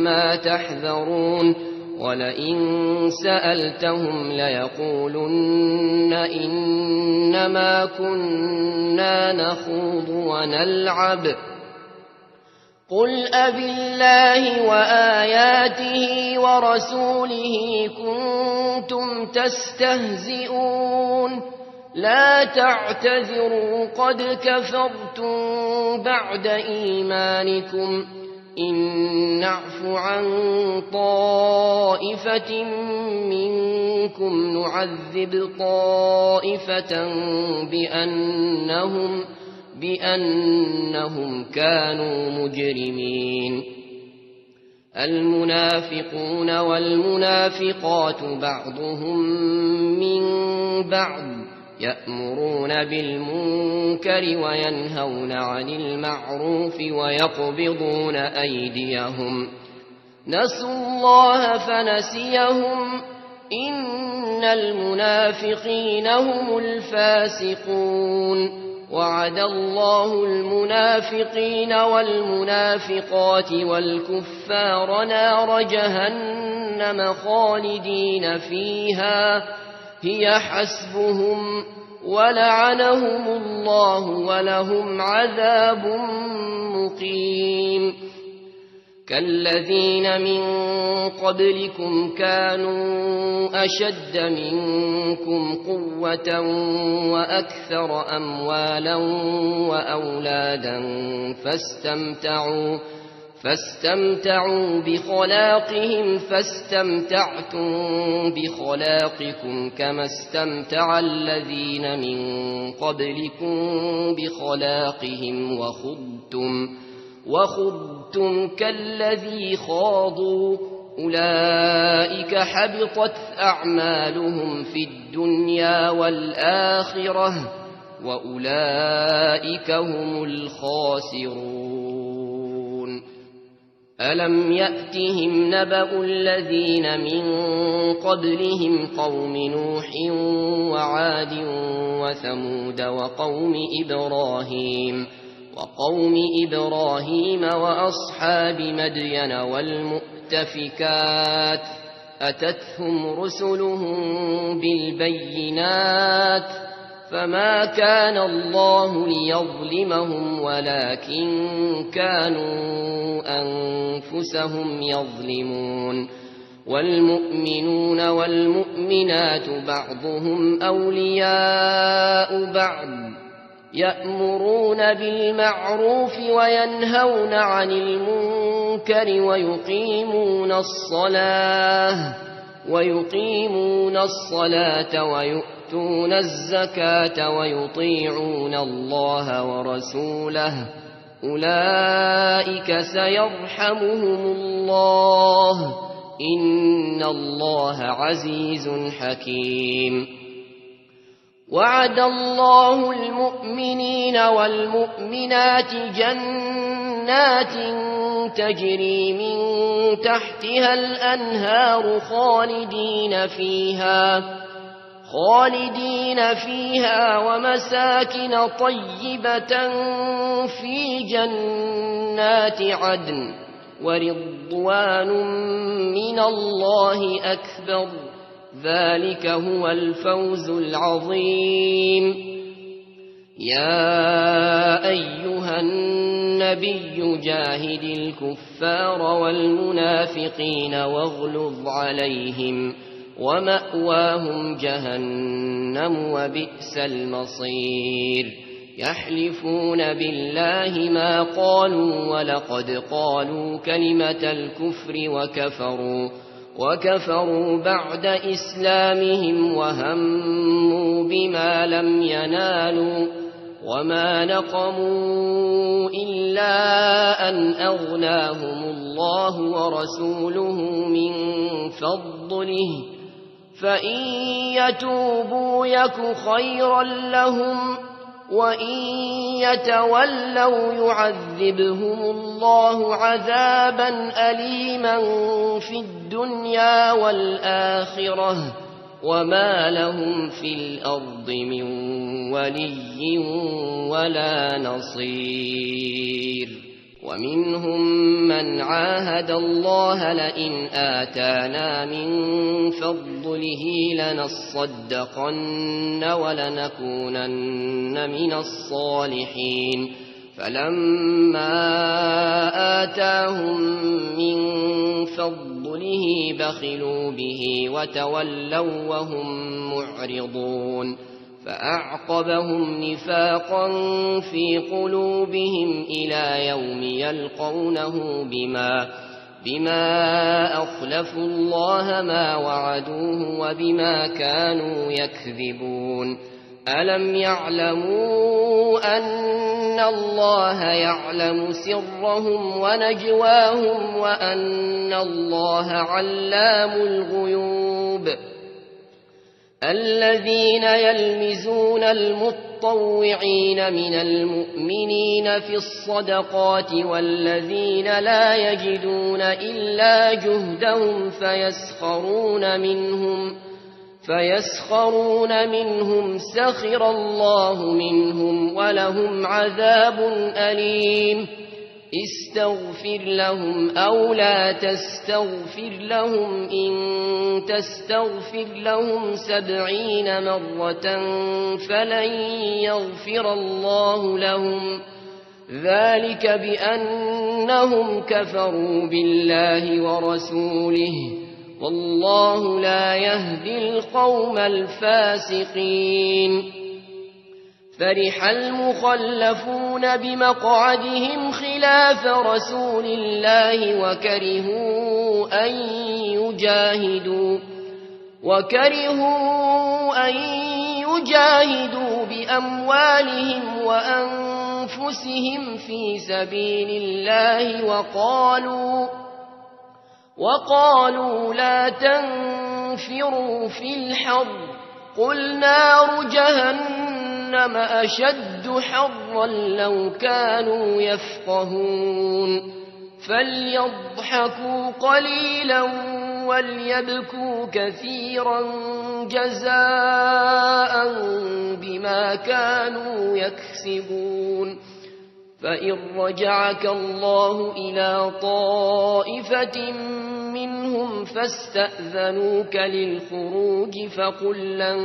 ما تحذرون، ولئن سألتهم ليقولن إنما كنا نخوض ونلعب، قل أبالله وآياته ورسوله كنتم تستهزئون، لا تعتذروا قد كفرتم بعد إيمانكم، إن نعف عن طائفة منكم نعذب طائفة بأنهم، بأنهم كانوا مجرمين. المنافقون والمنافقات بعضهم من بعض، يأمرون بالمنكر وينهون عن المعروف ويقبضون أيديهم، نسوا الله فنسيهم، إن المنافقين هم الفاسقون. وعد الله المنافقين والمنافقات والكفار نار جهنم خالدين فيها، هي حسبهم، ولعنهم الله ولهم عذاب مقيم. كالذين من قبلكم كانوا أشد منكم قوة وأكثر أموالا وأولادا فاستمتعوا، فاستمتعوا بخلاقهم فاستمتعتم بخلاقكم كما استمتع الذين من قبلكم بخلاقهم وخضتم، وخضتم كالذي خاضوا، أولئك حبطت أعمالهم في الدنيا والآخرة، وأولئك هم الخاسرون. ألم يأتهم نبأ الذين من قبلهم قوم نوح وعاد وثمود وقوم إبراهيم، وقوم إبراهيم وأصحاب مدين والمؤتفكات، أتتهم رسلهم بالبينات، فما كان الله ليظلمهم ولكن كانوا أنفسهم يظلمون. والمؤمنون والمؤمنات بعضهم أولياء بعض، يأمرون بالمعروف وينهون عن المنكر ويقيمون الصلاة، ويقيمون الصلاة ويؤتون الزكاة ويطيعون الله ورسوله، أولئك سيرحمهم الله، إن الله عزيز حكيم. وعد الله المؤمنين والمؤمنات جنات تجري من تحتها الأنهار خالدين فيها، خالدين فيها ومساكن طيبة في جنات عدن ورضوان من الله أكبر، ذلك هو الفوز العظيم. يا أيها النبي جاهد الكفار والمنافقين واغلظ عليهم ومأواهم جهنم وبئس المصير. يحلفون بالله ما قالوا ولقد قالوا كلمة الكفر وكفروا، وكفروا بعد إسلامهم وهموا بما لم ينالوا، وما نقموا إلا أن أغناهم الله ورسوله من فضله، فإن يتوبوا يك خيرا لهم، وإن يتولوا يعذبهم الله عذابا أليما في الدنيا والآخرة، وما لهم في الأرض من ولي ولا نصير. ومنهم من عاهد الله لئن آتانا من فضله لنصدقن ولنكونن من الصالحين، فلما آتاهم من فضله بخلوا به وتولوا وهم معرضون. فأعقبهم نفاقا في قلوبهم إلى يوم يلقونه بما، بما أخلفوا الله ما وعدوه وبما كانوا يكذبون. ألم يعلموا أن الله يعلم سرهم ونجواهم وأن الله علام الغيوب. الذين يلمزون المطوعين من المؤمنين في الصدقات والذين لا يجدون إلا جهدهم فيسخرون منهم، فيسخرون منهم سخر الله منهم ولهم عذاب أليم. استغفر لهم أو لا تستغفر لهم، إن تستغفر لهم سبعين مرة فلن يغفر الله لهم، ذلك بأنهم كفروا بالله ورسوله، والله لا يهدي القوم الفاسقين. فرح المخلفون بمقعدهم خلاف رسول الله وكرهوا أن يجاهدوا، وكرهوا أن يجاهدوا بأموالهم وأنفسهم في سبيل الله وقالوا، وقالوا لا تنفروا في الحر، قل نار جهنم أشد حرا لو كانوا يفقهون. فليضحكوا قليلا وليبكوا كثيرا جزاء بما كانوا يكسبون. فإن رجعك الله إلى طائفة منهم فاستأذنوك للخروج فقل لن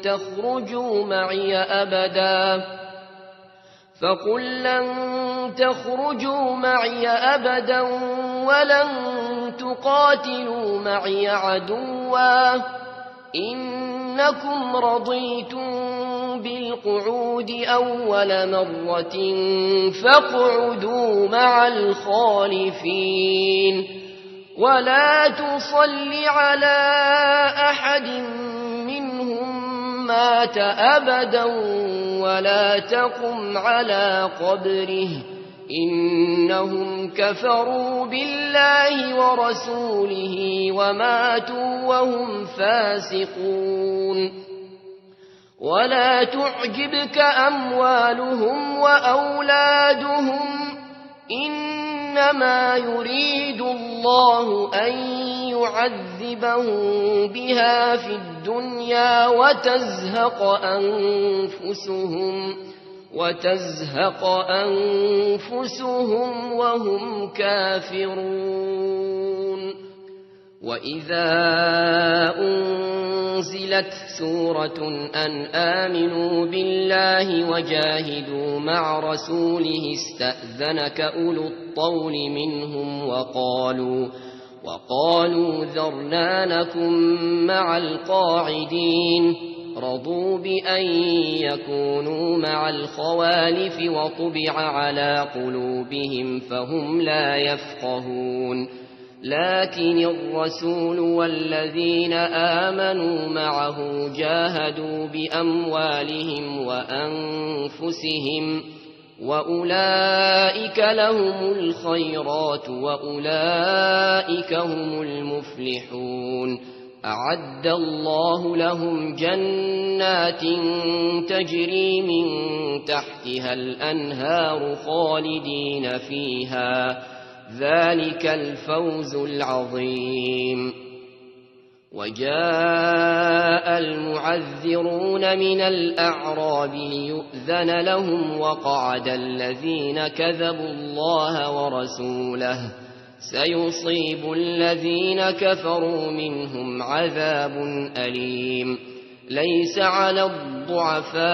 تخرجوا معي أبدا، فقل لن تخرجوا معي أبدا ولن تقاتلوا معي عدوا، إنكم رضيتم بالقعود أول مرة فاقعدوا مع الخالفين. ولا تصل على أحد منهم مات أبدا ولا تقم على قبره، إنهم كفروا بالله ورسوله وماتوا وهم فاسقون. ولا تعجبك أموالهم وأولادهم، إنما يريد الله أن يعذبهم بها في الدنيا وتزهق أنفسهم، وتزهق أنفسهم وهم كافرون. وإذا أنزلت سورة أن آمنوا بالله وجاهدوا مع رسوله استأذنك أولو الطول منهم وقالوا، وقالوا ذرنا نكن مع القاعدين، رضوا بأن يكونوا مع الخوالف وطبع على قلوبهم فهم لا يفقهون. لكن الرسول والذين آمنوا معه جاهدوا بأموالهم وأنفسهم، وأولئك لهم الخيرات وأولئك هم المفلحون. أعد الله لهم جنات تجري من تحتها الأنهار خالدين فيها، ذلك الفوز العظيم. وجاء المعذرون من الأعراب ليؤذن لهم وقعد الذين كذبوا الله ورسوله، سيصيب الذين كفروا منهم عذاب أليم. ليس على الضعفاء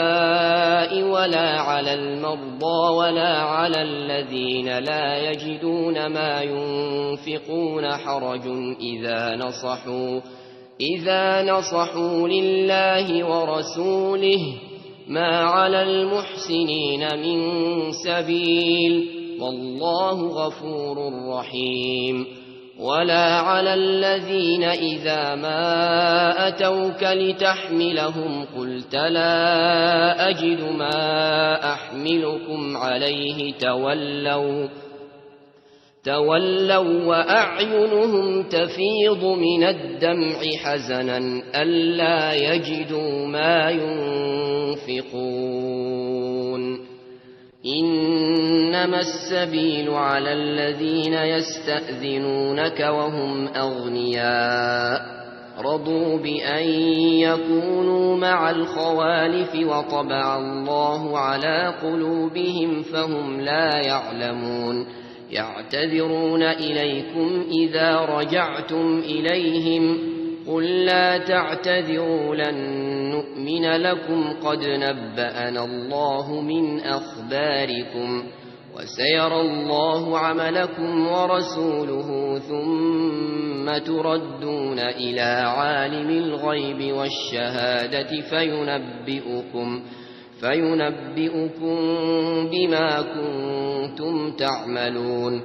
ولا على المرضى ولا على الذين لا يجدون ما ينفقون حرج إذا نصحوا، إذا نصحوا لله ورسوله، ما على المحسنين من سبيل، والله غفور رحيم. ولا على الذين إذا ما أتوك لتحملهم قلت لا أجد ما أحملكم عليه تولوا، تولوا وأعينهم تفيض من الدمع حزنا ألا يجدوا ما ينفقون. إنما السبيل على الذين يستأذنونك وهم أغنياء، رضوا بأن يكونوا مع الخوالف وطبع الله على قلوبهم فهم لا يعلمون. يعتذرون إليكم إذا رجعتم إليهم، قل لا تعتذروا لن نؤمن لكم قد نبأنا الله من أخباركم، وسيرى الله عملكم ورسوله ثم تردون إلى عالم الغيب والشهادة فينبئكم، فينبئكم بما كنتم تعملون.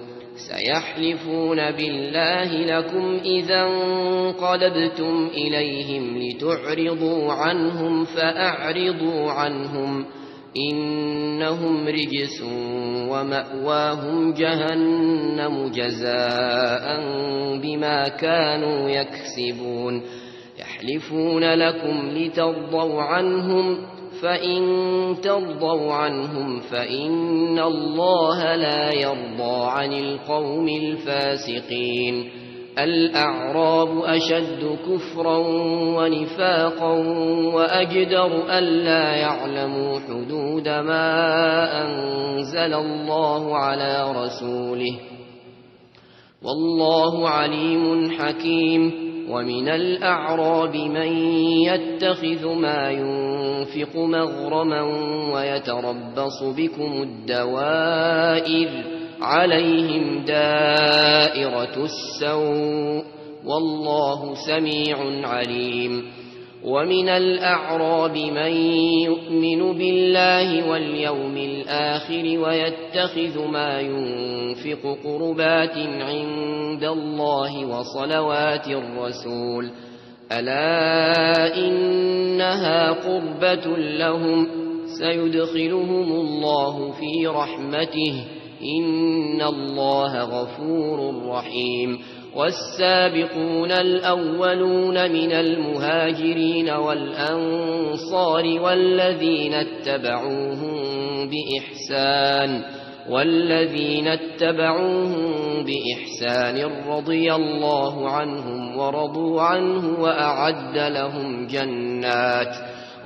سيحلفون بالله لكم إذا انقلبتم إليهم لتعرضوا عنهم فأعرضوا عنهم، إنهم رجس ومأواهم جهنم جزاء بما كانوا يكسبون. يحلفون لكم لترضوا عنهم، فإن ترضوا عنهم فإن الله لا يرضى عن القوم الفاسقين. الأعراب أشد كفرا ونفاقا وأجدر ألا يعلموا حدود ما أنزل الله على رسوله، والله عليم حكيم. ومن الأعراب من يتخذ ما ينفق مغرما ويتربص بكم الدوائر، عليهم دائرة السوء، والله سميع عليم. ومن الأعراب من يؤمن بالله واليوم الآخر ويتخذ ما ينفق قربات عند الله وصلوات الرسول، ألا إنها قربة لهم، سيدخلهم الله في رحمته، إن الله غفور رحيم. والسابقون الأولون من المهاجرين والأنصار والذين اتبعوهم بإحسان، والذين اتبعوهم بإحسان رضي الله عنهم ورضوا عنه وأعد لهم جنات،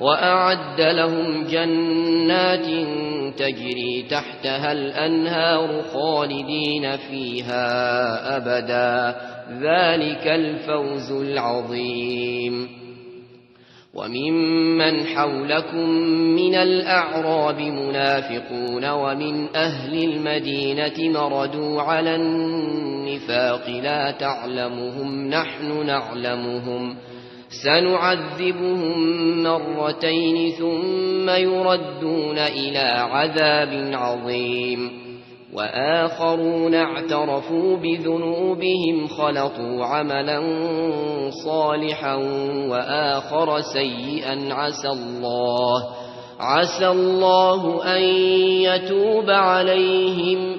وأعد لهم جنات تجري تحتها الأنهار خالدين فيها أبدا، ذلك الفوز العظيم. وممن حولكم من الأعراب منافقون ومن أهل المدينة مردوا على النفاق لا تعلمهم نحن نعلمهم سنعذبهم مرتين ثم يردون إلى عذاب عظيم. وآخرون اعترفوا بذنوبهم خلطوا عملا صالحا وآخر سيئا عسى الله، عسى الله أن يتوب عليهم،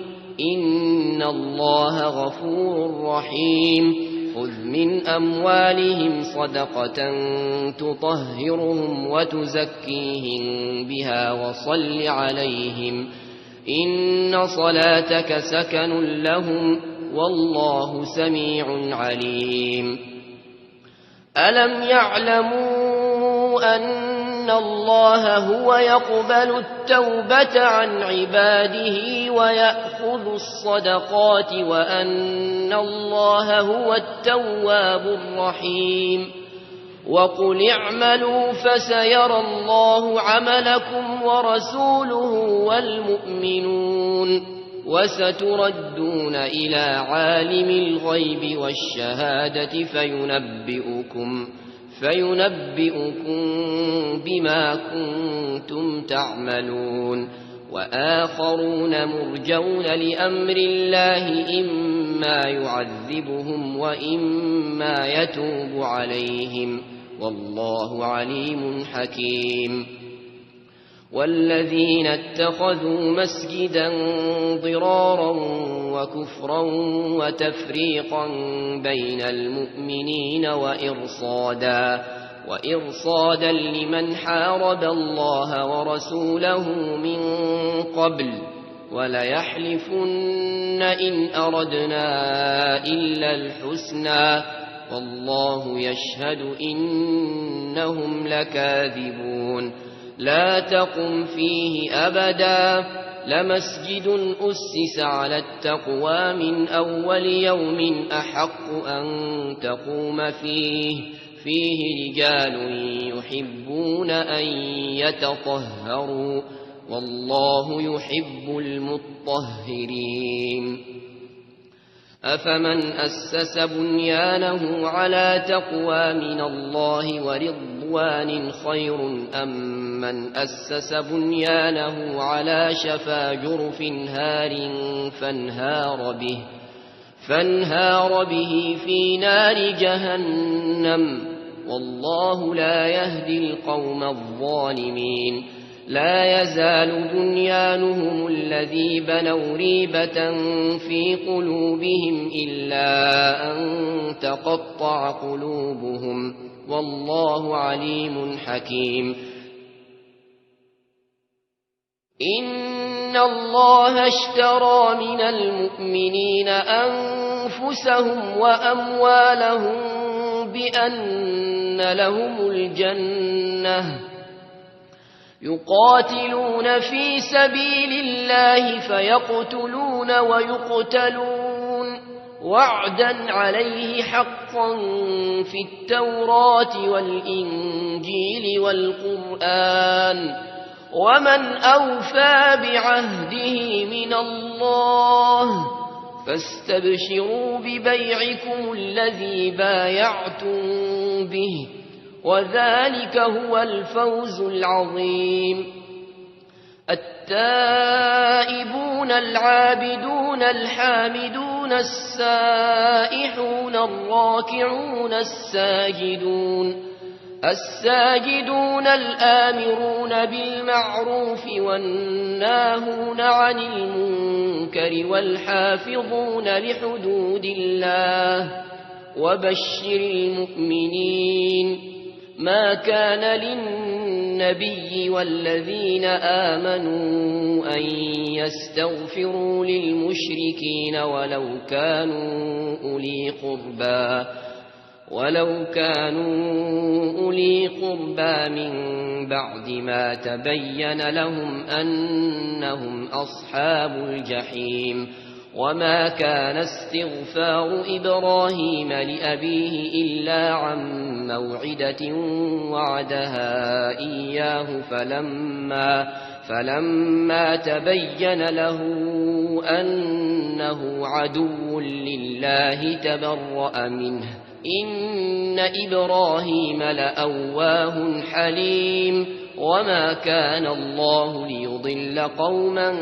إن الله غفور رحيم. خذ من أموالهم صدقة تطهرهم وتزكيهم بها وصل عليهم، إن صلاتك سكن لهم، والله سميع عليم. ألم يعلموا أن الله هو يقبل التوبة عن عباده ويأخذ الصدقات وأن الله هو التواب الرحيم؟ وقل اعملوا فسيرى الله عملكم ورسوله والمؤمنون، وستردون إلى عالم الغيب والشهادة فينبئكم، فينبئكم بما كنتم تعملون. وآخرون مرجون لأمر الله، إما يعذبهم وإما يتوب عليهم، والله عليم حكيم. والذين اتخذوا مسجدا ضرارا وكفرا وتفريقا بين المؤمنين وإرصادا، وإرصادا لمن حارب الله ورسوله من قبل، وليحلفن إن أردنا إلا الحسنى، والله يشهد إنهم لكاذبون. لا تقم فيه أبدا، لمسجد أسس على التقوى من أول يوم أحق أن تقوم فيه، فيه رجال يحبون أن يتطهروا، والله يحب المطهرين. أفمن أسس بنيانه على تقوى من الله ورضوان خير أم من أسس بنيانه على شفا جرف هار فانهار به، فانهار به في نار جهنم، والله لا يهدي القوم الظالمين. لا يزال بنيانهم الذي بنوا ريبة في قلوبهم إلا أن تقطع قلوبهم، والله عليم حكيم. إن الله اشترى من المؤمنين أنفسهم وأموالهم بأن لهم الجنة، يقاتلون في سبيل الله فيقتلون ويقتلون، وعدا عليه حقا في التوراة والإنجيل والقرآن، ومن أوفى بعهده من الله، فاستبشروا ببيعكم الذي بايعتم به، وذلك هو الفوز العظيم. التائبون العابدون الحامدون السائحون الراكعون الساجدون، الساجدون الآمرون بالمعروف والناهون عن المنكر والحافظون لحدود الله، وبشر المؤمنين. ما كان للنبي والذين آمنوا أن يستغفروا للمشركين ولو كانوا أولي قربى، ولو كانوا أولي قربى من بعد ما تبين لهم أنهم أصحاب الجحيم. وما كان استغفار إبراهيم لأبيه إلا عن موعدة وعدها إياه فلما، فلما تبين له أنه عدو لله تبرأ منه. إن إبراهيم لأواه حليم. وما كان الله ليضل قوما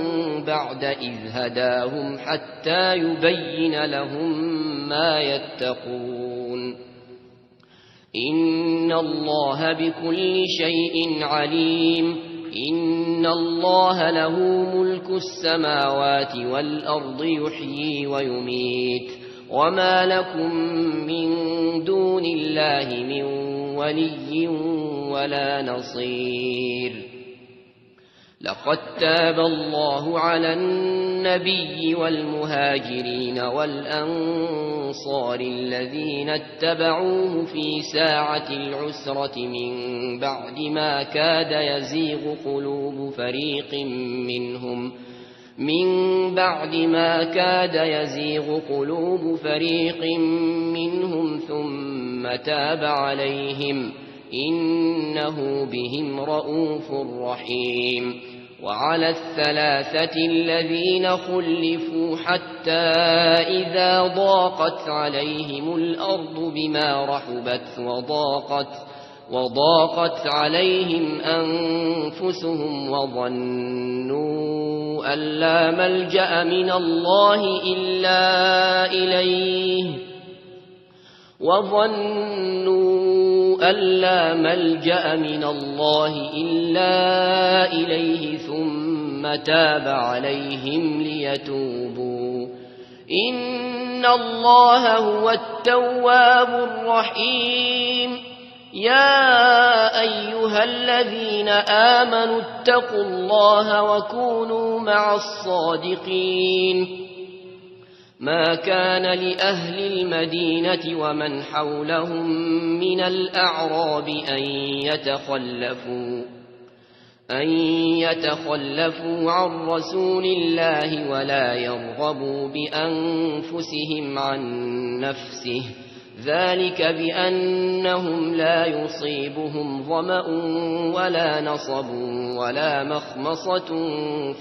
بعد إذ هداهم حتى يبين لهم ما يتقون. إن الله بكل شيء عليم. إن الله له ملك السماوات والأرض يحيي ويميت. وما لكم من دون الله من ولي ولا نصير. لقد تاب الله على النبي والمهاجرين والأنصار الذين اتبعوه في ساعة العسرة من بعد ما كاد يزيغ قلوب فريق منهم، من بعد ما كاد يزيغ قلوب فريق منهم ثم تاب عليهم، إنه بهم رءوف رحيم. وعلى الثلاثة الذين خلفوا حتى إذا ضاقت عليهم الأرض بما رحبت وضاقت وضاقت عليهم أنفسهم وظنوا أن لا ملجأ من الله إلا إليه، وظنوا أن لا ملجأ من الله إلا إليه ثم تاب عليهم ليتوبوا. إن الله هو التواب الرحيم. يا أيها الذين آمنوا اتقوا الله وكونوا مع الصادقين. ما كان لأهل المدينة ومن حولهم من الأعراب أن يتخلفوا، أن يتخلفوا عن رسول الله ولا يرغبوا بأنفسهم عن نفسه، ذلك بأنهم لا يصيبهم ظمأ ولا نصب ولا مخمصة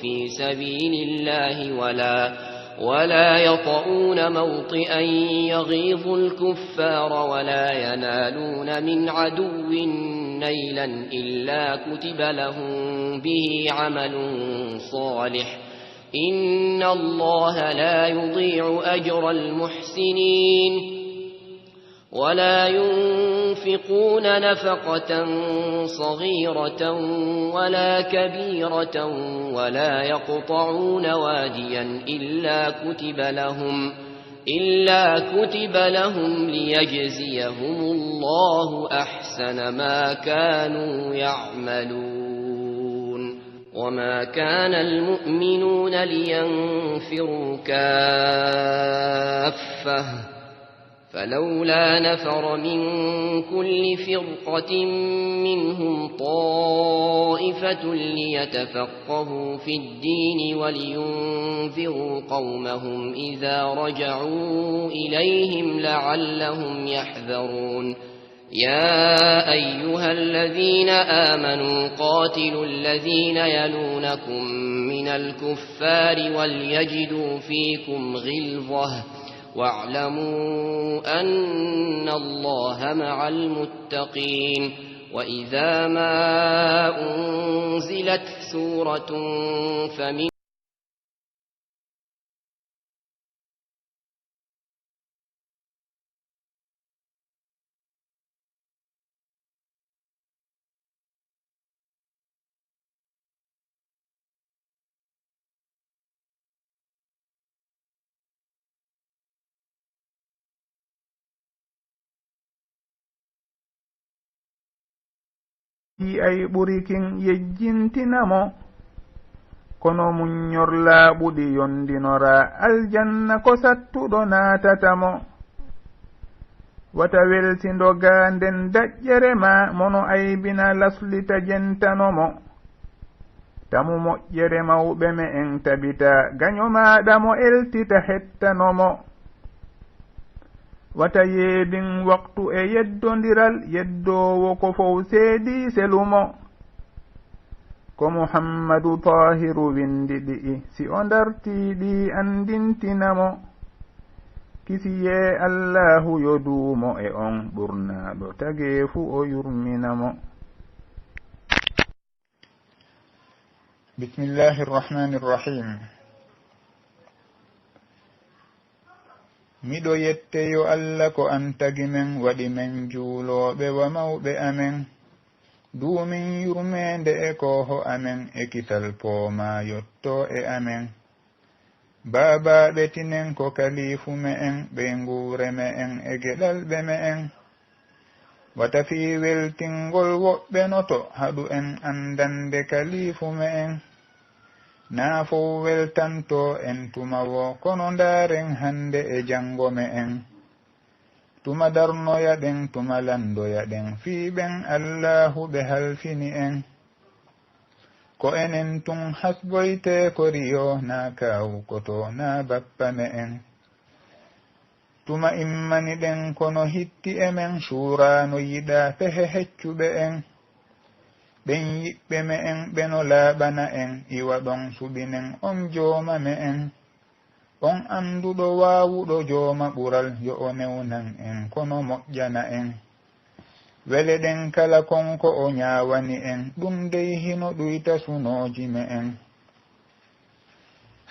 في سبيل الله ولا، ولا يطئون موطئا يغيظ الكفار ولا ينالون من عدو نيلا إلا كتب لهم به عمل صالح، إن الله لا يضيع أجر المحسنين. ولا ينفقون نفقة صغيرة ولا كبيرة ولا يقطعون واديا إلا كتب لهم، إلا كتب لهم ليجزيهم الله أحسن ما كانوا يعملون. وما كان المؤمنون لينفروا كافة، فلولا نفر من كل فرقة منهم طائفة ليتفقهوا في الدين ولينذروا قومهم إذا رجعوا إليهم لعلهم يحذرون. يا أيها الذين آمنوا قاتلوا الذين يلونكم من الكفار وليجدوا فيكم غلظة، واعلموا أن الله مع المتقين. وإذا ما أنزلت سورة فمن Ay ɓuri kin yejjintina mo, kono muññor laaɓuɗi yondinoraa, aljanna ko sattuɗo naatata mo. Wata welsindo gaa nden daƴƴere maa, mo no aybina laslita jentano mo. Tamu moƴƴere mawɓe me'en tabita, gaño maaɗa mo eltita hettano mo. Wata yeebin waqtu e yeddondiral, yeddoowo ko fow seedii selu mo. Ko Muhammadu Taahiru winndi ɗi'i, si o ndartii ɗi anndintina mo. Kisiyee Allaahu yo duumo e on, ɓurnaaɗo tageefu o yurmina mo. بسم الله الرحمن الرحيم. Miɗo yette yo Alla ko an tagi men, waɗi men juulooɓe wa mawɓe amen, duumin yurmeende e kooho amen e kisal poomaa yottoo e amen. Baabaaɓe tinen ko kaliifu me'en, ɓeynguure me'en e geɗalɓe me'en. Wata fii weltingol woɓɓe no to haɗu en anndande kaliifu me'en. Naa fow weltantoo en tuma woo, kono ndaaren hannde e janngo me'en. Tuma darnoya ɗen, tuma lanndoya ɗen fii ɓen Allaahu ɓe halfini en. Ko enen tun hasboytee ko riyo, naa kaawu koto, naa bappa me'en. Tuma immani ɗen kono hitti e men, cuuraa no yiɗaa pehe heccuɓe en. Ɓen yiɓɓe me'en ɓe no laaɓana en, iwa ɗon suɓinen on jooma me'en. On annduɗo waawuɗo jooma ɓural, yo o newnan en kono moƴƴana en. Wele ɗen kala kon ko o ñaawani en, ɗun dey hino ɗuyta sunooji me'en.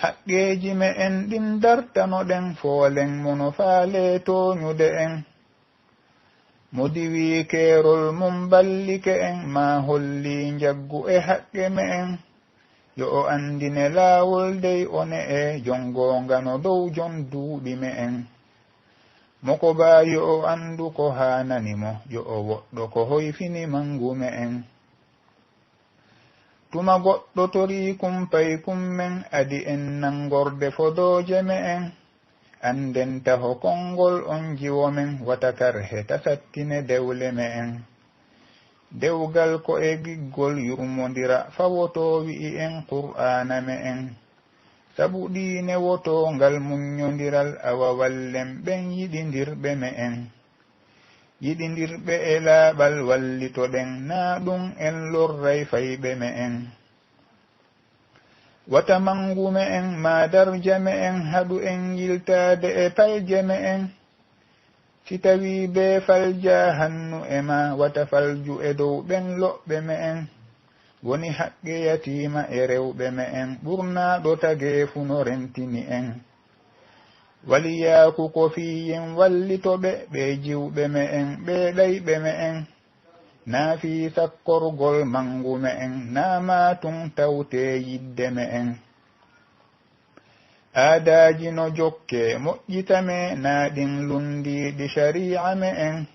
Haqqeeji me'en ɗin dartano ɗen, foolen mo no faalee tooñude en. Mo diwii keerol mun ballike en, maa hollii njaggu e haqqe me'en. Yo o anndine laawol dey o ne'e, jon goonga no dow jon duuɓi me'en. Mo ko baa yo o anndu ko haanani mo, yo o woɗɗo ko hoyfini manngu me'en. Tuma goɗɗo torii kumpay kun men, adi en nanngorde fodooje me'en. Annden taho konngol on jiwo men, wata karhe ta sattine dewle me'en. Dewgal ko e giggol yurmondira, fawotoo wi'i en Qur'aana me'en. Sabu ɗii newotoo ngal muññondiral, awa wallen ɓen yiɗindirɓe me'en. Yiɗindirɓe e laaɓal wallitoɗen, naa ɗun en lorray fayɓe me'en. Wata manngu me'en maa darja me'en haɗu en yiltaade e palje me'en. Si tawii bee faljaa hannu e maa, wata falju e dow ɓen lo'ɓe me'en. Woni haqqe yatiima e rewɓe me'en, ɓurnaaɗo tageefu no rentini en. Waliyaaku ko fii yen wallito ɓe, ɓee jiwɓe me'en, ɓee ɗayɓe me'en. Naa fii sakkorgol manngu me'en, naa maa tun tawtee yidde me'en. Aadaaji no jokkee moƴƴitamee, naa ɗin lunndiiɗi shari'a me'en,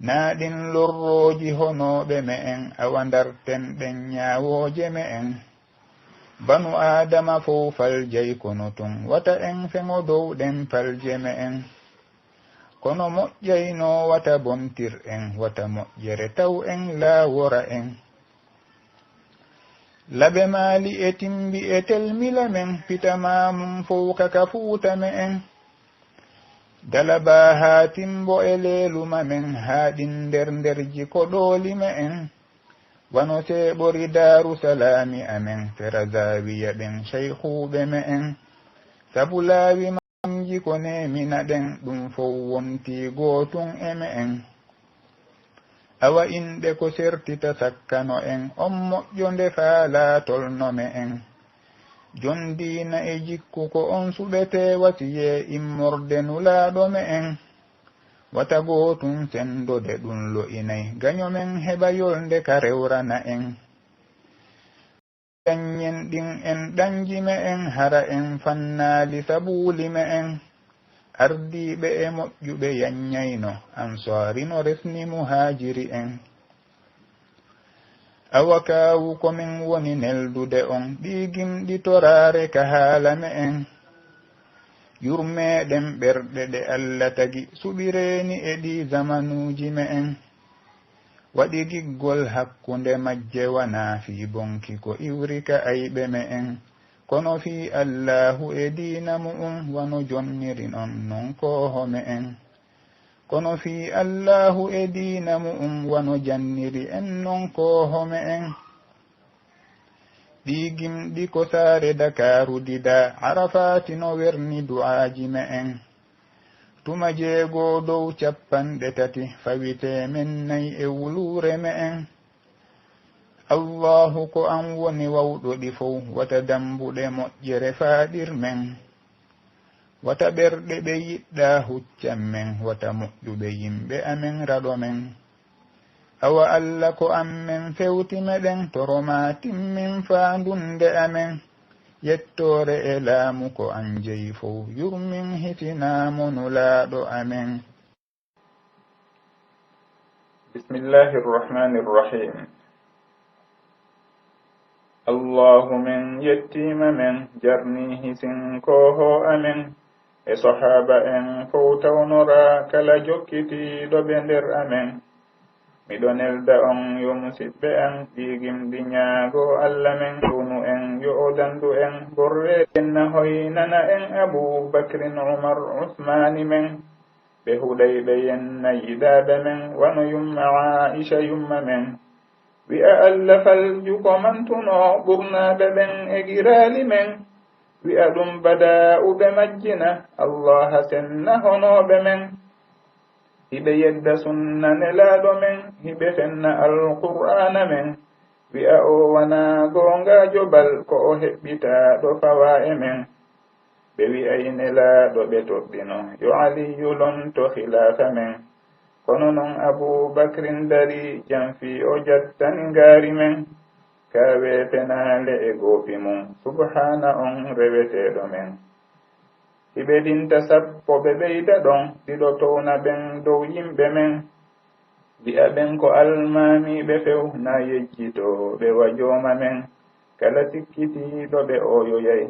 naa ɗin lorrooji honooɓe me'en, awa ndarten ɗen ñaawooje me'en. Banu Aadama fow faljay kono tun, wata en feŋo dow ɗen palje me'en. Kono moƴƴaynoo wata bontir en, wata moƴƴere taw en laawora en. Laɓe Maali e Timmbi e Telmila men, pita maa mun fow ka ka Fuuta me'en. Dalabaa haa Timmbo e Leeluma men, haa ɗin nder nderji ko ɗooli me'en. Wano seeɓori Daaru Salaami amen, sera Zaawiya ɓen cayhuuɓe me'en. Sabu laawi Kanji ko neemina ɗen, ɗum fow wontii gootun e me'en. Awa inɗe ko sertita sakkano en, on moƴƴo nde faalaa tolno me'en. Jon diina e jikku ko on suɓetee wasiyee immorde Nulaaɗo me'en. Wata gootun senndode ɗum lo'inay, gaño men heɓa yolnde ka rewrana en. Daññen ɗin en ɗanji me'en, hara en fannaali sabuuli me'en. Ardiiɓe e moƴƴuɓe yaññayno, Ansaari no resni Muhaajiri en. Awa kaawu ko min woni neldude on, ɗii gimɗi toraare ka haala me'en. Yurmeeɗen ɓerɗe ɗe Alla tagi, suɓireeni e ɗii zamanuuji me'en. Waɗi giggol hakkunde majje wanaa fii bonki ko iwri ka ayɓe me'en, kono fii Allaahu e diina mu'un wano jonniri non non kooho me'en. Kono fii Allaahu e diina mu'un wano janniri en non kooho me'en. Ɗii gimɗi ko saare Dakaaru didaa, Arafaati no werni du'aaji me'en. Tuma jeego dow cappanɗe tati fawitee men nay e wuluure me'en. Allaahu ko an woni wawɗo ɗi fow, wata dambuɗe moƴƴere faaɗir men. Wata ɓerɗe ɓe yiɗɗaa huccan men, wata moƴƴuɓe yimɓe amen raɗo men. Awa Alla ko an men fewti meɗen toro maa timmin faandunde amen. Yettoore e laamu ko an jeyi fow, yurmin hisinaa mo Nulaaɗo amen. بسم الله الرحمن الرحيم. Allaahu men yettiima men jarnii hisin koohoo amen e sahaaba en fow tawnoraa kala jokkitiiɗo ɓe nder amen. Miɗo nelda on yo musiɓɓe an ɗii gimɗi ñaagoo Alla men kunu en yo o dandu en borre en na hoynana en Abuu Bakrin Umar Usmaani men. Ɓe huɗay ɓe yenna yiɗaaɓe men wano yumma Aa'isha yumma men. Wi'a Alla falju ko mantunoo ɓurnaaɓe ɓen e giraali men. Wi'a ɗum badaa'u ɓe majjina Allaaha senna honooɓe men. Hiɓe yedda sunna Nelaaɗo men, hiɓe fenna Alqur'aana men. Wi'a o wanaa goongaajo bal ko o heɓɓitaaɗo fawaa e men. Ɓe wi'ay Nelaaɗo ɓe toɗɗino yo Aliyyu lonto khilaafa men. Kono non Abuu Bakrin darii janfii o jattani ngaari men. Kaawee penaale e goopi mun, subhaana on reweteeɗo men. Hiɓe dinta sappo ɓe ɓeyda ɗon, ɗiɗo towna ɓen dow yimɓe men. Wi'a ɓen ko almaamiiɓe few, na yejjitoo ɓe wa jooma men. Kala sikkitiiɗo ɓe ooyoyay.